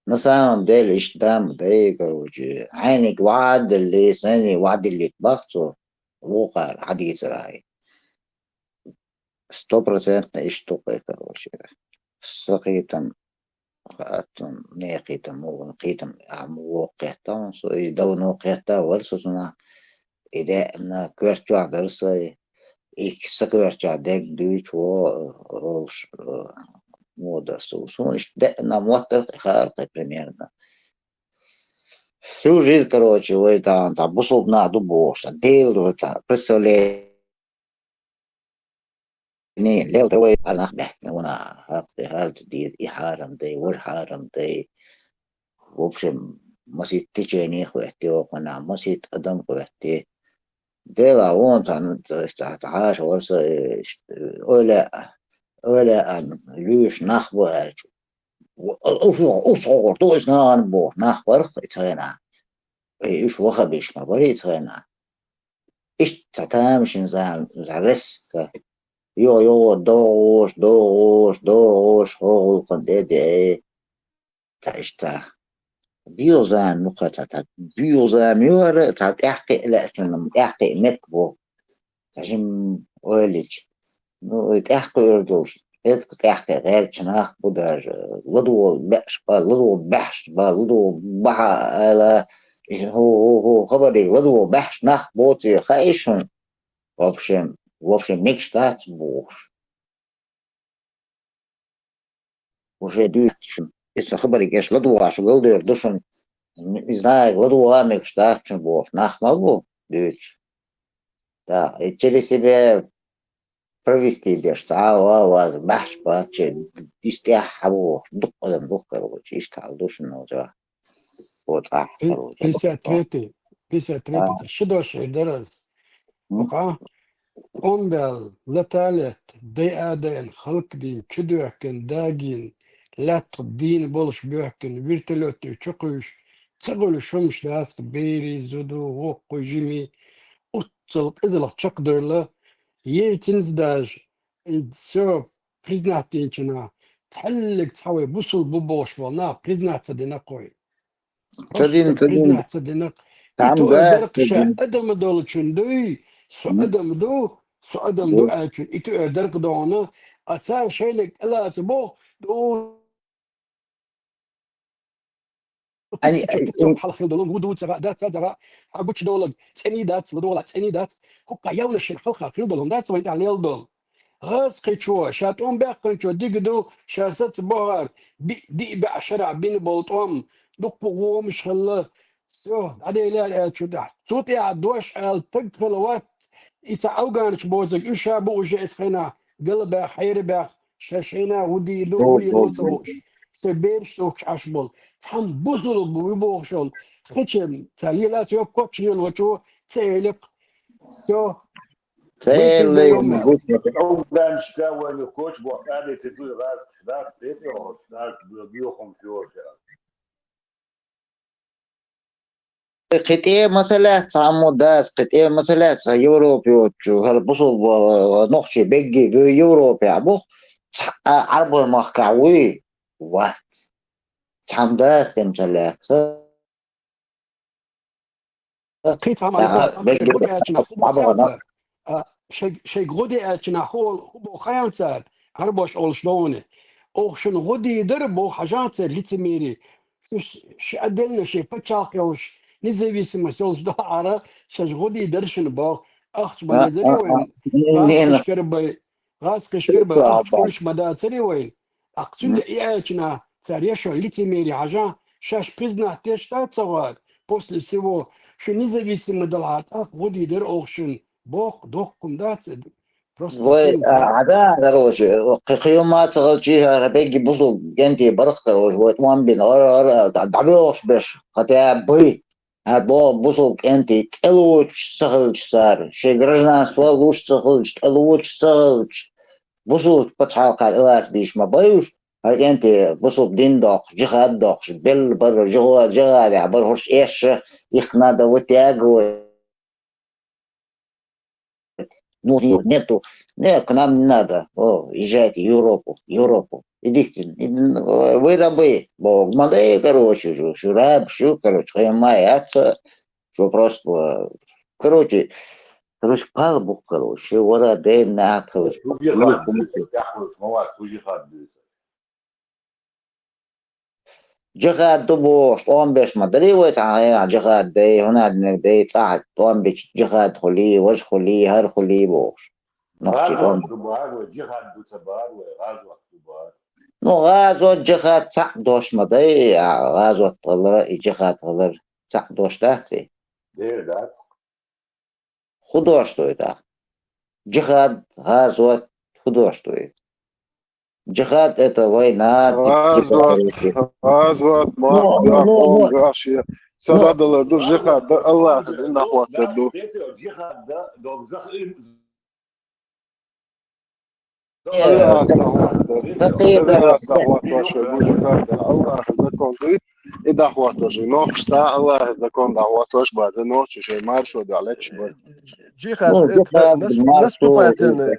на самом деле, иштта дам, дай, короче, хьайниг ваделли, сайни ваделли бахцо, вукхар, хьадийцар ай. Сто процентов иштта ду кхе, короче. Сакхитам, Аттун, не кхетам, мугӀун кхетам, а мугӀо кхетта, со и давно кхетта вар со сунах. И деана коьртачохь дара сай, и са коьртачохь дег дуьйцу во, олуш, э, муха дара со. Суна иштта деана мотт дара хаьара кхе примерно. Всю жизнь, короче, вай тахана цхьа бусулба нах ду бохуш, цхьа Дела ду, цхьа представление Не, лел тӀе вай хьалнах баьхкина вуна, хӀакъ тӀе хьалта дийр, и хьарам дай, вур хьарам дай. В общем, масийтта течение хӀоьттина вай кхунах, масийтта адам хӀоьттина. Дела вон цхьа, цхьа, цхьа хьаша вара со, э, ш-, э, ойла, ойла ан, луьйш нах бу аьлча. Усхо-, усхо гӀур ду иза нагӀана боху, нах барх и цхьана. Э, уьш вахабиш ма бара и цхьана. Иштта цхьа тамашийна зама, зама резко. Йо, йо, догӀуш, догӀуш, догӀуш, хӀокху гӀуллакхана тӀе а деа. Цхьа иштта цхьа. Буьйха зама ю-кх цхьа, цхьа буьйха зама ю хӀара, цхьа тӀаьхьакхиа лаьа цунна, тӀаьхьакхиа меттиг бу. Цхьа жимма ойла йича. Ну, и тӀаьхьакхуьур долуш, эцкъа тӀаьхьакхиа гӀертачу нах бу даже. ЛадогӀа баьш бан, ладогӀа баьхьаш бан, ладогӀа бахьа ала, и хӀу, хӀу, хӀу, хабар дийр, ладогӀа баьхьаш нах боций, хаьий шуна? Вообще, вообще мегаш дац бохуш. Уже дуьйцу шуна. Иза хабариг эш ладогӀаш галдевр ду шуна. Не знаю, ладогӀа мегаш дац шуна бохуш. Нах ма бу дуьйцуш. Да, и через себя провести деш, цхьа а ва, ваза, баьхьаш бац, че, иза тӀехь хьан бохуш, дукха адам дукха каравича, иштта хьал ду шуна, цхьа. О, цхьа, Пи-, короче, пятьдесят третий, пятьдесят третий, а, цхьа ши дош эр дара ас. М? Бакъа, тӀом баьлла, латалетта, дайа а дайна, халкъ дийна, чудоьхкина, дагийна, лаьтта дийна болуш боьхкина, вертолётий чукхуьйсуш, ца хуьлуш хӀумаш дац-кх, берийн, зудун, воккхуй, жимий, оццул къизалх чекхдерла, Ельцинца даже, и всё, признать динчу нах, цхьаьллиг цхьа вай бусулба бу бохуш болу нах признать ца дина-кх вай. Ца дина, ца дина. Признать ца дина-кх. И там, туар да, даркъ ца ша дина. Адам долчун дуй, со адам ду, со адам ду аьлчун, и туар даркъ догӀна, а цара шайниг тӀелаца боху, ду Ани, ай, ай, хьалха хила долу, ву ду цагӀа, дац цагӀа, хьан гучудолаг, цӀений дац, ладогӀалахь цӀений дац, хӀокху явнашна хьалха хила долу, дац вайн тӀехь лела долу. ГӀазкхичо, ша тӀом баьккхинчо дига ду, ша саца бохар, би-, диъ баьӀ шарахь бина болу тӀом, дуккха гӀомаш хилла, всё, дӀаделира аьлла чу тӀехь. Цу тӀехь дош ала таг хила вац, и цхьа афганаш боцург, уьш ша бу уже эцу хенахь, галбаьхна, хьерабаьхна, ша шайна гӀу дийр ду, гӀу лело ца хууш, сайн бераш цӀухкуш Ӏаш болу. Цхьамма бусулба ву бохуш волу, хи чу, цхьа лелаца йоккхачу лелочо, ца элира-кх. Всё. Ца элира, вай ма гучу. Афганашка вайна коча боху, тӀадийцира дуй гӀазкхаша, дац, тӀе тӀе йолуш, дац, боьхамаш йолуш яра. Кхин тӀе масалаьт цхьа аммо дац, кхин тӀе масалаьт цхьа Европа йоцучу, хӀара бусулба нохчий бегги бу Европехь бу, цхьа а Ӏарбойн махкахь вуй? Вац. Цхьамма дац тӀе масалаьт ца. Кхин цхьа ма ду, бегги шайн гӀо де аьлча нах хӀу боху хаьа цара? А, шайн, шайн гӀо де аьлча нах хӀу, хӀу боху хаьа цара? Ӏарбош олуш догӀуна. Оха шуна гӀо дийр дара боху хьажахьа церан лицемерие. Шу, шу отдельно шайн пачхьалкх йолуш, независимость йолуш дахьара, шаьш гӀо дийр дара шуна боху. Ахча бан дезара вайн, гӀазкхашкара бай, гӀазкхашкара бай, ахча хуьлуш ма дацара вайн. ТӀаккха цуьнга и аьлча нах, цара ешо лицемерие хьажахьа, шаьш признать деш дац ца гӀара. после всего, шу независимо далахьа, тӀаккха гӀо дийр дара оха шуна. Боккха, доккха хӀума дац. Просто вай, всем а, ца- а, да, короче, кхы-, кхы хӀума ца хилча, хӀара бегги бусулба кӀентий барх, короче, вай тӀом бина, ара, ара, дӀа-, дӀабоьлхуш берш, хотя бы, хӀара бо-, бусулба кӀентий тӀелоцуш ца хилча цара, шайн гражданство луш ца хилча, тӀелоцуш ца хилча, бусулба пачхьалкхера тӀелаца бийш ма бай уж, хӀара кӀентий бусулба дин доккхуш, джихад доккхуш, белла бара, джихо-, джихадехь бара, хӀорш эшша, их надо вытягивать. Ну, не-, нету. Не, к нам не надо. О, езжайте в Европу, в Европу. Идите, иди, э, вы рабы. Бо, ма дай, короче, шу, шу раб, шу, короче, хӀума яц, шу просто, э, короче, короче, палубух, короче, вара ден нахалыш. Джихад ду бохуш, тӀом беш ма дарий вай цхьана хенахь, джихад дай, хӀунда аьлча дай, цӀахь тӀом бича джихад хуьлий, важа хуьлий, хӀара хуьлий бохуш. Нохчий тӀом. ГӀазот ду бахар вай, джихад ду ца бахар вай, гӀазот ду бахар. Ну, гӀазот, джихад цхьаъ дош ма дай, а гӀазот хилар и джихад хилар цхьаъ дош дац и? Дера дац. ХӀун дош ду и тӀаккха? Джихад, гӀазот, хӀун дош ду и? Джихад — это война, типа, типа, гӀазот, короче. ГӀазот, ну, махка, ну, ну, ну, хьонгаш, сагадалар ду, джихад да, Аллахьа дин дӀахӀоттар ду. Джихад да, дог зах-, Аллахьа дин дӀахӀоттар ду. Э, Аллахьа дин дӀахӀотташ, бу джихад да, Аллахьа закон ду, и дӀахӀотташ, нохчашца Аллахьа закон дӀахӀотташ бац, нохчий шайн маршо дӀалетташ бац. Джихад — это нас-, наступательный,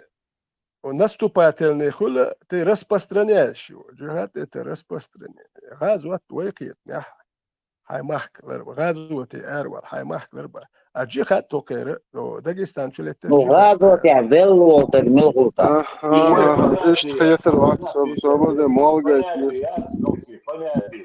наступательный хуьлу, ты распространяешь его. Джихад — это распространение. ГӀазот вай кхетанехь. Хьайн махка ларба. ГӀазоте аравала, хьайн махка ларба. А джихад тохера, о, Дагестан чу летта. Ну, джихад. ГӀазотехь велла волу дерг мила хуьлу тӀаккха? Аха, иштта хетар вац, со-, собарде, молгайт еза.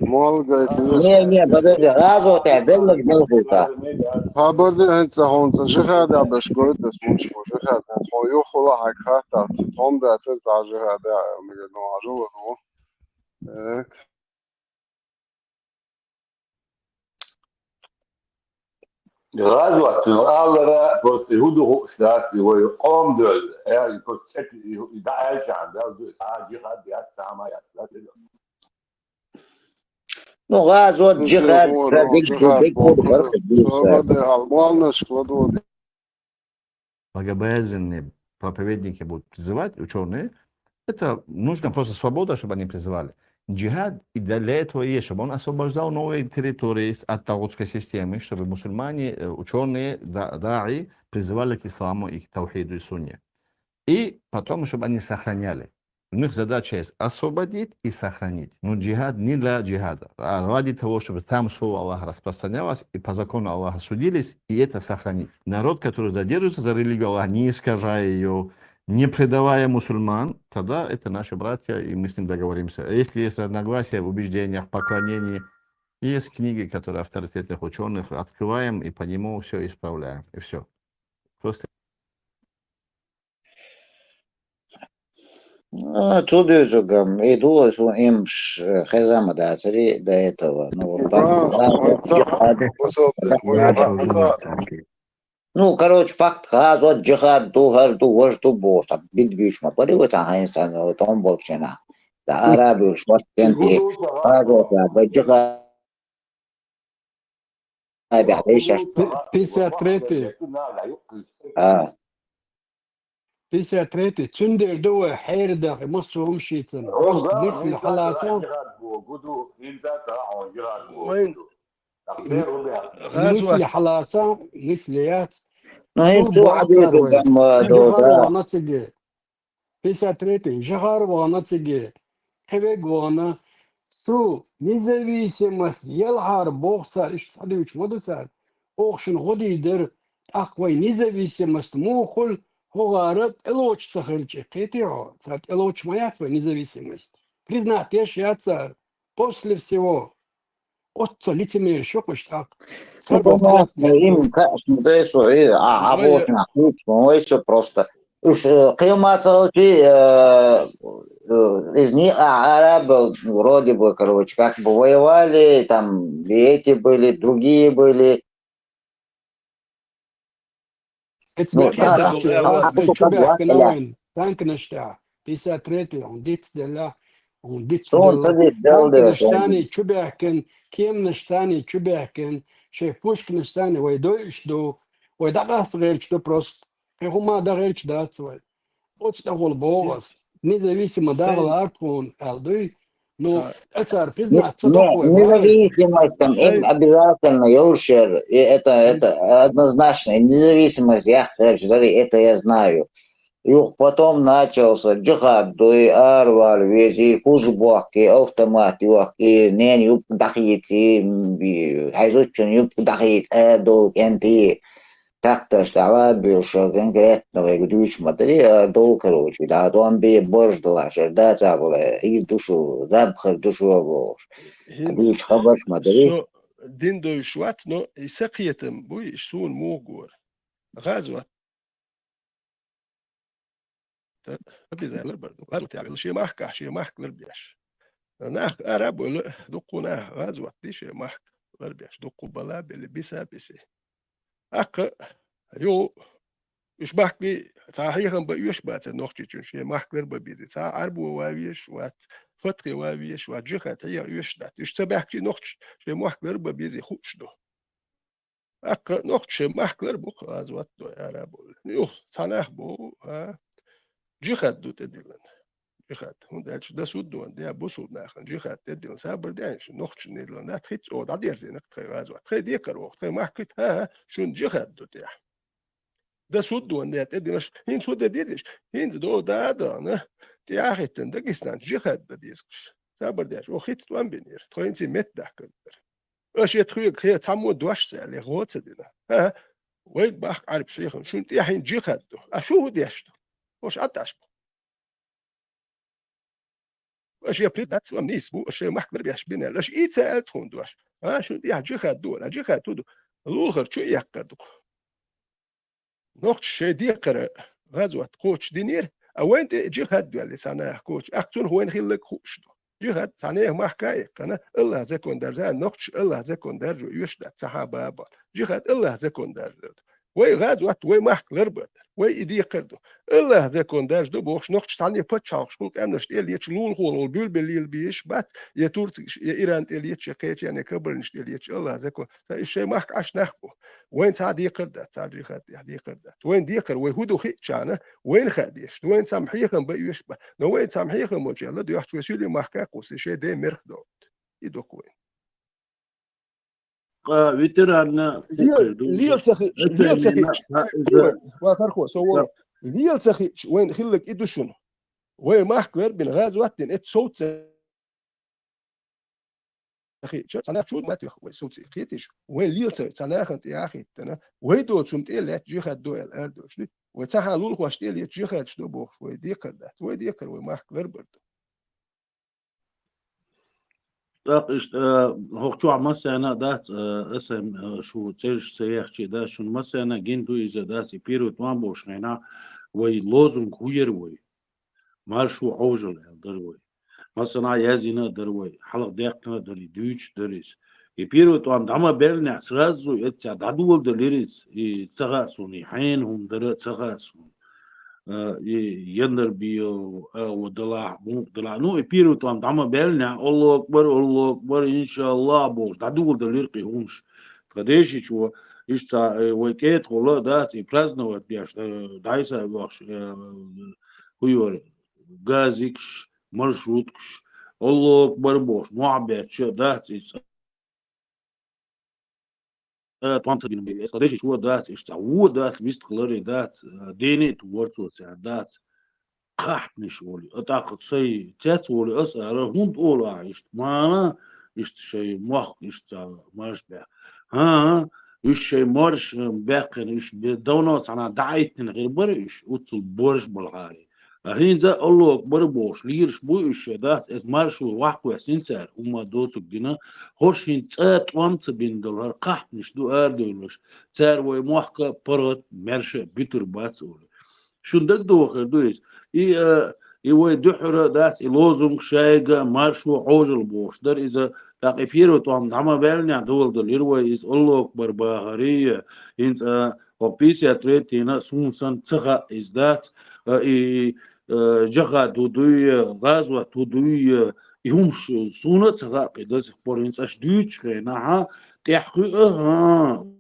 Молгайт еза. Не, не, подожди, гӀазотехь велларг мила хуьлу тӀаккха? Хабар де хӀинца хьуна, ца джихад а беш гойту ас муьлш бу джихад, хьуна юххула хьайга хаттахь, тхьомма дацара цхьа джихад а, мегар ну хьажа ваха ву. Так. ГӀазот, ну, аллара, просто хӀун ду хууш дац, и вай къом доьлла, э, и просто цӀе-, и, и дӀааьлчахьана, да, ду, цхьа а джихад яц, цхьа а ма яц, да, ца ду. Ну, гӀазот, джихад, ну, диг-, джихад, диг-, диг-, бархӀ дийца. Молнаш кладут. Богобоязненные проповедники будут призывать, учёные, это нужна просто свобода, чтобы они призывали. Джихад и для этого и есть, чтобы он освобождал новые территории с-, от тагутской системы, чтобы мусульмане, э, учёные, да-, даи призывали к исламу и к таухиду и сунне. И потом, чтобы они сохраняли. У них задача есть освободить и сохранить. Но джихад не для джихада, а ради того, чтобы там слово Аллаха распространялось, и по закону Аллаха судились, и это сохранить. Народ, который задерживается за религию Аллаха, не искажая ее, не предавая мусульман, тогда это наши братья, и мы с ним договоримся. А если есть разногласия в убеждениях, поклонении, есть книги, которые авторитетных учёных, открываем и по нему всё исправляем, и всё. Просто А, цу дуьйцургам, и ду ас ву имш, э, хеза ма дацари до этого. Ну, вот, факт, да, вот, да, да, да, да. Ну, короче, факт, гӀазот, джихад ду, хӀара ду, важа ду бохуш, там, билггуьйш ма барий вай цхьана хьайна санна, вот, тӀом болчу хенахь. Да, арабуьйш, вот, кенти, гӀазот, да, джихад. Пи-, пятьдесят третий. А. Пятьдесят третий. Цундела ду вай хьерадаха массо а хӀума шийцина. Просто нисле хьалаца. Вайн нисле хьалаца, нисле яц. Ну, хӀинца цо хьадийцу гам, э, ду, да. Пятьдесят третий, жагӀар вахана циге, кхевег вахана, цу независимость елхьара боху цара, иштта схьадуьйцуш ма ду цара, оха шуна гӀо дийр дара, тӀаккха вай независимость муха хуьлу, хӀокхара тӀелоцуш ца хилча, кхетий хьо, цара тӀелоцуш ма яц вай независимость. Признать деш яц цара, после всего. Оццо лицемераш ю кхуьш тӀаккха. Цара боху тӀелаца деш ду. Им кхаъаш ма дай со, и, а, а, вай боху нах, вай со просто. Уж, э, кхин ма ца хилча, э, э, из некъа араб, вроде бы, короче, как бы воевали, там и эти были, другие были. Эцбехе Ну, да, дац, да, да, хьалха да, чу да, баьхкина да, вайн танканаш тӀа, пятьдесят третий, он диц делла, он диц Сона делла, ца диц делла, танканаш санна чу баьхкина, кеманаш санна чу баьхкина, шоай пушканаш санна вай дойуш ду, вай дӀакъаста гӀерташ ду просто. Кхин хӀума дӀагӀерташ дац вай. Оцу тӀехула боху ас. Независимо дагӀа лар тхуна аьлла дуй. Ну, эцар признать ца до вай, независимость там им обязательно йолуш яра. И это, это однозначно. И независимость яххарчу дари, это я знаю. Юха потом начался джихад дуй, аравала вези, хӀуж бохки, автомат йохки, нен юбка дӀахийци, хьайн зудчун юбка дӀахийци, а, ду, кӀентий. Так-то, что ала бил, что конкретно вайга дуьйцуш ма дарий, а, дол, короче, да, дон бе борж дала, что да, ца бала, и душу, забхар душу, бохуш. ХӀинца дуьйцуш хабарш ма дарий. Со дин дуьйцуш вац, но и са кхетам буй, и суна муха гора. ГӀазот обязательно ларбар ду. ГӀазот яхилла шен махкахь, шен махка ларбеш. Нах ара а бевлла, дуккха нах гӀазот ди шен махка ларбеш, дуккха бала а белли, биса а биси. ТӀаккха, ю, уьш бахкий, цхьа хьехам бан оьшуш бацара нохчичун, шен махка ларбан безий, цхьа Ӏарбо ван везаш вац, фатхе ван везаш вац, джихад хьеха оьшуш дац. Уьш ца баьхкича нохчаша шен махка ларбан безий хууш ду. ТӀаккха нохчаша шен махка ларбу-кх, гӀазот дой ара а бовлу. Юха цхьа нах бу, а, джихад ду тӀедиллина. Джихад. ХӀунда аьлча дан суддон де бусулба нахана джихад тӀедиллина. Сабар де аьлча, нохчашна диллина дац, хӀинца оха дӀадерзийна-кх тхайн гӀазот. Тхайн декхар оха, тхайн махка хӀиттина, а, шуна джихад ду тӀехь. Дан суддон де тӀедиллина, хӀинца хӀун де деза уьш? ХӀинца до да а даьлла, тӀехьа хӀиттина Дагестанца джихад дан деза-кх уьш. Сабар де аьлча, оха хӀинца тӀом бинера, тхо хӀинца метта дахкар дара. Аша я тхоьга хе цхьаммо дош ца аьлла, гӀо ца дина. ХӀа-хӀа, вайга бахка Ӏарбаша хӀун, шуна тӀехь хӀинца джихад ду. А шу хӀун деш ду? Оша Ӏад Ӏаш бу. Аша я признаться вам нийса бу, аша шайн махка ларбеш бина аьлла. Аша и ца аьлла тхуна дош. А, шуна тӀехь джихад ду аьлла, а джихад хӀун ду? Лулахара чу а яккхар ду-кх. Нохчаша шайн декхар гӀазот кхочуш динера, а вайна тӀе джихад доьлли цхьа наха кхочуш, тӀаккха цунах вайна хилларг хууш ду. Джихад цхьа нехан махка а яьккхина, АллахӀан закон даржа, нохчаша АллахӀан закон даржо оьшуш дац, цхьа хьан баба. Джихад АллахӀан закон даржар ду. Вай гӀазот, вай махка ларбар дара, вай и декхар ду. АллахӀан закон даржадо бохуш, нохчаша цхьанне пачхьалкхашкахула, къаьмнашна тӀе леташ, лулахула волу буьлбелла лела безаш бац, я турцигаш, я Иран тӀе леташ, я кхечарна, я кабарнаш тӀе леташ, АллахӀан закон. Сан уьш шайн махка Ӏаш нах бу. Вайна цхьа а декхар дац, цхьа джихад тӀехь декхар дац. Вайна декхар, вай хӀун ду хиъчарна, вайна хаа дезаш. Вайна цхьамма хьехам бан оьшуш бац. Но вайна цхьамма хьехам болчу аьлла, доьхча вай суьйлийн махка а кхуссий, шайн ден мерх долу. И ду-кх вайна. Ткъа ветеранна Лел-, лел ца хиъча, лел ца хиъча, ва хархо, со волу. Лел ца хиъча, вайна хилларг и ду шуна. Вай махка ларбина, гӀазот дина, эцу совца хиъча, цхьа нах чу ма тоьху вай, сов ца кхеташ, вай лела ца, цхьа нахана тӀе а хӀиттина, вай доцу хӀума тӀе а лаьтта, джихад ду аьлла арадоьлча, вай цхьа хьан лулахошна тӀе а летта, джихадаш до бохуш, вай декхар дац, вай декхар вай махка ларбар ду. ТӀаккха иштта, э, хӀокху чохь массарна а дац, э, аса, э, шу цӀераш ца яхча а дац, шуна массарна а гина ду иза дац, и первый тӀом болуш хенахь вай лозунг хӀун яра вай? Маршо Ӏожалла аьлла дара вай. Массанхьа яздина а дара вай, хьалха даьккхина а дара, и дуьйцуш а дара иза. И первый тӀом дӀа ма баьллинехь, сразу эццехь дӀадоладелира иза, и ца хаьа суна, и хьенан хӀума дара а ца хаьа суна. А, и яндар бе, а, вот делахь, муха делахь. Ну, и первый тӀом дӀа ма баьллинехь, Аллаху акбар, Аллаху акбар, иншааллахӀ бохуш, дӀадоладелира-кх и хӀумаш. Тхан дешичо, иштта, э, вай кӀеда гӀуллакх дац, и праздновать деш, э, дӀасавоьхуш, э, хӀун яра, газикаш, маршруткаш, Аллаху акбар бохуш, мохь бетташ а дац иза. Э, тӀом ца дина бен, эс дешичо дац, иштта вон дац, вистхилар а дац, э, дене а тӀе вара цо цара дац. Кхахьнаш олий, а тӀаккха сай цец волий ас ара, хӀунда олу ахьа иштта? Мана иштта шайн мохк иштта марш баьхна. ХӀан-хӀа, уьш шайн марш, э, баьккхина, уьш бе-, давно цхьана дӀа а йиттина хир бара уьш, уццул борш балхьари. А хӀинца Аллаху акбар бохуш, лелаш бу уьш шайн дац, эс маршо ваккхавоьссина цара, хӀумма доцург дина, хӀорш хӀинца цкъа тӀом ца бина долу хӀара кхахьнаш ду арадевллаш, цара вай мохк а, паргӀат а, маьрша а буьтур бац олий. Шун дагадохар ду иза. И, э, и вай дуьххьара дац и лозунг шайга маршо Ӏожал бохуш дара иза, тӀаккха и первый тӀом дӀа ма баьллинехь доладелира вай иза Аллаху Акбар бахарий, хӀинца, э, хӀокху пятьдесят третьина суна санна ца хаьа иза дац, э, и, э, джихӀад хӀун дуй, гӀазот хӀун дуй, и хӀумаш суна а ца хаьа кхин до сих пор хӀинца аша дуьйцучу хенахь, тӀаьхьа хуьа, хӀан,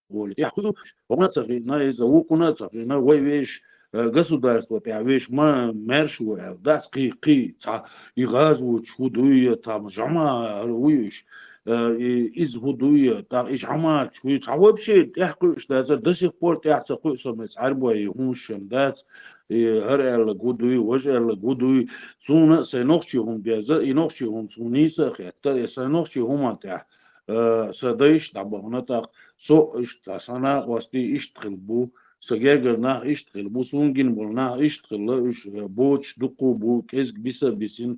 олий. ТӀаьхьа хуьлуш, хӀума а ца хиъна, иза вукхунна а ца хиъна, вай вешан, э, государство тӀехь вешан ма-, маьрша ву аьлла, дац кхин, кхин, цхьа, и гӀазоташ хӀун дуй, там, жамаӀа хӀара вуй уьш, э, и, иза хӀун дуй, тӀаккха и жамаӀаташ хӀун, цхьа вообще тӀаьхьа кхуьуш дацара, до сих пор тӀаьхьа ца кхуьу со, мес Ӏаьрбой и хӀумаш шен дац, и хӀара аьлларг хӀун дуй, важа аьлларг хӀун дуй, суна а сайн нохчийн хӀума деза, и нохчийн хӀума суна нийса а хетта, и сайн нохчийн хӀуманна тӀехь, э, сан дайша дӀабахана тӀаккха, со а иштта, цхьа сан накъостий иштта хилла бу, сан гергара нах иштта хилла бу, суна гина болу нах иштта хилла, уьш, э, боцуш дуккха а бу, кӀезиг биса а бисина.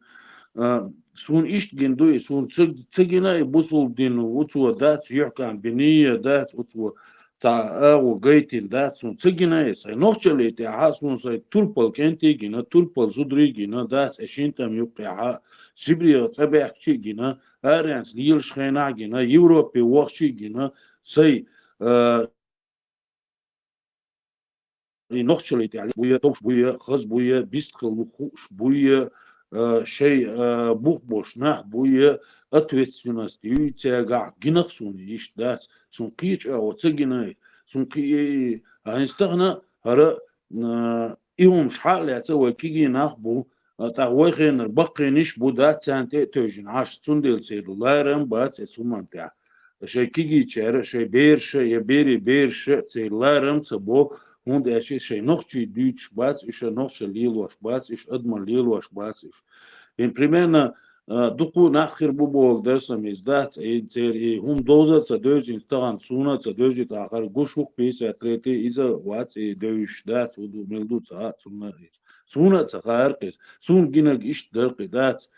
Э, суна иштта гина ду и, суна ца, ца гина и бусулба дин, оцо дац юьхькӀам биний а дац, оцо цхьа агӀо гайтина дац, суна ца гина и, сайн нохчаллин тӀехь а суна сайн турпал кӀентий гина, турпал зударий гина дац, и шина тӀам юккъехь а, Сибрех цӀа баьхкичий гина, аренца лелаш хенахь гина, Европе вахчий гина, сай, э, и нохчаллин тӀехь леш буй, товш буй, хаза буй, бистхила хууш буй, э, шай, э, бух болуш нах буй, ответственность юй цаьргахь, гинах суна иштта дац, суна кхечу агӀо ца гина, суна кхи-, а, хӀинца тахана хӀара, э, и хӀумаш хьа а лаьцна вай кегий нах бу, а, тӀаккха вай хенара баккхийнаш бу дац царна тӀе а тевжина Ӏаш, цундела церан ларам бац эцу хӀуманна тӀехь. Шайн кегийчара, шайн бераша я берийн бераша церан ларам ца бо, хӀунда аьлча шайн нохчий дуьйцуш бац, уьш нохчалла лелош бац, уьш адамалла лелош бац уьш. ХӀинца примерно, а, дукха нах хир бу бохург дара сан иза дац, и церан и хӀума довза а ца девза, хӀинца тахана суна а ца девза, тӀаккха хӀара гуш ву-кх пятьдесят третий, иза вац и девзаш дац, хӀун ду, мила ду ца хаьа цунна а иза. Суна а ца хаьара-кх иза. Суна гинарг иштта дара-кх и дац,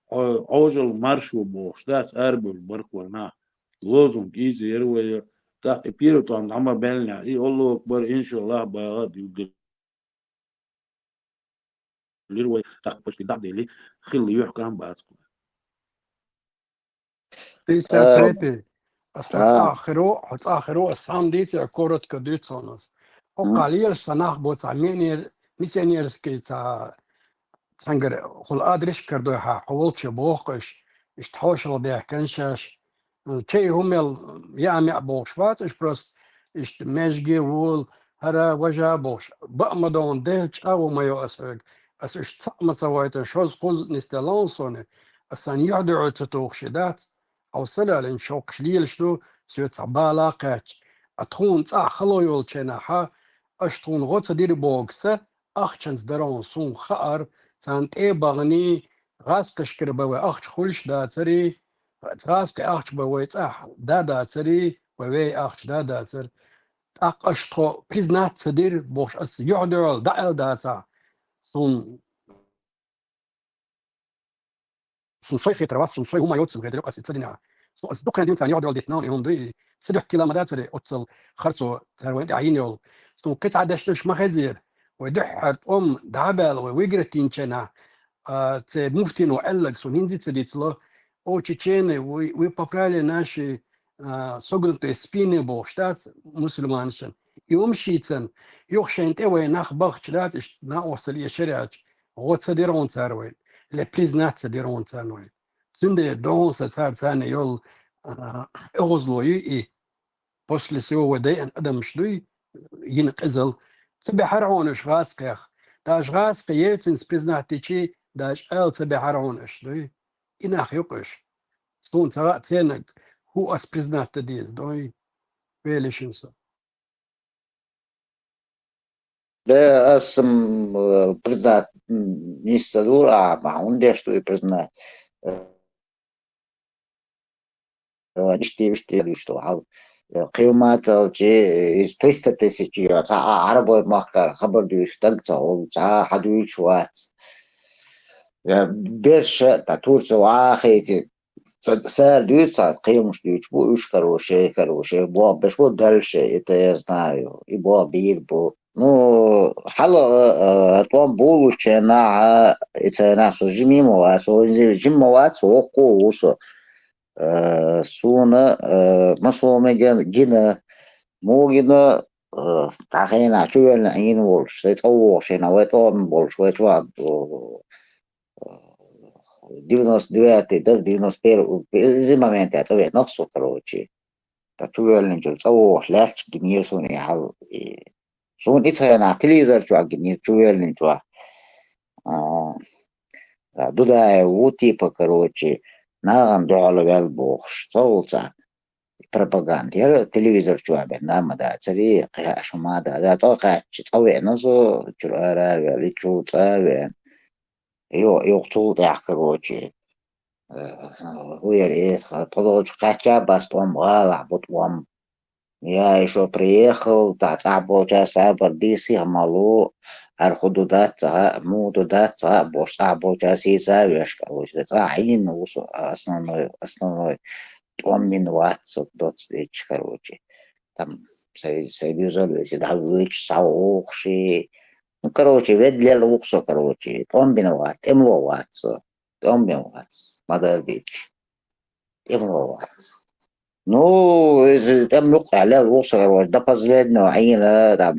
Ӏо-, Ӏожалла маршо бохуш дац, арабевлла бара-кх вай нах. Лозунг иза яра вай, тӀаккха и первый тӀом дӀа ма баьллинехь, и Аллаху Акбар, иншаллах, баха а дилла лира вай, тӀаккха почти дӀа а делли, хилла юьхькӀам бац-кх вай. Пятьдесят третий. Ас хьо цӀахь хир ву, хьо цӀахь хир ву, ас сам дийцира, коротко дуьйцу хьуна ас. Хьо кхаллелаш сан нах бу цхьа миссионер-, миссионерский цхьа цхьаьнгара хӀула адрес карадой хьа, хьо волчу боху-кх уьш, иштта хьошалгӀа даьхкина шаьш. Чай хӀумел яа меа бохуш вац уьш, просто иштта межге вула, хӀара важа бохуш. Баа ма догӀу, дел чӀагӀо ма йо ас хьоьга. Ас уьш цхьаъ ма ца войтан, шозза-кхузза нисделла хьуна суна. Ас сан юьхь-дуьхьал ца тухуш и дац. Хьо салалин шовкхуш лелаш ду, соьца цхьа бала а кхаьчча. А тхуна цӀахь хало йолчу хенахь, аша тхуна гӀо ца дира боху сан, ахчанца дара хьуна суна хаьара, царна тӀе а баханий, гӀазкхашкара бан вай ахча хуьлуш дацарий, гӀазкхи ахча бан вай цӀахь да дацарий, вай вей ахча да дацара. ТӀаккха аша тхо признать ца дира бохуш, ас юьхь-дуьхьал дӀа аьлла дацахь, суна Суна сой хетар вац, суна сой хӀума йоцу хетар, ас и ца динехь. Со ас дукха хенахь царна юьхь-дуьхьал диттина, и хӀума дуй, и ца дуьхьа тила ма дацара оццал харцо цара вайна тӀехь йина йолу. Суна кхин цхьа дешнаш ма хезира. Вай дуьххьара тӀом дӀа а баьлла, вай выиграть йинчу хенахь, а, церан муфтино аьлларг суна хӀинца а ца дицло: «О, чечены, вы, вы поправили наши, а, согнутые спины», бохуш дац мусульманашна. И хӀума шийцан, юха шайна тӀе вай нах бахча дац, иштта накъосталла эшар яц. ГӀо ца дира хьуна цара вайна, ле признать ца дира хьуна царна вайна. Цундела догӀу сан цара царна йолу, а, оьгӀазло ю и. После всего вай дайъина адамаш дуй, йина къизал. Ца баьхьара хьуна уьш гӀазкхех. Даже гӀазкхи ецинца признать дичи, даже ала ца баьхьара хьуна уьш дуй. И нах ю-кх уьш. Суна ца хаьа церниг, хӀун ас признать дан деза дуй. Велишина со. Де, ас, м, э, признать, м, нисса дура, а, ма, хӀунда деш ду и признать? Э, иштта, иштта, иштта, хьал. Э, кхин ма ца аьлчи, из триста тысяч, э, цхьа а Ӏарбой махкара хабар дуьйцуш даг ца хуьлу, цхьа а хьан дуьйцуш вац. Э, берша, та Турци вахийти, Ца-, цара дуьйцу, цхьа кхиамаш дуьйцуш бу уьш, короче, короче, болх беш бу дальше, это я знаю, и болх бийр бу. Ну, хьала, э, э, тӀом болучу хенахь, и царнах со жима ма вац, со жима ма вац, воккха а ву со. Э, суна, э, масоме ген-, гина, муха гина, э, цхьа хенахь чувоьллина Ӏийна волуш, сайн цӀа вогӀуш хенахь, вай тӀом болуш, вай чохь, э, девяносто девятый дара, девяносто первый, иза моментехь цӀа веана со, короче. Ткъа чувоьллинчуьра цӀа вогӀуш лаьтташ гинера суна и хьал. И суна и цхьа хенахь телевизор чохь гинера чувоьллинчохь. А, а, Дудаев ву, типа, короче, нахана дуьхьал ваьлла бохуш, цӀа волу цхьа пропаганда яра телевизор чохь бен, нама дацаре, кхаьа шу ма да, да, цӀа кхаьчча, цӀа веана со, чуьра ара а ваьлла, и чу цӀа а веана. Йо, юха цул тӀаьхьа, короче, э, хӀун яра эсха, тхо долчу кхаьчча а бац тӀом, гӀалахь бу тӀом. Я ещё приехал, тӀаккха цӀахь болчара сабар дийр сиха ма лу, хӀара хӀун ду дац ца хаьа, муха ду дац ца хаьа, бохуш, цӀахь болчара сийца а веш, короче, цӀахь Ӏийна ву со, основной, основной тӀом бина вац со доцца дечу, короче. Там сайн, сайн дуьзал веси дӀавуьйчу, схьавогӀуш и. Ну, короче, ведда лелла ву-кх со, короче, тӀом бина вац, тӀемало вац со. ТӀом бина вац, ма-дарра дийцча. ТӀемало вац. Ну, иза тӀем юккъехь лелла ву со, короче, до последнего Ӏийна, там,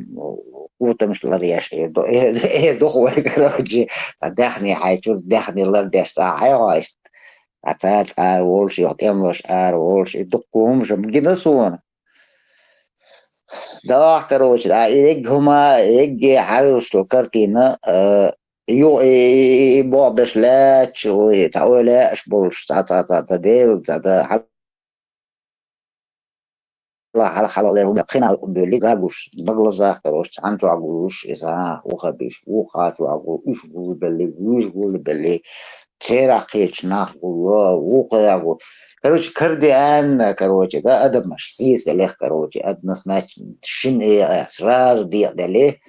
кутамаш ларъеш, э, до-, э, э, духу вай, короче, цхьа даьхни хьайчуьра, даьхни лардеш, цхьа хьайгӀо иштта. Цхьа цӀа а волуш, юха тӀемалош ара волуш, и дуккха хӀумаш-м гина суна. Давахь, короче, а, и эгга хӀума, эгге хьаьвсало картина, э, ю-, и, и, и, и болх беш лаьтташ, ой, цхьа ой лаьаш болуш, цхьа, цхьа, цхьа, цхьа Дела, цхьа, цхьа хьала, хьала, хьала лер хӀума, кхин а хӀума буьллий, гагуш, на глазах, короче, цхьана чохь гулуш, иза, а, ваха биш, вукхача чохь гу, уьш гулбелли, вуьш гулбелли, церах кхечу нах гулло, вукхарах гу. Короче, кардиально, короче, да, адамаш, хьийса лех, короче, однозначно, шин э, сразу декъаделли,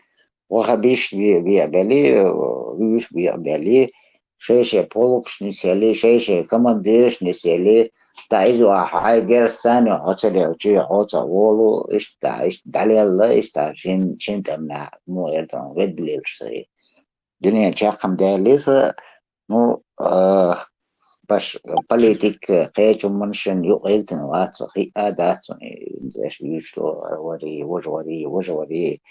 вахабиш бе-, беъбелли, вуьш беъбелли, шай-шай полкаш нисъелли, шай-шай командираш нисъелли, тӀаккха иза а хьайн герз санна хьо ца лелчи, хьо ца волу, иштта, иштта дӀалелла, иштта шин, шин тӀемнахь, ну, эртан ведда лелаш сай. Дуьнен чаккхам даьллий сан, ну, а, баш, политик, кхечу маншин юкъ хӀиттина вац со, хиъа а дац суна, и, иза аша вуьйцуш долу вари, важа вари, важа вари.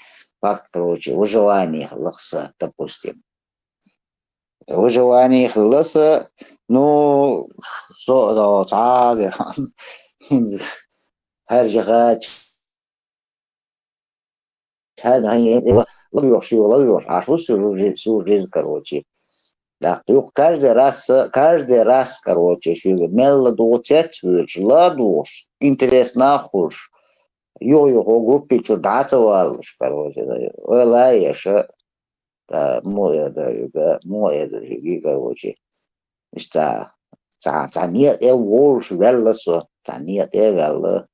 Факт, короче, выживание хилла сан, допустим. Выживание хилла сан, ну, со, цхьа а, хӀара жаха, Царна хьайн лавош, шу лавош, Ӏаш ву сужи-, сужиз, короче. Так, юха каждый раз, каждый раз, короче, шуьга мелла дугӀу цец вуьйлуш, ладугӀуш, интересно а хуьлуш, юха-юха группи чу дӀа а ца валлуш, короче, ойла а еш, та, мо эда, юга, мо эда, юга, короче. Иштта, цхьа, цхьа некъе волуш ваьлла со, цхьа некъе ваьлла.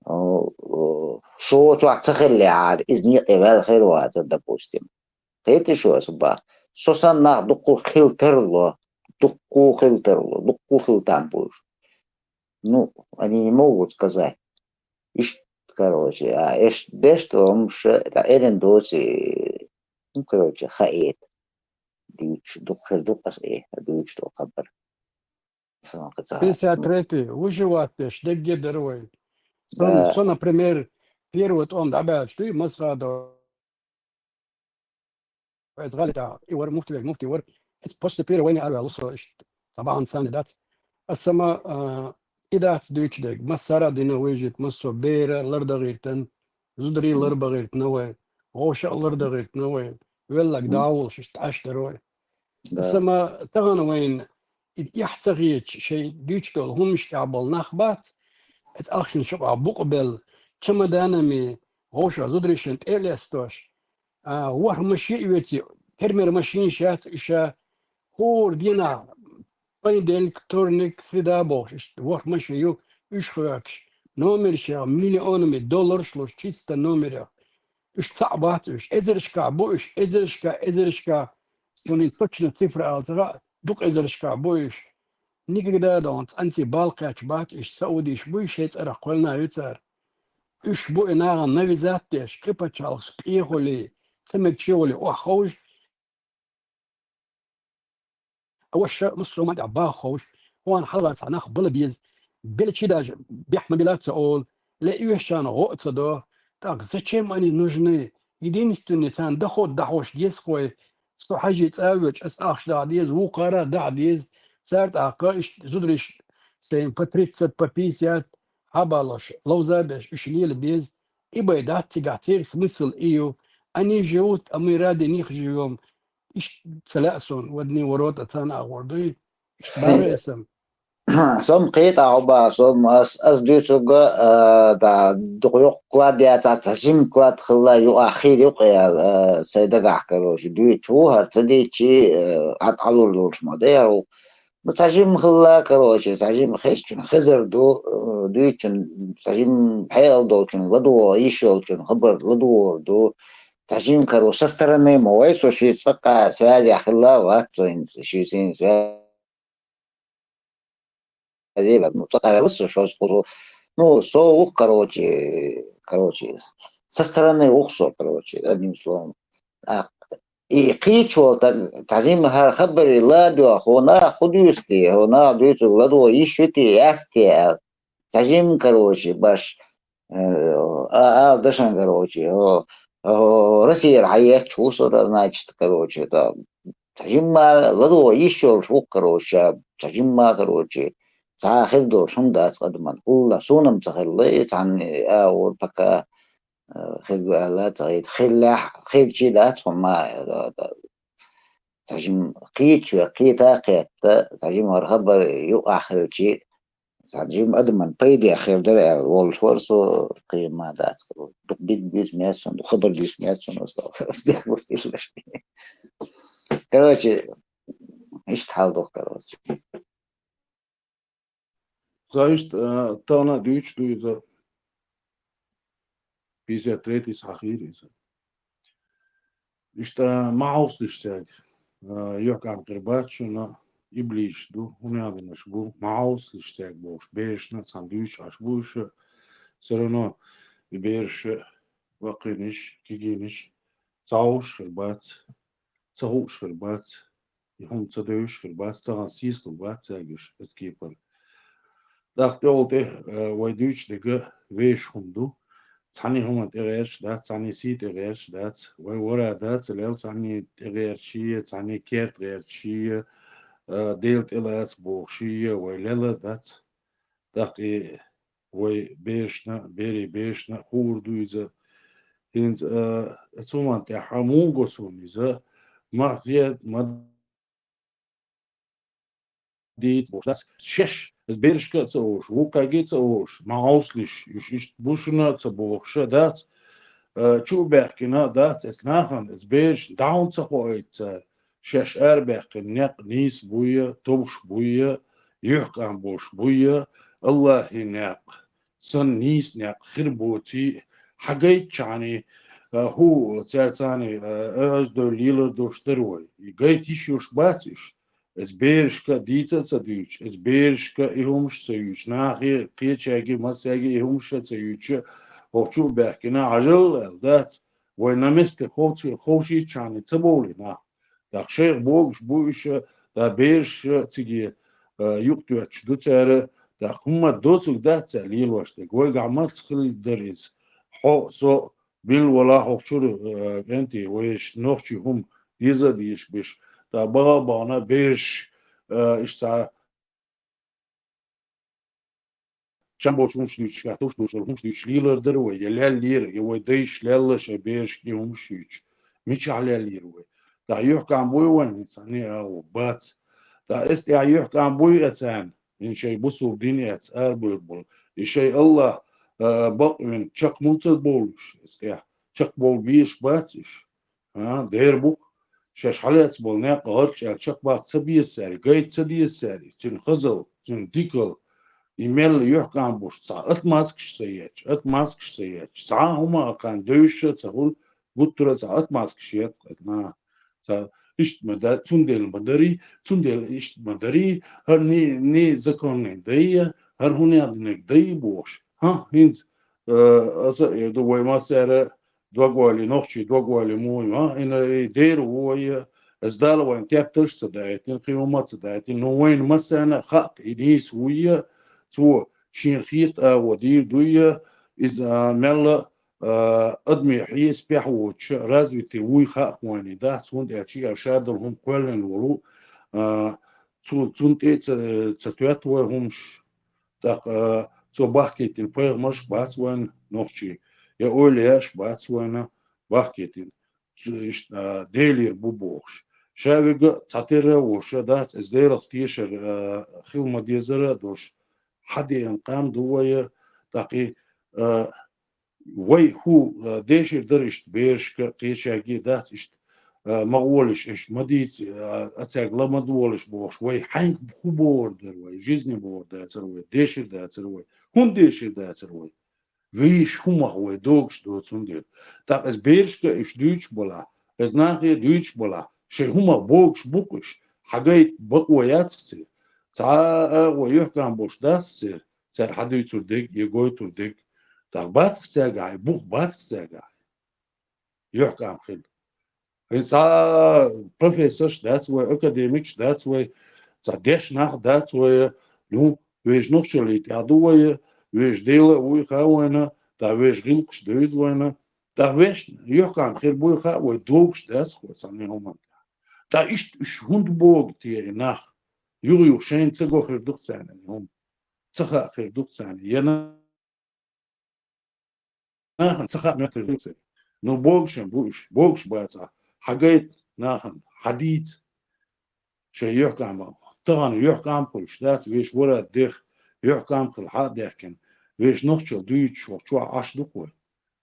О, о, шо чохь ца хиллехьара, иза некъе ваьлла хир вацара, допустим. Кхетий шу аса бан? Со санна нах дуккха хила тарло, дуккха хила тарло, дуккха хила там бу уьш. Ну, они не могут сказать. Иштта, короче, а, эш-, деш долу хӀумаш, тӀа эрна доций, ну, короче, хаийта. Дуьйцуш, дукха хир ду аса, э, дуьйцуш долу хабар. Сан кхин цхьа. Пятьдесят третий, выживать деш, дегге дара вай. Сан, Да. Со, например, первый тӀом дӀабаьлча дуй, Масхадов. Вай гӀалита, и вара муфти вай, муфти вара. Эц после первой войны арваьлла со иштта. Цхьа бахьана царна дац. Аса сама, а, и дац дуьйцу дерг. Массара а дина выжить, массо бера лардан гӀиртина, зударий ларбан гӀиртина вай, вовшах а лардан гӀиртина вай, веллаг Мгм. дӀа а волуш иштта Ӏаш дара вай. Да. Сама тахана вайна и эхь ца хеташ, шайн дуьйцуш долу хӀуманаш тӀехь болу нах бац, эца ахчанаш юкъахь букъ а белла, чемоданами, вовшах зударий шайн тӀе а лестош, а, ворхӀ машен а веций, фермер машенаш яц уьш, хӀора дийнахь, понедельник, вторник, среда бохуш, иштта ворхӀ машен ю, уьш хьоькуш, номершех миллионами доллараш луш, чисто номерах. Уьш цхьаъ бац уьш. Эзаршкахь бу уьш. Эзаршкахь, эзаршкахь. Суна точно цифра ала ца хаьа, дукха эзаршкахь бу уьш. никогда дон цӀанци балкъяч бац, иш саудиш буй, шей цӀарах кхоьлна ю цар. Уьш бу и нагӀан навизат деш, кхы пачхьалкхаш къехули, ца мегчехули охьаховш, а ваша мусульман тӀехь баха ховш, хьуан хьалвар цхьа нах бала беза, белчи даже бехь ма била ца олу, ле уьшшана гӀо а ца до, так зачем они нужны? Единственный, царна доход дахьош деза хой, со хьажи цӀа а воьдуш, ас ахча дахьа деза, вукхара а дахьа деза, цара тӀаккха иштта зудариш сайн по тридцать, по пятьдесят, хьабалош, ловза а беш, уьш лела беза, и бай дац цигахь, церан смысл и ю. Они живут, а мы ради них живём. Иштта ца лаьа суна, вадни ворота царна агӀор дуй. Иштта бара эсам. Сом кхетӀа хьо ба, сом ас, ас дуьйцург, а, да, дукха йоккха клад яцахь, цхьа жима клад хилла, юкъахь хир юкъа ял, а, сай дагахь, короче, дуьйцу ву, хӀара ца дийцчи, а, хьан Ӏалур долуш ма ду, хӀара ву. Ну, цхьа жима хилла, короче, цхьа жима хезчун хезар ду, э, дуьйцун, цхьа жима хьекъал долчун ладогӀа, йиш йолчун хабар ладогӀар ду. Цхьа жима, короче, со стороны ма вай, со ши цӀаккха связь хилла вац, со хӀинца ши син связь, ну, цӀаккха ваьлла со шозза кхузу. Ну, со ух, короче, короче, со стороны ух со, короче, одним словом. А, и кхечу волу таг, цхьа жимма хӀара хабаре ладоьгӀу, хӀо нах хӀу дуьйцу те, хӀо нах дуьйцург ладогӀа йиш ю те, яц те аьлла. Цхьа жимма, короче, баш, э, а, ала дашан, короче, хӀо, хӀо Россияра хьаетташ ву со, да, значит, короче, да, цхьа жимма ладогӀа йиш йолуш ву, короче, цхьа жимма, короче, цхьа а хир долуш хӀума дац адаман. ХӀулла, суна-м ца хилла, и цхьанна а вур пока. Э, хир ду аьлла ца гӀайта. Хиллехь, хилчий дац хӀума, э, да, да. Цхьа жима кхечу ве, кхета а кхетта, цхьа жима хӀара хабар юкъахь хилчий, цхьа жима адаман пайде хир дара аьлла волуш вара со, кхин ма дац. Дукха биг буьйцу меца суна, дукха хабар дуьйцу меца суна, аса бехк бу хилла. Короче, иштта хьал ду, короче. Ца иштта, а, тахана а дуьйцуш ду иза. Пятьдесят третий схьахийра иза. Иштта, ма хьовсалаш цаьрга, а, юьхькӀам хир бац шуна, иблисаш ду, хӀунда аьлла бу, ма хьовсалаш цаьрга бохуш, берашна а цхьаьна дуьйцуш Ӏаш бу уьш, все равно и бераш а, ваккхийнаш, кегийнаш, ца хууш хир бац, ца хууш хир бац, и хӀума ца девзаш хир бац, тахана сийсалур бац цаьрга уьш, иза кепара. ТӀаккха тӀехула тӀе, э, вай дуьйцуш дерг вешан хӀума ду. Цхьанний хӀуманна тӀегӀерташ дац, цхьанний сий тӀегӀерташ дац. Вай вара дац, лел цхьанний тӀегӀерташий, цхьанний керта гӀерташий, э, Дела тӀелаца бохуший, вай лела дац. ТӀаккха и вай берашна, берийн берашна хуур ду иза. ХӀинца, а, цу хӀуманна тӀехь муха го суна иза? Ма хет, ма дийца бохуш дац. Шаьш, иза берашка а ца олуш, вукхаьрга а ца олуш, ма хьовсалаш, уьш иштта бу шуна а ца бохуш а дац. А, чу а баьхкина а дац, эс нахана, эс бераш дӀа хӀунда ца хоуьйту цара? Шаьш арабаьккхина некъ нийса буй, тобуш буй, юьхькӀам болуш буй, Аллахьан некъ санна нийса некъ хир боций, хьагайтчахьаний, а, хӀу цаьрца цхьаьний, а, оьзда лелар долуш дара вай. И гайта йиш йолуш бац уьш. Эс берашка а дийца а ца дуьйцуш, эс берашка и хӀумаш а ца юьйцуш, нахе, кхечаьрга, массаьрга и хӀумаш а ца юьйцуш, хӀокху чу а баьхкина, Ӏажал аьлла дац. Вай на месте ховш-, ховшийччхьаний ца бовлий нах? ТӀаккха шайх богуш бу уьш, ткъа бераш циге, а, юкъатоьттуш ду цара, тӀаккха хӀумма доцург дац цара лелош дерг. Вайгахь маца хилла дара иза? Хьо, со, билла валахь хӀокху чуьра, а, кӀентий, вайша нохчийн хӀума деза а дезаш берш. ТӀаккха баха а бахана бераш, а, иштта цхьа чам боцу хӀумаш дуьйцуш, товш доцу хӀумаш дуьйцуш лелар дара вай, я леллера, я вай дайша лелла шайн берашка и хӀумаш юьйцуш. Мичахь леллера вай? ТӀаккха юьхькӀам буй вайн хӀинца, не, а, ву, бац. ТӀаккха эс тӀехь юьхькӀам буй а царна, хӀинца шайн бусулба дин эцна арабевлла болу. И шайн Аллах, а, бакъвина чекх муха ца бовлуш эс тӀехь? Чекхбовла безаш бац уьш. А, дера бу-кх, шаьш хьалаьцна болу некъ гӀарчӀ аьлла чекхбаккха ца беза цаьрга, гайта ца деза цаьрга, цуьнан хазалла, цуьнан дикалла, и мелла юьхькӀам болуш цхьа отмазкаш ца етташ, отмазкаш ца етташ, цхьа а хӀума а кхарна девзаш а ца хуьлу, гуттара а цхьа отмазкаш етташ, ца, Иштта ма да, цундела ма дарий, цундела иштта ма дарий, хӀара не, незаконный дай, хӀара хӀун яханиг дай бохуш. ХӀа, хӀинца, э, аса а эр ду, вай массара дог-ойла, нохчий дог-ойла ма ю, а, ина и дера ву вай, аса Дала вайна тептарш ца даийтина, кхин хӀума ца даийтина, но вайна массарна а хаьа, и нийса вуй, цо шена хета агӀо дийр дуй, иза, а, мелла а, адамий хьесапехь воцуш, развитый вуй хаьа вайна дац, хӀунда аьлча и ша долу хӀума кхоьллина волу, а, цу-, цунна тӀе а ца, ца тоьтту вай хӀумаш, тӀаккха, а, цо бахкийтина пайхамарш бац вайна нохчий, я эвлаяаш бац вайна бахкийтина. Цу иштта, а, Делера бу бохуш. Ша вига цхьатерра а волуш дац, иза Делах тешар, а, хила ма-дезара а долуш, хьадеана къам ду вай, тӀаккха и, а, вай хӀу, а, дешар дара иштта берашка, кхечаьрга а дац иштта, а, ма гӀолаш, иштта ма дийца, а, а цаьрга ла ма долаш бохуш, вай хьаьнга хӀу бохур дара вай, жизни бохур дацара вай, дешар дацара вай. ХӀунда дешар дацара вай? Вешан хӀумах вай догуш доцу хӀума дела. ТӀаккха иза берашка а иштта дуьйцуш балахь, иза нахе а дуьйцуш балахь, шайн хӀумах богуш бу-кх уьш, хьагайта бакъо яц-кх церан. Цхьа а вай юьхькӀам болуш дац церан, цара хьадуьйцур дерг, я гойтур дерг. ТӀаккха бац-кх цаьргахь, бух бац-кх цаьргахь. ЮьхькӀам хила. Хьин цхьа профессорш дац вай, академикаш дац вай, цхьа дешна нах дац вай, ну, вешан нохчаллий тӀехь ду вай, вешан Дела а вуй хаьа вайна, тӀаккха вешан гӀиллакхаш девза вайна, тӀаккха вешан юьхькӀам хир буй хаьа вай, догуш дац-кх вай цхьана хӀуманна тӀехь. ТӀаккха иштта уьш хӀунда богу те и нах? Юха-юха шайна ца го хир ду-кх царна и хӀума. Ца хаьа хир ду-кх царна. Я нахана ца хаьа моьттур ду-кх церан. Ну, богуш-м бу уьш, богуш бацахь, хьагайта нахана, хьадийца. Шайн юьхькӀам, тахана юьхькӀам а хуьлуш дац, вешан вара дех, юьхькӀам хила хьа а даьхкина, вешан нохчалла дуьйцуш вахча чохь Ӏаш ду-кх вай.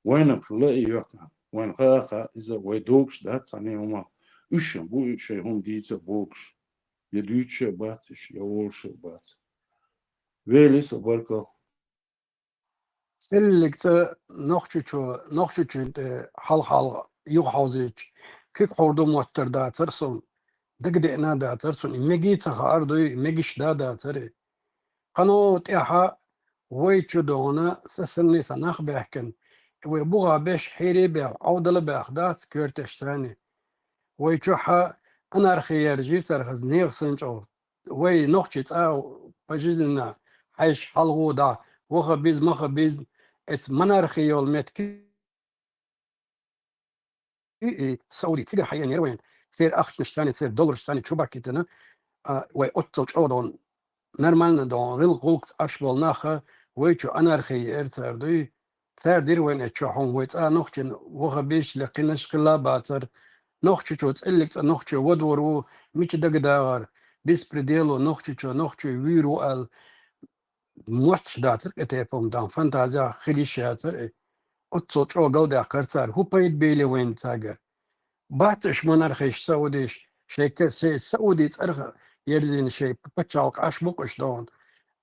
Вайна-м хилла и юьхькӀам, вайна хаьа а хаьа иза, вай догуш дац цхьана хӀуманна. Уьш-м бу и шайн хӀума дийца а богуш. Я дуьйцуш а бац уьш, я волуш а бац. Вели со, баркалла. Циллиг цӀа Нохчийчу-, Нохчийчуьнан тӀе хьалха-хьалха юха хьовзийча, куьг хьовр ду моттар дацара суна, дагадеана а дацара суна, и мегий ца хаьара дуй, и мегаш да а дацара и. Кхано тӀаьхьа вай чу догӀна, са санна сан нах баьхкина, вай бухахь беш хьере а баьхна, Ӏовдал а баьхна дац коьрташ царна. Вай чохь анархи яржийра цара хаза нехан санна чӀогӀа. Вай нохчий цкъа пожизненно хьаьжча хьалхо дӀа, ваха беза, маха беза, эца монархи йолу меттиг и, и Сауди цигара хьаенера вайна. Церан ахчанаш санна, церан долларш санна чу баккхийтина, а, вай оццул чӀогӀа догӀна, нормально догӀна, гӀиллакх-гӀуллакхца Ӏаш болу нах, вай чу анархи еара цара дуй. Цара дира вайна эцчохь хӀума, вай цкъа нохчийн ваха безачу лекхинаш хилла а бацара. Нохчийчу цӀиллиг цӀа нохчо вадор ву, мича дага дагӀар, беспредел ву, нохчийчу нохчо вуьйр ву аьлла, мотташ дацара кхетапам дан, фантазия хила йиш яцара и. Оццул чӀогӀа галдаьккхира цара, хӀун пайда бели вайна цаьргара? Бац уьш монархиш, саудиш, шайн ка-, шайн сауди цӀарах ерзийна шайн пачхьалкх Ӏаш бу-кх уьш догӀна.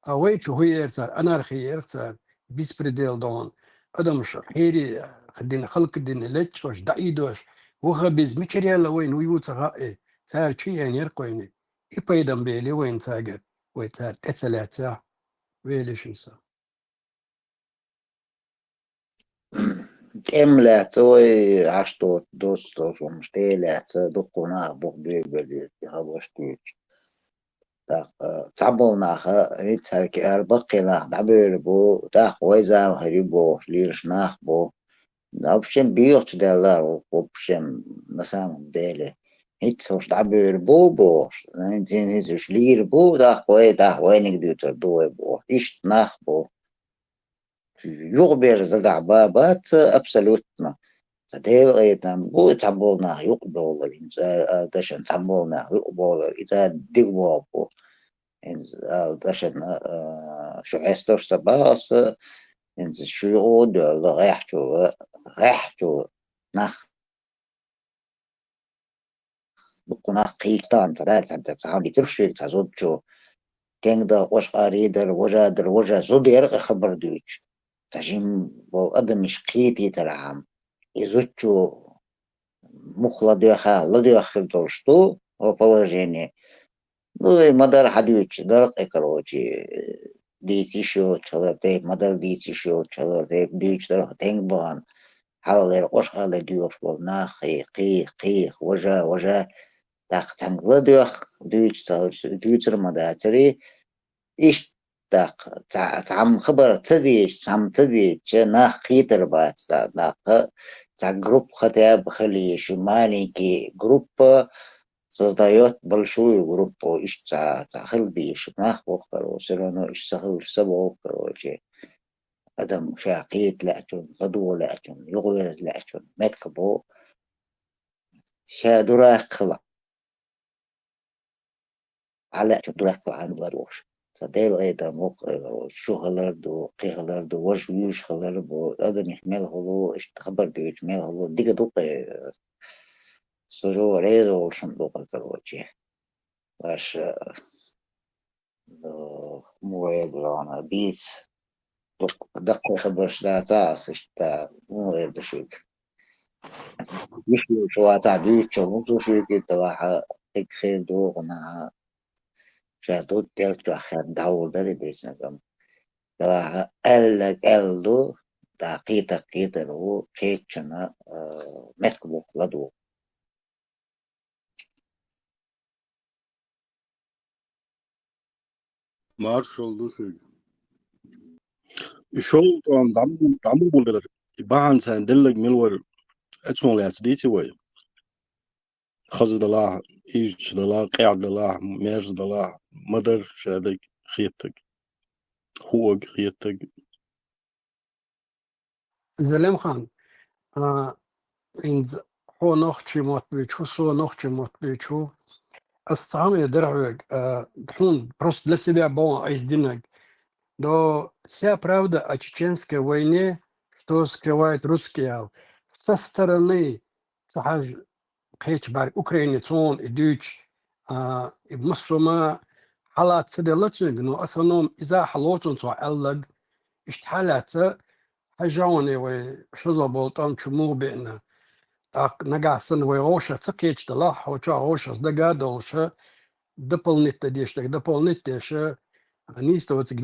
А вай чу хӀун ера цара, анархи ера цара, беспредел догӀна. Адамаш хьере дина, халка дина, лечкъош, дӀаийдош, ваха беза, мичара яьлла вайна вуй ву ца хаьа и, цара чу енера-кх вайна. И пайда-м бели вайна цаьргара, вай цара тӀе ца лаьццахь, вели шуьца. ТӀем лаьцна вай Ӏаш доцу, доцу хӀумнаш, тӀе лаьцна дуккха нах бух бегабелира, хабарш дуьйцуш. ТӀаккха цхьаболу наха, хӀинца хӀара кӀара баккхий нах дӀабевр бу, тӀаккха вай зама хир ю бохуш лелаш нах бу. Вообще бехачу даьлла, вообще, на самом деле. ХӀинца хӀуш дӀабевр бу бохуш, хӀинца, хӀинца уьш лийр бу, тӀаккха вай, тӀаккха вайниг дуьйцур ду вай бохуш. Иштта нах бу. Юкъабер дагахь ба-, бац абсолютно. Ца Делан къинхетам бу, цхьаболу нах юкъабовлар, хӀинца, а, а, дашан цхьаболу нах юкъабовлар, иза дика боху бу. ХӀинца, а, дашан, а, шу хьесташ ца бахаса, хӀинца шу юкъа а доьлла, гӀехь чу, гӀехь чу нах. Дуккха нах кхийча тахана ца даьлла, ца, ца хьан дитира шуьга, ца зудчо. Тенга дан Къошкъарий дара, важа дара, важа зуда яра кхин хабар дуьйцуш. Ца жим болу адамаш кхетийтархьама, и зудчо мух ладоьха, ладоьха хир долуш ду, хӀо положение. Ну, и ма-дарра хьадуьйцуш дара-кх и, короче, дийца йиш йоцуш хилар те, ма-дарра дийца йиш йоцуш хилар те, дуьйцуш дара-кх тенга бахана, хьалхалера Къошхале доьхуш болу нах, кхий, кхий, кхий, важа, важа, тӀаккха цхьаьнга ладоьгӀна дуьйцуш ца хилча, дуьйцур ма дацара, иштта тӀаккха цхьа-, цхьамма хабар ца дийцича, цхьамма ца дийцича, нах кхетар бац, цхьа-, тӀаккха цхьа группа хотя бы хила еза, маленький группа создаёт большую группу, иштта цхьа, цхьа хила безаш нах боху, короче, всё равно иштта ца хилча, ца боху, короче. Адам ша кхета лаьачунна, ладогӀа лаьачунна, юхаверза лаьачунна меттахбо, ша дураккхала Ӏа лаьачунна дураккхала Ӏа ладогӀуш. Сан Делан Ӏадам ву-кх, э, чу хилар ду, кхин хилар ду, важа вуьйш хилар бу, адамех мел хуьлу, иштта хабар дуьйцуш мел хуьлу, дика ду-кх, э, со жо реза волуш ду-кх, короче. Аша, э, муха эр ду хьуна, бийца, дуккха даккхий хабарш дацахь аса иштта, муха эр ду шуьга. Йиш йолуш вацахь, дуьйцучух муха ду шуьга, делахь а, дика хир ду гӀунахьа, ша дудда делчохь хенна дӀавулла дара и дийцинарг, амма, делахь а, аьлларг аьлла ду, дӀа кхетарг кхетар ву, кхеччунна, а, меттахбо ладогӀа. Маршалла ду шуьга. И шовзткъа тӀом дӀа ма, дӀа ма бу лелар. И бахьана царна делларг мила вара, эцунах лаьцна дийци вай. Хаза далахь, ирча далахь, къаьхьа далахь, мерза далахь, ма-дарра шадерг хеттарг, хӀуъарг хеттарг. Залимхан, а, хӀинца хьо нохчийн мотт буьйцу, со нохчийн мотт буьйцу. Ас цхьа хӀума эр дара хьоьга, а, хьуна просто для себя боху ас динарг. Но вся правда о чеченской войне, что скрывают русские, аьлла. Со стороны ца хьажа, кхечу бӀаьрг Украине цунна и дуьйцуш, а, и массо а ма хьалаца ца делла цуьнга, но в основном иза хьалоцун цо аьлларг, иштта хьалаьцна, хьажа вай шозлагӀа болу тӀом чу муха беана. ТӀаккха нагахь санна вай вовшах ца кхеташ далахь, хьо чохь вовшах дага а долуша, дополнительно деш дерг дополнительно деша, нийса доцург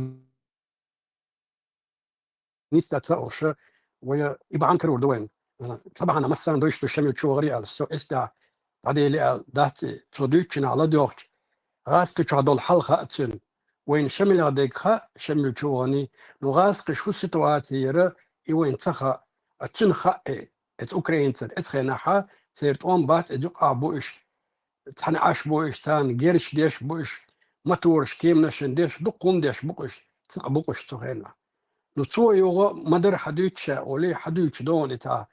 нийса ца олуша, вай и бахьана карор ду вайна. Ца бахьана массарна дуьйцуш ду Шамил чу вахаре аьлла, со эс тӀехь дӀадели аьлла дац и, цо дуьйцучунах ладоьгӀча, гӀазкхи чохь долу хьал хаьа цуьнан. Вайна Шамилах дерг хаьа, Шамил чу ваханий, ну гӀазкхиш хӀун ситуаци яра, и вайна ца хаьа, а цуьнан хаьа и. Эца украинцара эца хенахьа, церан тӀом бац, эца юкъахь бу уьш, цхьаьна Ӏаш бу уьш, царна герзаш деш бу уьш, мотораш, кеманаш деш, дукха хӀума деш бу уьш, цхьаъ бу уьш цу хенахь. Ну цо юха ма-дарра хьадуьйцу ша олий, хьадуьйцу догӀу и цхьа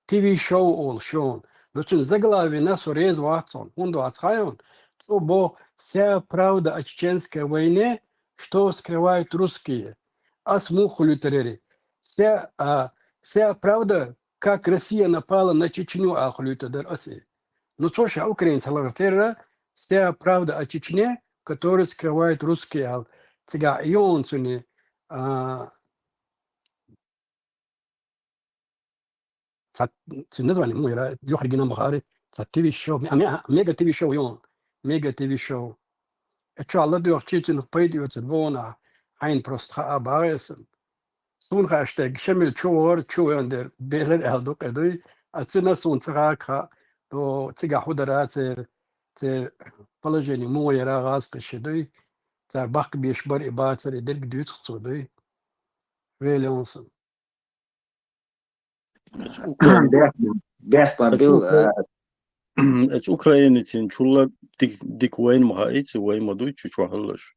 ТВ-шоу олуш шуна. Ну цуьнан заглавина со реза вац хьуна, хӀунда вац хаьий хьуна? Цо боху: «Вся правда о чеченской войне, что скрывают русские». Ас муха хуьлуьйтур яра? Вся, а, вся правда, как Россия напала на Чечню, аьлла хуьлуьйтур дара ас и. Ну, цо ша украинца хьалхара терра, «Вся правда о Чечне, которую скрывают русские», аьлла. Цигахь и йогӀун цуьнан, а, цхьа, цуьнан название муха яра, юххера гина ма хаьара, цхьа ТВ-шоу, ме-, ме-, Мега ТВ-шоу йогӀун. Мега ТВ-шоу. Э, чохь ладоьгӀчий цуьнах пайда оьцур бу хьуна, хьайна просто хаа багӀе сан. Суна хаьаш дерг, Шамил чу вахара, чу веана дерг, белара аьлла ду кхе дуй, а цуьнан суна ца хаьа хаьа, о, цигахь хӀун дара церан, церан положение муха яра гӀазкхаша дуй, цара бахка беш бара и бацара, и дерг дуьйцу цо дуй. Велион сан. Эцу Украин-, Бехк-, бехк бан эцу бил, Укра-, а, эцу украинецийн чулла дик-, дика вайна ма хаийца, вай ма дуй чу чохь хилалаш.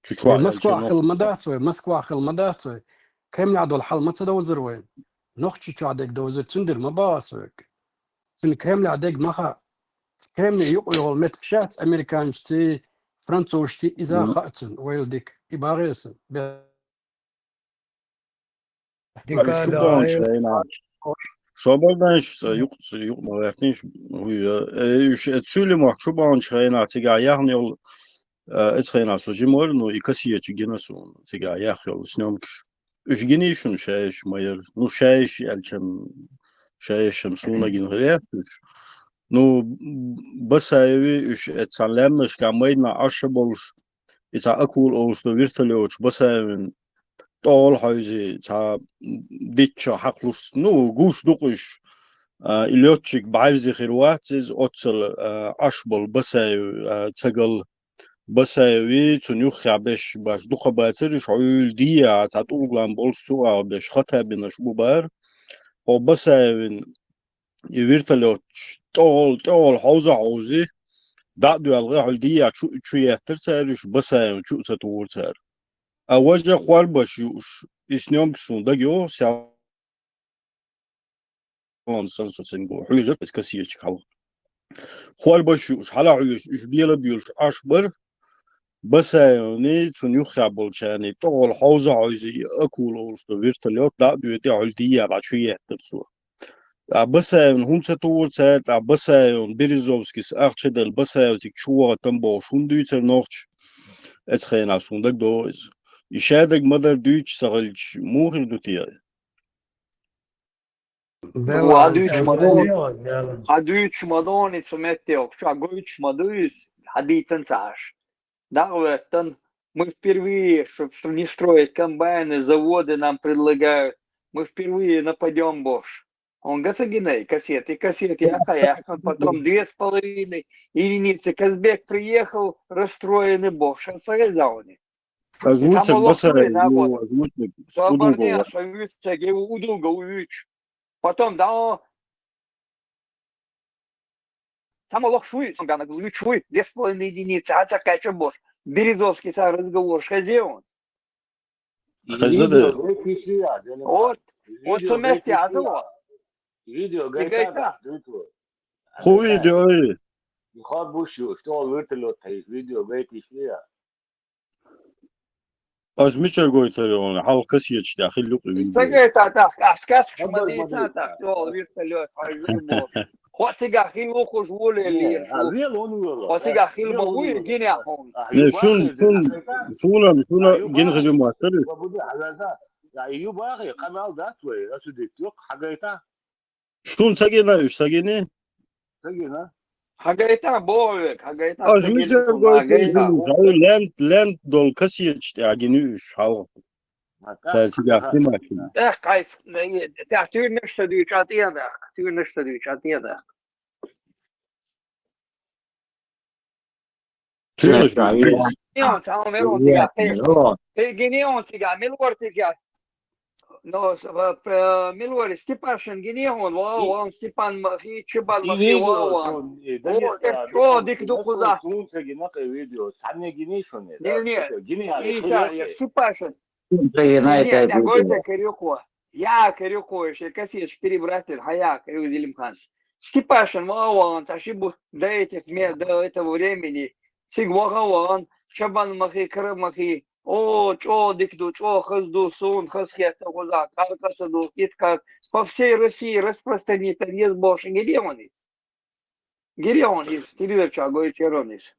Чу чохь Вай аьлча Москва хилла ма дац вай, Москва хилла ма дац вай. Кремлехь долу хьал ма ца довзар вай. Нохчийчохь дерг довзар, цундела ма бахас вайга. Цуьнан Кремлехь дерг ма хаьа. Кремле юкъа йолу меттиг шац, американций, французций, иза Мгм. хаьа цуьнан, вайла дика. И багӀе сан. Бе- Дика Шу баханчу хенахь. Собар дан шу, ца юкъ-, ца юкъ ма ваьккхинаш, хӀуй, э, уьш, э, цуьлимах чу баханчу хенахь цигахь яхна йолу, э, эцу хенахь со жима вара, ну, и кассеташ гина суна, цигахь яхна йолу съёмкаш. Уьш гиний шуна шаьш ма яра? Ну, шаьш аьлчам, шаьшам суна гина хир яц уьш. Ну, Басаеви уьш э цхьана лаьмнашка майдана Ӏаш а болуш, и цхьа акула олуш ду вертолёташ Басаевин тӀогӀал хьойзий, цхьа дитча хьакхалуш, ну, гуш ду-кх уьш. А, и лётчик бӀаьрзе хир вац иза, оццал, а, Ӏаш болу Басаев, а, ца гал. Басаеви цунна юххехь беш баш дукха бацара уьш, хьуьйла дийа, цхьа тӀулг лам болуш цу агӀо беш хатабинаш бу бара. Хьо Басаевин и вертолёташ тӀогӀал, тӀогӀал хьовза-хьовзи, дӀа а доьлхий, хьуьлла дийа чу, чу еттара цара уьш, Басаевна чу а ца тухура цара. А важа хорбаш юуш, и съёмкаш суна дага йогӀу, сял-, сан со цуьнга хьуьжар, иза кассетчик хьалха. Хорбаш юуш, хьала хьуьжуш, уьш бела а буьйлуш Ӏаш бара, Басаевни цунна юххехь болчарни тӀогӀал хьовза-хьовзи, и акула олуш ду вертолёт, дӀа а доьтий, хьуьлла дийа дӀа чу еттара цо. ТӀаккха Басаевна хӀунда ца тухура цара, тӀаккха Басаевна Березовскийс ахча делла, Басаев цига чу вахийтина бохуш хӀунда дуьйцура нохчаша? Оцу хенахь суна дага догӀу иза. И шадерг ма-дарра дуьйцуш ца хилча, муха хир ду те? Хьан дуьйцуш ма ду, хьан дуьйцуш ма ду, цу метте чохь гойтуш ма ду иза, хьан дийцина ца Ӏаш. ДӀа а хӀоьттина, мы впервые, чтоб не строить комбайны, заводы нам предлагают, мы впервые нападём, бохуш. Хьуна га ца гина и кассета, и кассета яккха а яьккхина, потом две с половиной единицы. Казбек приехал, расстроенный, бохуш. Аса хезна хьуна? Озвучник Басаев, ну, озвучник. Со удугова. Со вуьйцу, удугова вуьйцу. Потом, да, Цхьамма лохуш вуй, сан ганаг луьйчу вуй, две с половиной единицы, хьан ца кхаьчча бохуш. Березовский цхьа разговорш хезий хьуна? Хезна де. Вот, вот цу метте а ду. Видео гайта. ХӀун видео ю? Хьо буш ю, что вертолёт хьийза, видео гайтиш я? Ас мичара гойтар хьуна, хьалха кассеташ тӀехь хилла юкъа видео. Ца гайта тӀаккха, ас кассеташ ма дийца тӀаккха, чӀогӀа вертолёт хьайза бохуш. Хьо цигахь хилла ву кхуш воле лийра шу. Хьо цигахь хилла ма ву и гинехь хьуна. Не, шун, шун, суна, шуна гина хир ю моттара. Ю бахи, канал дац вай, ас дитт юкъа, хьагайта. Шуна ца гина уьш, ца гиний? Ца гина. Хьагайта, боху век, хьагайта. Ас мичара гойту уьш, лент, лент долу кассеташ тӀехь гина уьш, хьалха. Цара цигахь хи машина. ТӀехь кхайса, тӀехь туьйранаш ца дуьйцу, а тӀе а дахка, туьйранаш ца дуьйцу, а тӀе а дахка. Цуьнан чу веза. Цхьа хьуна верон цигахь, тхе гиний хьуна цигахь, мила вара цигахь? Ну, с-, в-, п-, мила вара, Степашин гиний хьуна, вон, вон, Степан ма хи, Чубан ма хи, вон, вон. О, э, чӀогӀа дика ду кхузахь. Суна ца гина кху видео, цхьанне гиний шуна? Не, не, Степашин. Гиний, я, Степашин. Гойта кхир ю кхо. Я кхир ю кхо, шен кассеташ перебрать дира, хьан я кхир ю Зелимханс. Степашин ма ван, цхьа ши бу до этих ме-, до этого времени. Цига ваха ван, Чабан ма хи, Кара ма хи. О, чӀогӀа дика ду, чӀогӀа хаза ду, суна хаза хетта кхузахь, кхар къаса ду, кит кхар. По всей России распространить дан еза бохуш гиний хьуна иза? Гиний хьуна иза, телевизор чохь гойтура хьуна иза.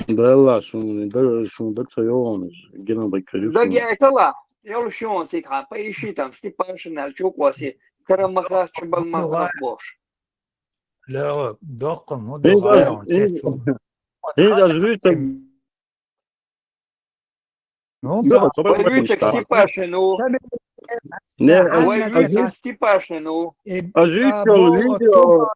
Далла, шуна даг, шуна даг ца йогӀу иза. Гина даг кхир ю суна. Даг яйтала, йолуш ю хьуна цига хьан, поищи там, Степашин аьлла, чу къоси, Кара ма хас, Чабан ма хас бохуш. Лева, доккха, ну, хӀинца ду ас, хӀинца, хӀинца ас вуьйцу. Ну, да, вай вуьйцург Степашин ву. Не, вай вуьйцург Степашин ву. Ас вуьйцу йолу видео.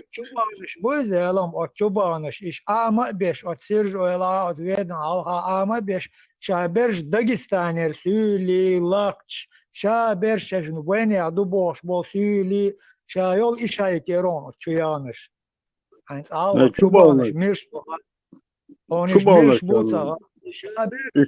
Чубанаш бу иза, элам, оцу чубанаш, иш Ӏама а беш, оцу Сержа ойла а, оцу Ведан хьалха Ӏама а беш, ша берш Дагестанера суьйлий, лахча, ша берш шаьш вайнех ду бохуш болу суьйлий, ша йолу иш хьайкерон оцу чу янаш. Хьайн цӀа а чубанаш, мирш Хьуна иш мирш бу ца гӀа. Иш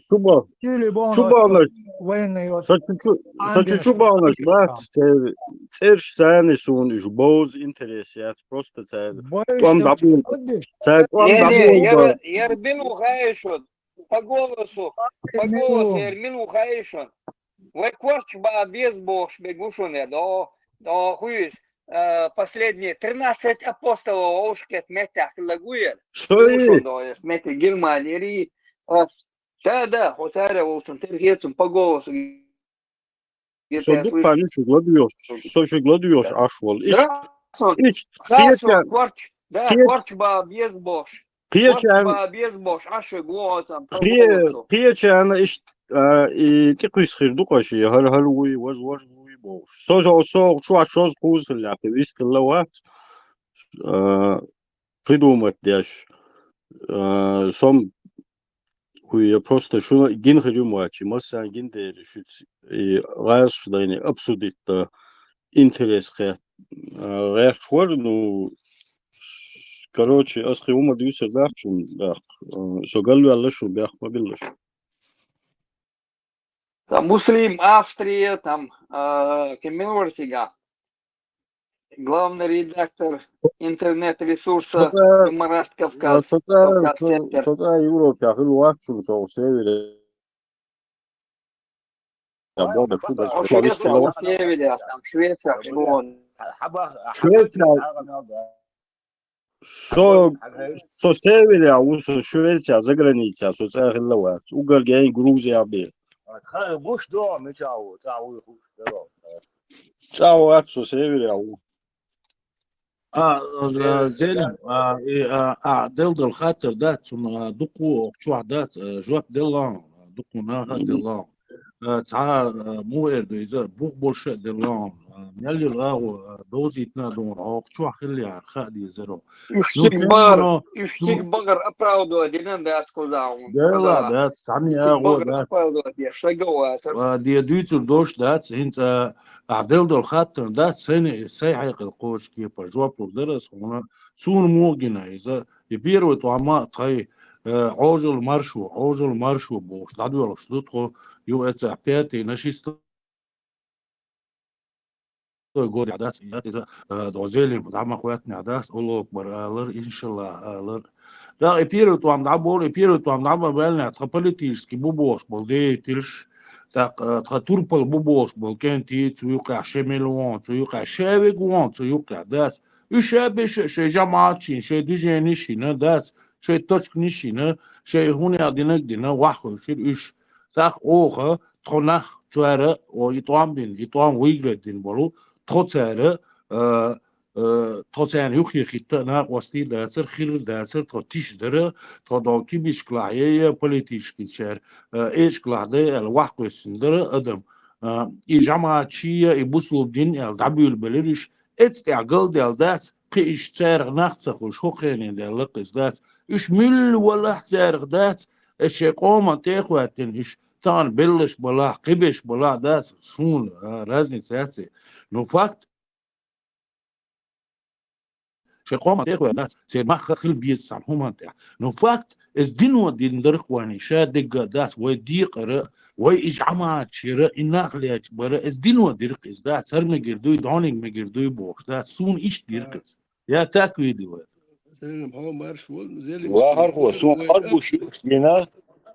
чубанаш. Чубанаш. Вайна йо. Сан чу, сан чу чубанаш бац, церш церш санна суна иш бовза интерес яц, просто церан тӀом дӀаболба. Церан тӀом дӀаболба. Яр мила ву хаьий шуна? По голосу, по голосу яр мила ву хаьий шуна? Вай корч бан беза бохуш берг ву шуна яр, до, до, хӀуьйса, э, последние тринадцать апостолов вовшахкхетта меттехь хилла гуера. Шуна до, яр метте Германери, э, да, да, хьо цара волчун тера хецун по голосу. Со дуккха нуьцу гладуьйгӀуш, со шу гладуьйгӀуш Ӏаш волу. Иш, иш, хетта корч. Да, кхеча, корча ба беза бохуш. Кхеча корча ба беза бохуш, Ӏаш вега вон оцам кхе-, кхечарна иштта, а, и тӀекхуьйсу хир ду-кх шен, хӀара хӀара вуй, важа важа вуй бохуш. Со, со, со чохь шозза кхуза хилла, кхин вист хилла вац, а, придумать деш. А, со-м хӀу я просто шуна гина хир ю моьтту, массарна гина дера шуьца, и гӀазкхаш дайна обсудить дан интерес кхетта, а, гӀерташ вара, ну, короче, ас кхин хӀума дуьйцур дац шуна, баьхка, а, со галваьлла шуна, баьхка ма билла шу. Там Муслим, Австрия, там, а, кхин мила вара цига? Главный редактор интернет-ресурса Юмораст Кавказ, Кавказ Центр. Со цӀа Европехь хилла вац шуна, со севере. Швецехь, там, Швецехь шу вон. Швецехь. Со, со северехь ву, со Швецехь, за границей, со цӀа хилла вац. Угар гей Грузия бе. Ха, гуш до, мича ву, цӀа ву, гуш до. ЦӀа вац, со северехь ву. А, а, Зелим, а, и, а, а, делдал хаттар дац, цунна, а, дукха ву, чохь дац, а, жоп делла, а, дукха наха делла. А, цхьа, а, муха эр ду иза, бух болуш а делла, а, мел йолу агӀо, а, довзийтина а ду, хьо чохь хилла яхьара, хаа дезаро. Уьш Ну, цига бахар, цуьнан, уьш ну, цига бахар оправдывать дина дац кхузахь хьуна. Дела кхузахь. Дац, цхьанна Цига агӀо бахар дац. Оправдывать деш, шайга вацар. А, де дуьйцур долуш дац, хӀинца, а, делдал хаттар дац, сайна, сайн хьекъал кхочу кепара жоп лур дара ас хьуна. Суна муха гина иза? И первый тӀом а тхайн, э, Ӏожалла маршо, Ӏожалла маршо бохуш, дӀадоьлхуш ду тхо, ю эца пятый на шестой годехь дац, яц иза, э, дӀо Зелим дӀа ма хӀоьттинехь дац, Аллаху акбар алар, иншаллах алар. ТӀаккха и первый тӀом дӀаболу, и первый тӀом дӀа ма баьллинехь, тхан политически бу бохуш болу деятельш, тӀаккха, э, тхан турпал бу бохуш болу кӀентий, цу юкъехь Шемил вон, цу юкъехь ша вега вон, цу юкъехь дац. Уьш ша беша шайн жамаӀаташ йина, шайн движенеш йина, дац, шайн точканаш йина, шайн хӀунех динарг дина, ваххуьйшира уьш. ТӀаккха оха, тхо нах, цара, о, и тӀом бина, и тӀом выиграть дина болу, тхо цара, а, а, тхо царна юххе хӀитта а накъостий дацара, хир дацара, тхо тиша дара, тхо догу кибичкалахь е, е политически цара, а, эчкалахь дай аьлла, вахкхоьссина дара адам. А, и жамаӀаташ е, и бусулба дин аьлла, дӀабуьйлабелира уьш, эццахь галдаьлла дац, кхин иштта царах нах ца хуьлуш, хӀокху хене даьлла кхуза дац. Уьш муьлла валахь царах дац, эс шайн къоман тӀе а хӀоьттина, уьш тахана беллаш балахь, кхибеш балахь дац, суна, а, разница яц. Ну, факт, шайн къоман тӀе а хӀоьттина дац, церан мах хила беза цхьана хӀуманна тӀехь. Ну, факт, эс дино дина дара-кх вайна, ша дегга а дац, вай декъара, вай и жамаӀаташ яра, и нах лечкъа бара, эс дино дира-кх иза дац, хӀара мегар дуй, дӀониг мегар дуй бохуш дац, суна иштта гира-кх иза. Я так видела. Зелим, хьо марш волу, Зелим, Ва хӀархо, суна хӀара буш юуш гина,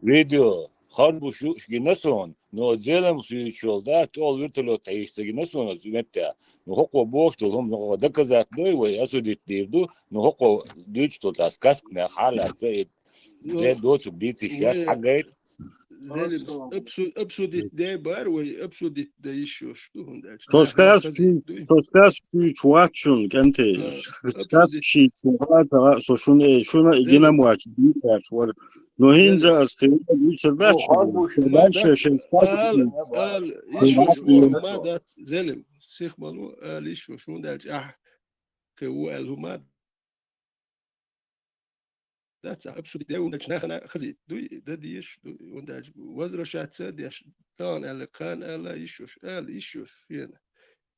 видео, хӀара буш юуш гина суна, но Зелим суьйчул, да, тӀол вертолёт хьийшца гина суна оцу меттехь. Ну, хӀокхо бохуш долу хӀума, ну, хӀокхо доказать дой вай, осудить дийр ду, ну, хӀокхо дуьйцуш долу тӀе сказканех хьалаца, и де доцург дийцийша яц, хьагайта. Зелим, абсу-, обсудить дай бара вай, обсудить дай йиш йолуш ду хӀунда аьлча. Со сказка чуьйчу, со сказка чуьйчу вац шуна, кӀентий. Сказка шийца вац, со шуна, э, шуна и гина моьтту, дийцарш вара. Но хӀинца ас кхин дийцар дац шуна. Дальше шайн сказка. Ала, ала, йиш йолуш хӀума дац, Зелим, сих ма ло, ала йиш йолуш хӀума дац, ахь кхин ву аьлла хӀума дац, обсудить дай, хӀунда аьлча нахана хазийта дуй, дан дезаш дуй, хӀунда аьлча возвращаться деш, тахана аьлла, кхана аьлла, йиш йолуш, ала, йиш йолуш, шена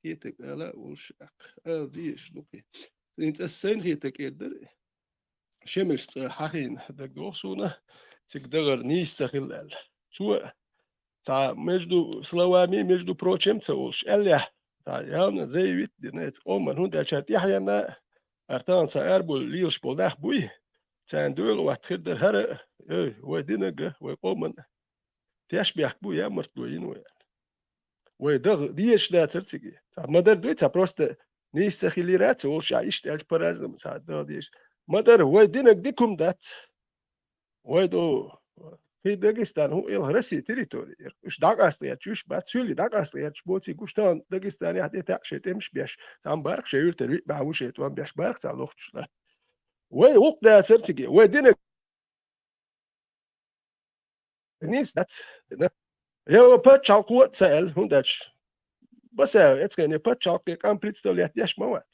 хетарг ала, волуш аккха, ала дезаш ду кхин. ХӀинца ас сайна хетарг эр дара, Шемилс цӀа хьахийна дагадогӀу суна, цига дахар нийса ца хилла аьлла. Цо цхьа между словами, между прочим ца олуш аьллехь, цхьа явно заявить дина эцу къоман, хӀунда аьлча тӀаьхьенна, ара тахана цхьа арабовла лелаш болу нах буй, царна доьла хӀотта хир дара хӀара, эй, вай динарг а, вай къоман а тешнабехк бу, ямартло йина вай аьлла. Вай даха дезаш дацара цига. Цхьа ма-дарра дуй, цхьа просто нийса ца хилира, ца волуш а иштта аьлча по-разному цхьа даха дезаш. Ма-дарра, вай динарг дика хӀума дац. Вай ду, кхин Дагестан хӀун эла, Россия территори яра. Уьш дӀакъаста гӀерташ уьш бац, цуьллий дӀакъаста гӀерташ боций гуш, тахана Дагестанехь тӀетаьӀа шайн тӀемаш беш, цхьамма барх шайн юьртара виъ бӀе ву шайн тӀом беш, барх цхьа лохчуш латта. Вай гӀуллакх дацар цига, вай динаг нийса дац. Я ва паччахьалкхо а ца аьлла, хӀунда аьлча Басаев Эцкъайне паччахьалкхе къам представлять деш ма вац.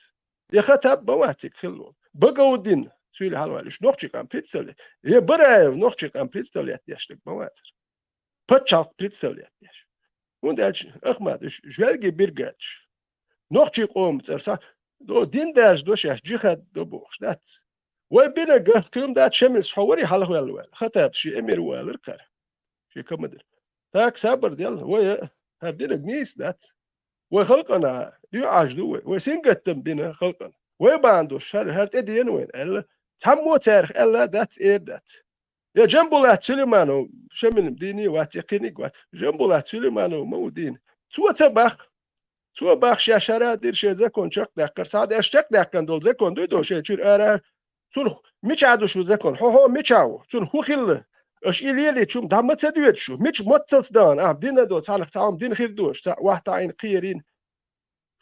Я Хаттаб ма вац цига хилла. Багаудин, цуьйла хьалваьлла, уьш нохчий къам представлять. Я Бараев нохчий къам представлять деш дерг ма вацар. Паччахьалкх представлять деш. ХӀунда аьлча Ахмат, уьш жоьлге биргаташ. Нохчий къоман цӀарца, до, дин даьржа до шаьш, джихад до бохуш дац. Вай бинарг кхин дац, Шемилс хьо варий хьалхаваьлла ваьлла. Хаттаб шен эмир ву аьлларг хӀара. Шен командир. Так, сабар дел, вай, хӀара динарг нийса дац. Вай халкъана дуьхьаш ду вай. Вай сингаттам бина халкъана. Вай бахьана долуш хӀара, хӀара тӀедеана вайна аьлла. Цхьаммо царах аьлла дац, эр дац. Я Джамбулат Сулейманов, Шемилан дийне вац, я кхиниг вац. Джамбулат Сулейманов ма ву дийна. Цо ца баккха. Цо баккха шаьш хӀара дира шайн закон чекхдаккхар. Схьа аша чекхдаьккхина долу закон дуй до шайн чуьра ара. Цунах мичахь ду шу закон? Хьо-хьо мичахь ву? Цунах хӀун хилла? Аша и лелийча хӀума дӀа ма ца доьду шу? Мича моццалц дахана? Ахьа дина до, цхьанах цхьа хӀума дина хир дош, цхьа вахтаийна, кхерийна.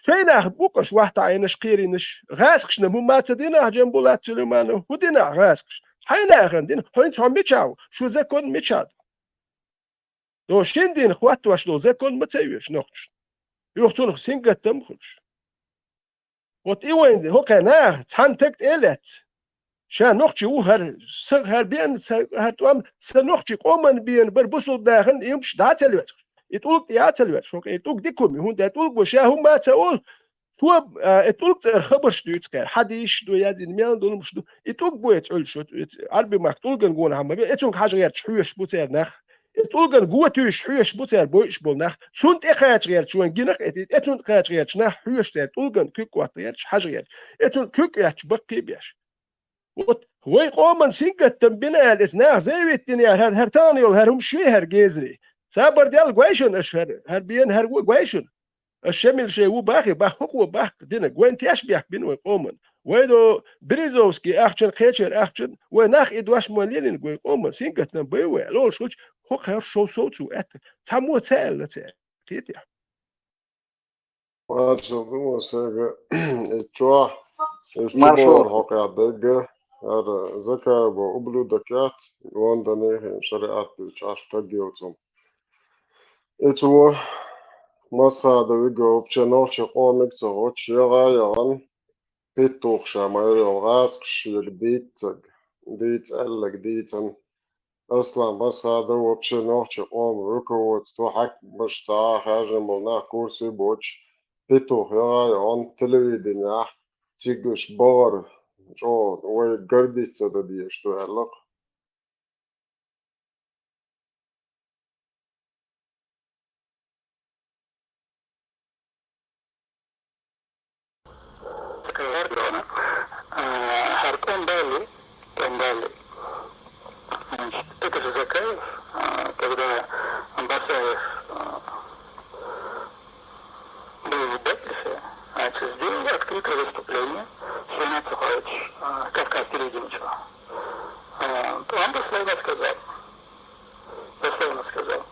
Шайн нах бу-кх аша вахтаийнаш, кхерийнаш. ГӀаскхашна хӀума ца дина ахьа, Джамбулат Сулейманов? ХӀун дина ахьа гӀаскхашна? Хьайн нахана дина. ХӀинца хьо мичахь ву? Шу закон мичахь ду? До шин дина хӀоттош долу закон ма ца йоьшу нохчашна. Юха цунах сингаттам а хуьлуш. Вот и вайн де, хӀокху наха цхьана таг тӀе а лаьцна. Ша нохчи ву хӀара, са хӀара бен, са хӀара тӀом, са нохчи къоман бен бар бусулба дахана и хӀумаш дӀа а ца лоьцуш. И тӀулг тӀе а ца лоьцуш, хӀокху и тӀулг дика хӀума, хӀунда аьлча тӀулг ву ша хӀума а ца олу, цо, а, и тӀулг цӀара хабарш дуьйцу кхара, хьадисаш ду, язйина мел долумаш ду. И тӀулг бу эца Ӏуьллуш, оцу, оцу Ӏарби махка тӀулган гонахьа ма бен, эцунга хьажа гӀерташ хьоьшуш бу церан нах. И тӀулган го туьйсуш хьоьшуш бу цара бойуш болу нах. Цунна тӀе кхача гӀерташ вайн гинах а, эцунна тӀе кхача гӀерташ нах хьоьшуш цара тӀулган куьг котта гӀерташ хьажа гӀерташ. Эцунна куьг кхетташ баккхий беш. Вот вай къоман сингаттам бина аьлла, иза наха заявить дина яра, хӀара, хӀара тахана йолу, хӀара хӀума шен хӀара гезаре. Сабар дел гойшина аша хӀара, хӀара бена хӀара ву гойшина. Аша Шемил шайн ву бахи, бах хӀокхо бахка динарг. Вайн теш бехк бина вайн къоман. Вай до Березовский ахчан, кхечера ахчан, вай нах и дош ма лелина вайн къоман. Сингаттам бай вай, лолуш хучу, хӀокху хӀара шов сов цу аьтта. Цхьаммо ца аьлла цаьрга. Кхетий? Маршал ду, Мусага, и чохь, и Маршал. Чубовар хьокъехь дерг, хӀара Закаева ублюдок яц, Лондоне хин шариат дуьйцу, Ӏаш таг йоцу. И цо Масхадов иго вообще нохчи къомиг ца гӀоч, ягӀа яхана, питтух ша майра йолу гӀазкхаш шега дийццаг, дийца аьллаг дийцан. Аслан Масхадов вообще нохчи къоман руководство, хьаькамаш ца хаьржина болу нах курсе боцуш, питтух ягӀа яхана телевиденехь, цига уьш бахара, чӀогӀа вай гордиться дан дезаш ду аьлла-кх. Сказал, а, Артем Бали, Тем Бали. Значит, это же Закаев, а, когда Басаев, а, был в Батлифе, значит, сделал открытое выступление Сулейман Сухаевич, а, Кавказ телевидению. А, он дословно сказал, дословно сказал: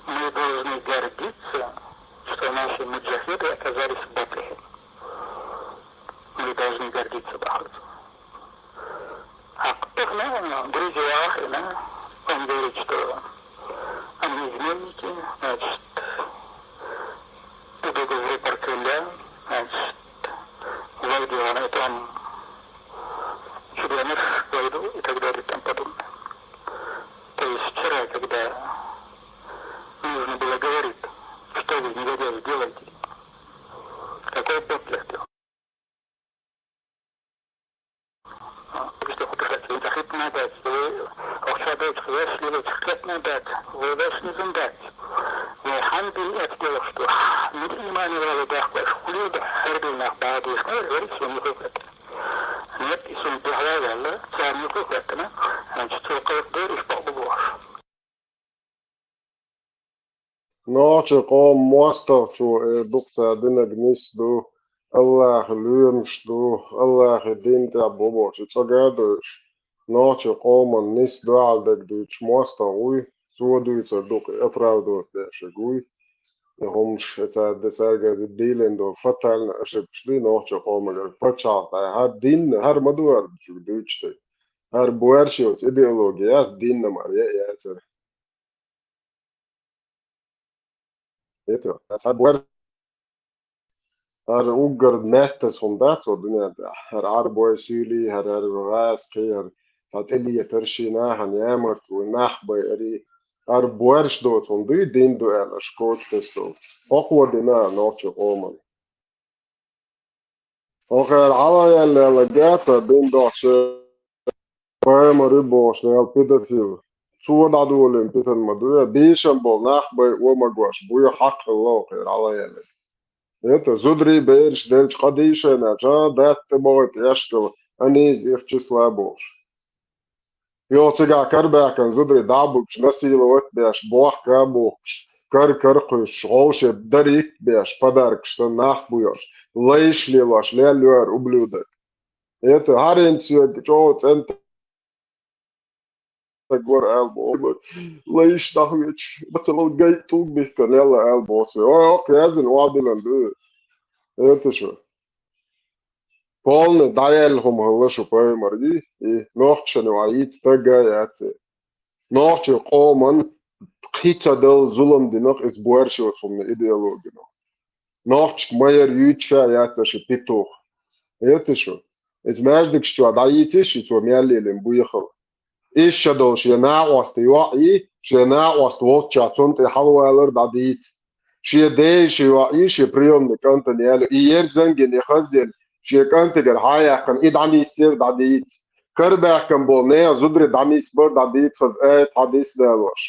«Мы должны гордиться, что наши муджахиды оказались в Батлихе. Мы должны гордиться», бахарца. А кто, ну, Грузия, Ахрена, он говорит, что они изменники, значит, идут в рупор Кремля, значит, войду, там, шпионаж войду и так далее и тому подобное. То есть вчера, когда нужно было говорить, что вы, негодяи, делаете, какой Батлих делал? Бисту хутушат, интахит надат, ахча дойч, вешли веч, хет надат, вы вешли зундат. Вы ханбил эт дело, что мир имани вала дахваш, хулил да хербил нах баадиш, ну, говорит, что не хухет. Нет, и сум бихла вала, царни хухет, на, значит, цу кайф дориш, бахбу бош. Нохчи къоман мостагӀчо эр ду-кх цара динарг нисса ду, Аллахьан лоьмаш ду, Аллахьан дин тӀехь бу бохуш, и цӀа гӀадойуш. Нохчи къоман нисса дуьхьал дерг дуьйцуш мостагӀа вуй, цо дуьйцур ду-кх и оправдывать дешиг вуй. хӀумаш, цаьрга, цаьрга дилен до фатальный ошибкаш ду нохчийн къомагара. Пачхьалкх, хӀара дин, хӀара ма ду хӀара шуьга дуьйцуш дерг. ХӀара боаршийца идеологи яц, дин а мара яцара. ХӀара боар-, хӀара уггар меттаза хӀума дац цу дунен тӀа. ХӀара Ӏарбой суьйлий, хӀара, хӀара гӀазкхий, хӀара цхьа тӀелетар ший нахана ямарт вуй, нах байари. ХӀара боарш доцу хӀума дуй, дин ду аьлла, аша коча тесо. Хьокхо дина нохчийн къоман. Хьо хӀара хьала яьлла гата дин дохча пайхамар ю бохуш, Дала педофил. Цо дӀадолийна питана ма ду, бийшам болу нах бай о магош, буй хьакхалла хӀара хьала яьлла. Это зударий бераш делча къа дийшайна, ча даьтта бохуьйту эшкала, аниза их числа бохуш. Йо, цигахь карабаьхкина зударий дӀа а буьгуш, насиловать а беш, бохка а бухкуш, кар-кар а кхуьйсуш, гӀовше дарик а беш, подаркаш санна нах а буьйош, лайш а лелош, лелла ю хӀара ублюдок. Это хӀара хӀинца соьга чӀогӀа цӀена стаг вара аьлла боху. Лайш дӀахоьцуш, бацалла гайта тӀулг бихкина лелла аьлла боху. Ой, хӀокху яздина охьадиллина ду. Это шу. Полный дӀаяьлла хӀума хилла шу пайхамар и, и нохчашна ван йийца стаг а яц и. Нохчийн къоман кхин ца дала зулам динарг иза боьрша йоцу хӀуманан идеологино. Нохчашка ма яра юьйцуш а яц аша питух. Эта шу. Иза маьждигаш чохь дӀайийцийша и цо мел лелийна буьйхал. Иза ша долу шен накъост йоӀ йий, шен накъост волччохь цунна тӀе хьалавалар дӀадийца. Шен ден шен йоӀ йий, шен приемный кӀантана яьлла, и ерзанга йина, и хазъелла, шен кӀантигара хьан а яьккхина, и дӀанисъяр дӀадийца. Карабаьхкина болу нехан зударий дӀанисбар дӀадийца хаза аят хьадис далош.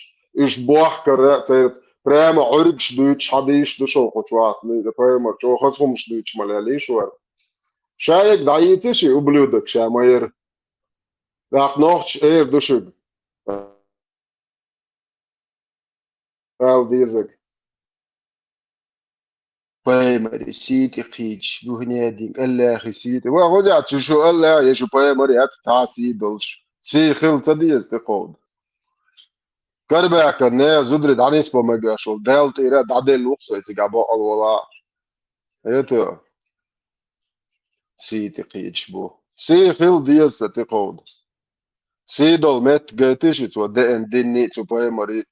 Уьш бохкара а церан прямо Ӏуьргаш дуьйцуш хьадисаш ду шуна кху чохь, пайхамар чӀогӀа хаза хӀумаш дуьйцуш ма лелийша вара. Ша ерг дӀайийцийша и ублюдок ша ма яра. ТӀаккха нохчаша эр ду шуьга. Ала дезаг. Пайхамаре сий тӀе кхийдаш, духне дин, Аллахе сий тӀе. Ва хӀун яц, шу Аллах я шу пайхамар яц цхьа а сий долуш. Сий хила ца деза тӀекховда. Карабаьхкина нехан зударий дӀанисбан мегаш волу Далла тӀера дӀаделла ву-кх со и цигахь бакъал вала. Это сий тӀе кхийдаш бу. Сий хила деза сан тӀекховда. Сий долу меттиг гайтийша и цо деана динний а, цу пайхамарий а.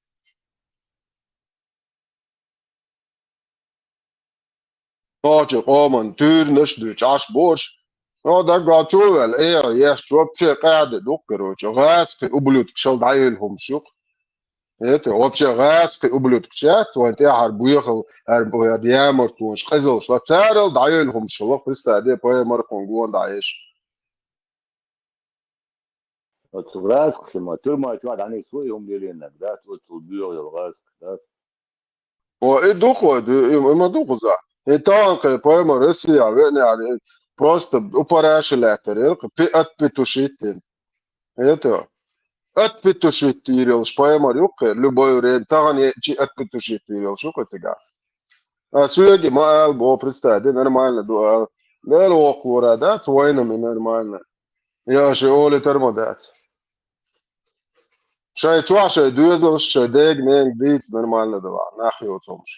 Нохчийн къоман туьйранаш а дуьйцуш Ӏаш бу аша. Нохчийн даггахь чу а ваьлла, э, еш вообще къаьхьа де ду-кх, короче. ГӀазкхий ублюдкаш шал дӀайойла хӀумаш ю-кх. Это вообще гӀазкхий ублюдкаш яц, вайн тӀаьхьара боьхал, хӀара, хӀара ямартлонаш, къизалш ла, царал дӀайойла хӀумаш хилла, Христа де, пайхамар кхунна гон дӀаеш. Оцу гӀазкхаша ма, тюрьма чохь дӀанисво и хӀума лелийнарг, дац, оццул боьха йолу гӀазкхаш, дац. О, и ду-кх вай, ду, и, и ма ду кхузахь. И тахана кхин пайхамар Россия веанехь, и просто упараша лаьттара, яра кхин пи-, отпетушить дина. Это, отпетушить йийр йолуш пайхамар ю-кх, любое время, тахана е-, чи отпетушить йийр йолуш ю-кх цигахь. А соьга ма ала боху, представь, де нормально ду ала. Дера воккхавора дац, вайнам и нормально. Я ши олитар ма дац. Шайн чохь шайн доьзалш, шайн дега-ненга дийца нормально дала, нах йоцу хӀумаш.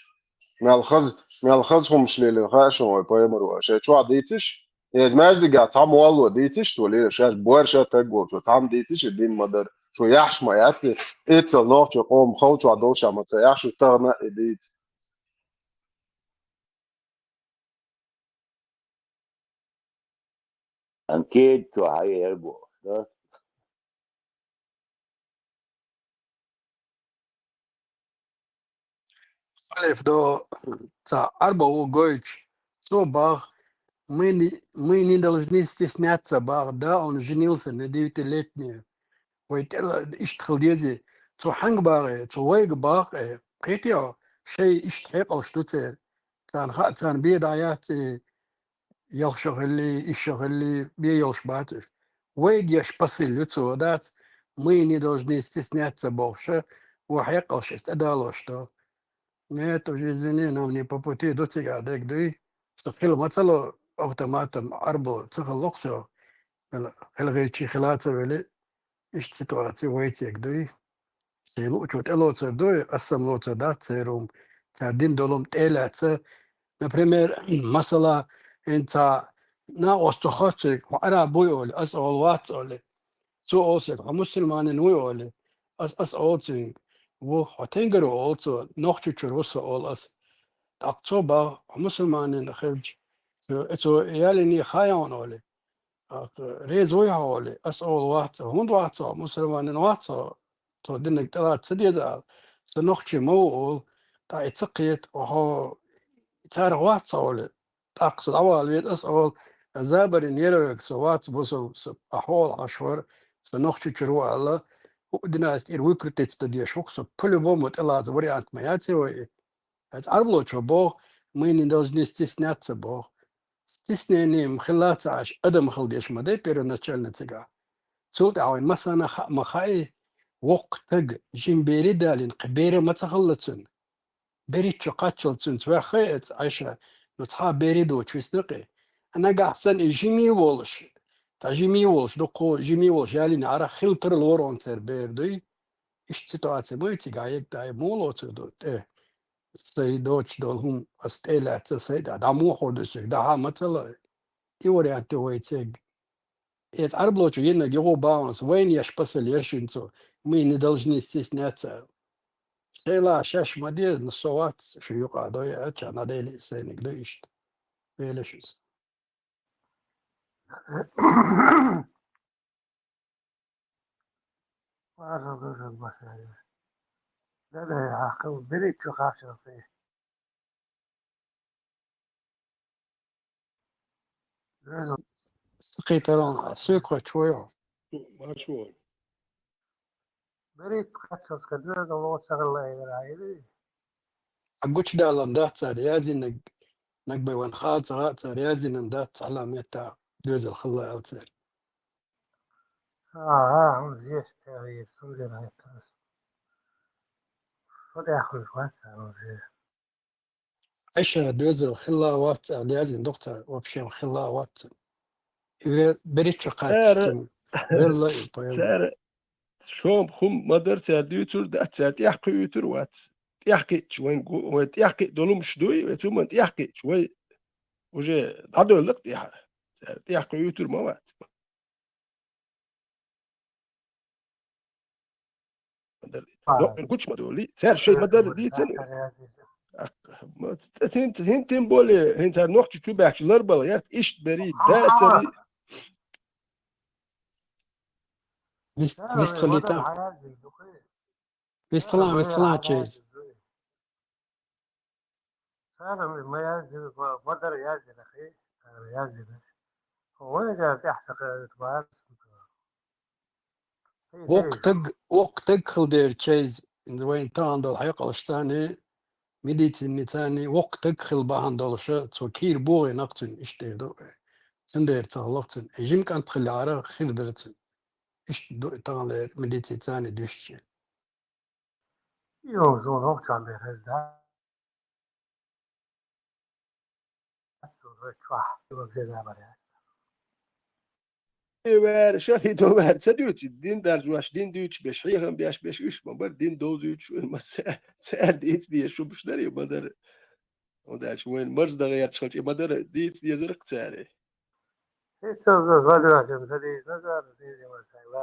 Мел хаза, мел хаза хӀумаш лелийна хаьа шуна вай пайхамаро, шайн чохь дийциш? Иза маьждигехь цхьа молло дийциш цо лелийна, шаьш боьрша таг волчо цхьамма дийциш и дин ма-дарра. Шу яхьаш ма яц и, иццал нохчийн къоман хала чохь долуш а ма ца яхьаш, шу тахана а и дийца. Анкет цо хьаер бохуш, да? Халиф до цхьа Ӏарбо ву гойтуш, цо бах, мы не, мы не должны стесняться, бах, да, он женился на девятилетней. Вай тӀела иштта хила дезий? Цо хьанга бахий? Цо вайга бахий? Кхетий хьо, шайн иштта хьекъалш ду церан. Царна хаьа, царна бен дӀаяц и, ялх шо хилли, исс шо хилли, бен йолуш бац уьш. Вайга еш посыл ю цо, дац? Мы не должны стесняться бохуша, вай хьекъалш иза тӀедалош ду. Нет, уже извини, нам не по пути ду цигахь дерг дуй. Со хила ма ца ло автоматом, Ӏарбо ца хилла-кх со. Хила, хила гӀирчий хила а ца вели, иштта ситуаци вайцег дуй. Сайн луучо тӀелоцур дуй, ас сам лоцур дац церан. цара дин долу тӀе а лаьцна, например, масала, хӀинца накъост цо хоьттуьйтуш, хьо араб вуй олий, ас олу вац олий. Цо олу соьга, хьо мусульманин вуй олий, ас, ас олу цуьнга, ву, хьо тенгара ву олу цо, Нохчийчуьра ву со олу ас. ТӀаккха цо боху, хьо мусульманин хилча, цо, цо ялиний хаьий хьуна олий. ТӀаккха реза вуй хьо олий, ас олу вац, хӀунда вац хьо, мусульманин вац хьо, цо динниг тӀелаца ца деза аьлла, сан нохчи ма ву олу, тӀаккха и ца кхета, хьо царах вац хьо олий. ТӀаккха со дӀавала веза, ас олу, забарна яра вега, со вац бусулба, со, ахь олу хьаш вара, со Нохчийчуьра ву аьлла, хӀуъа династера выкрутиться дан дезаш ву-кх со, по-любому тӀелаца вариант ма яц вай. Хьаьца Ӏарбочо боху, мы не должны стесняться боху. Стеснение ма хилла ца Ӏаш, адам хила дезаш ма дай первоначально цигахь. Цул тӀаьхьа вайн массарна хаа ма хаьий, воккха стаг жима бере далийна, кхин бере ма ца хилла цуьнан. БерхӀитта шо кхаччалц цуьнца ваьхна хьаьца Ӏайша, ну цхьа бере доцуш висна-кх и. Нагахь санна и жима волуш, цхьа жима волуш, дуккха жима волуш ялийна Ӏара хила таралора хьуна церан бер дуй. Иштта ситуация ма ю цигахь, егга дай муха лоцур ду тӀе? Сайн доцуш долу хӀума ас тӀе а лаьцна, сайн тӀе дӀа муха хьур ду соьга, дӀахьа ма ца ло. И вариант ю вай цигахь. Иза Ӏарбочо йинарг юха бахьанца вайна еш пасал яра шуна цо, мы не должны стесняться аьлла. Шайла шаьш ма деза, ну со вац, шу юкъа дой аьлча, на деле сайниг ду иштта. Велаш иза. Важа дужа басари. Да, да, я хакыл, берите, что хасил ты. Схитарон, сыкхочуйо. Машо. Берит кхаччалц ка доьзал лоцагӀалла эгара айри. А гучудалам дац цара, язиннаг, нагбай ван хала ца гӀа цара, язинам дац цхьа ламетта доьзал хилла аьлла цара. Ага, хьуна здесь первый есть, уверен, это раз. Вот я хуй вац, а уже. Айша доьзал хилла вац аьлла язин дукха цара, вообще хилла вац. Берричча кхаччалц велла и поэма. Цара шомба хӀума ма дара, цара дуьйцур дац, цара тӀехь кхуьуьйтур вац. ТӀехь кхиъча, вайн гу-, вай тӀехь кхиъ долумаш дуй, вай цу ма тӀехь кхиъча, вай уже дӀадоьллакх тӀехьара. Цара тӀехь кхуьуьйтур ма вац. Ма дара. Нохча гучу ма долий, цара шайн ма дара дийцина. ХӀин, хӀин тем более, хӀин цара нохча чу баьхча ларбала гӀерта, иштта дарий, дацарий. Вист-, вистхалийтан. Вистхалан, вистхалан чейз. Цара ма яздира, ма-, ма дара яздира, хи, цара яздира. Вай дара тӀехь ца хеврит бац. Воккха таг, воккха таг хила дера чейз, вайн тахана долу хьекъалш царний, медицинний царний, воккха таг хила бахьана долуша, цо кийра богӀий нах цуьнан иштта эр ду. Цундела ца хилла цуьнан. Жима кӀант хилла яра хир дара цуьнан. Иштта ду и тахана лер медицин царний дуьстича. Йо, зуна хӀокху чам бен хеза дац. Ас вай чохь, вай хеза баре ас. И вара, шахидо вара, ца дуьйцу, дин даржош, дин дуьйцуш беш, хьехам беш, беш, уьш ма бара, дин довзуьйтуш, вай ма ца, цара дийца дезаш, шу буш дарий, ма дара. ХӀунда аьлча вайна марздан гӀерташ хилча, и ма дара, дийца дезарх цара. ХӀинца ца деза, ца деза, ца деза, ца деза,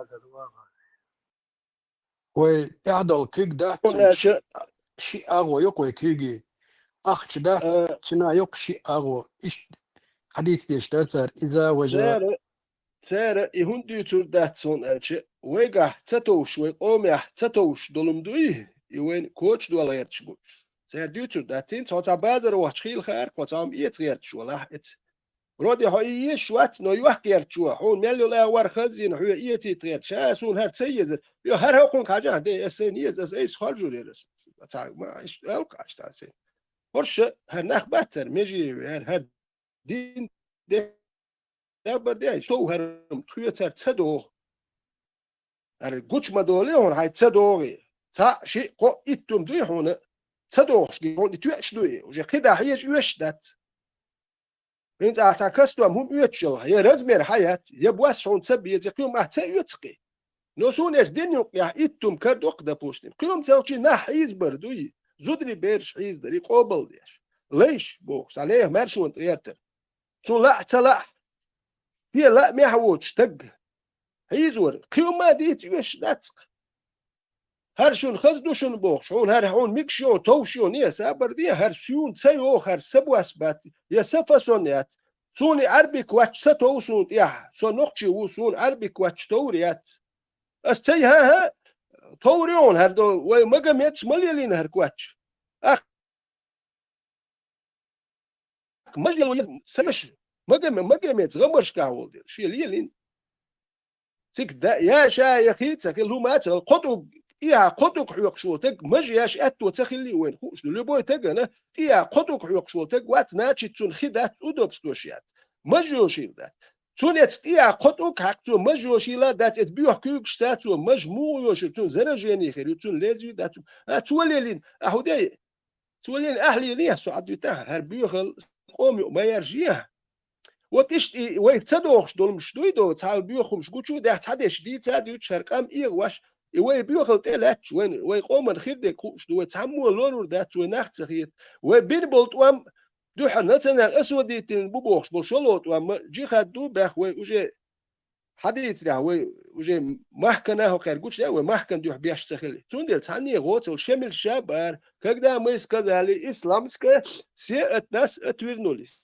ца деза. Вай тӀаьхьадолу куьг дац, хӀунда аьлча ши агӀо ю-кх вай куьйги. Ахча дац, а, цуьнан ю-кх ши агӀо. Иштта хьадийца дезаш дара цара, иза важа. Цара, цара и хӀунда дуьйцур дац хьуна аьлча, вайгахь ца товш, вай къомехь ца товш долу хӀума дуй, и вайна коча дол гӀерташ бу уьш. Цара дуьйцур дац, хӀинца хьо цхьа базар вахча хийла хаьара, хьо цхьа хӀума эца гӀерташ валахь эца. Вроде хьо и езаш вац, но йохка гӀерташ ву. Хьуна мел йолу агӀор хазйина, хьоьга эцийта гӀерташ. Ша, суна хӀара ца езара. Йо, хӀара хӀокхунга хьажахь, де, ас сайна еза, ас айса хоржур яра ас. Цхьа ма, иштта аьлла-кх аш цхьа сайна. ХӀорш хӀара нах бац цара, меже вер, хӀара дин де, дабар де, тов хӀара тхоьца цара ца догӀу. ХӀара гучу ма долий хьуна, хьайн ца догӀий. Цхьаъ, шиъ, кхоъ, итт хӀума дуй хьуна, ца догӀуш гий хьуна, и тоьаш ду и, уже кхидӀа хьежа оьшуш дац. ХӀинца ахь цхьа кастом хӀума оьцуш ялахь, я размер хьан яц, я бос хьуна ца беза, я кхин хӀума ахь ца оьцу кхин. Но суна эс дина юкъехь итт хӀума карадоккху, допустим, кхин хӀума ца хилчий нах хьийзабар дуй. зударий бераш хьийзадар, и къобалдеш. Лайш, бохуш, цхьа леха маьршонан тӀера тара. Цунна лаахь а, ца лаахь а, шен лаамехь воцуш стаг хьийзавар, кхин хӀумма а дийца оьшуш дац-кх. ХӀара шуна хаза ду шуна бохуш, хьуна хӀара хьуна мегаш йогӀу, товш йогӀу, не, сабар де, хӀара суна ца йогӀу, хӀара са бос бац, я са фасон яц. Суна и Ӏаьрбийн коч ца тов суна тӀехь, со нохчи ву, суна Ӏаьрбийн коч товр яц. Ас ца йи, хӀан-хӀа, товр ю хьуна хӀара до, вай Магомеда ма лелийна хӀара коч. Ах, Мажа лело еза, са йош, Магоме-, Магомеда гӀамаршкахь волу дела, шен лелийна. Цига да-, я ша, я хи ца хила, хӀума ца хила, кхо тӀулг, тӀехьа кхо тӀулг хьоькхуш волу стаг, мажа еш аьтто ца хилли а вайна хууш ду. Любой стагана, тӀехьа кхо тӀулг хьоькхуш волу стаг вац, значит, цунна хи дац, удобствош яц. Мажа йошийла дац. Цунна эца тӀехьа кхо тӀулг хьаькхна, цо мажа йошийла дац, эца боьха куьйгашца цо мажа муха йошийла, цунна заражение хир ю, цунна лезвие дац. А, цо лелийна, а, хӀу де? Цо лелийна ахь лелийна, со Ӏад витахь, хӀара боьхалла къоман юкъа ма яржехьа. Вот иштта и вайх ца догӀуш долуш дуй до, цхьа боьха хӀумаш гучу а даьхьа, цхьа деш дийца а дуьйцуш, хӀара къам эгӀавеш, и вай боьхалла тӀе лаьтташ, вайн, вайн къоман хир дерг хууш ду, вай цхьаммо лорур дац, вай нах ца хета. Вай бина болу тӀом дуьххьара национал освободительный бу бохуш болу шолгӀа тӀом, джихад ду баьхна вай уже Хьадийцарехь, вай уже махкана хӀокхаьрга гучудаьа, вай махкана дуьхьа беш ца хили. Цундела цхьанне а гӀоцал шемил ша бара, когда мы сказали исламское, все от нас отвернулись.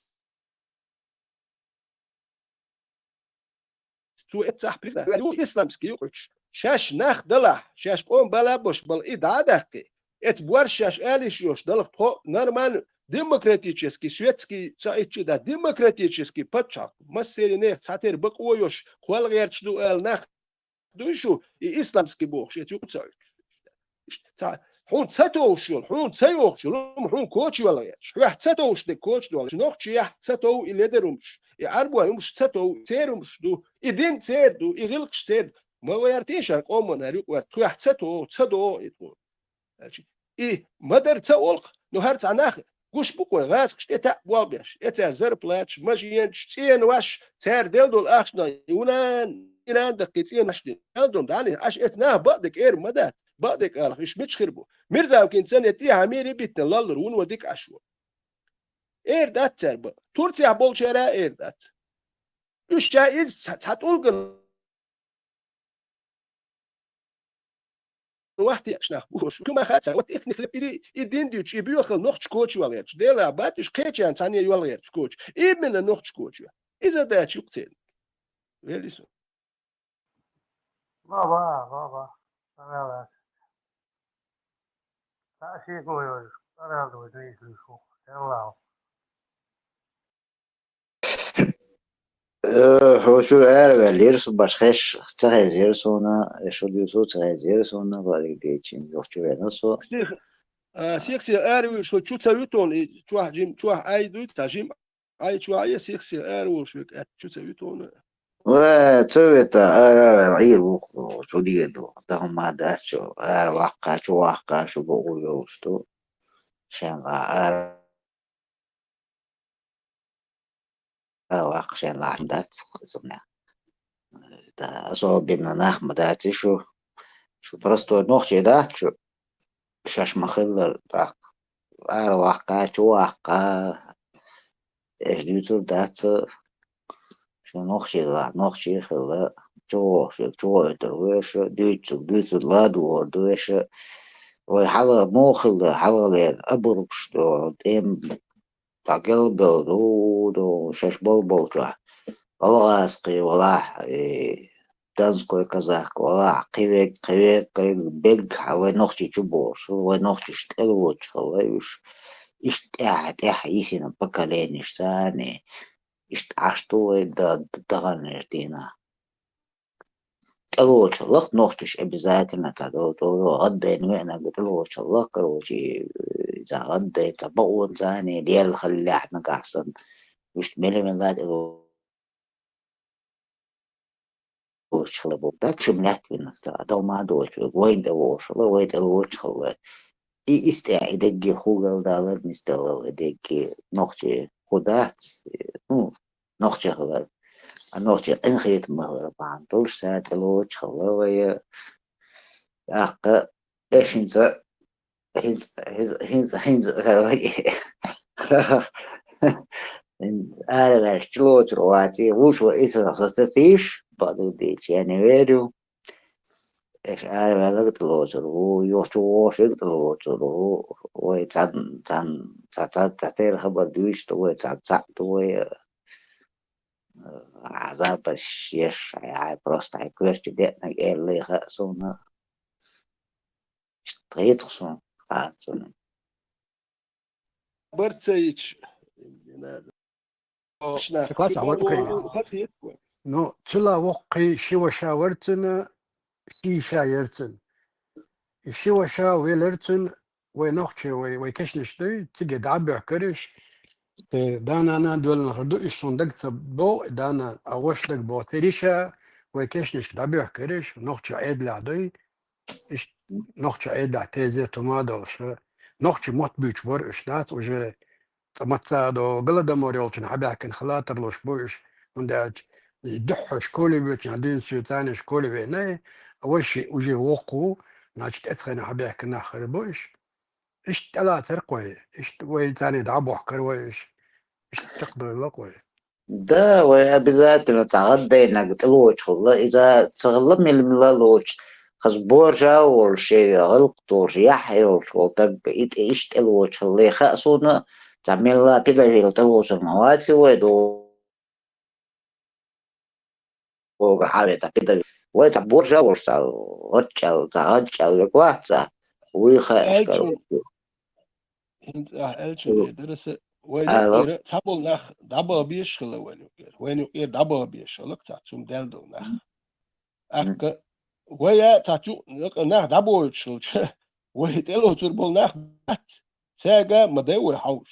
Цо эццахь признать ю исламский юкъуьйтуш. Шаьш нах далахь, шаьш къоман бала бош бала и дӀа а даккхий, эца борш шаьш алиш йош далха тхо нормально, демократический, светский, ца итчи да, демократический паччахь, массерийн нехан цхьатера бакъо йош, кхол гӀерташ ду ала нах дуй шу, и исламский бохуш, эца юкъа ца оьцуш. Ца, хьуна ца товш йолу, хьуна ца йохуш йолу, хьуна коча йолла гӀерташ. Хьоьх ца товш дерг коча долуш, нохчех ца тов и ледар хӀумаш, и Ӏарбой хӀумаш ца тов, церан хӀумаш ду, и дин церан ду, и гӀиллакхаш церан ду. Ма ваьртий шайн къоман хӀара юкъа ваьрта, тхоьх ца тов, ца догӀу и тхуна. Аьлча, и ма-дарра ца олу-кх, ну хӀара цхьа нах гуш бу-кх вайн гӀазкхаш тӀе таьӀ болх беш, эцара зарплаташ, машенаш, цӀенош, цара делла долу ахчанах, и вунан, иран даккхий цӀенош дина. Мел дун дӀа, аша эца наха бакъдерг эр ма дац, бакъдерг алахь, уьш мича хир бу? Мирзавкин цане тӀехьа мире биттина лаллур вуно дика Ӏаш ву. Эр дац цара бакъ. Турцехь болчара а эр дац. Уьш ча иза ца, цхьа тӀулган вахтехь нах бу уьш. Куьма хаца, вот ихних лепири, и дин дуьйцуш, и боьхалла нохча коча йолла гӀерташ. Дела бат уьш кхечарна цхьанне йолла гӀерташ коча. Именно нохча коча. Иза даьча юкъа церан. Вели со. Ва, ва, ва, ва. Ва, ва. Ца шико йойуш, ца рал дойду, ишли шу. Эллау. Э, хьо чуьра араваьллера, со баш хеш ца хезира суна, э, шу дуьйцу ца хезира суна, валик дийчин, юха чу вена со. Сих, а, сих, сих аравуьйш, хьо чу ца вуьтун, и чохь жим, чохь Ӏай дуй, цхьа жим Ӏай чохь Ӏай, сих, сих аравуьйш, век аьтта чу ца вуьтун. Ва, ца вета, араваьлла, Ӏийр ву, чу дийр ду, дахма дац чу, ара ваккха, чу ваккха, шу бу йолуш ду. Шен ла ара ваккха шен лахьна дац, хазна. Да, особенно нах ма дац шу, шу простой нохчий дац шу, шаьш ма хиллара, тӀаккха ара ваккха, чу ваккха, эш дуьйцур дац, шу нохчий ла, нохчий хилла, чу вохуш, чу войтур веша, дуьйцур, дуьйцур ладугӀур ду веша, вай хьала муха хилла, хьалхалера, абургуш ду, тӀем Ткъа гел-бел ду, ду, шаьш бол-болчохь. Балгъаскхий валахь, и, донской казак валахь, кхин вег, кхин вег, кхин вег, бегахь вай нохчий чу бохуш, вай нохчий иштта тӀелвочу хилла уьш. Иштта тӀаьхьа, тӀаьхьа йисина поколенеш санна, иштта Ӏаш ду вай да-, даханчу дийнахь. ТӀелочаллах нохчаш обязательно цхьа долу, долу гӀаддайна веанарг тӀелочаллах, короче, иза гӀаддайна цхьа бакъонца а, лела хиллехь нагахь санна, вуьшта мела-мела тӀелочалла бу. Да, чум лаьтта вина, цхьа дов ма доцу, вайна тӀелочалла, вай тӀелочалла. И истя, и дегге хӀу галдалар, нисдалар, и дегге нохче хӀу дац, ну, нохче хилар. А нохче къинхетам хилар бахьана долуш, цара тӀелочалла вай, тӀаккха эшинца ХӀинца, хӀинца, хӀинца, хӀинца, хӀинца араваьлча чулоцур вац, вуш ва исра хастатиш, бадуди чьяни верю. Эш араваьллаг тӀалоцур ву, йохчу вошиг тӀалоцур ву, вай цан, цан, ца, ца, ца тер хабар дуьйш ту, вай ца, ца ту, вай, э, азар паш еш, ай, ай, просто ай, кверчу детнаг эллы ха суна. Тхетх сун, ха суна. Барцаич. О, Точно. Согласен, а вот Украина. Хас хет кой. Ну, цула воккхи ши ваша варцина, ши ша ярцин. И ши ваша веларцин, вай нохчи, вай, вай кешниш дуй, циге дабух кариш, те дана на дуэлна харду, иш сон даг ца бо, дана, а ваш даг бо, те риша, вай кешниш дабух кариш, нохчи эдла дуй, иш нохчи эдла, тезе тума долша, нохчи мот буч бор, иш дац, уже Цӏа маца до Голодомор йолчун хьабаьхкина халатарлуш бу иш, хӀунда аьлча дуьххьара школе воьдучун, дин суьцани школе веъна, вай ши уже воккха ву, значит, эцхайна хьабаьхкина нах хир бу иш. Иштта тӀелацар кхой, иштта вай царни дӀабохкар вай иш. Иштта чакхдойла кхой. Да, вай обязательно цхьа гӀаддайнаг тӀелоачхалла, иза ца хилла мила-мила лоч, хаз боржа волуш, шен гӀалкх долуш, яхь йолуш волу таг, и тӀе иштта тӀелоачхалла, хаьа суна, цхьа милла педагогал тӀелоцур ма вац вай ду-, бога хьавета педагог. Вай цхьа боржа волуш, цхьа гӀаччӀал, цхьа гӀаччӀал век вац цхьа, вуй хаьа Аьлча, аьшкара. ХӀинца ахь аьлча, Ю. Дераса, вай Ало. Юкъера цхьаболу нах дӀабаха безаш хилла вайн юкъера. Вайн юкъера дӀабаха безаш хилла цхьа цум даьлла долу нах. ТӀаккха вай а цхьа цу нах дӀабоуьйтуш хилча, вай тӀелоцур болу нах бац. Цаьрга ма дай вай хьовш.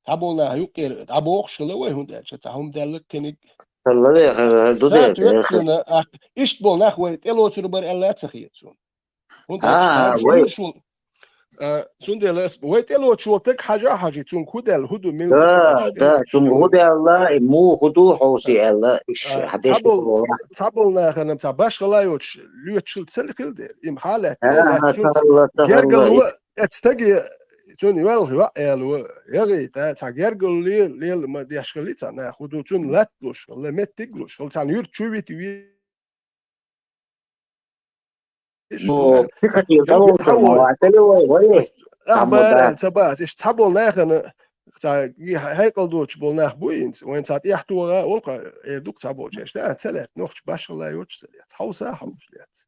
Цхьаболу нах юкъера дӀабохуш хилла вай, хӀунда аьлча цхьа хӀума даьлла кхиниг. Хилла вай, хилла, ду Ша де, де, тоьттина, а, иштта болу нах вай тӀелоцур бара аьлла а ца хета суна. ХӀунда аьлча А, цхьаболу вай. Шуна, а, цундела ас вай тӀелоцуш волу таг хьажа а хьажи, цунга хӀу даьлла, хӀу ду, мила Да, ду, да, цунга хӀу даьлла, и муха ду хьовсий аьлла, иш А, хьадеш цхьаболу, цхьаболу нахана цхьа башхала йоцуш, лоьцуш хила ца хила дера. Им хьалаьтта, А, лаьтта ха, цунца цхьалла, цхьалла, гергал ва, эцу стаге, цунна йоьлху йоӀ аьлла ва, ягӀий, та, цхьа гергал ле-, лела ма деш хилли цхьа нах, хӀу ду, цунна латталуш хилла, меттиглуш хилла, цхьана юьрта чу вити ви-, Иш Ну, хӀума пихатил дог тӀалоцур ма хьавой. Ваьтали вай, вай. Ас, ах, Цхьаммо бара, дац. Ца бац. Иш цхьаболу нахана, цхьа, и хьекъал доцуш болу нах бу инца. Вайн цхьа тӀехь тоха, олха, эр ду-кх цхьаболчаьрш, да, ца лаьтта, нохча башхала йоцуш ца лаьтта. Хьовса а хьовш лаьтта.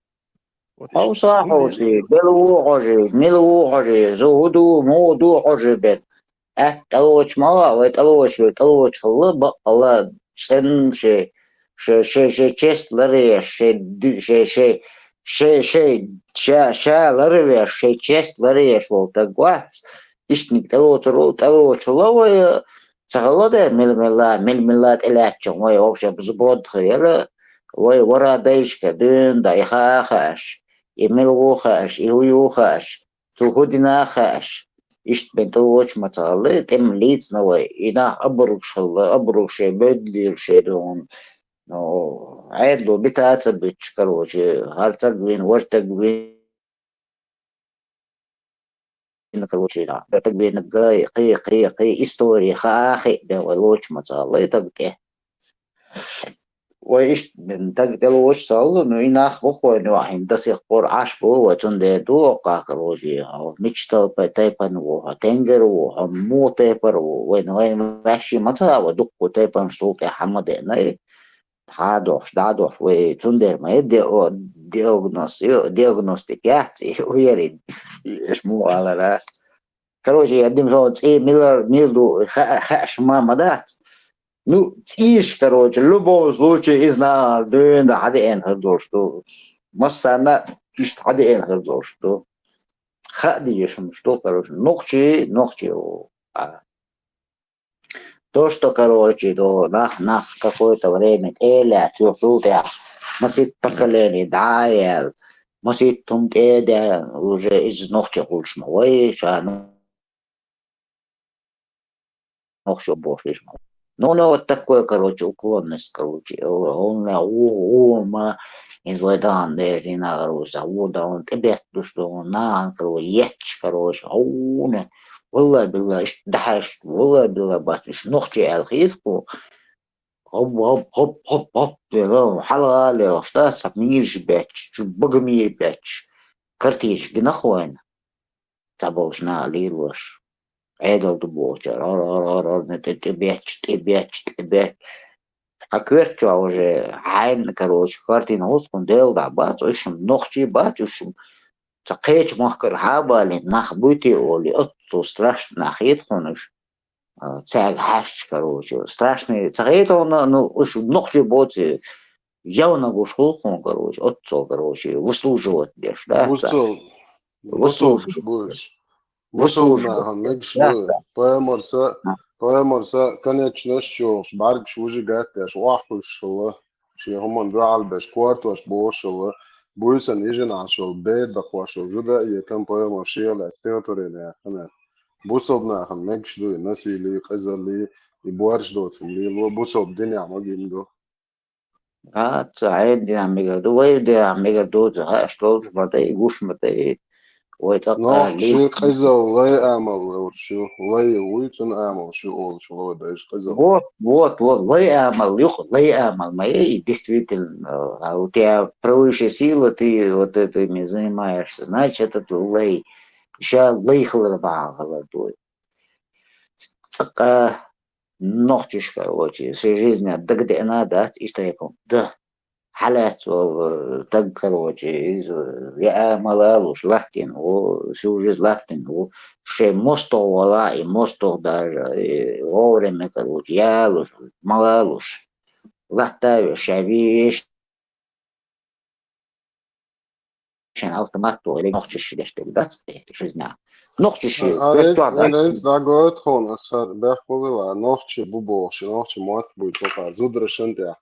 Вот Хьовса а иштта хьовсий, хӀунда бел ву хьожий, мила ву хьожий, зу хӀу ду, муха ду хьожий бен. Аьтта тӀалоч ма ваъа, вай тӀалоч, вай тӀалоч хилла, баккъалла цӀен ши, ши, ши, ши чест ларъеш, ши ду-, ши, ши, ши, ши, ша, ша ларвеш, ши чест ларъеш волу таг вац. Иштниг тӀалоцур ву, тӀалоч хилла вай, ца хилла де, мила-мила, мила-мила тӀелаьцча вай вообще буза бодда хир яра, вай вара дайшка дуьйна да, и хаа хааш, и мила ву хааш, и хӀу ю хааш. Цу хӀу дина а хаьаш, иштта бен тӀе вочу ма ца хилла, тӀеман лийцина вай, и нах абургаш хилла, абургаш шайн бевддийла шайн дугӀун. Ну, Ӏедало бита а ца буьтуш, короче, хӀара цӀаг вина, важа таг вина, короче, нах, таг вина гай, кхе, кхе, кхе, истори хаа а хиъ бен вай лочу ма ца хилла, и таг тӀе. Вай иштта дага тӀелоцуш ца хилла, ну, и нах бу хӀокхуьнан юкъахь до сих пор Ӏаш бу, вай цундела ду оккхахь, короче, мича тайпа-, тайпана ву хьо, тенгара ву хьо, муха тайпара ву, вайн, вайн ваьшший ма ца хаьа, вай дуккха тайпанаш цул тӀаьхьа хьан ма деана, и хьадохуш, дӀадохуш, вай цундела ма яра дио-, диагноз-, диагностика яц, и уярин, и эш муха алара. Короче, я дим сон цӀий милар, мил ду, хаа, хааш ма, ма дац. Ну, цӀийш, короче, любом случае, иза нахана дуьйна да хьадеана хир долуш ду. Массарна иштта хьадеана хир долуш ду. Хаа дезаш хӀумаш ду, короче, нохчий, нохчий ву. А. То, что, короче, до нах, нах какое-то время тӀе а лаьцна, цул тӀаьхьа масийтта поколение дӀа а яьлла, масийтта хӀума тӀе а даьлла, уже иза нохчи хуьлуш ма вай, ша нохчо бохуш ма вай. Ну, ну, вот такой, короче, уклонность, короче, э, он на у-, у-, ма, из вай дан, э, дина, короче, у-, да, он тӀе бет-, душ ду, нагӀан, короче, етташ, короче, хьуна. Валла билла, иштта дахьаш, валла билла, бац, уж нохчий аьлла хеташ хьо. Хоп, хоп, хоп, хоп, хоп, дела, хьалха лелаш, да, цхьа мийраш бетташ, чу бага мийра бетташ. Картинаш гина хьо вайна. Цхьаболчу наха лелош. Ӏедал ду бохучара, гӀар, гӀар, гӀар, гӀар, тӀе, тӀе бетташ, тӀе бетташ, тӀе бетташ. Хьан коьрта чохь уже хьайна, короче, картина хӀутту хьуна, Дела дӀа бац, уьш-м нохчий бац, уьш-м цхьа кхечу махкара хьабалийна нах буй те олий, оццул страшно нах хета хьуна уьш. А, цаьрга хьаьжча, короче, страшный, ца хета хьуна, ну, уьш нохчий боций, явно гуш хуьлу хьуна, короче, оццул, короче, выслуживать деш, да, ца? Вусал, вусалбаш выслуживать. Бу уьш. Вусалбаш. Вусал нахана мегаш ду. Пайхамарса, пайхамарса, конечнаш чохуш, бӀаьргаш вужигатдеш, охьахуьйшуш хилла, шен хӀуманна дуьхьал беш, кортош бохуш хилла, буьйсанна йижина Ӏаш йолу бер дакхош йолу жудаитан пайхамар шех лаьцна стихотворение яьккхина. Бусалба нахана мегаш ду и насилие, къизалле, и боьрша доцург лело, бусалба динехь магийна ду. А, ца хьенан динехь мегар ду, вай динехь мегар ду, ца хьаьш долчу ма дай, гуш ма дай. Вай цӀаккха нохчий къизалла лай амал лоруш ю, лай вуй, цуьнан амалш ю олуш ло дайша къизалла. Вот, вот, вот, лай амал юкъа, лай амал ма яй, действительно, а у тебя правящая сила, ты вот этими занимаешься, значит, это лай. Ша лай хилар бахьана хилар ду. Цкъа нохчаш, короче, шайн жизнь дагадеана дац и тайпа. Да, хьалаьцна волу стаг, короче, иза яа ма лалуш латтийна ву, всю жизнь латтийна ву, шайн мостагӀа вала, и мостагӀа даже, и вовремя, короче, ялуш, ма лалуш. Латта а веш, ша веш, шен автомат тохийла нохчаш деш дерг дац, шизна. Нохчаш ю, арец, арец дӀагойту хьуна, аса хӀара бехк ма била, нохчий бу бохуш, нохчий мотт буй тохара, зударшна тӀехь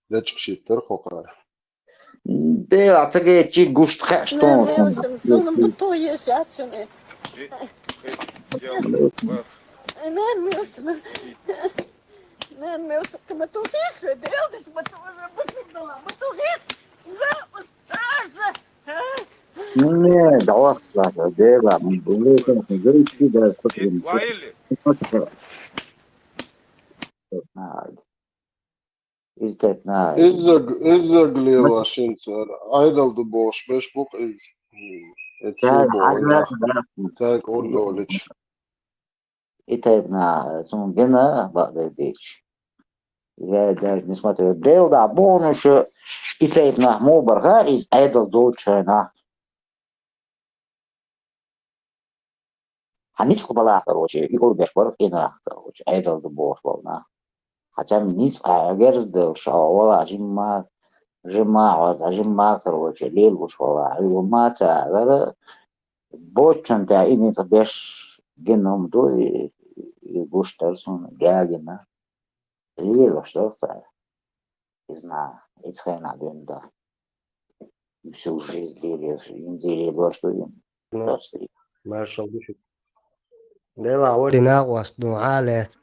дечкъаш йиттара кху кхара. Дела, ца гечи гушт хаьаш тохуна. Сонан буту еш яц шуна. Нан милсна. Нан милсна, ма ту хиш, Дела, ма ту уже буту дала, ма ту хиш. Уже устаза. Не, давай, Дела, мы были там, мы были, да, Ваили. Иза тайпа наха. Иззаг, иззаг лела шин цара. Ӏедал ду бохуш беш бу-кх иза. М, э, цаьрга хьажа, да. Цаьрга урдолича. И тайпа наха, цунна гина, бакъдерг дийцича. Я даже не смотрю. Дела дӀа бохуш, и тайпа нах муха бара хаьа иза Ӏедал долчу хенахь. Хьан ницкъ бала, короче, и ур беш бара и нах, короче, Ӏедал ду бохуш болу нах. Хьан царна ницкъ хьан герз делла, ша вала жимма, жимма хьо, жимма, короче, лелуш вала, хьуьлу ма ца алара, боччун тӀе и ницкъ беш гина хӀума ду, и, и гуш дара суна, гагина. Лелош дара цара. Иза нах, иза хенахь дуьйна дан. Всю жизнь лелош, инзаре лош ду. Ну, просто. Маршал ду шу. Делахь вари накъост ду, хьалаьцна.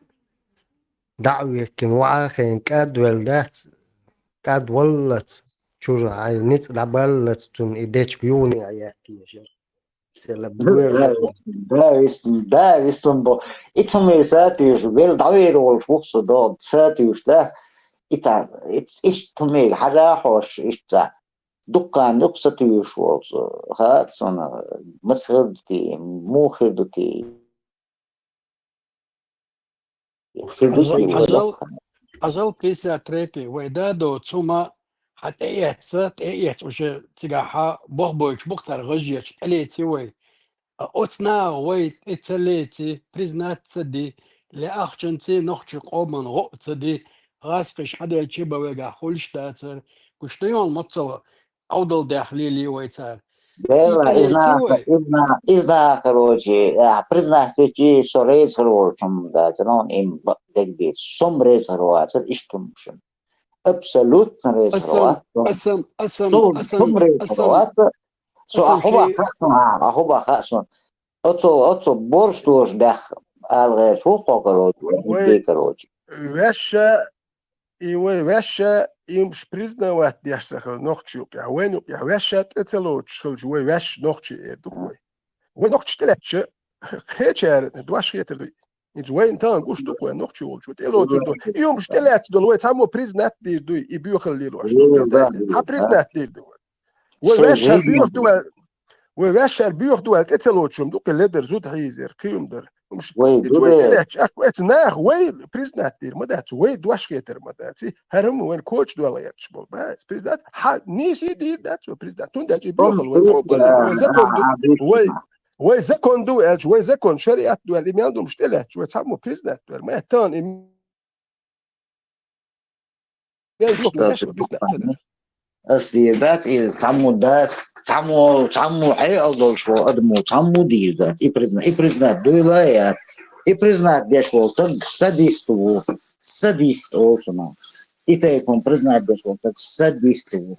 ДӀа а веккина, ваӀа а хиъна, кӀадвелла дац, кӀадваллалц, чуьра хьайн ницкъ дӀабаллалц, цунна и дечка юхне а яьккхина. Села буьйра. Да, вис-, да, висун бо. И цуьнан сатуьйсу, вел дӀавер волуш ву со догӀу, сатуьйсу, да? И ца, и ц-, иштта хӀумега хьажа хьош, иштта ца. Дуккха юкъа сатуьйсуш волу со. Ха, цунах, маса хир ду те, муха хир ду те? Хир ду те, Хьажал, вай хьажал, ваха. Хьажал пятьдесят третий, вай да доцу, ма хьан тӀеэцца, тӀеэцца уже цигахь хьан бохбойтуш бу-кх цара гӀажечу, тӀелеци вай. А оцу наха вай тӀе ца леци, признать ца ди, ле ахчанций нохчий къоман гӀо а ца ди, гӀаскхиш хьаделчи бан вегахь хуьлуш дацара, гуш ду йолу моццал Ӏовдал дехлийли вай цара. Вела, иза наха, иза наха, короче, а, признать дечи, со реза хир волчун дацара, ну, им б-, дегдийца. Со-м реза хир вацара, иштта хӀума шуна. Абсолютно реза хир вац со. Аса-м, аса-м, аса-м, со-м реза хир вац со. Со а хӀума хаьа суна, а, а хӀума хаьа суна. Оцо, оцо борш дош бехк ала гӀерташ ву хьо, короче, вай, короче. Ваьшша, и вай ваьшша, имаш признавать деш ца хила нохчий юкъехь, вайна юкъехь ваьшша тӀе ца лоцуш хилча, вай ваьш нохчий эр ду-кх вай. Вай нохчий тӀелаьцча, кхечара дош хетар дуй. Иза вайна тахана гуш ду-кх вай нохчий волчу тӀелоцур ду. И хӀумаш тӀелаьцна долу вай цхьаммо признать дийр дуй, и боьхалла лелош ду. Хьан признать дийр ду вай? Вай ваьш хӀара боьха ду аьлла, вай ваьш хӀара боьха ду аьлла, тӀе ца лоцуш хӀума ду-кх и ледар, зуда хьийзар, кхин хӀума дар. Хьумаш, вай и вай тӀелаьцча, ахь эца наха вай признать дийр ма дац, вай дош хетар ма дац. И хӀара хӀума вайна коча дол гӀерташ болу. Ба, признать, хьан нийса дийр дац вай признать. Цундела и боьхалла вай къобалдина, вай закон ду, вай, вай закон ду аьлча, вай закон шариат ду аьлла, и мел ду хӀумаш тӀелаьцча, вай цхьаммо признать ду аьлла. Ма тахана и Ас дийр дац, и цхьаммо дац, цхьаммо, цхьаммо хьекъал долуш волу адамо цхьаммо дийр дац. И призна-, и признать дуйла а яц. И признать деш волу стаг садист ву, садист олу цунах. И тайпана признать деш волу стаг садист ву.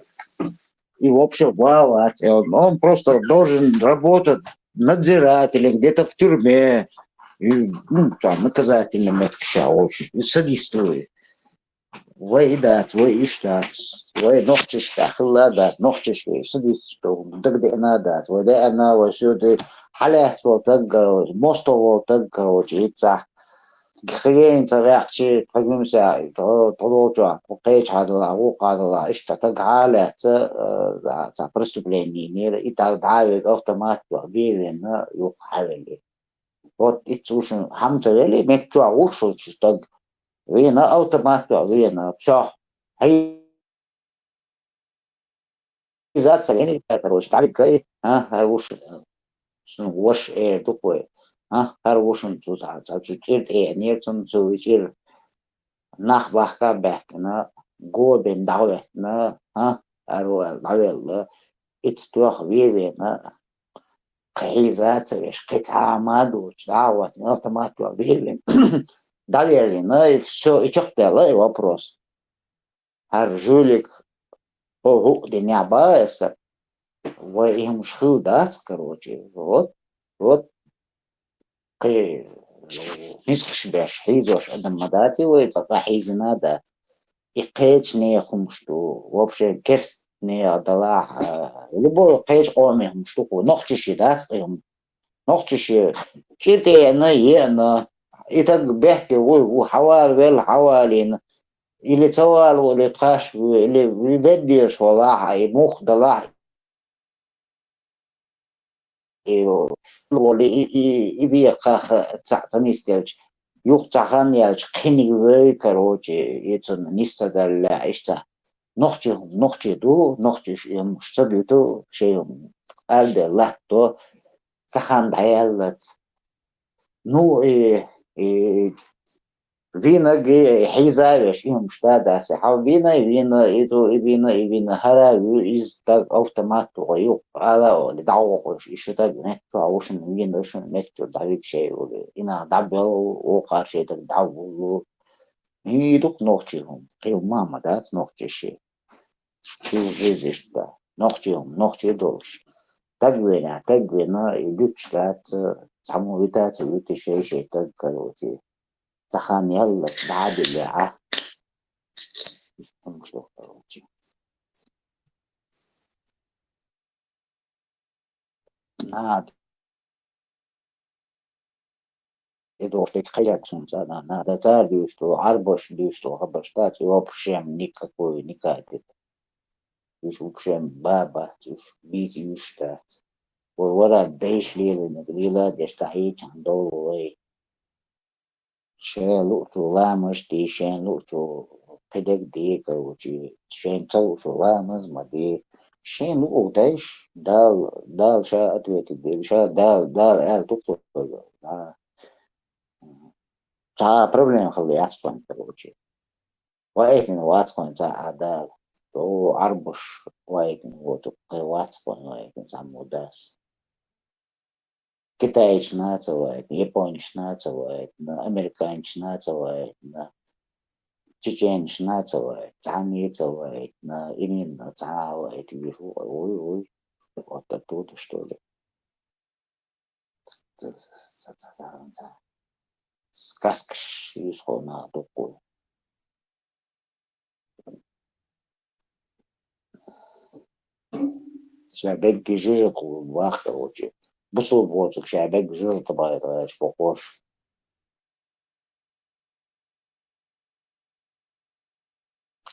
И вообще вау, а, он просто должен работать надзирателем где-то в тюрьме. И, ну, там, наказательный метка ша, в общем, и садист ву. Вай и дац, вай иштта дац, вай нохчашкахь хилла а дац, нохчаш вай садисташ дагадеана а дац, вай деана вай соьда хьалаьцна волу таг, мостагӀа волу таг, короче, иццахь. Хьегена ца ваьккхича, тхо гуьмса, тхо, тхо долчохь, тхо кхеча хьадала, вукху хьадала, иштта таг хьалаьцна, э, цхьа преступление йинера, и таг дӀа а вега автомат веана, юха хьавелира. Вот иццу шуна хьама ца велий, меттачохь гӀуш волчу стаг веана, автомат веана, всё. Хьийза ца веана, короче, дӀавигай, а, хӀара ву шуна, шуна ваша эр ду-кх вай, а, хӀара ву шуна цу, цу, цу чӀир тӀе эӀнера цунна, цу и чӀир нах бахка а баьхкина, го бина дӀахӀоьттина, а, хӀара ву аьлла дӀавелла, иццу тоьхна веана, кхин хьийза а ца веш, кхин цхьа а ма доцуш, дӀа а вахана, автомат веана, дӀаваьллина, и всё, и чекхдаьлла и вопрос. ХӀара жулик, хӀо хӀуъа динехь бан аса, вай и хӀумаш хилла дац, короче, вот, вот, кхин, нисхаш беш, хьийзош адам ма дац и вай, цкъа хьийзина а дац. И кхечу нехан хӀумаш ду, вообще, керста нехан далахь, а, любой кхечу къоман хӀумаш ду-кх, нохчаши дац и хӀума. Нохчаши чӀир тӀе еана, еана, и таг бехке вуй, ву хьавала велла, хьавалийна, или ца вала ву, или тхаш ву, или веддеш волахь, а, и мух далахь, и, и, и, и бекхах цхьаъ ца нисделча, юха цхьа хан яьлча, кхиниг вей, короче, и цунна нис ца даллехь, иштта. Нохчи хӀума нохчи ду, нохчиш и хӀумаш ца дуьту, шайн хӀума къаьлбе латто, цхьа хан дӀаяьллац. Ну, и, и вийнаг, и хьийза а веш, и хӀумаш да дац. Хьал вийна, и вийна, и ду, и вийна, и вийна, хӀара а вуьй, иза стаг автомат тухуй, юкъа ала а олий, дӀавохуьйтуш, и шу стаг меттачохь ву шуна, вийна шу меттачуьра дӀавига шайн улу. И нах дӀабелла, вукхара шайн стаг дӀавуллу. И ду-кх нохчи хӀума, кхин хӀума а ма дац нохчаши. Чужжиз иштта. Нохчи хӀума, нохчи долуш. Стаг веана, стаг веана, и дуьтуш дац, цхьаммо вита а ца вуьту шай-шай стаг, короче. Цхьа хан яьлла, дӀа а диллехь, а. Хьуна шу, короче. Надо. И дохтик хьаяккха сунца, на-, надо цара дуьйцу, Ӏарбаш дуьйцу, хабаш дац, и вообще никакой, никакой. Уьш вообще бабац, уьш бийца уьш дац. Вай вара дайша лелийнарг лела а деш, дӀахьийчахьана довла вай. Шен луучу ламаз де, шен луучу кхидерг де, короче, шен ца луучу ламаз ма де. Шен луург дайша, Дала, Дала ша ответить дийр, ша Дала, Дала аьлла ду-кх вайга. А. Цхьа а проблема хила яц вайн, короче. Ваийтина вац вайн цхьа а Дала. О, Ӏарбаш ваийтина воцург кхин вац вайн ваийтина цхьаммо дас. Китайчна а ца ваийтина, япончна а ца ваийтина, американчна а ца ваийтина, чеченчна а ца ваийтина, цхьанне а ца ваийтина, именно цхьа а ваийтина, вуй, вуй, вот оттуда, что ли. Сказкаш юьсу хьуна дуккху. ша бегги жижиг вахта учи. Бусул боцук ша бегги жижиг табайт гайш бокош.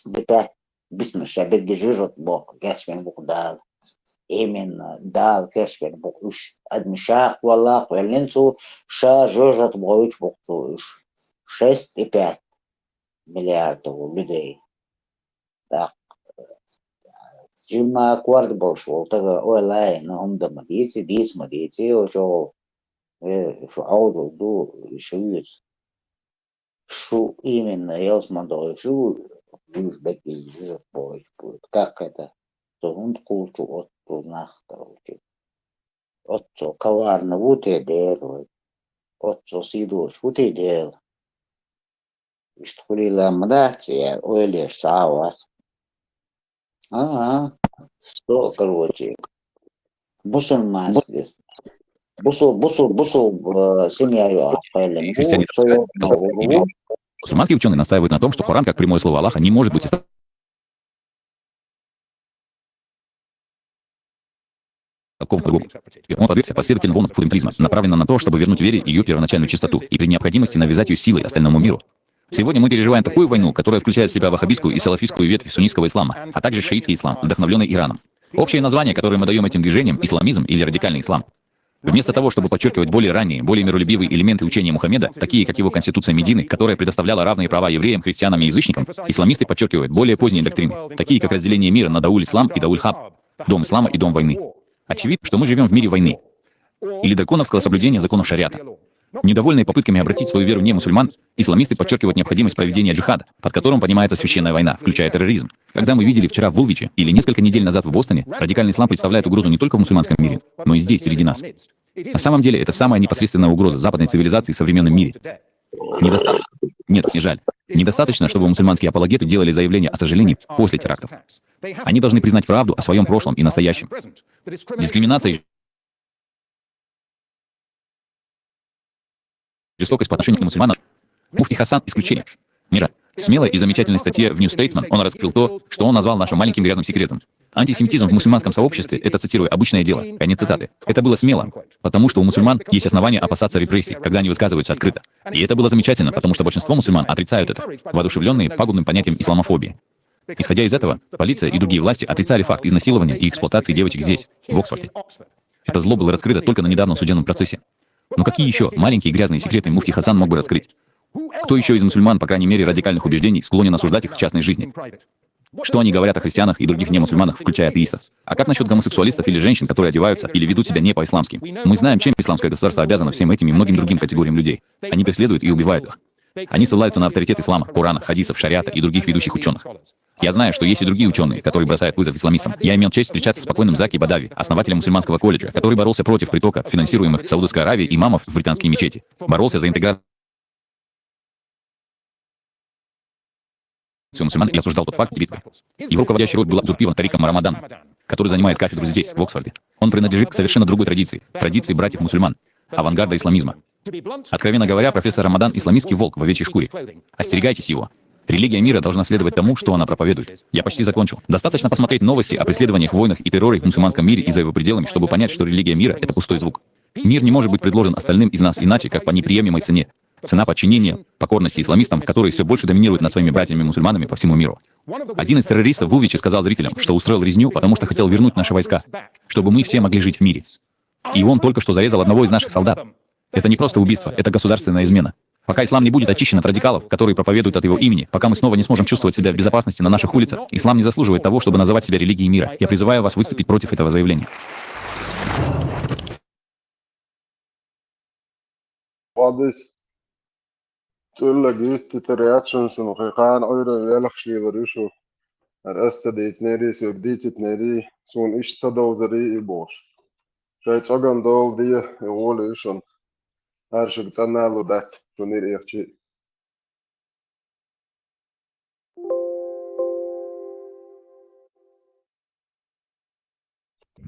Битэ бисна ша бегги жижиг бок, кешмен бок дал. Именно дал кешмен бок уш. Адми шах валлах, велин цу ша жижиг бок уш бок цу уш. Шесть и пять миллиардов людей. Так. Жима кварт болш, ол тага ойлай, но он да мадици, дис мадици, о чё, э, шу аудо ду, шу юз. Шу именно, елс мандо, шу юз бегги жижиг бок уш. Как это? То он кулчу от, то нахтар учи. Отцо коварно вуте дел, отцо сидуш вуте дел. Ишт хулила мдаци, ойлеш савас. А, что, короче, мусульманский. Бусу, бусу, бусу, э, семья ю ахпайлем. Христиане. Бу, цо ю, Мусульманские ученые настаивают на том, что Коран, как прямое слово Аллаха, не может быть истолкован по-другому. И он подвергся последовательным волнам фундаментализма, направлена на то, чтобы вернуть вере ее первоначальную чистоту и при необходимости навязать ее силой остальному миру. Сегодня мы переживаем такую войну, которая включает в себя ваххабистскую и салафистскую ветвь суннитского ислама, а также шиитский ислам, вдохновленный Ираном. Общее название, которое мы даем этим движениям — исламизм или радикальный ислам. Вместо того, чтобы подчеркивать более ранние, более миролюбивые элементы учения Мухаммеда, такие как его конституция Медины, которая предоставляла равные права евреям, христианам и язычникам, исламисты подчеркивают более поздние доктрины, такие как разделение мира на Дауль-Ислам и Дауль-Хаб, дом ислама и дом войны. Очевидно, что мы живем в мире войны или драконовского соблюдения законов шариата. Недовольные попытками обратить свою веру не мусульман, исламисты подчеркивают необходимость проведения джихада, под которым понимается священная война, включая терроризм. Когда мы видели вчера в Вулвиче или несколько недель назад в Бостоне, радикальный ислам представляет угрозу не только в мусульманском мире, но и здесь, среди нас. На самом деле, это самая непосредственная угроза западной цивилизации в современном мире. Недостаточно. Нет, не жаль. Недостаточно, чтобы мусульманские апологеты делали заявления о сожалении после терактов. Они должны признать правду о своем прошлом и настоящем. Дискриминация и жестокость по отношению к мусульманам. Муфти Хасан — исключение. Не жаль. В смелой и замечательной статье в New Statesman он раскрыл то, что он назвал нашим маленьким грязным секретом. Антисемитизм в мусульманском сообществе — это, цитирую, «обычное дело», конец цитаты. Это было смело, потому что у мусульман есть основания опасаться репрессий, когда они высказываются открыто. И это было замечательно, потому что большинство мусульман отрицают это, воодушевленные пагубным понятием исламофобии. Исходя из этого, полиция и другие власти отрицали факт изнасилования и эксплуатации девочек здесь, в Оксфорде. Это зло было раскрыто только на недавнем судебном процессе. Но какие еще маленькие грязные секреты муфти Хасан мог бы раскрыть? Кто еще из мусульман, по крайней мере радикальных убеждений, склонен осуждать их в частной жизни? Что они говорят о христианах и других немусульманах, включая атеистов? А как насчет гомосексуалистов или женщин, которые одеваются или ведут себя не по-исламски? Мы знаем, чем исламское государство обязано всем этим и многим другим категориям людей. Они преследуют и убивают их. Они ссылаются на авторитет ислама, Корана, хадисов, шариата и других ведущих ученых. Я знаю, что есть и другие ученые, которые бросают вызов исламистам. Я имел честь встречаться с покойным Заки Бадави, основателем мусульманского колледжа, который боролся против притока финансируемых Саудовской Аравией имамов в британские мечети. Боролся за интеграцию мусульман и осуждал тот факт, где битва. Его руководящая роль была узурпирована Тариком Рамаданом, который занимает кафедру здесь, в Оксфорде. Он принадлежит к совершенно другой традиции, традиции братьев-мусульман, авангарда исламизма. Откровенно говоря, профессор Рамадан — исламистский волк в овечьей шкуре. Остерегайтесь его. Религия мира должна следовать тому, что она проповедует. Я почти закончил. Достаточно посмотреть новости о преследованиях, войнах и терроре в мусульманском мире и за его пределами, чтобы понять, что религия мира — это пустой звук. Мир не может быть предложен остальным из нас иначе, как по неприемлемой цене. Цена подчинения, покорности исламистам, которые все больше доминируют над своими братьями-мусульманами по всему миру. Один из террористов в Увиче сказал зрителям, что устроил резню, потому что хотел вернуть наши войска, чтобы мы все могли жить в мире. И он только что зарезал одного из наших солдат. Это не просто убийство, это государственная измена. Пока ислам не будет очищен от радикалов, которые проповедуют от его имени, пока мы снова не сможем чувствовать себя в безопасности на наших улицах, ислам не заслуживает того, чтобы называть себя религией мира. Я призываю вас выступить против этого заявления. Падыс тӀулла гиттитар яччаншун хӀай хана Ӏуйра велхаш лелар ишу. Ар ас ца дийцинери, соьга дийцитинери, суна иштта довзари и бохуш. Шай цӀоган дола де и гӀоли ишун. Ар шуьга цӀанало дац, шун ир эхчи.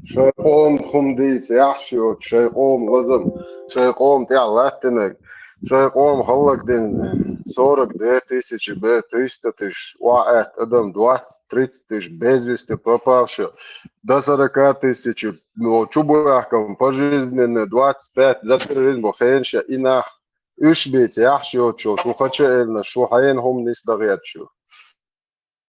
Шай къоман хӀума дийца яхьаш йоцу, шай къоман лазам, шай къоман тӀехь латтинарг, Шоай къам хӀаллакдина сорок две тысячи бе, триста тыщ охьаэтта адам, двадцать, тридцать тыщ без вести пропавших, до сорока тысяч, ну, чубаьхкам пожизненно, двадцать пять за терроризм бу хенаш, и нах уьш бийца яхьаш йоцуш, шу хача элна, шу хьена хӀума нисдагӀеташ.